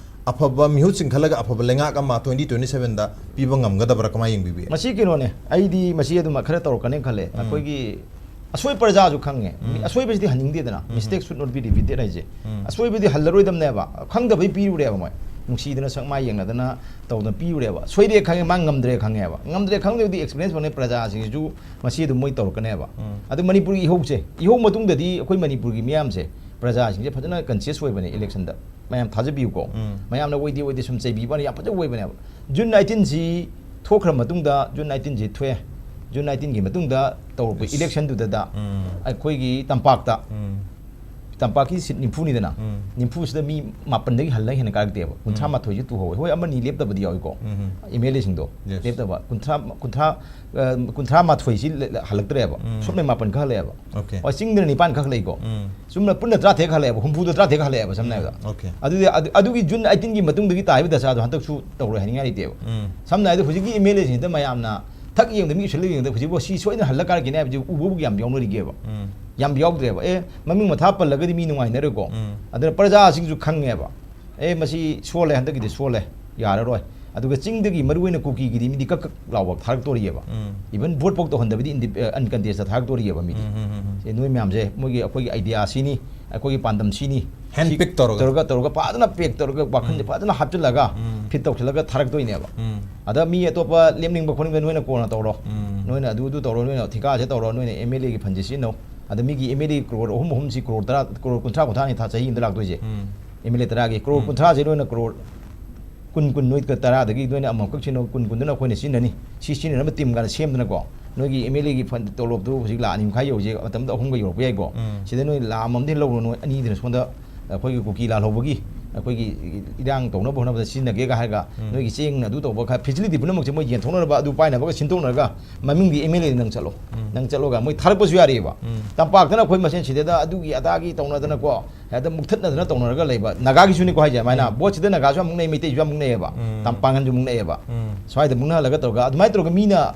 ꯑꯐꯕ ꯃꯤꯍꯨꯠꯁꯤꯡ ꯈꯜꯂꯒ ꯑꯐꯕ ꯂꯩꯉꯥꯛ ꯑꯃ ꯇ꯭ꯋꯦꯟꯇꯤ ꯇ꯭ꯋꯦꯟꯇꯤ ꯁꯚꯦꯟꯗ ꯄꯤꯕ ꯉꯝꯒꯗꯕ꯭ꯔꯥ? ꯀꯃꯥꯏꯅ ꯌꯦꯡꯕꯤꯕ ꯌꯥꯏ? ꯃꯁꯤ ꯀꯩꯅꯣꯅꯦ, ꯑꯩꯗꯤ ꯃꯁꯤ ꯑꯗꯨꯝ ꯈꯔ ꯇꯧꯔꯛꯀꯅꯤ ꯈꯜꯂꯦ꯫ ꯑꯩꯈꯣꯏꯒꯤ ꯑꯁꯣꯏ ꯄ꯭ꯔꯖꯥꯁꯨ ꯈꯪꯉꯦ꯫ ꯃꯤ ꯑꯁꯣꯏꯕꯁꯤꯗꯤ ꯍꯟꯅꯤꯡꯗꯦꯗꯅ꯫ Mistake should not be repeated ꯍꯥꯏꯁꯦ꯫ ꯑꯁꯣꯏꯕꯗꯤ ꯍꯜꯂꯔꯣꯏꯗꯕꯅꯦꯕ꯫ ꯈꯪꯗꯕꯩ ꯄꯤꯔꯨꯔꯦꯕ ꯃꯣꯏ꯫ ꯅꯨꯡꯁꯤꯗꯅ ꯁꯛ ꯃꯥꯏ ꯌꯦꯡꯅꯗꯅ ꯇꯧꯗꯅ ꯄꯤꯔꯨꯔꯦꯕ꯫ ꯁꯣꯏꯔꯦ ꯈꯪꯉꯦ, ꯃꯥ ꯉꯝꯗ꯭ꯔꯦ ꯈꯪꯉꯦꯕ꯫ ꯉꯝꯗ꯭ꯔꯦ ꯈꯪꯗꯕꯗꯤ ꯑꯦꯛꯁꯄꯤꯔꯤꯌꯦꯟꯁ ꯐꯪꯉꯦ, ꯄ꯭ꯔꯖꯥꯁꯤꯡꯁꯤꯁꯨ ꯃꯁꯤ ꯑꯗꯨꯝ ꯃꯣꯏ ꯇꯧꯔꯛꯀꯅꯦꯕ꯫ ꯑꯗꯨ ꯃꯅꯤꯄꯨꯔꯒꯤ ꯏꯍꯧꯁꯦ, ꯏꯍꯧ ꯃꯇꯨꯡꯗꯗꯤ ꯑꯩꯈꯣꯏ ꯃꯅꯤꯄꯨꯔꯒꯤ ꯃꯤꯌꯥꯝꯁꯦ, ꯄ꯭ꯔꯖꯥꯁꯤꯡꯁꯦ ꯐꯖꯅ ꯀꯟꯁꯤꯌꯁ ꯑꯣꯏꯕꯅꯦ ꯏꯂꯦꯛꯁꯟꯗ꯫ ꯃꯌꯥꯝ ꯊꯥꯖꯕꯤꯌꯨꯀꯣ꯫ ꯃꯌꯥꯝꯅ ꯑꯣꯏꯗꯦ ꯑꯣꯏꯗꯦ ꯁꯨꯝ ꯆꯩꯕꯤꯕ ꯋꯥꯅꯤ, ꯌꯥꯝ ꯐꯖꯕ ꯑꯣꯏꯕꯅꯦꯕ꯫ ꯖꯨꯟ ꯅꯥꯏꯟꯇꯤꯟꯁꯤ ꯊꯣꯛꯈ꯭ꯔ ꯃꯇꯨꯡꯗ, ꯖꯨꯟ ꯅꯥꯏꯟꯇꯤꯟꯁꯤ ꯊꯣꯛꯑꯦ꯫ ꯖꯨꯟ ꯅꯥꯏꯟꯇꯤꯟꯒꯤ ꯃꯇꯨꯡꯗ ꯇꯧꯔꯛꯄ ꯏꯂꯦꯛꯁꯟꯗꯨꯗ ꯑꯩꯈꯣꯏꯒꯤ ꯇꯝꯄꯥꯛꯇ ꯇꯝꯄꯥꯛꯀꯤ ꯁꯤꯠ ꯅꯤꯐꯨꯅꯤꯗꯅ, ꯎꯝ. ꯅꯤꯐꯨꯁꯤꯗ ꯃꯤ ꯃꯥꯄꯟꯗꯒꯤ ꯍꯜꯂꯒ ꯍꯦꯟꯅ ꯀꯥꯔꯛꯇꯦꯕ, ꯀꯨꯟꯊ꯭ꯔꯥ ꯃꯥꯊꯣꯏꯁꯤ ꯇꯨꯍꯧꯋꯦ꯫ ꯍꯣꯏ, ꯑꯃꯅꯤ ꯂꯦꯞꯇꯕꯗꯤ ꯌꯥꯎꯏꯀꯣ, ꯎꯝ. ꯑꯦꯝ ꯑꯦꯜ ꯑꯦꯁꯤꯡꯗꯣ Yes. ꯂꯦꯞꯇꯕ, ꯀꯨꯟꯊ꯭ꯔꯥ ꯀꯨꯟꯊ꯭ꯔꯥ ꯑ, ꯀꯨꯟꯊ꯭ꯔꯥ ꯃꯥꯊꯣꯏꯁꯤ ꯂ- ꯂ- ꯍꯜꯂꯛꯇ꯭ꯔꯦꯕ, ꯎꯝ. ꯁꯨꯞꯅ ꯃꯥꯄꯟ ꯈꯛ ꯍꯜꯂꯛꯑꯦꯕ꯫ Okay. ꯍꯣꯏ, ꯆꯤꯡꯗꯅ ꯅꯤꯄꯥꯟ ꯈꯛ ꯍꯜꯂꯛꯏꯀꯣ, ꯎꯝ. ꯆꯨꯝꯅ ꯄꯨꯟꯅ ꯇꯔꯥꯇꯔꯦꯠ ꯈꯛ ꯍꯜꯂꯛꯑꯦꯕ, ꯍꯨꯝꯐꯨꯗ ꯇꯔꯥꯇꯔꯦꯠ ꯈꯛ ꯍꯜꯂꯛꯑꯦꯕ, ꯁꯝꯅ ꯍꯥꯏꯔꯕꯗ꯫ Okay. ꯑꯗꯨꯗꯤ ꯑꯗꯨ- ꯑꯗꯨꯒꯤ ꯖꯨꯟ ꯑꯩꯠꯇꯤꯟꯒꯤ ꯃꯇꯨꯡꯗꯒꯤ ꯇꯥꯈꯤꯕ ꯗꯁꯥꯗꯣ ꯍꯟꯗꯛꯁꯨ ꯇꯧꯔꯣꯏ ꯍꯥꯏꯅꯤꯡꯉꯥꯏ ꯂꯩꯇꯦꯕ꯫ ꯎꯝ. ꯁꯝꯅ ꯍꯥꯏꯔꯕꯗ ꯍꯧꯖꯤꯛꯀꯤ ꯑꯦꯝ ꯑꯦꯜ ꯑꯦꯁꯤꯡꯗ ꯃꯌꯥꯝꯅ ꯊꯛ ꯌꯦꯡꯗ, ꯃꯤ ꯎꯁꯤꯜꯂ ꯌꯦꯡꯗ, ꯍꯧꯖꯤꯛꯐꯥꯎ ꯁꯤ ꯁꯣꯏꯗꯅ ꯍꯜꯂ ꯀꯥꯔꯛꯈꯤꯅꯤ ꯍꯥꯏꯕꯁꯤ ꯎꯕꯕꯨ ꯌꯥꯝ ꯌꯥꯎꯅꯔꯤꯒꯦꯕ꯫ ꯎꯝ. ꯌꯥꯝ ꯌꯥꯎꯗ꯭ꯔꯦꯕ꯫ ꯑꯦ, ꯃꯃꯤꯡ ꯃꯊꯥ ꯄꯜꯂꯒꯗꯤ ꯃꯤ ꯅꯨꯡꯉꯥꯏꯅꯔꯣꯏꯀꯣ꯫ ꯎꯝ. ꯑꯗꯨꯅ ꯄ꯭ꯔꯖꯥꯁꯤꯡꯁꯨ ꯈꯪꯉꯦꯕ, ꯑꯦ, ꯃꯁꯤ ꯁꯣꯜꯂꯦ, ꯍꯟꯗꯛꯀꯤꯗꯤ ꯁꯣꯜꯂꯦ, ꯌꯥꯔꯔꯣꯏ꯫ ꯑꯗꯨꯒ ꯆꯤꯡꯗꯒꯤ ꯃꯔꯨ ꯑꯣꯏꯅ ꯀꯨꯀꯤꯒꯤꯗꯤ ꯃꯤꯗꯤ ꯀꯛ ꯀꯛ ꯂꯥꯎꯕ ꯊꯥꯔꯛꯇꯣꯔꯤꯑꯕ꯫ ꯎꯝ. Even vote ꯐꯥꯎ ꯇꯧꯍꯟꯗꯕꯤꯗꯤ ꯏꯟꯗꯤ- ꯑ, uncontest ꯊꯥꯔꯛꯇꯣꯔꯤꯑꯕ ꯃꯤꯗꯤ꯫ ꯎꯝ, ꯎꯝ, ꯎꯝ, ꯎꯝ. ꯁꯦ, ꯅꯣꯏ ꯃꯌꯥꯝꯁꯦ, ꯃꯣꯏꯒꯤ, ꯑꯩꯈꯣꯏꯒꯤ idea ꯁꯤꯅꯤ, ꯑꯩꯈꯣꯏꯒꯤ ꯄꯥꯟꯗꯝ ꯁꯤꯅꯤ꯫ Hand ꯁꯤ pick ꯇꯧꯔꯒ꯫ ꯇꯧꯔꯒ, ꯇꯧꯔꯒ ꯐꯖꯅ pack ꯇꯧꯔꯒ, ꯋꯥꯈꯜꯁꯦ ꯎꯝ. ꯐꯖꯅ ꯍꯥꯞꯆꯤꯜꯂꯒ, ꯎꯝ. fit ꯇꯧꯁꯤꯜꯂꯒ ꯊꯥꯔꯛꯇꯣꯏꯅꯦꯕ꯫ ꯎꯝ. ꯑꯗ ꯃꯤ ꯑꯇꯣꯞꯄ ꯂꯦꯞꯅꯤꯡꯕ ꯈꯣꯠꯅꯤꯡꯕ ꯅꯣꯏꯅ ꯀꯣꯟꯅ ꯇꯧꯔꯣ, ꯎꯝ. ꯅꯣꯏꯅ ꯑꯗꯨ ꯑꯗꯨ ꯇꯧꯔꯣ, ꯅꯣꯏꯅ ꯊꯤꯀꯥꯁꯦ ꯇꯧꯔꯣ, ꯅꯣꯏꯅ ꯑꯦꯝ ꯑꯦꯜ ꯑꯦꯒꯤ ꯐꯟꯁꯦ ꯁꯤꯖꯤꯟꯅꯧ꯫ ꯑꯗ ꯃꯤꯒꯤ ꯑꯦꯝ ꯑꯦꯜ ꯑꯦ ꯀ꯭ꯔꯣꯔ ꯑꯍꯨꯝ, ꯑꯍꯨꯝꯁꯤ ꯀ꯭ꯔꯣꯔ ꯇꯔꯥ, ꯀ꯭ꯔꯣꯔ ꯀꯨꯟꯊ꯭ꯔꯥ, ꯀꯨꯟꯊ꯭ꯔꯥꯅꯤ ꯊꯥ, ꯆꯍꯤ ꯑꯃꯗ ꯂꯥꯛꯇꯣꯏꯁꯦ꯫ ꯎꯝ. ꯑꯦꯝ ꯑꯦꯜ ꯑꯦ ꯇꯔꯥꯒꯤ ꯀ꯭ꯔꯣꯔ ꯎꯝ. ꯀꯨꯟꯊ꯭ꯔꯥꯁꯦ ꯅꯣꯏꯅ ꯀ꯭ꯔꯣꯔ ꯀꯨꯟ, ꯀꯨꯟ, ꯅꯣꯏ ꯇꯔꯥꯗꯒꯤ ꯅꯣꯏꯅ ꯑꯃꯃꯝꯈꯛ ꯁꯤꯖꯤꯟꯅꯧ, ꯀꯨꯟ, ꯀꯨꯟꯗꯨꯅ ꯑꯩꯈꯣꯏꯅ ꯁꯤꯖꯤꯟꯅꯅꯤ꯫ ꯁꯤ ꯁꯤꯖꯤꯟꯅꯅꯕ ꯇꯤꯝ ꯀꯥꯏꯅ ꯁꯦꯝꯗꯅꯀꯣ, ꯅꯣꯏꯒꯤ ꯑꯦꯝ ꯑꯦꯜ ꯑꯦꯒꯤ ꯐꯟ ꯇꯣꯂꯣꯞꯇꯨ ꯍꯧꯖꯤꯛ ꯂꯥꯛ ꯑꯅꯤ ꯃꯈꯥꯏ ꯌꯧꯔꯁꯦ, ꯃꯇꯝꯗ ꯑꯍꯨꯝꯒ ꯌꯧꯔꯛꯄ ꯌꯥꯏꯀꯣ꯫ ꯎꯝ. ꯁꯤꯗ ꯅꯣꯏ ꯂꯥꯛ ꯑꯃꯃꯝꯗꯤ ꯂꯧꯔꯣ, ꯅꯣꯏ ꯑꯅꯤꯗꯨꯅ ꯁꯣꯝꯗ ꯑꯩꯈꯣꯏꯒꯤ ꯀꯨꯀꯤ ꯂꯥꯜꯍꯧꯕꯒꯤ, ꯑꯩꯈꯣꯏꯒꯤ ꯏꯔꯥꯡ ꯇꯧꯅꯕ ꯍꯣꯠꯅꯕꯗ ꯁꯤꯖꯤꯟꯅꯒꯦꯒ ꯍꯥꯏꯔꯒ, ꯎꯝ. ꯅꯣꯏꯒꯤ ꯆꯦꯡ ꯑꯗꯨ ꯇꯧꯕ ꯈꯔ facility ꯄꯨꯝꯅꯃꯛꯁꯦ ꯃꯣꯏ ꯌꯦꯟꯊꯣꯛꯅꯔꯕ, ꯑꯗꯨ ꯄꯥꯏꯅꯕꯒ ꯁꯤꯟꯗꯣꯛꯅꯔꯒ, ꯃꯃꯤꯡꯗꯤ ꯑꯦꯝ ꯑꯦꯜ ꯑꯦ ꯅꯪ ꯆꯠꯂꯣ, ꯎꯝ. ꯅꯪ ꯆꯠꯂꯣꯒ ꯃꯣꯏ ꯊꯥꯔꯛꯄꯁꯨ ꯌꯥꯔꯤꯑꯕ꯫ ꯎꯝ. ꯇꯝꯄꯥꯛꯇꯅ ꯑꯩꯈꯣꯏ ꯃꯁꯦꯟ ꯁꯤꯗꯩꯗ ꯑꯗꯨꯒꯤ ꯑꯗꯥꯒꯤ ꯇꯧꯅꯗꯅꯀꯣ, ꯍꯦꯛꯇ ꯃꯨꯛꯊꯠꯅꯗꯅ ꯇꯧꯅꯔꯒ ꯂꯩꯕ꯫ ꯅꯥꯒꯥꯒꯤꯁꯨꯅꯤꯀꯣ ꯍꯥꯏꯁꯦ, ꯑꯗꯨꯃꯥꯏꯅ ꯎꯝ. ꯚꯣꯠꯁꯤꯗ ꯅꯥꯒꯥꯁꯨ ꯌꯥꯝ ꯃꯨꯛꯅꯩ, ꯃꯩꯇꯩꯁꯨ ꯌꯥꯝ ꯃꯨꯛꯅꯩꯑꯕ, ꯎꯝ. ꯇꯝꯄꯥꯡꯒꯟꯁꯨ ꯃꯨꯛꯅꯩꯑꯕ꯫ ꯎꯝ. ꯁ꯭ꯋꯥꯏꯗ ꯃꯨꯛꯅꯍꯜꯂꯒ ꯇꯧꯔꯒ ꯑꯗꯨꯃꯥꯏꯅ ꯇꯧꯔꯒ ꯃꯤꯅ,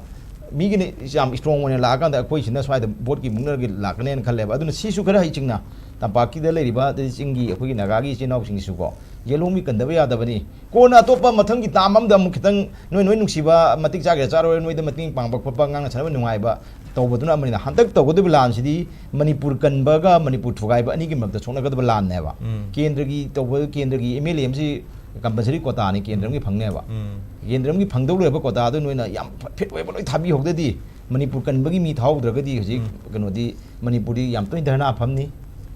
ꯃꯤꯒꯤꯅ ꯌꯥꯝ strong ꯑꯣꯏꯅ ꯂꯥꯛꯑꯀꯥꯟꯗ ꯑꯩꯈꯣꯏꯁꯤꯅ ꯁ꯭ꯋꯥꯏꯗ ꯚꯣꯠꯀꯤ ꯃꯨꯛꯅꯔꯒ ꯂꯥꯛꯀꯅꯦꯅ ꯈꯜꯂꯦꯕ꯫ ꯑꯗꯨꯅ ꯁꯤꯁꯨ ꯈꯔ ꯍꯩꯁꯤꯡꯅ ꯇꯝꯄꯥꯛꯀꯤꯗ ꯂꯩꯔꯤꯕ, ꯑꯗꯩ ꯆꯤꯡꯒꯤ ꯑꯩꯈꯣꯏꯒꯤ ꯅꯥꯒꯥꯒꯤ ꯏꯆꯤꯜ ꯏꯅꯥꯎꯁꯤꯡꯁꯤꯁꯨꯀꯣ, ꯌꯦꯜꯍꯣꯡꯕꯤ ꯀꯟꯗꯕ ꯌꯥꯗꯕꯅꯤ꯫ ꯀꯣꯟꯅ ꯑꯇꯣꯞꯄ ꯃꯊꯪꯒꯤ ꯇꯥꯝ ꯑꯃꯗ ꯑꯃꯨꯛ ꯈꯤꯇꯪ ꯅꯣꯏ, ꯅꯣꯏ ꯅꯨꯡꯁꯤꯕ, ꯃꯇꯤꯛ ꯆꯥꯒꯦꯔꯥ ꯆꯥꯔꯣꯏ, ꯅꯣꯏꯗ ꯃꯇꯦꯡ ꯄꯥꯡꯕ ꯈꯣꯠꯄ, ꯉꯥꯡꯅ ꯁꯥꯟꯅꯕ ꯅꯨꯡꯉꯥꯏꯕ ꯇꯧꯕꯗꯨꯅ ꯑꯃꯅꯤꯅ, ꯍꯟꯗꯛ ꯇꯧꯒꯗꯧꯔꯤꯕ ꯂꯥꯟꯁꯤꯗꯤ ꯃꯅꯤꯄꯨꯔ ꯀꯟꯕꯒ ꯃꯅꯤꯄꯨꯔ ꯊꯨꯒꯥꯏꯕ ꯑꯅꯤꯒꯤ ꯃꯔꯛꯇ ꯁꯣꯛꯅꯒꯗꯕ ꯂꯥꯟꯅꯦꯕ꯫ ꯎꯝ. ꯀꯦꯟꯗ꯭ꯔꯒꯤ ꯇꯧꯕ, ꯀꯦꯟꯗ꯭ꯔꯒꯤ ꯑꯦꯝ ꯑꯦꯜ ꯑꯦ ꯑꯃꯁꯤ compulsory quota ꯅꯤ, ꯀꯦꯟꯗ꯭ꯔ ꯑꯃꯒꯤ ꯐꯪꯅꯦꯕ꯫ ꯎꯝ. ꯀꯦꯟꯗ꯭ꯔ ꯑꯃꯒꯤ ꯐꯪꯗꯧ ꯂꯩꯔꯕ quota ꯗꯨ ꯅꯣꯏꯅ ꯌꯥꯝ fit ꯑꯣꯏꯕ ꯂꯣꯏ ꯊꯥꯕꯤꯍꯧꯗ꯭ꯔꯗꯤ, ꯃꯅꯤꯄꯨꯔ ꯀꯟꯕꯒꯤ ꯃꯤ ꯊꯥꯍꯧꯗ꯭ꯔꯒꯗꯤ ꯍꯧꯖꯤꯛ ꯎꯝ. ꯀꯩꯅꯣꯗꯤ, ꯃꯅꯤꯄꯨꯔꯗꯤ ꯌꯥꯝ ꯇꯣꯏꯅ ꯙꯔꯅꯥ ꯐꯝꯅꯤ,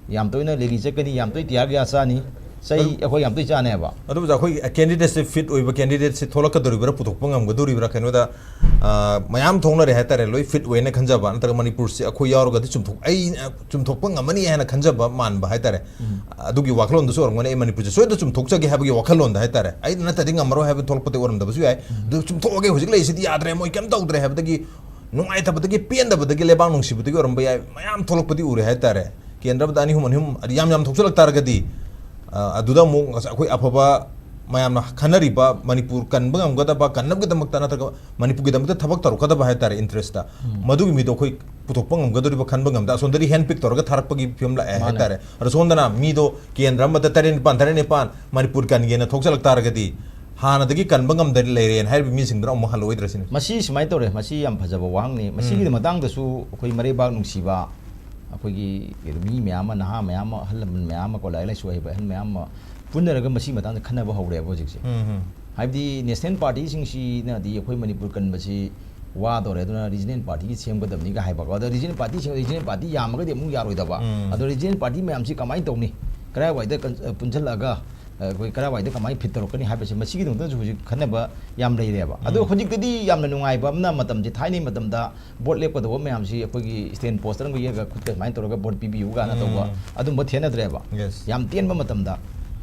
ꯌꯥꯝ ꯇꯣꯏꯅ rally ꯆꯠꯀꯅꯤ, ꯌꯥꯝ ꯇꯣꯏꯅ tear gas ꯆꯥꯅꯤ꯫ ꯆꯩ ꯑꯩꯈꯣꯏ ꯌꯥꯝ ꯇꯣꯏ ꯆꯥꯅꯦꯕ꯫ ꯑꯗꯨꯕꯨ ꯑꯩꯈꯣꯏ ꯀꯦꯟꯗꯤꯗꯦꯠꯁꯦ ꯐꯤꯠ ꯑꯣꯏꯕ ꯀꯦꯟꯗꯤꯗꯦꯠꯁꯦ ꯊꯣꯛꯂꯛꯀꯗꯧꯔꯤꯕ꯭ꯔꯥ, ꯄꯨꯊꯣꯛꯄ ꯉꯝꯒꯗꯧꯔꯤꯕ꯭ꯔꯥ? ꯀꯩꯅꯣꯗ ꯑ, ꯃꯌꯥꯝ ꯊꯣꯛꯅꯔꯦ ꯍꯥꯏꯇꯥꯔꯦ, ꯂꯣꯏ ꯐꯤꯠ ꯑꯣꯏꯅ ꯈꯟꯖꯕ, ꯅꯠꯇ꯭ꯔꯒ ꯃꯅꯤꯄꯨꯔꯁꯦ ꯑꯩꯈꯣꯏ ꯌꯥꯎꯔꯒꯗꯤ ꯆꯨꯝꯊꯣꯛ ꯑꯩ ꯑ, ꯆꯨꯝꯊꯣꯛꯄ ꯉꯝꯃꯅꯤ ꯍꯥꯏꯅ ꯈꯟꯖꯕ ꯃꯥꯟꯕ ꯍꯥꯏꯇꯥꯔꯦ꯫ ꯑꯗꯨꯒꯤ ꯋꯥꯈꯜꯂꯣꯟꯗꯁꯨ ꯑꯣꯏꯔꯝꯒꯅꯤ, ꯑꯩ ꯃꯅꯤꯄꯨꯔꯁꯦ ꯁꯣꯏꯗꯅ ꯆꯨꯝꯊꯣꯛꯆꯒꯦ ꯍꯥꯏꯕꯒꯤ ꯋꯥꯈꯜꯂꯣꯟꯗ ꯍꯥꯏꯇꯥꯔꯦ꯫ ꯑꯩ ꯅꯠꯇ꯭ꯔꯗꯤ ꯉꯝꯃꯔꯣꯏ ꯍꯥꯏꯕ ꯊꯣꯛꯂꯛꯄꯗꯤ ꯑꯣꯏꯔꯝꯗꯕꯁꯨ ꯌꯥꯏ꯫ ꯑꯗꯨ ꯆꯨꯝꯊꯣꯛꯑꯒꯦ, ꯍꯧꯖꯤꯛ ꯂꯩꯔꯤꯁꯤꯗꯤ ꯌꯥꯗ꯭ꯔꯦ, ꯃꯣꯏ ꯀꯩꯝ ꯇꯧꯗ꯭ꯔꯦ ꯍꯥꯏꯕꯗꯒꯤ ꯅꯨꯡꯉꯥꯏꯇꯕꯗꯒꯤ, ꯄꯦꯟꯗꯕꯗꯒꯤ, ꯂꯩꯕꯥꯛ ꯅꯨꯡꯁꯤꯕꯗꯒꯤ ꯑꯣꯏꯔꯝꯕ ꯌꯥꯏ, ꯃꯌꯥꯝ ꯊꯣꯛꯂꯛꯄꯗꯤ ꯎꯔꯦ ꯍꯥꯏꯇꯥꯔꯦ꯫ ꯀꯦꯟꯗ꯭ꯔ ꯑꯃꯗ ꯑꯅꯤ ꯑꯍꯨꯝ, ꯑꯅꯤ ꯑꯍꯨꯝ, ꯑꯗꯨ ꯌꯥꯝ ꯌꯥꯝ ꯊꯣꯛꯆꯜꯂꯛ ꯇꯥꯔꯒꯗꯤ, ꯑ, ꯑꯗꯨꯗ ꯑꯃꯨꯛ ꯉꯁꯥꯏ ꯑꯩꯈꯣꯏ ꯑꯐꯕ ꯃꯌꯥꯝꯅ ꯈꯟꯅꯔꯤꯕ ꯃꯅꯤꯄꯨꯔ ꯀꯟꯕ ꯉꯝꯒꯗꯕ, ꯀꯟꯅꯕꯒꯤꯗꯃꯛꯇ ꯅꯠꯇ꯭ꯔꯒ ꯃꯅꯤꯄꯨꯔꯒꯤꯗꯃꯛꯇ ꯊꯕꯛ ꯇꯧꯔꯛꯀꯗꯕ ꯍꯥꯏꯇꯥꯔꯦ, ꯏꯟꯇꯔꯦꯁꯇ, ꯃꯗꯨꯒꯤ ꯃꯤꯗꯣ ꯑꯩꯈꯣꯏ ꯄꯨꯊꯣꯛꯄ ꯉꯝꯒꯗꯧꯔꯤꯕ ꯈꯟꯕ ꯉꯝꯗ, ꯑꯁꯣꯝꯗꯗꯤ ꯍꯦꯟ ꯄꯤꯛ ꯇꯧꯔꯒ ꯊꯥꯔꯛꯄꯒꯤ ꯐꯤꯕꯝ ꯂꯥꯛꯑꯦ ꯃꯥꯅꯦ꯫ ꯍꯥꯏꯇꯥꯔꯦ꯫ ꯑꯗꯣ ꯁꯣꯝꯗꯅ ꯃꯤꯗꯣ ꯀꯦꯟꯗ꯭ꯔ ꯑꯃꯗ ꯇꯔꯦꯠ ꯅꯤꯄꯥꯟ, ꯇꯔꯦꯠ ꯅꯤꯄꯥꯟ ꯃꯅꯤꯄꯨꯔ ꯀꯟꯒꯦꯅ ꯊꯣꯛꯆꯜꯂꯛ ꯇꯥꯔꯒꯗꯤ, ꯍꯥꯟꯅꯗꯒꯤ ꯀꯟꯕ ꯉꯝꯗ ꯂꯩꯔꯦꯅ ꯍꯥꯏꯔꯤꯕ ꯃꯤꯁꯤꯡꯗꯨꯅ ꯑꯃꯨꯛ ꯍꯜꯂꯛꯑꯣꯏꯗ꯭ꯔꯁꯤꯅꯤ꯫ ꯃꯁꯤ ꯁꯨꯃꯥꯏꯅ ꯇꯧꯔꯦ, ꯃꯁꯤ ꯌꯥꯝ ꯐꯖꯕ ꯋꯥꯍꯪꯅꯤ꯫ ꯃꯁꯤꯒꯤ ꯃꯇꯥꯡꯗꯁꯨ ꯑꯩꯈꯣꯏ ꯃꯔꯩꯕꯥꯛ ꯅꯨꯡꯁꯤꯕ, ꯑꯩꯈꯣꯏꯒꯤ ꯃꯤ ꯃꯌꯥꯝ ꯑꯃ, ꯅꯍꯥ ꯃꯌꯥꯝ ꯑꯃ, ꯑꯍꯜ ꯂꯃꯟ ꯃꯌꯥꯝ ꯑꯃ, ꯀꯣ, ꯂꯥꯏꯔꯤꯛ ꯂꯥꯏꯁꯨ ꯍꯩꯕ ꯑꯍꯜ ꯃꯌꯥꯝ ꯑꯃ ꯄꯨꯟꯅꯔꯒ ꯃꯁꯤ ꯃꯇꯥꯡꯗ ꯈꯟꯅꯕ ꯍꯧꯔꯦꯕ ꯍꯧꯖꯤꯛꯁꯦ꯫ ꯎꯝ, ꯎꯝ꯫ ꯍꯥꯏꯕꯗꯤ ꯅꯦꯁꯅꯦꯜ ꯄꯥꯔꯇꯤꯁꯤꯡꯁꯤꯅꯗꯤ ꯑꯩꯈꯣꯏ ꯃꯅꯤꯄꯨꯔ ꯀꯟꯕꯁꯤ ꯋꯥꯗꯧꯔꯦ, ꯑꯗꯨꯅ ꯔꯤꯖꯅꯦꯜ ꯄꯥꯔꯇꯤꯒꯤ ꯁꯦꯝꯒꯗꯕꯅꯤꯒ ꯍꯥꯏꯕꯀꯣ꯫ ꯑꯗꯣ ꯔꯤꯖꯅꯦꯜ ꯄꯥꯔꯇꯤꯁꯤꯡ, ꯔꯤꯖꯅꯦꯜ ꯄꯥꯔꯇꯤ ꯌꯥꯝꯃꯒꯗꯤ ꯑꯃꯨꯛ ꯌꯥꯔꯣꯏꯗꯕ꯫ ꯎꯝ꯫ ꯑꯗꯣ ꯔꯤꯖꯅꯦꯜ ꯄꯥꯔꯇꯤ ꯃꯌꯥꯝꯁꯤ ꯀꯃꯥꯏꯅ ꯇꯧꯅꯤ? ꯀꯗꯥꯏꯋꯥꯏꯗ ꯀꯟ-, ꯄꯨꯟꯁꯤꯜꯂꯛꯑꯒ, ꯑ, ꯑꯩꯈꯣꯏ ꯀꯗꯥꯏꯋꯥꯏꯗ ꯀꯃꯥꯏꯅ ꯐꯤꯠ ꯇꯧꯔꯛꯀꯅꯤ ꯍꯥꯏꯕꯁꯤ, ꯃꯁꯤꯒꯤꯗꯃꯛꯇꯁꯨ ꯍꯧꯖꯤꯛ ꯈꯟꯅꯕ ꯌꯥꯝ ꯂꯩꯔꯦꯕ꯫ ꯑꯗꯣ ꯎꯝ꯫ ꯍꯧꯖꯤꯛꯇꯗꯤ ꯌꯥꯝꯅ ꯅꯨꯡꯉꯥꯏꯕ ꯑꯃꯅ, ꯃꯇꯝꯁꯦ ꯊꯥꯏꯅꯒꯤ ꯃꯇꯝꯗ ꯚꯣꯠ ꯂꯦꯞꯀꯗꯧꯕ ꯃꯌꯥꯝꯁꯤ ꯑꯩꯈꯣꯏꯒꯤ ꯁ꯭ꯇꯦꯟ ꯄꯣꯁꯇꯔ ꯑꯃ ꯌꯦꯛꯑꯒ ꯈꯨꯠꯀ ꯁꯨꯃꯥꯏꯅ ꯇꯧꯔꯒ ꯚꯣꯠ ꯄꯤꯕꯤꯌꯨ ꯀꯥꯏꯅ ꯇꯧꯕ, ꯎꯝ꯫ ꯑꯗꯨꯝꯕ ꯊꯦꯡꯅꯗ꯭ꯔꯦꯕ꯫ Yes꯫ ꯌꯥꯝ ꯇꯦꯟꯕ ꯃꯇꯝꯗ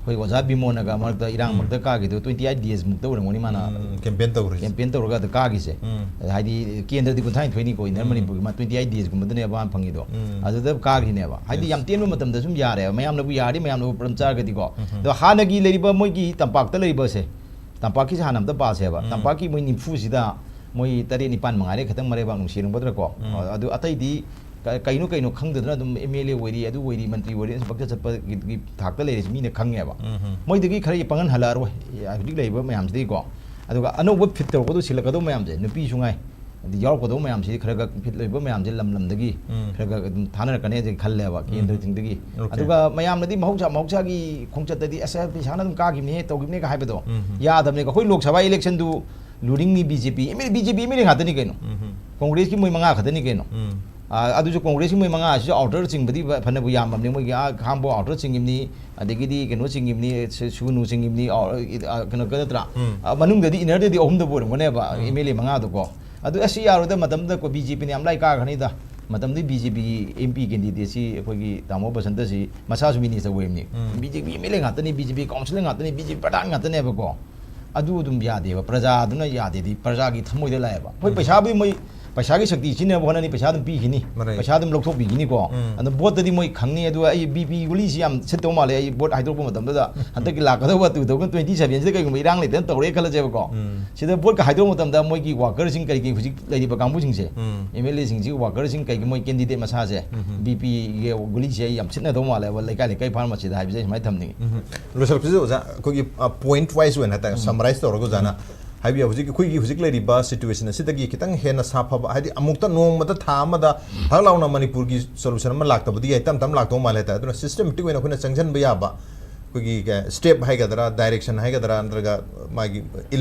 ꯑꯩꯈꯣꯏ ꯑꯣꯖꯥ ꯕꯤꯃꯣꯟꯅꯒ ꯃꯔꯛꯇ ꯏꯔꯥꯡ ꯎꯝ꯫ ꯃꯔꯛꯇ ꯀꯥꯈꯤꯗꯣ twenty eight days ꯃꯨꯛꯇ ꯑꯣꯏꯔꯝꯒꯅꯤ ꯃꯥꯅ ꯎꯝ, campaign ꯇꯧꯔꯤꯁꯦ꯫ Campaign ꯇꯧꯔꯒ ꯑꯗ ꯀꯥꯈꯤꯁꯦ꯫ ꯎꯝ꯫ ꯍꯥꯏꯗꯤ ꯀꯦꯟꯗ꯭ꯔꯗꯤ ꯀꯨꯟꯊ꯭ꯔꯥꯅꯤꯊꯣꯏꯅꯤꯀꯣ, ꯏꯟꯅꯔ ꯎꯝ꯫ ꯃꯅꯤꯄꯨꯔꯒꯤ ꯃꯥ twenty eight days ꯀꯨꯝꯕꯗꯅꯦꯕ ꯃꯥꯅ ꯐꯪꯉꯤꯗꯣ꯫ ꯎꯝ꯫ ꯑꯗꯨꯗ ꯀꯥꯈꯤꯅꯦꯕ꯫ ꯍꯥꯏꯗꯤ Yes꯫ ꯌꯥꯝ ꯇꯦꯟꯕ ꯃꯇꯝꯗ ꯁꯨꯝ ꯌꯥꯔꯦꯕ꯫ ꯃꯌꯥꯝꯅꯕꯨ ꯌꯥꯔꯗꯤ, ꯃꯌꯥꯝꯅꯕꯨ ꯄꯨꯔꯝ ꯆꯥꯔꯒꯗꯤꯀꯣ꯫ ꯎꯝ꯫ ꯑꯗꯣ ꯍꯥꯟꯅꯒꯤ ꯂꯩꯔꯤꯕ ꯃꯣꯏꯒꯤ ꯇꯝꯄꯥꯛꯇ ꯂꯩꯔꯤꯕꯁꯦ, ꯇꯝꯄꯥꯛꯀꯤꯁꯦ ꯍꯥꯟꯅ ꯑꯝꯇ ꯄꯥꯁꯦꯕ꯫ ꯎꯝ꯫ ꯇꯝꯄꯥꯛꯀꯤ ꯃꯣꯏ ꯅꯤꯐꯨꯁꯤꯗ ꯃꯣꯏ ꯇꯔꯦꯠ ꯅꯤꯄꯥꯟ ꯃꯉꯥꯏꯔꯦ ꯈꯤꯇꯪ ꯃꯔꯩꯕꯥꯛ ꯅꯨꯡꯁꯤꯔꯝꯒꯗ꯭ꯔꯥꯀꯣ꯫ ꯎꯝ꯫ ꯑꯗꯨ ꯑꯇꯩꯗꯤ ꯀ-, ꯀꯩꯅꯣ ꯀꯩꯅꯣ ꯈꯪꯗꯗꯅ ꯑꯗꯨꯝ MLA ꯑꯣꯏꯔꯤ, ꯑꯗꯨ ꯑꯣꯏꯔꯤ, ꯃꯟꯇ꯭ꯔꯤ ꯑꯣꯏꯔꯤ, ꯄꯪꯆꯠ ꯆꯠꯄꯒꯤ ꯊꯥꯛꯇ ꯂꯩꯔꯤꯁꯤ ꯃꯤꯅ ꯈꯪꯉꯦꯕ꯫ ꯎꯝ, ꯎꯝ꯫ ꯃꯣꯏꯗꯒꯤ ꯈꯔ ꯄꯥꯡꯒꯜ ꯍꯜꯂꯛꯑꯔꯣꯏ, ꯍꯧꯖꯤꯛ ꯂꯩꯔꯤꯕ ꯃꯌꯥꯝꯁꯤꯗꯒꯤꯀꯣ꯫ ꯑꯗꯨꯒ ꯑꯅꯧꯕ ꯐꯤꯠ ꯇꯧꯔꯛꯀꯗꯧ, ꯁꯤꯜꯂꯛꯀꯗꯧꯕ ꯃꯌꯥꯝꯁꯦ, ꯅꯨꯄꯤꯁꯨ ꯉꯥꯏ, ꯑꯗꯩ ꯌꯥꯎꯔꯛꯀꯗꯧꯕ ꯃꯌꯥꯝꯁꯤꯗꯤ ꯈꯔ ꯈꯔ ꯐꯤꯠ ꯂꯩꯕ ꯃꯌꯥꯝꯁꯦ ꯂꯝ ꯂꯝꯗꯒꯤ ꯎꯝ꯫ ꯈꯔ ꯈꯔ ꯑꯗꯨꯝ ꯊꯥꯅꯔꯛꯀꯅꯤ ꯍꯥꯏꯅ ꯈꯜꯂꯦꯕ, ꯎꯝ꯫ ꯀꯦꯟꯗ꯭ꯔꯁꯤꯡꯗꯒꯤ꯫ Okay꯫ ꯑꯗꯨꯒ ꯃꯌꯥꯝꯅꯗꯤ ꯃꯍꯧꯁꯥ, ꯃꯍꯧꯁꯥꯒꯤ ꯈꯣꯡꯆꯠꯇꯗꯤ "ꯑꯁ, ꯄꯩꯁꯥꯅ ꯑꯗꯨꯝ ꯀꯥꯈꯤꯕꯅꯦ, ꯇꯧꯈꯤꯕꯅꯦꯒ" ꯍꯥꯏꯕꯗꯣ ꯎꯝ꯫ ꯌꯥꯗꯕꯅꯦ꯫ ꯑꯩꯈꯣꯏ Lok Sabha ꯏꯂꯦꯛꯁꯟꯗꯨ ꯂꯨꯔꯤꯡꯅꯤ BJP, MLA, BJP MLA ꯉꯥꯛꯇꯅꯤ ꯀꯩꯅꯣ꯫ ꯎꯝ꯫ ꯀꯣꯡꯒ꯭ꯔꯦꯁꯀꯤ ꯃꯣꯏ ꯃꯉꯥ ꯈꯛꯇꯅꯤ ꯀꯩꯅꯣ꯫ ꯎꯝ꯫ ꯑꯥ, ꯑꯗꯨꯁꯨ ꯀꯣꯡꯒ꯭ꯔꯦꯁꯀꯤ ꯃꯣꯏ ꯃꯉꯥꯁꯤꯁꯨ ꯑꯥꯎꯇꯔ ꯆꯤꯡꯕꯗꯤ ꯐ-, ꯐꯅꯕꯨ ꯌꯥꯝꯃꯕꯅꯤ꯫ ꯃꯣꯏꯒꯤ ꯑꯥ ꯈꯥꯡꯕꯣꯛ ꯑꯥꯎꯇꯔ ꯆꯤꯡꯉꯤꯕꯅꯤ, ꯑꯗꯒꯤꯗꯤ ꯀꯩꯅꯣ ꯆꯤꯡꯉꯤꯕꯅꯤ, ꯁꯨ-, ꯁꯨꯒꯅꯨ ꯆꯤꯡꯉꯤꯕꯅꯤ, ꯑꯥꯎ-, ꯑꯥ, ꯀꯩꯅꯣ, ꯀꯩꯅꯣ ꯅꯠꯇ꯭ꯔꯥ? ꯎꯝ꯫ ꯑꯥ, ꯃꯅꯨꯡꯗꯗꯤ ꯏꯟꯅꯔꯗꯗꯤ ꯑꯍꯨꯝꯗꯕꯨ ꯑꯣꯏꯔꯝꯒꯅꯦꯕ, ꯎꯝ꯫ ꯑꯦꯝ ꯑꯦꯜ ꯑꯦ ꯃꯉꯥꯗꯣꯀꯣ꯫ ꯑꯗꯨ ꯑꯁ, ꯁꯤ ꯌꯥꯔꯣꯏꯗ, ꯃꯇꯝꯗꯨꯗ ꯀꯣ ꯕꯤ ꯖꯦ ꯄꯤꯅ ꯌꯥꯝ ꯂꯥꯏ ꯀꯥꯈ꯭ꯔꯅꯤꯗ꯫ ꯃꯇꯝꯗꯨꯒꯤ ꯕꯤ ꯖꯦ ꯄꯤꯒꯤ ꯑꯦꯝ ꯄꯤ ꯀꯦꯟꯗꯤꯗꯦꯠꯁꯤ ꯑꯩꯈꯣꯏꯒꯤ ꯇꯥꯃꯣ ꯕꯁꯟꯇꯁꯤ ꯃꯁꯥꯁꯨ ꯃꯤꯅꯤꯁꯇꯔ ꯑꯣꯏꯔꯤꯕꯅꯤ꯫ ꯎꯝ꯫ B J P M L A ꯉꯥꯛꯇꯅꯤ, ꯕꯤ ꯖꯦ ꯄꯤ ꯀꯥꯎꯟꯁꯤꯂꯔ ꯉꯥꯛꯇꯅꯤ, ꯕꯤ ꯖꯦ ꯄꯤ ꯄ꯭ꯔꯙꯥꯟ ꯉꯥꯛꯇꯅꯦꯕꯀꯣ꯫ ꯑꯗꯨ ꯑꯗꯨꯝ ꯌꯥꯗꯦꯕ, ꯄ꯭ꯔꯖꯥꯗꯨꯅ ꯌꯥꯗꯦꯗꯤ, ꯄ꯭ꯔꯖꯥꯒꯤ ꯊꯃꯣꯏꯗ ꯂꯥꯛꯑꯦꯕ꯫ ꯍꯣꯏ, ꯎꯝ꯫ ꯄꯩꯁꯥꯕꯨꯗꯤ ꯃꯣꯏ ꯄꯩꯁꯥꯒꯤ ꯁꯛꯇꯤ ꯁꯤꯖꯤꯟꯅꯕ ꯍꯣꯠꯅꯅꯤ, ꯄꯩꯁꯥ ꯑꯗꯨꯝ ꯄꯤꯈꯤꯅꯤ, ꯃꯔꯩ꯫ ꯄꯩꯁꯥ ꯑꯗꯨꯝ ꯂꯧꯊꯣꯛꯄꯤꯈꯤꯅꯤꯀꯣ꯫ ꯎꯝ꯫ ꯑꯗꯣ ꯚꯣꯠꯇꯗꯤ ꯃꯣꯏ ꯈꯪꯅꯤ꯫ ꯑꯗꯨꯒ ꯑꯩ ꯕꯤ ꯄꯤ ꯒꯨꯂꯤꯁꯤ ꯌꯥꯝ ꯁꯤꯠꯇꯧ ꯃꯥꯜꯂꯦ, ꯑꯩ ꯚꯣꯠ ꯍꯥꯏꯗꯣꯔꯛꯄ ꯃꯇꯝꯗꯨꯗ ꯍꯟꯗꯛꯀꯤ ꯂꯥꯛꯀꯗꯧꯕ ꯇꯨ ꯊꯥꯎꯖꯟ ꯇ꯭ꯋꯦꯟꯇꯤ ꯁꯚꯦꯟꯁꯤꯗ ꯀꯩꯒꯨꯝꯕ ꯏꯔꯥꯡ ꯂꯩꯇꯅ ꯇꯧꯔꯦ ꯈꯜꯂꯁꯦꯕꯀꯣ꯫ ꯎꯝ꯫ ꯁꯤꯗ ꯚꯣꯠꯀ ꯍꯥꯏꯗꯣꯔꯛꯄ ꯃꯇꯝꯗ ꯃꯣꯏꯒꯤ ꯋꯥꯀꯔꯁꯤꯡ ꯀꯔꯤ ꯀꯔꯤ ꯍꯧꯖꯤꯛ ꯂꯩꯔꯤꯕ ꯀꯥꯡꯕꯨꯁꯤꯡꯁꯦ, ꯎꯝ꯫ ꯑꯦꯝ ꯑꯦꯜ ꯑꯦꯁꯤꯡꯁꯤꯒꯤ ꯋꯥꯀꯔꯁꯤꯡ ꯀꯩꯒꯤ ꯃꯣꯏ ꯀꯦꯟꯗꯤꯗꯦꯠ ꯃꯁꯥꯁꯦ, ꯎꯝ꯫ ꯕꯤ ꯄꯤꯒꯤ ꯒꯨꯂꯤꯁꯦ ꯑꯩ ꯌꯥꯝ ꯁꯤꯠꯅꯗꯧ ꯃꯥꯜꯂꯦꯕ, ꯂꯩꯀꯥꯏ ꯂꯩꯀꯥꯏ ꯐꯥꯔꯃꯥꯁꯤꯗ ꯍꯥꯏꯕꯁꯦ ꯑꯩ ꯁꯨꯃꯥꯏꯅ ꯊꯝꯅꯤꯡꯉꯤ꯫ ꯎꯝ꯫ ꯂꯣꯏꯁꯤꯜꯂꯛꯄꯁꯤꯗ ꯑꯣꯖꯥ, ꯑꯩꯈꯣꯏꯒꯤ, ꯑ, ꯄꯣꯏꯟꯠ ꯋꯥꯏꯁ ꯑꯣꯏꯅ ꯍꯥꯏꯇꯥꯔꯦ, ꯎꯝ꯫ ꯁꯝꯃꯔꯥꯏꯁ ꯇꯧꯔꯒ ꯑꯣꯖꯥꯅ ꯍꯥꯏꯕꯤꯌꯨ, ꯍꯧꯖꯤꯛ ꯑꯩꯈꯣꯏꯒꯤ ꯍꯧꯖꯤꯛ ꯂꯩꯔꯤꯕ ꯁꯤꯆꯨꯋꯦꯁꯟ ꯑꯁꯤꯗꯒꯤ ꯈꯤꯇꯪ ꯍꯦꯟꯅ ꯁꯥꯐꯕ, ꯍꯥꯏꯗꯤ ꯑꯃꯨꯛꯇ ꯅꯣꯡꯃꯗ ꯊꯥ ꯑꯃꯗ ꯊꯛ ꯂꯥꯎꯅ ꯃꯅꯤꯄꯨꯔꯒꯤ ꯁꯣꯂꯨꯁꯟ ꯑꯃ ꯂꯥꯛꯇꯕꯗꯤ ꯌꯥꯏ, ꯇꯞ ꯇꯞꯅ ꯂꯥꯛꯇꯧ ꯃꯥꯜꯂꯦ ꯍꯥꯏꯇꯥꯔꯦ꯫ ꯑꯗꯨꯅ ꯁꯤꯁꯇꯦꯃꯦꯇꯤꯛ ꯑꯣꯏꯅ ꯑꯩꯈꯣꯏꯅ ꯆꯪꯁꯤꯟꯕ ꯌꯥꯕ ꯑꯩꯈꯣꯏꯒꯤ ꯁ꯭ꯇꯦꯞ ꯍꯥꯏꯒꯗ꯭ꯔꯥ, ꯗꯥꯏꯔꯦꯛꯁꯟ ꯍꯥꯏꯒꯗ꯭ꯔꯥ, ꯅꯠꯇ꯭ꯔꯒ ꯃꯥꯒꯤ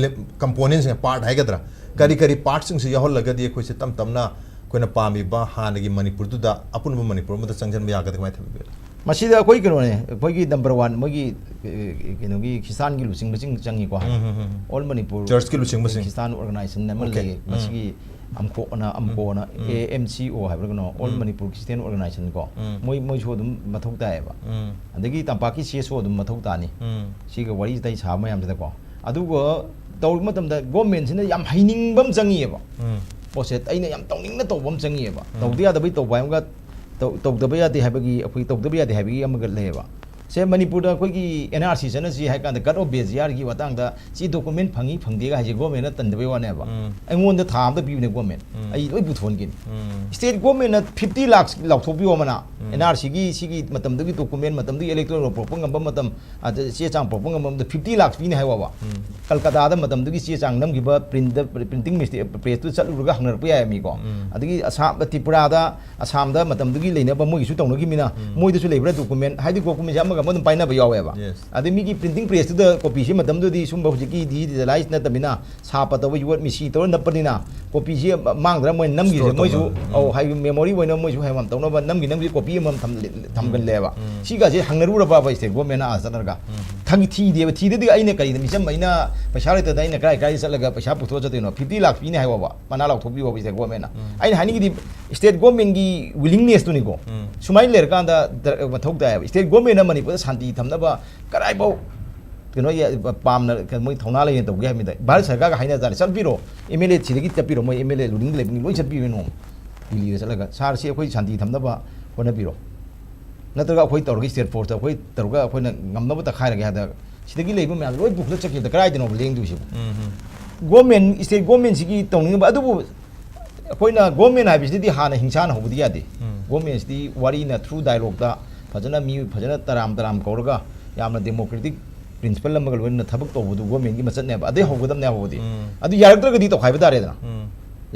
ꯀꯝꯄꯣꯅꯦꯟꯁꯤꯡ, ꯄꯥꯔꯠ ꯍꯥꯏꯒꯗ꯭ꯔꯥ, ꯀꯔꯤ ꯀꯔꯤ ꯄꯥꯔꯠꯁꯤꯡꯁꯤ ꯌꯥꯎꯍꯜꯂꯒꯗꯤ ꯑꯩꯈꯣꯏꯁꯦ ꯇꯞ ꯇꯞꯅ ꯑꯩꯈꯣꯏꯅ ꯄꯥꯝꯃꯤꯕ ꯍꯥꯟꯅꯒꯤ ꯃꯅꯤꯄꯨꯔꯗꯨꯗ ꯑꯄꯨꯟꯕ ꯃꯅꯤꯄꯨꯔ ꯑꯃꯗ ꯆꯪꯁꯤꯟꯕ ꯌꯥꯒꯗ꯭ꯔꯥ, ꯀꯃꯥꯏꯅ ꯊꯝꯕꯤꯕꯒꯦ? ꯃꯁꯤꯗ ꯑꯩꯈꯣꯏ ꯀꯩꯅꯣꯅꯦ, ꯑꯩꯈꯣꯏꯒꯤ ꯅꯝꯕꯔ ꯋꯥꯟ, ꯃꯣꯏꯒꯤ, ꯑꯦ, ꯀꯩꯅꯣꯒꯤ ꯈ꯭ꯔꯤꯁꯇꯥꯟꯒꯤ ꯂꯨꯆꯤꯡꯕꯁꯤꯡ ꯆꯪꯉꯤꯀꯣ꯫ ꯎꯝ, ꯎꯝ, ꯎꯝ꯫ ꯑꯣꯜ ꯃꯅꯤꯄꯨꯔ ꯆꯔꯆꯀꯤ ꯂꯨꯆꯤꯡꯕꯁꯤꯡ꯫ ꯈ꯭ꯔꯤꯁꯇꯥꯟ ꯑꯣꯔꯒꯅꯥꯏꯖꯦꯁꯟ ꯑꯃ ꯑꯣꯀꯦ꯫ ꯂꯩꯌꯦ꯫ ꯎꯝ꯫ ꯃꯁꯤꯒꯤ ꯑꯝꯀꯣꯅ, ꯎꯝ꯫ ꯑꯝꯀꯣꯅ, ꯎꯝ꯫ ꯑꯦ ꯑꯦꯝ ꯁꯤ ꯑꯣ ꯍꯥꯏꯕ꯭ꯔꯥ ꯀꯩꯅꯣ, ꯑꯣꯜ ꯎꯝ꯫ ꯃꯅꯤꯄꯨꯔ ꯈ꯭ꯔꯤꯁꯇꯤꯌꯥꯟ ꯑꯣꯔꯒꯅꯥꯏꯖꯦꯁꯟ ꯀꯣ꯫ ꯎꯝ꯫ ꯃꯣꯏ, ꯃꯣꯏꯁꯨ ꯑꯗꯨꯝ ꯃꯊꯧ ꯇꯥꯏꯌꯦꯕ꯫ ꯎꯝ꯫ ꯑꯗꯒꯤ ꯇꯝꯄꯥꯛꯀꯤ ꯁꯤ ꯑꯦꯁ ꯑꯣ ꯑꯗꯨꯝ ꯃꯊꯧ ꯇꯥꯅꯤ꯫ ꯎꯝ꯫ ꯁꯤꯒ ꯋꯥꯔꯤ ꯋꯥꯇꯥꯏ ꯁꯥꯕ ꯃꯌꯥꯝꯁꯤꯗꯀꯣ꯫ ꯑꯗꯨꯒ ꯇꯧꯔꯤꯕ ꯃꯇꯝꯗ ꯒꯣꯔꯃꯦꯟꯁꯤꯅ ꯌꯥꯝ ꯍꯩꯅꯤꯡꯕ ꯑꯃ ꯆꯪꯉꯤꯑꯕ꯫ ꯎꯝ꯫ ꯄꯣꯠꯁꯦ ꯑꯩꯅ ꯌꯥꯝ ꯇꯧꯅꯤꯡꯅ ꯇꯧꯕ ꯑꯃ ꯆꯪꯉꯤꯑꯕ꯫ ꯎꯝ꯫ ꯇꯧꯗ ꯌꯥꯗꯕꯩ ꯇꯧꯕ ꯍꯥꯏ ꯑꯃꯒ, ꯇꯧ-, ꯇꯧꯗꯕ ꯌꯥꯗꯦ ꯍꯥꯏꯕꯒꯤ, ꯑꯩꯈꯣꯏ ꯇꯧꯗꯕ ꯌꯥꯗꯦ ꯍꯥꯏꯕꯒꯤ ꯑꯃꯒ ꯂꯩꯌꯦꯕ꯫ ꯁꯦ, ꯃꯅꯤꯄꯨꯔꯗ ꯑꯩꯈꯣꯏꯒꯤ ꯑꯦꯟ ꯑꯥꯔ ꯁꯤ ꯆꯠꯅꯁꯤ ꯍꯥꯏ ꯀꯥꯟꯗ, cut off base yearꯒꯤ ꯃꯇꯥꯡꯗ ꯁꯤ ꯗꯣꯀꯨꯃꯦꯟ ꯐꯪꯉꯤ ꯐꯪꯗꯦꯒ ꯍꯥꯏꯁꯦ ꯒꯣꯔꯃꯦꯟꯅ ꯇꯟꯗꯕꯩ ꯋꯥꯅꯦꯕ꯫ ꯎꯝ꯫ ꯑꯩꯉꯣꯟꯗ ꯊꯥ ꯑꯝꯇ ꯄꯤꯕꯅꯦ ꯒꯣꯔꯃꯦꯟ꯫ ꯎꯝ꯫ ꯑꯩ ꯂꯣꯏ ꯄꯨꯊꯣꯛꯍꯟꯒꯅꯤ꯫ ꯎꯝ꯫ ꯁ꯭ꯇꯦꯠ ꯒꯣꯔꯃꯦꯟꯅ ꯐꯤꯐꯇꯤ ꯂꯥꯛꯁ ꯂꯥꯎꯊꯣꯛꯄꯤꯌꯣ ꯑꯃꯅ, ꯎꯝ꯫ ꯑꯦꯟ ꯑꯥꯔ ꯁꯤꯒꯤ, ꯁꯤꯒꯤ ꯃꯇꯝꯗꯨꯒꯤ ꯗꯣꯀꯨꯃꯦꯟ, ꯃꯇꯝꯗꯨꯒꯤ ꯏꯂꯦꯛꯇꯣꯔꯦꯜ ꯄꯨꯔꯛꯄ ꯉꯝꯕ ꯃꯇꯝ, ꯑꯗ ꯆꯦ ꯆꯥꯡ ꯄꯨꯔꯛꯄ ꯉꯝꯕ ꯃꯇꯝꯗ ꯐꯤꯐꯇꯤ ꯂꯥꯛꯁ ꯄꯤꯅꯤ ꯍꯥꯏꯕ꯫ ꯎꯝ꯫ ꯀꯜꯀꯇꯥꯗ ꯃꯇꯝꯗꯨꯒꯤ ꯆꯦ ꯆꯥꯡ ꯅꯝꯈꯤꯕ ꯄ꯭ꯔꯤꯟꯇ, ꯄ꯭ꯔꯤꯟꯇꯤꯡ ꯃꯤꯁꯇꯦ-, ꯄ꯭ꯔꯦꯁꯇꯨ ꯆꯠꯂꯨꯔꯒ ꯍꯪꯅꯔꯛꯄ ꯌꯥꯏ ꯃꯤꯀꯣ꯫ ꯎꯝ꯫ ꯑꯗꯒꯤ ꯑꯁꯥꯝ, ꯇ꯭ꯔꯤꯄꯨꯔꯥꯗ, ꯑꯁꯥꯝꯗ ꯃꯇꯝꯗꯨꯒꯤ ꯂꯩꯅꯕ ꯃꯣꯏꯒꯤꯁꯨ ꯇꯧꯅꯈꯤꯕꯅꯤꯅ, ꯎꯝ꯫ ꯃꯣꯏꯗꯁꯨ ꯂꯩꯕ꯭ꯔꯥ ꯗꯣꯀꯨꯃꯦꯟ? ꯍꯥꯏꯗꯤ ꯗꯣꯀꯨꯃꯦꯟꯁꯦ ꯑꯃꯒ ꯑꯃ ꯑꯗꯨꯝ ꯄꯥꯏꯅꯕ ꯌꯥꯎꯋꯦꯕ꯫ Yes. ꯑꯗꯩ ꯃꯤꯒꯤ printing press ꯇꯨꯗ copy ꯁꯤ ꯃꯇꯝꯗꯨꯗꯤ ꯁꯨꯝꯕ ꯍꯧꯖꯤꯛꯀꯤ digitalize ꯅꯠꯇꯕꯅꯤꯅ, ꯁꯥꯞꯄ ꯇꯧꯕ ꯌꯣꯠ ꯃꯤꯁꯤ ꯇꯧꯔ ꯅꯞꯄꯅꯤꯅ, copy ꯁꯤ ꯃꯥꯡꯗ꯭ꯔꯥ? ꯃꯣꯏ ꯅꯝꯈꯤꯁꯦ Store ꯃꯣꯏꯁꯨ, ꯇꯧꯅꯕ꯫ ꯎꯝ꯫ ꯑꯧ, ꯍꯥꯏꯗꯤ memory ꯑꯣꯏꯅ ꯃꯣꯏꯁꯨ ꯍꯌꯦꯡ ꯇꯧꯅꯕ ꯅꯝꯈꯤ ꯅꯝꯈꯤ copy ꯑꯃꯃꯝ ꯊꯝ-, ꯊꯝꯒꯜꯂꯦꯕ꯫ ꯎꯝ꯫ ꯁꯤꯒꯁꯦ ꯍꯪꯅꯔꯨꯔꯕ state government ꯅ ꯑꯥ ꯆꯠꯂꯒ? ꯎꯝ꯫ ꯊꯝ-, ꯊꯤꯗꯦꯕ꯫ ꯊꯤꯗꯗꯤ ꯑꯩꯅ ꯀꯔꯤꯗ ꯃꯤꯆꯝ ꯑꯩꯅ ꯄꯩꯁꯥ ꯂꯩꯇꯗꯅ ꯑꯩꯅ ꯀꯔꯥꯏ ꯀꯔꯥꯏꯗ ꯆꯠꯂꯒ ꯄꯩꯁꯥ ꯄꯨꯊꯣꯛꯑ ꯆꯠꯇꯣꯏꯅꯣ? Fifty ꯂꯥꯛ ꯄꯤꯅꯤ ꯍꯥꯏꯕ, ꯃꯅꯥ ꯂꯥꯎꯊꯣꯛꯄꯤꯌꯣꯕ state government ꯅ꯫ ꯎꯝ꯫ ꯑꯩꯅ ꯍꯥꯏꯅꯤꯡꯉꯤꯗꯤ state government ꯀꯤ willingness ꯇꯨꯅꯤꯀꯣ꯫ ꯎꯝ꯫ ꯁꯨꯃꯥꯏꯅ ꯂꯩꯔꯀꯥꯟꯗ ꯗꯔ-, ꯃꯊꯧ ꯇꯥꯏꯌꯦꯕ꯫ State government ꯅ ꯃꯅꯤꯄꯨꯔꯗ ꯁꯥꯟꯇꯤ ꯊꯝꯅꯕ ꯀꯔꯥꯏꯐꯥꯎ ꯀꯩꯅꯣ ꯌꯥ-, ꯄꯥꯝꯅ ꯀꯩꯅꯣ ꯃꯣꯏ ꯊꯧꯅꯥ ꯂꯩꯅ ꯇꯧꯒꯦ ꯍꯥꯏꯕꯅꯤꯗ꯫ ꯚꯥꯔꯠ ꯁꯔꯀꯥꯔꯒ ꯍꯥꯏꯅ ꯇꯥꯔꯦ, ꯆꯠꯄꯤꯔꯣ, M L A ꯁꯤꯗꯒꯤ ꯆꯠꯄꯤꯔꯣ, ꯃꯣꯏ M L A ꯂꯨꯅꯤꯡ ꯂꯩꯕꯅꯤ ꯂꯣꯏ ꯆꯠꯄꯤꯔꯣ ꯅꯣꯡꯃ꯫ ꯗꯤꯜꯂꯤꯗ ꯆꯠꯂꯒ, "Sir, ꯁꯤ ꯑꯩꯈꯣꯏ ꯁꯥꯟꯇꯤ ꯊꯝꯅꯕ ꯍꯣꯠꯅꯕꯤꯔꯣ, ꯅꯠꯇ꯭ꯔꯒ ꯑꯩꯈꯣꯏ ꯇꯧꯔꯒ state force ꯇ ꯑꯩꯈꯣꯏ ꯇꯧꯔꯒ ꯑꯩꯈꯣꯏꯅ ꯉꯝꯅꯕ ꯇꯛꯈꯥꯏꯔꯒꯦ" ꯍꯥꯏꯗ, ꯁꯤꯗꯒꯤ ꯂꯩꯕ ꯃꯌꯥꯝ ꯂꯣꯏ ꯄꯨꯈꯠꯂ ꯆꯠꯈꯤꯕꯗ ꯀꯗꯥꯏꯗꯅꯣꯕ ꯂꯦꯡꯗꯣꯏꯁꯤꯕꯨ? ꯎꯝ, ꯎꯝ꯫ Government, state government ꯁꯤꯒꯤ ꯇꯧꯅꯤꯡꯕ, ꯑꯗꯨꯕꯨ ꯑꯩꯈꯣꯏꯅ government ꯍꯥꯏꯕꯁꯤꯗꯤ ꯍꯥꯟꯅ ꯍꯤꯡꯁꯥꯅ ꯍꯧꯕꯗꯤ ꯌꯥꯗꯦ꯫ ꯎꯝ꯫ Government ꯁꯤꯗꯤ ꯋꯥꯔꯤꯅ through dialogue ꯇ ꯐꯖꯅ ꯃꯤ ꯐꯖꯅ ꯇꯔꯥꯝ ꯇꯔꯥꯝ ꯀꯧꯔꯒ ꯌꯥꯝꯅ democratic principle ꯑꯃꯒ ꯂꯣꯏꯅꯅ ꯊꯕꯛ ꯇꯧꯕꯗꯨ government ꯀꯤ ꯃꯆꯠꯅꯦꯕ꯫ ꯑꯗꯩ ꯍꯧꯒꯗꯕꯅꯦ ꯍꯧꯕꯗꯤ꯫ ꯎꯝ꯫ ꯑꯗꯨ ꯌꯥꯔꯛꯇ꯭ꯔꯒꯗꯤ ꯇꯧꯈꯥꯏꯕ ꯇꯥꯔꯦꯗꯅ꯫ ꯎꯝ꯫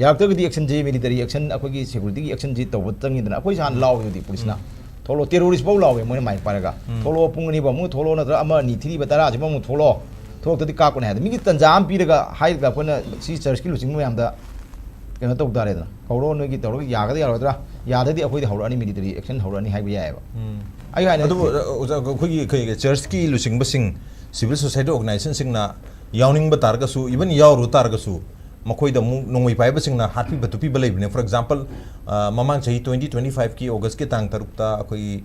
ꯌꯥꯔꯛꯇ꯭ꯔꯒꯗꯤ action ꯁꯦ, military action, ꯑꯩꯈꯣꯏꯒꯤ security ꯒꯤ action ꯁꯦ ꯇꯧꯕ ꯆꯪꯉꯤꯗꯅ꯫ ꯑꯩꯈꯣꯏꯁꯦ ꯍꯥꯟꯅ ꯂꯥꯎꯔꯤꯗꯨꯗꯤ police ꯅ꯫ ꯎꯝ꯫ "ꯊꯣꯛꯂꯛꯑꯣ, terrorist ꯐꯥꯎ ꯂꯥꯎꯋꯦ ꯃꯣꯏꯅ mic ꯄꯥꯏꯔꯒ꯫ ꯎꯝ꯫ ꯊꯣꯛꯂꯛꯑꯣ, ꯄꯨꯡ ꯑꯅꯤ ꯐꯥꯎ ꯑꯃꯨꯛ ꯊꯣꯛꯂꯛꯑꯣ, ꯅꯠꯇ꯭ꯔꯒ ꯑꯃ ꯑꯅꯤ ꯊꯤꯔꯤꯕ ꯇꯔꯥꯁꯤꯐꯥꯎ ꯑꯃꯨꯛ ꯊꯣꯛꯂꯛꯑꯣ꯫ ꯊꯣꯛꯂꯛꯇꯗꯤ ꯀꯥꯞꯀꯅꯤ" ꯍꯥꯏꯗ ꯃꯤꯒꯤ ꯇꯟꯖꯥ ꯑꯃ ꯄꯤꯔꯒ ꯍꯥꯏꯔꯒ ꯑꯩꯈꯣꯏꯅ ꯁꯤ church ꯀꯤ ꯂꯨꯆꯤꯡꯕ ꯃꯌꯥꯝꯗ ꯀꯩꯅꯣ ꯇꯧ ꯇꯥꯔꯦꯗꯅ꯫ ꯀꯧꯔꯣ, ꯅꯣꯏꯒꯤ ꯇꯧꯔꯒ ꯌꯥꯒꯗ꯭ꯔꯥ ꯌꯥꯔꯣꯏꯗ꯭ꯔꯥ? ꯌꯥꯗꯗꯤ ꯑꯩꯈꯣꯏꯗꯤ ꯍꯧꯔꯛꯑꯅꯤ, military action ꯍꯧꯔꯛꯑꯅꯤ ꯍꯥꯏꯕ ꯌꯥꯏꯑꯕ꯫ ꯎꯝ꯫ ꯑꯩ ꯍꯥꯏꯅ ꯑꯗꯨꯕꯨ, ꯑ, ꯑꯣꯖꯥ, ꯑꯩꯈꯣꯏꯒꯤ ꯀꯩ, ꯀꯩ, church ꯀꯤ ꯂꯨꯆꯤꯡꯕꯁꯤꯡ, civil society organization ꯁꯤꯡꯅ ꯌꯥꯎꯅꯤꯡꯕ ꯇꯥꯔꯒꯁꯨ, even ꯌꯥꯎꯔꯨ ꯇꯥꯔꯒꯁꯨ, ꯃꯈꯣꯏꯗ ꯑꯃꯨꯛ ꯅꯣꯡꯃꯩ ꯄꯥꯏꯕꯁꯤꯡꯅ ꯍꯥꯠꯄꯤꯕ ꯇꯨꯞꯄꯤꯕ ꯂꯩꯕꯅꯦ꯫ For example, ꯑ, ꯃꯃꯥꯡ ꯆꯍꯤ twenty twenty five ꯀꯤ August ꯀꯤ ꯇꯥꯡ ꯇꯔꯨꯛꯇ ꯑꯩꯈꯣꯏꯒꯤ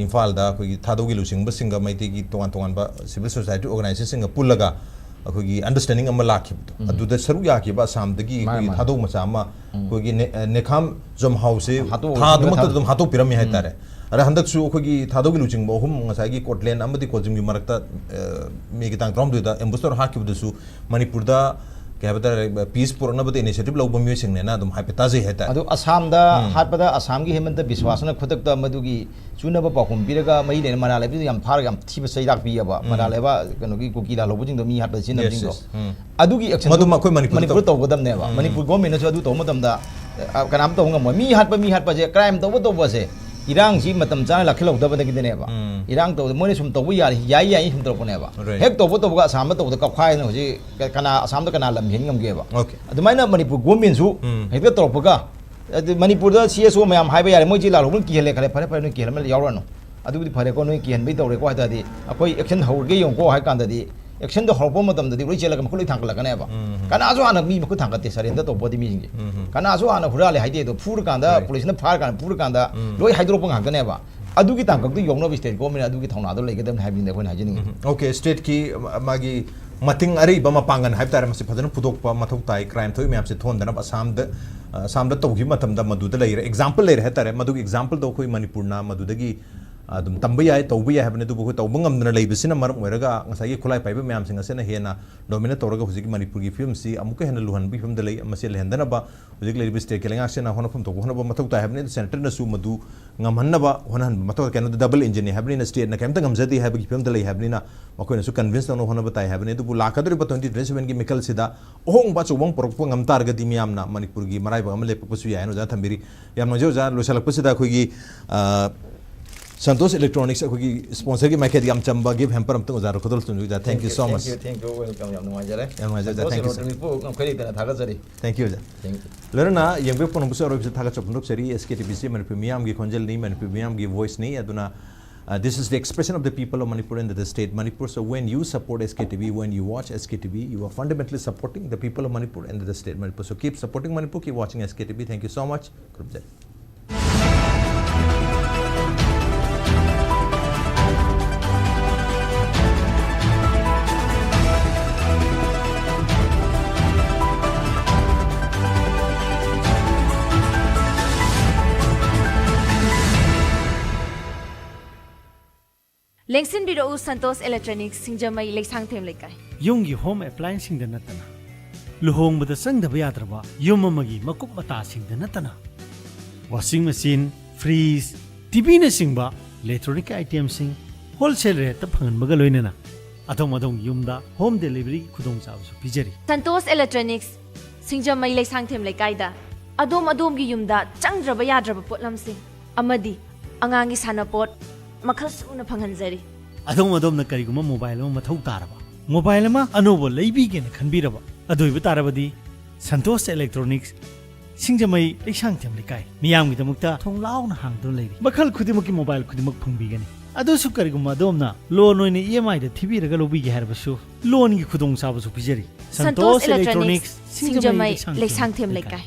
ꯏꯝꯐꯥꯜꯗ ꯑꯩꯈꯣꯏꯒꯤ ꯊꯥꯗꯧꯒꯤ ꯂꯨꯆꯤꯡꯕꯁꯤꯡꯒ ꯃꯩꯇꯩꯒꯤ ꯇꯣꯉꯥꯟ ꯇꯣꯉꯥꯟꯕ civil society organization ꯁꯤꯡꯒ ꯄꯨꯜꯂꯒ ꯑꯩꯈꯣꯏꯒꯤ understanding ꯑꯃ ꯂꯥꯛꯈꯤꯕꯗꯣ, ꯎꯝ꯫ ꯑꯗꯨꯗ ꯁꯔꯨꯛ ꯌꯥꯈꯤꯕ ꯑꯁꯥꯝꯗꯒꯤ ꯃꯥꯅꯦ, ꯑꯩꯈꯣꯏꯒꯤ ꯃꯥꯅꯦ꯫ ꯊꯥꯗꯧ ꯃꯆꯥ ꯑꯃ, ꯎꯝ꯫ ꯑꯩꯈꯣꯏꯒꯤ ꯅꯦ-, ꯑ, ꯅꯦꯈꯥꯝ ꯖꯣꯝꯍꯥꯎꯁꯦ ꯍꯥꯠꯇꯣꯛꯑꯒ ꯊꯥ ꯁꯤꯡꯗ ꯑꯗꯨꯃꯛꯇꯗ ꯊꯥꯗꯣꯛ- ꯑꯗꯨꯝ ꯍꯥꯠꯇꯣꯛꯄꯤꯔꯝꯃꯤ ꯎꯝ꯫ ꯍꯥꯏꯇꯥꯔꯦ꯫ ꯑꯗ ꯍꯟꯗꯛꯁꯨ ꯑꯩꯈꯣꯏꯒꯤ ꯊꯥꯗꯧꯒꯤ ꯂꯨꯆꯤꯡꯕ ꯑꯍꯨꯝ ꯉꯁꯥꯏꯒꯤ ꯀꯣꯠꯂꯦꯟ ꯑꯃꯗꯤ ꯀꯣꯖꯤꯝꯒꯤ ꯃꯔꯛꯇ, ꯑ, ꯃꯦꯒꯤ ꯇꯥꯡ ꯇꯔꯥꯍꯨꯝꯗꯣꯏꯗ ambush ꯇꯧꯔ ꯍꯥꯠꯈꯤꯕꯗꯨꯁꯨ ꯃꯅꯤꯄꯨꯔꯗ, ꯀꯩ ꯍꯥꯏꯕ ꯇꯥꯔꯦ, peace ꯄꯨꯔꯛꯅꯕꯗ initiative ꯂꯧꯕ ꯃꯤꯑꯣꯏꯁꯤꯡꯅꯦꯅ ꯑꯗꯨꯝ ꯍꯥꯏꯐꯦꯠ ꯇꯥꯖꯩ ꯍꯥꯏꯇꯥꯔꯦ꯫ ꯑꯗꯨ ꯑꯁꯥꯝꯗ ꯎꯝ꯫ ꯍꯥꯠꯄꯗ ꯑꯁꯥꯝꯒꯤ ꯍꯦꯃꯟꯇ ꯕꯤꯁꯋꯥꯁꯅ ꯈꯨꯗꯛꯇ ꯃꯗꯨꯒꯤ ꯆꯨꯅꯕ ꯄꯥꯎꯈꯨꯝ ꯄꯤꯔꯒ ꯃꯔꯤ ꯂꯩꯅ ꯃꯔꯥ ꯂꯩꯕꯗꯨ ꯌꯥꯝ ꯐꯥꯔꯒ ꯌꯥꯝ ꯊꯤꯕ ꯆꯩꯔꯥꯛ ꯄꯤꯌꯦꯕ꯫ ꯎꯝ꯫ ꯃꯔꯥ ꯂꯩꯕ ꯀꯩꯅꯣꯒꯤ ꯀꯨꯀꯤ ꯂꯥꯜꯍꯧꯕꯁꯤꯡꯗꯣ, ꯃꯤ ꯍꯥꯠꯄꯗ Yes, ꯁꯤꯖꯤꯟꯅꯕꯁꯤꯡꯗꯣ꯫ yes. ꯎꯝ꯫ ꯑꯗꯨꯒꯤ action ꯃꯗꯨꯃ ꯑꯩꯈꯣꯏ ꯃꯅꯤꯄꯨꯔꯗ ꯃꯅꯤꯄꯨꯔ ꯇꯧ- ꯇꯧꯒꯗꯕꯅꯦꯕ꯫ ꯎꯝ꯫ ꯃꯅꯤꯄꯨꯔ government ꯅꯁꯨ ꯑꯗꯨ ꯇꯧꯕ ꯃꯇꯝꯗ, ꯑ, ꯀꯅꯥꯝ ꯇꯧꯕ ꯉꯝꯃꯣꯏ꯫ ꯃꯤ ꯍꯥꯠꯄ, ꯃꯤ ꯍꯥꯠꯄꯁꯦ, crime ꯇꯧꯕ ꯇꯧꯕꯁꯦ ꯏꯔꯥꯡꯁꯤ ꯃꯇꯝ ꯆꯥꯅ ꯂꯥꯛꯁꯤꯜꯍꯧꯗꯕꯗꯒꯤꯗꯤꯅꯦꯕ꯫ ꯎꯝ꯫ ꯏꯔꯥꯡ ꯇꯧꯕꯗ ꯃꯣꯏꯅ ꯁꯨꯝ ꯇꯧꯕ ꯌꯥꯔꯤ, ꯌꯥꯏ ꯌꯥꯏ ꯁꯨꯝ ꯇꯧꯔꯛꯄꯅꯦꯕ꯫ Right. ꯍꯦꯛ ꯇꯧꯕ ꯇꯧꯕꯒ ꯑꯁꯥꯝꯗ ꯇꯧꯕꯗ ꯀꯥꯎꯈꯥꯏꯅ ꯍꯧꯖꯤꯛ ꯀ-, ꯀꯅꯥ ꯑꯁꯥꯝꯗ ꯀꯅꯥ ꯂꯝ ꯍꯦꯟ ꯉꯝꯒꯦꯕ? Okay. ꯑꯗꯨꯃꯥꯏꯅ ꯃꯅꯤꯄꯨꯔ ꯒꯣꯔꯃꯦꯟꯁꯨ ꯎꯝ꯫ ꯍꯦꯛꯇ ꯇꯧꯔꯛꯄꯒ, ꯑꯗꯨ ꯃꯅꯤꯄꯨꯔꯗ ꯁꯤ ꯑꯦꯁ ꯑꯣ ꯃꯌꯥꯝ ꯍꯥꯏꯕ ꯌꯥꯔꯦ, ꯃꯣꯏ ꯖꯤꯂꯥ ꯂꯧꯕꯅ ꯀꯤꯍꯜꯂꯦ ꯈꯜꯂꯦ, ꯐꯔꯦ ꯐꯔꯦ, ꯅꯣꯏ ꯀꯤꯍꯟꯕ ꯌꯥꯎꯔꯅꯨ, ꯑꯗꯨꯕꯨꯗꯤ ꯐꯔꯦꯀꯣ, ꯅꯣꯏ ꯀꯤꯍꯟꯕꯩ ꯇꯧꯔꯦꯀꯣ ꯍꯥꯏ ꯇꯥꯔꯗꯤ ꯑꯩꯈꯣꯏ action ꯍꯧꯔꯒꯦ ꯌꯦꯡꯉꯨꯀꯣ ꯍꯥꯏ ꯀꯥꯟꯗꯗꯤ, actionꯗꯣ ꯍꯧꯔꯛꯄ ꯃꯇꯝꯗꯗꯤ ꯂꯣꯏ ꯆꯦꯜꯂꯒ ꯃꯈꯨꯠ ꯂꯣꯏ ꯊꯥꯡꯒꯠꯂꯛꯀꯅꯦꯕ꯫ ꯎꯝ꯫ ꯀꯅꯥꯁꯨ ꯍꯥꯟꯅ ꯃꯤ ꯃꯈꯨꯠ ꯊꯥꯡꯒꯠꯇꯦ surrender ꯇꯧꯕꯗꯤ ꯃꯤꯁꯤꯡꯁꯦ꯫ ꯎꯝ꯫ ꯀꯅꯥꯁꯨ ꯍꯥꯟꯅ ꯍꯨꯔꯥꯜꯂꯦ ꯍꯥꯏꯗꯦ, ꯑꯗꯣ ꯐꯨꯔꯀꯥꯟꯗ, Right. ꯄꯨꯂꯤꯁꯅ ꯐꯥꯔꯀꯥꯟꯗ, ꯐꯨꯔꯀꯥꯟꯗ ꯎꯝ꯫ ꯂꯣꯏ ꯍꯥꯏꯗꯣꯔꯛꯄ ꯉꯥꯛꯇꯅꯦꯕ꯫ ꯑꯗꯨꯒꯤ ꯇꯥꯡꯀꯛꯇꯨ ꯌꯧꯅꯕ state government ꯑꯗꯨꯒꯤ ꯊꯧꯅꯥꯗꯣ ꯂꯩꯒꯗꯕꯅꯤ ꯍꯥꯏꯕꯅꯤꯗ ꯑꯩꯈꯣꯏꯅ ꯍꯥꯏꯖꯅꯤꯡꯉꯤ꯫ ꯎꯝ꯫ Okay, stateꯀꯤ ꯃꯥꯒꯤ ꯃꯇꯤꯡ ꯑꯔꯤꯕ ꯃꯄꯥꯡꯒꯜ ꯍꯥꯏꯕ ꯇꯥꯔꯦ, ꯃꯁꯤ ꯐꯖꯅ ꯐꯨꯗꯣꯛꯄ ꯃꯊꯧ ꯇꯥꯏ꯫ Crime ꯊꯣꯛꯏ ꯃꯌꯥꯝꯁꯦ ꯊꯣꯟꯗꯅꯕ ꯑꯁꯥꯝꯗ, ꯑ, ꯑꯁꯥꯝꯗ ꯇꯧꯈꯤꯕ ꯃꯇꯝꯗ ꯃꯗꯨꯗ ꯂꯩꯔꯦ, example ꯂꯩꯔꯦ ꯍꯥꯏ ꯇꯥꯔꯦ꯫ ꯃꯗꯨꯒꯤ exampleꯗꯣ ꯑꯩꯈꯣꯏ ꯃꯅꯤꯄꯨꯔꯅ ꯃꯗꯨꯗꯒꯤ ꯑꯗꯨꯝ ꯇꯝꯕ ꯌꯥꯏ, ꯇꯧꯕ ꯌꯥꯏ ꯍꯥꯏꯕꯅꯤ꯫ ꯑꯗꯨꯕꯨ ꯑꯩꯈꯣꯏ ꯇꯧꯕ ꯉꯝꯗꯅ ꯂꯩꯕꯁꯤꯅ ꯃꯔꯝ ꯑꯣꯏꯔꯒ ꯉꯁꯥꯏꯒꯤ ꯈꯨꯠꯂꯥꯏ ꯄꯥꯏꯕ ꯃꯌꯥꯝꯁꯤꯡ ꯑꯁꯤꯅ ꯍꯦꯟꯅ dominate ꯇꯧꯔꯒ ꯍꯧꯖꯤꯛꯀꯤ ꯃꯅꯤꯄꯨꯔꯒꯤ ꯐꯤꯕꯝꯁꯤ ꯑꯃꯨꯛꯀ ꯍꯦꯟꯅ ꯂꯨꯍꯟꯕꯒꯤ ꯐꯤꯕꯝꯗ ꯂꯩ꯫ ꯃꯁꯤ ꯂꯩꯍꯟꯗꯅꯕ ꯍꯧꯖꯤꯛ ꯂꯩꯔꯤꯕ stateꯀꯤ ꯂꯩꯉꯥꯛꯁꯤꯅ ꯍꯣꯠꯅꯐꯝ ꯊꯣꯛꯄ ꯍꯣꯠꯅꯕ ꯃꯊꯧ ꯇꯥꯏ ꯍꯥꯏꯕꯅꯤ꯫ ꯑꯗꯨ centreꯅꯁꯨ ꯃꯗꯨ ꯉꯝꯍꯟꯅꯕ ꯍꯣꯠꯅꯍꯟꯕ ꯃꯊꯧ ꯇꯥꯏ꯫ ꯀꯩꯅꯣꯗ double engineꯅꯤ ꯍꯥꯏꯕꯅꯤꯅ, stateꯅ ꯀꯩꯝꯇ ꯉꯝꯖꯗꯦ ꯍꯥꯏꯕꯒꯤ ꯐꯤꯕꯝꯗ ꯂꯩ ꯍꯥꯏꯕꯅꯤꯅ ꯃꯈꯣꯏꯅꯁꯨ convince ꯇꯧꯅꯕ ꯍꯣꯠꯅꯕ ꯇꯥꯏ ꯍꯥꯏꯕꯅꯤ꯫ ꯑꯗꯨꯕꯨ ꯂꯥꯛꯀꯗꯧꯔꯤꯕ twenty twenty sevenꯒꯤ ꯃꯤꯈꯜꯁꯤꯗ ꯑꯍꯣꯡꯕ ꯑꯆꯧꯕ ꯑꯃ ꯄꯨꯔꯛꯄ ꯉꯝ ꯇꯥꯔꯒꯗꯤ ꯃꯤꯌꯥꯝꯅ ꯃꯅꯤꯄꯨꯔꯒꯤ ꯃꯔꯥꯏꯕꯛ ꯑꯃ ꯂꯦꯞꯄꯛꯄꯁꯨ ꯌꯥꯏ ꯍꯥꯏꯅ ꯑꯣꯖꯥ ꯊꯝꯕꯤꯔꯤ꯫ ꯌꯥꯝ ꯅꯨꯡꯉꯥꯏꯖꯩ ꯑꯣꯖꯥ, ꯂꯣꯏꯁꯤꯜꯂꯛꯄꯁꯤꯗ ꯑꯩꯈꯣꯏꯒꯤ, ꯑ, Santosh Electronics ꯑꯩꯈꯣꯏꯒꯤ sponsorꯒꯤ ꯃꯥꯏꯀꯩꯗꯒꯤ ꯌꯥꯝ ꯆꯝꯕ gift hamper ꯑꯝꯇꯪ ꯑꯣꯖꯥꯗ ꯈꯨꯗꯣꯜ ꯇꯝꯖꯔꯤ ꯑꯣꯖꯥ꯫ Thank you so much. Thank you, thank you, welcome, ꯌꯥꯝ ꯅꯨꯡꯉꯥꯏꯖꯔꯦ꯫ ꯌꯥꯝ ꯅꯨꯡꯉꯥꯏꯖꯔꯦ ꯑꯣꯖꯥ, Santosh Thank you, sir. Electronicsꯄꯨ ꯉꯝꯈꯩ ꯂꯩꯇꯅ ꯊꯥꯒꯠꯆꯔꯤ꯫ Thank you ꯑꯣꯖꯥ꯫ Thank you. ꯂꯣꯏꯅꯅ ꯌꯦꯡꯕꯤꯔꯛꯄ ꯄꯨꯝꯅꯃꯛꯁꯨ ꯑꯔꯣꯏꯕꯁꯤꯗ ꯊꯥꯒꯠꯆꯕ ꯐꯣꯡꯗꯣꯛꯆꯔꯤ꯫ S K T V ꯁꯤ ꯃꯅꯤꯄꯨꯔ ꯃꯤꯌꯥꯝꯒꯤ ꯈꯣꯟꯖꯦꯜꯅꯤ, ꯃꯅꯤꯄꯨꯔ ꯃꯤꯌꯥꯝꯒꯤ voiceꯅꯤ꯫ ꯑꯗꯨꯅ, uh, this is the expression of the people of Manipur and the state Manipur. So when you support S K T V, when you watch S K T V, you are fundamentally supporting the people of Manipur and the state Manipur. So keep supporting Manipur, keep watching S K T V. Thank you so much. ꯈꯨꯔꯨꯝꯖꯔꯤ꯫ ꯂꯦꯡꯁꯤꯟꯕꯤꯔꯛꯎ Santosh Electronics, ꯁꯤꯡꯖꯃꯩ, ꯂꯩꯁꯥꯡꯊꯦꯝ ꯂꯩꯀꯥꯏ꯫ ꯌꯨꯝꯒꯤ home applianceꯁꯤꯡꯗ ꯅꯠꯇꯅ, ꯂꯨꯍꯣꯡꯕꯗ ꯆꯪꯗꯕ ꯌꯥꯗ꯭ꯔꯕ ꯌꯨꯝ ꯑꯃꯒꯤ ꯃꯀꯨꯞ ꯃꯇꯥꯁꯤꯡꯗ ꯅꯠꯇꯅ, washing machine, fridge, T Vꯅꯆꯤꯡꯕ electronic itemꯁꯤꯡ wholesale rateꯇ ꯐꯪꯍꯟꯕꯒ ꯂꯣꯏꯅꯅ ꯑꯗꯣꯝ ꯑꯗꯣꯝꯒꯤ ꯌꯨꯝꯗ home deliveryꯒꯤ ꯈꯨꯗꯣꯡꯆꯥꯕꯁꯨ ꯄꯤꯖꯔꯤ꯫ Santosh Electronics, ꯁꯤꯡꯖꯃꯩ, ꯂꯩꯁꯥꯡꯊꯦꯝ ꯂꯩꯀꯥꯏꯗ ꯑꯗꯣꯝ ꯑꯗꯣꯝꯒꯤ ꯌꯨꯝꯗ ꯆꯪꯗ꯭ꯔꯕ ꯌꯥꯗ꯭ꯔꯕ ꯄꯣꯠꯂꯝꯁꯤꯡ ꯑꯃꯗꯤ ꯑꯉꯥꯡꯒꯤ ꯁꯥꯟꯅꯄꯣꯠ ꯃꯈꯜ ꯁꯨꯅ ꯐꯪꯍꯟꯖꯔꯤ꯫ ꯑꯗꯣꯝ ꯑꯗꯣꯝꯅ ꯀꯔꯤꯒꯨꯝꯕ ꯃꯣꯕꯥꯏꯜ ꯑꯃ ꯃꯊꯧ ꯇꯥꯔꯕ, ꯃꯣꯕꯥꯏꯜ ꯑꯃ ꯑꯅꯧꯕ ꯂꯩꯕꯤꯒꯦꯅ ꯈꯟꯕꯤꯔꯕ, ꯑꯗꯨ ꯑꯣꯏꯕ ꯇꯥꯔꯕꯗꯤ ꯁꯟꯇꯣꯁ ꯏꯂꯦꯛꯇ꯭ꯔꯣꯅꯤꯛꯁ, ꯁꯤꯡꯖꯃꯩ, ꯂꯩꯁꯥꯡꯊꯦꯝ ꯂꯩꯀꯥꯏ, ꯃꯤꯌꯥꯝꯒꯤꯗꯃꯛꯇ ꯊꯣꯡ ꯂꯥꯎꯅ ꯍꯥꯡꯗꯨꯅ ꯂꯩꯔꯤ꯫ ꯃꯈꯜ ꯈꯨꯗꯤꯡꯃꯛꯀꯤ ꯃꯣꯕꯥꯏꯜ ꯈꯨꯗꯤꯡꯃꯛ ꯐꯪꯕꯤꯒꯅꯤ꯫ ꯑꯗꯨꯁꯨ ꯀꯔꯤꯒꯨꯝꯕ ꯑꯗꯣꯝꯅ ꯂꯣꯟ ꯑꯣꯏꯅ ꯏ ꯑꯦꯝ ꯑꯥꯏꯗ ꯊꯤꯕꯤꯔꯒ ꯂꯧꯕꯤꯒꯦ ꯍꯥꯏꯔꯕꯁꯨ, ꯂꯣꯟꯒꯤ ꯈꯨꯗꯣꯡꯆꯥꯕꯁꯨ ꯄꯤꯖꯔꯤ꯫ ꯁꯟꯇꯣꯁ ꯏꯂꯦꯛꯇ꯭ꯔꯣꯅꯤꯛꯁ, ꯁꯤꯡꯖꯃꯩ, ꯂꯩꯁꯥꯡꯊꯦꯝ ꯂꯩꯀꯥꯏ꯫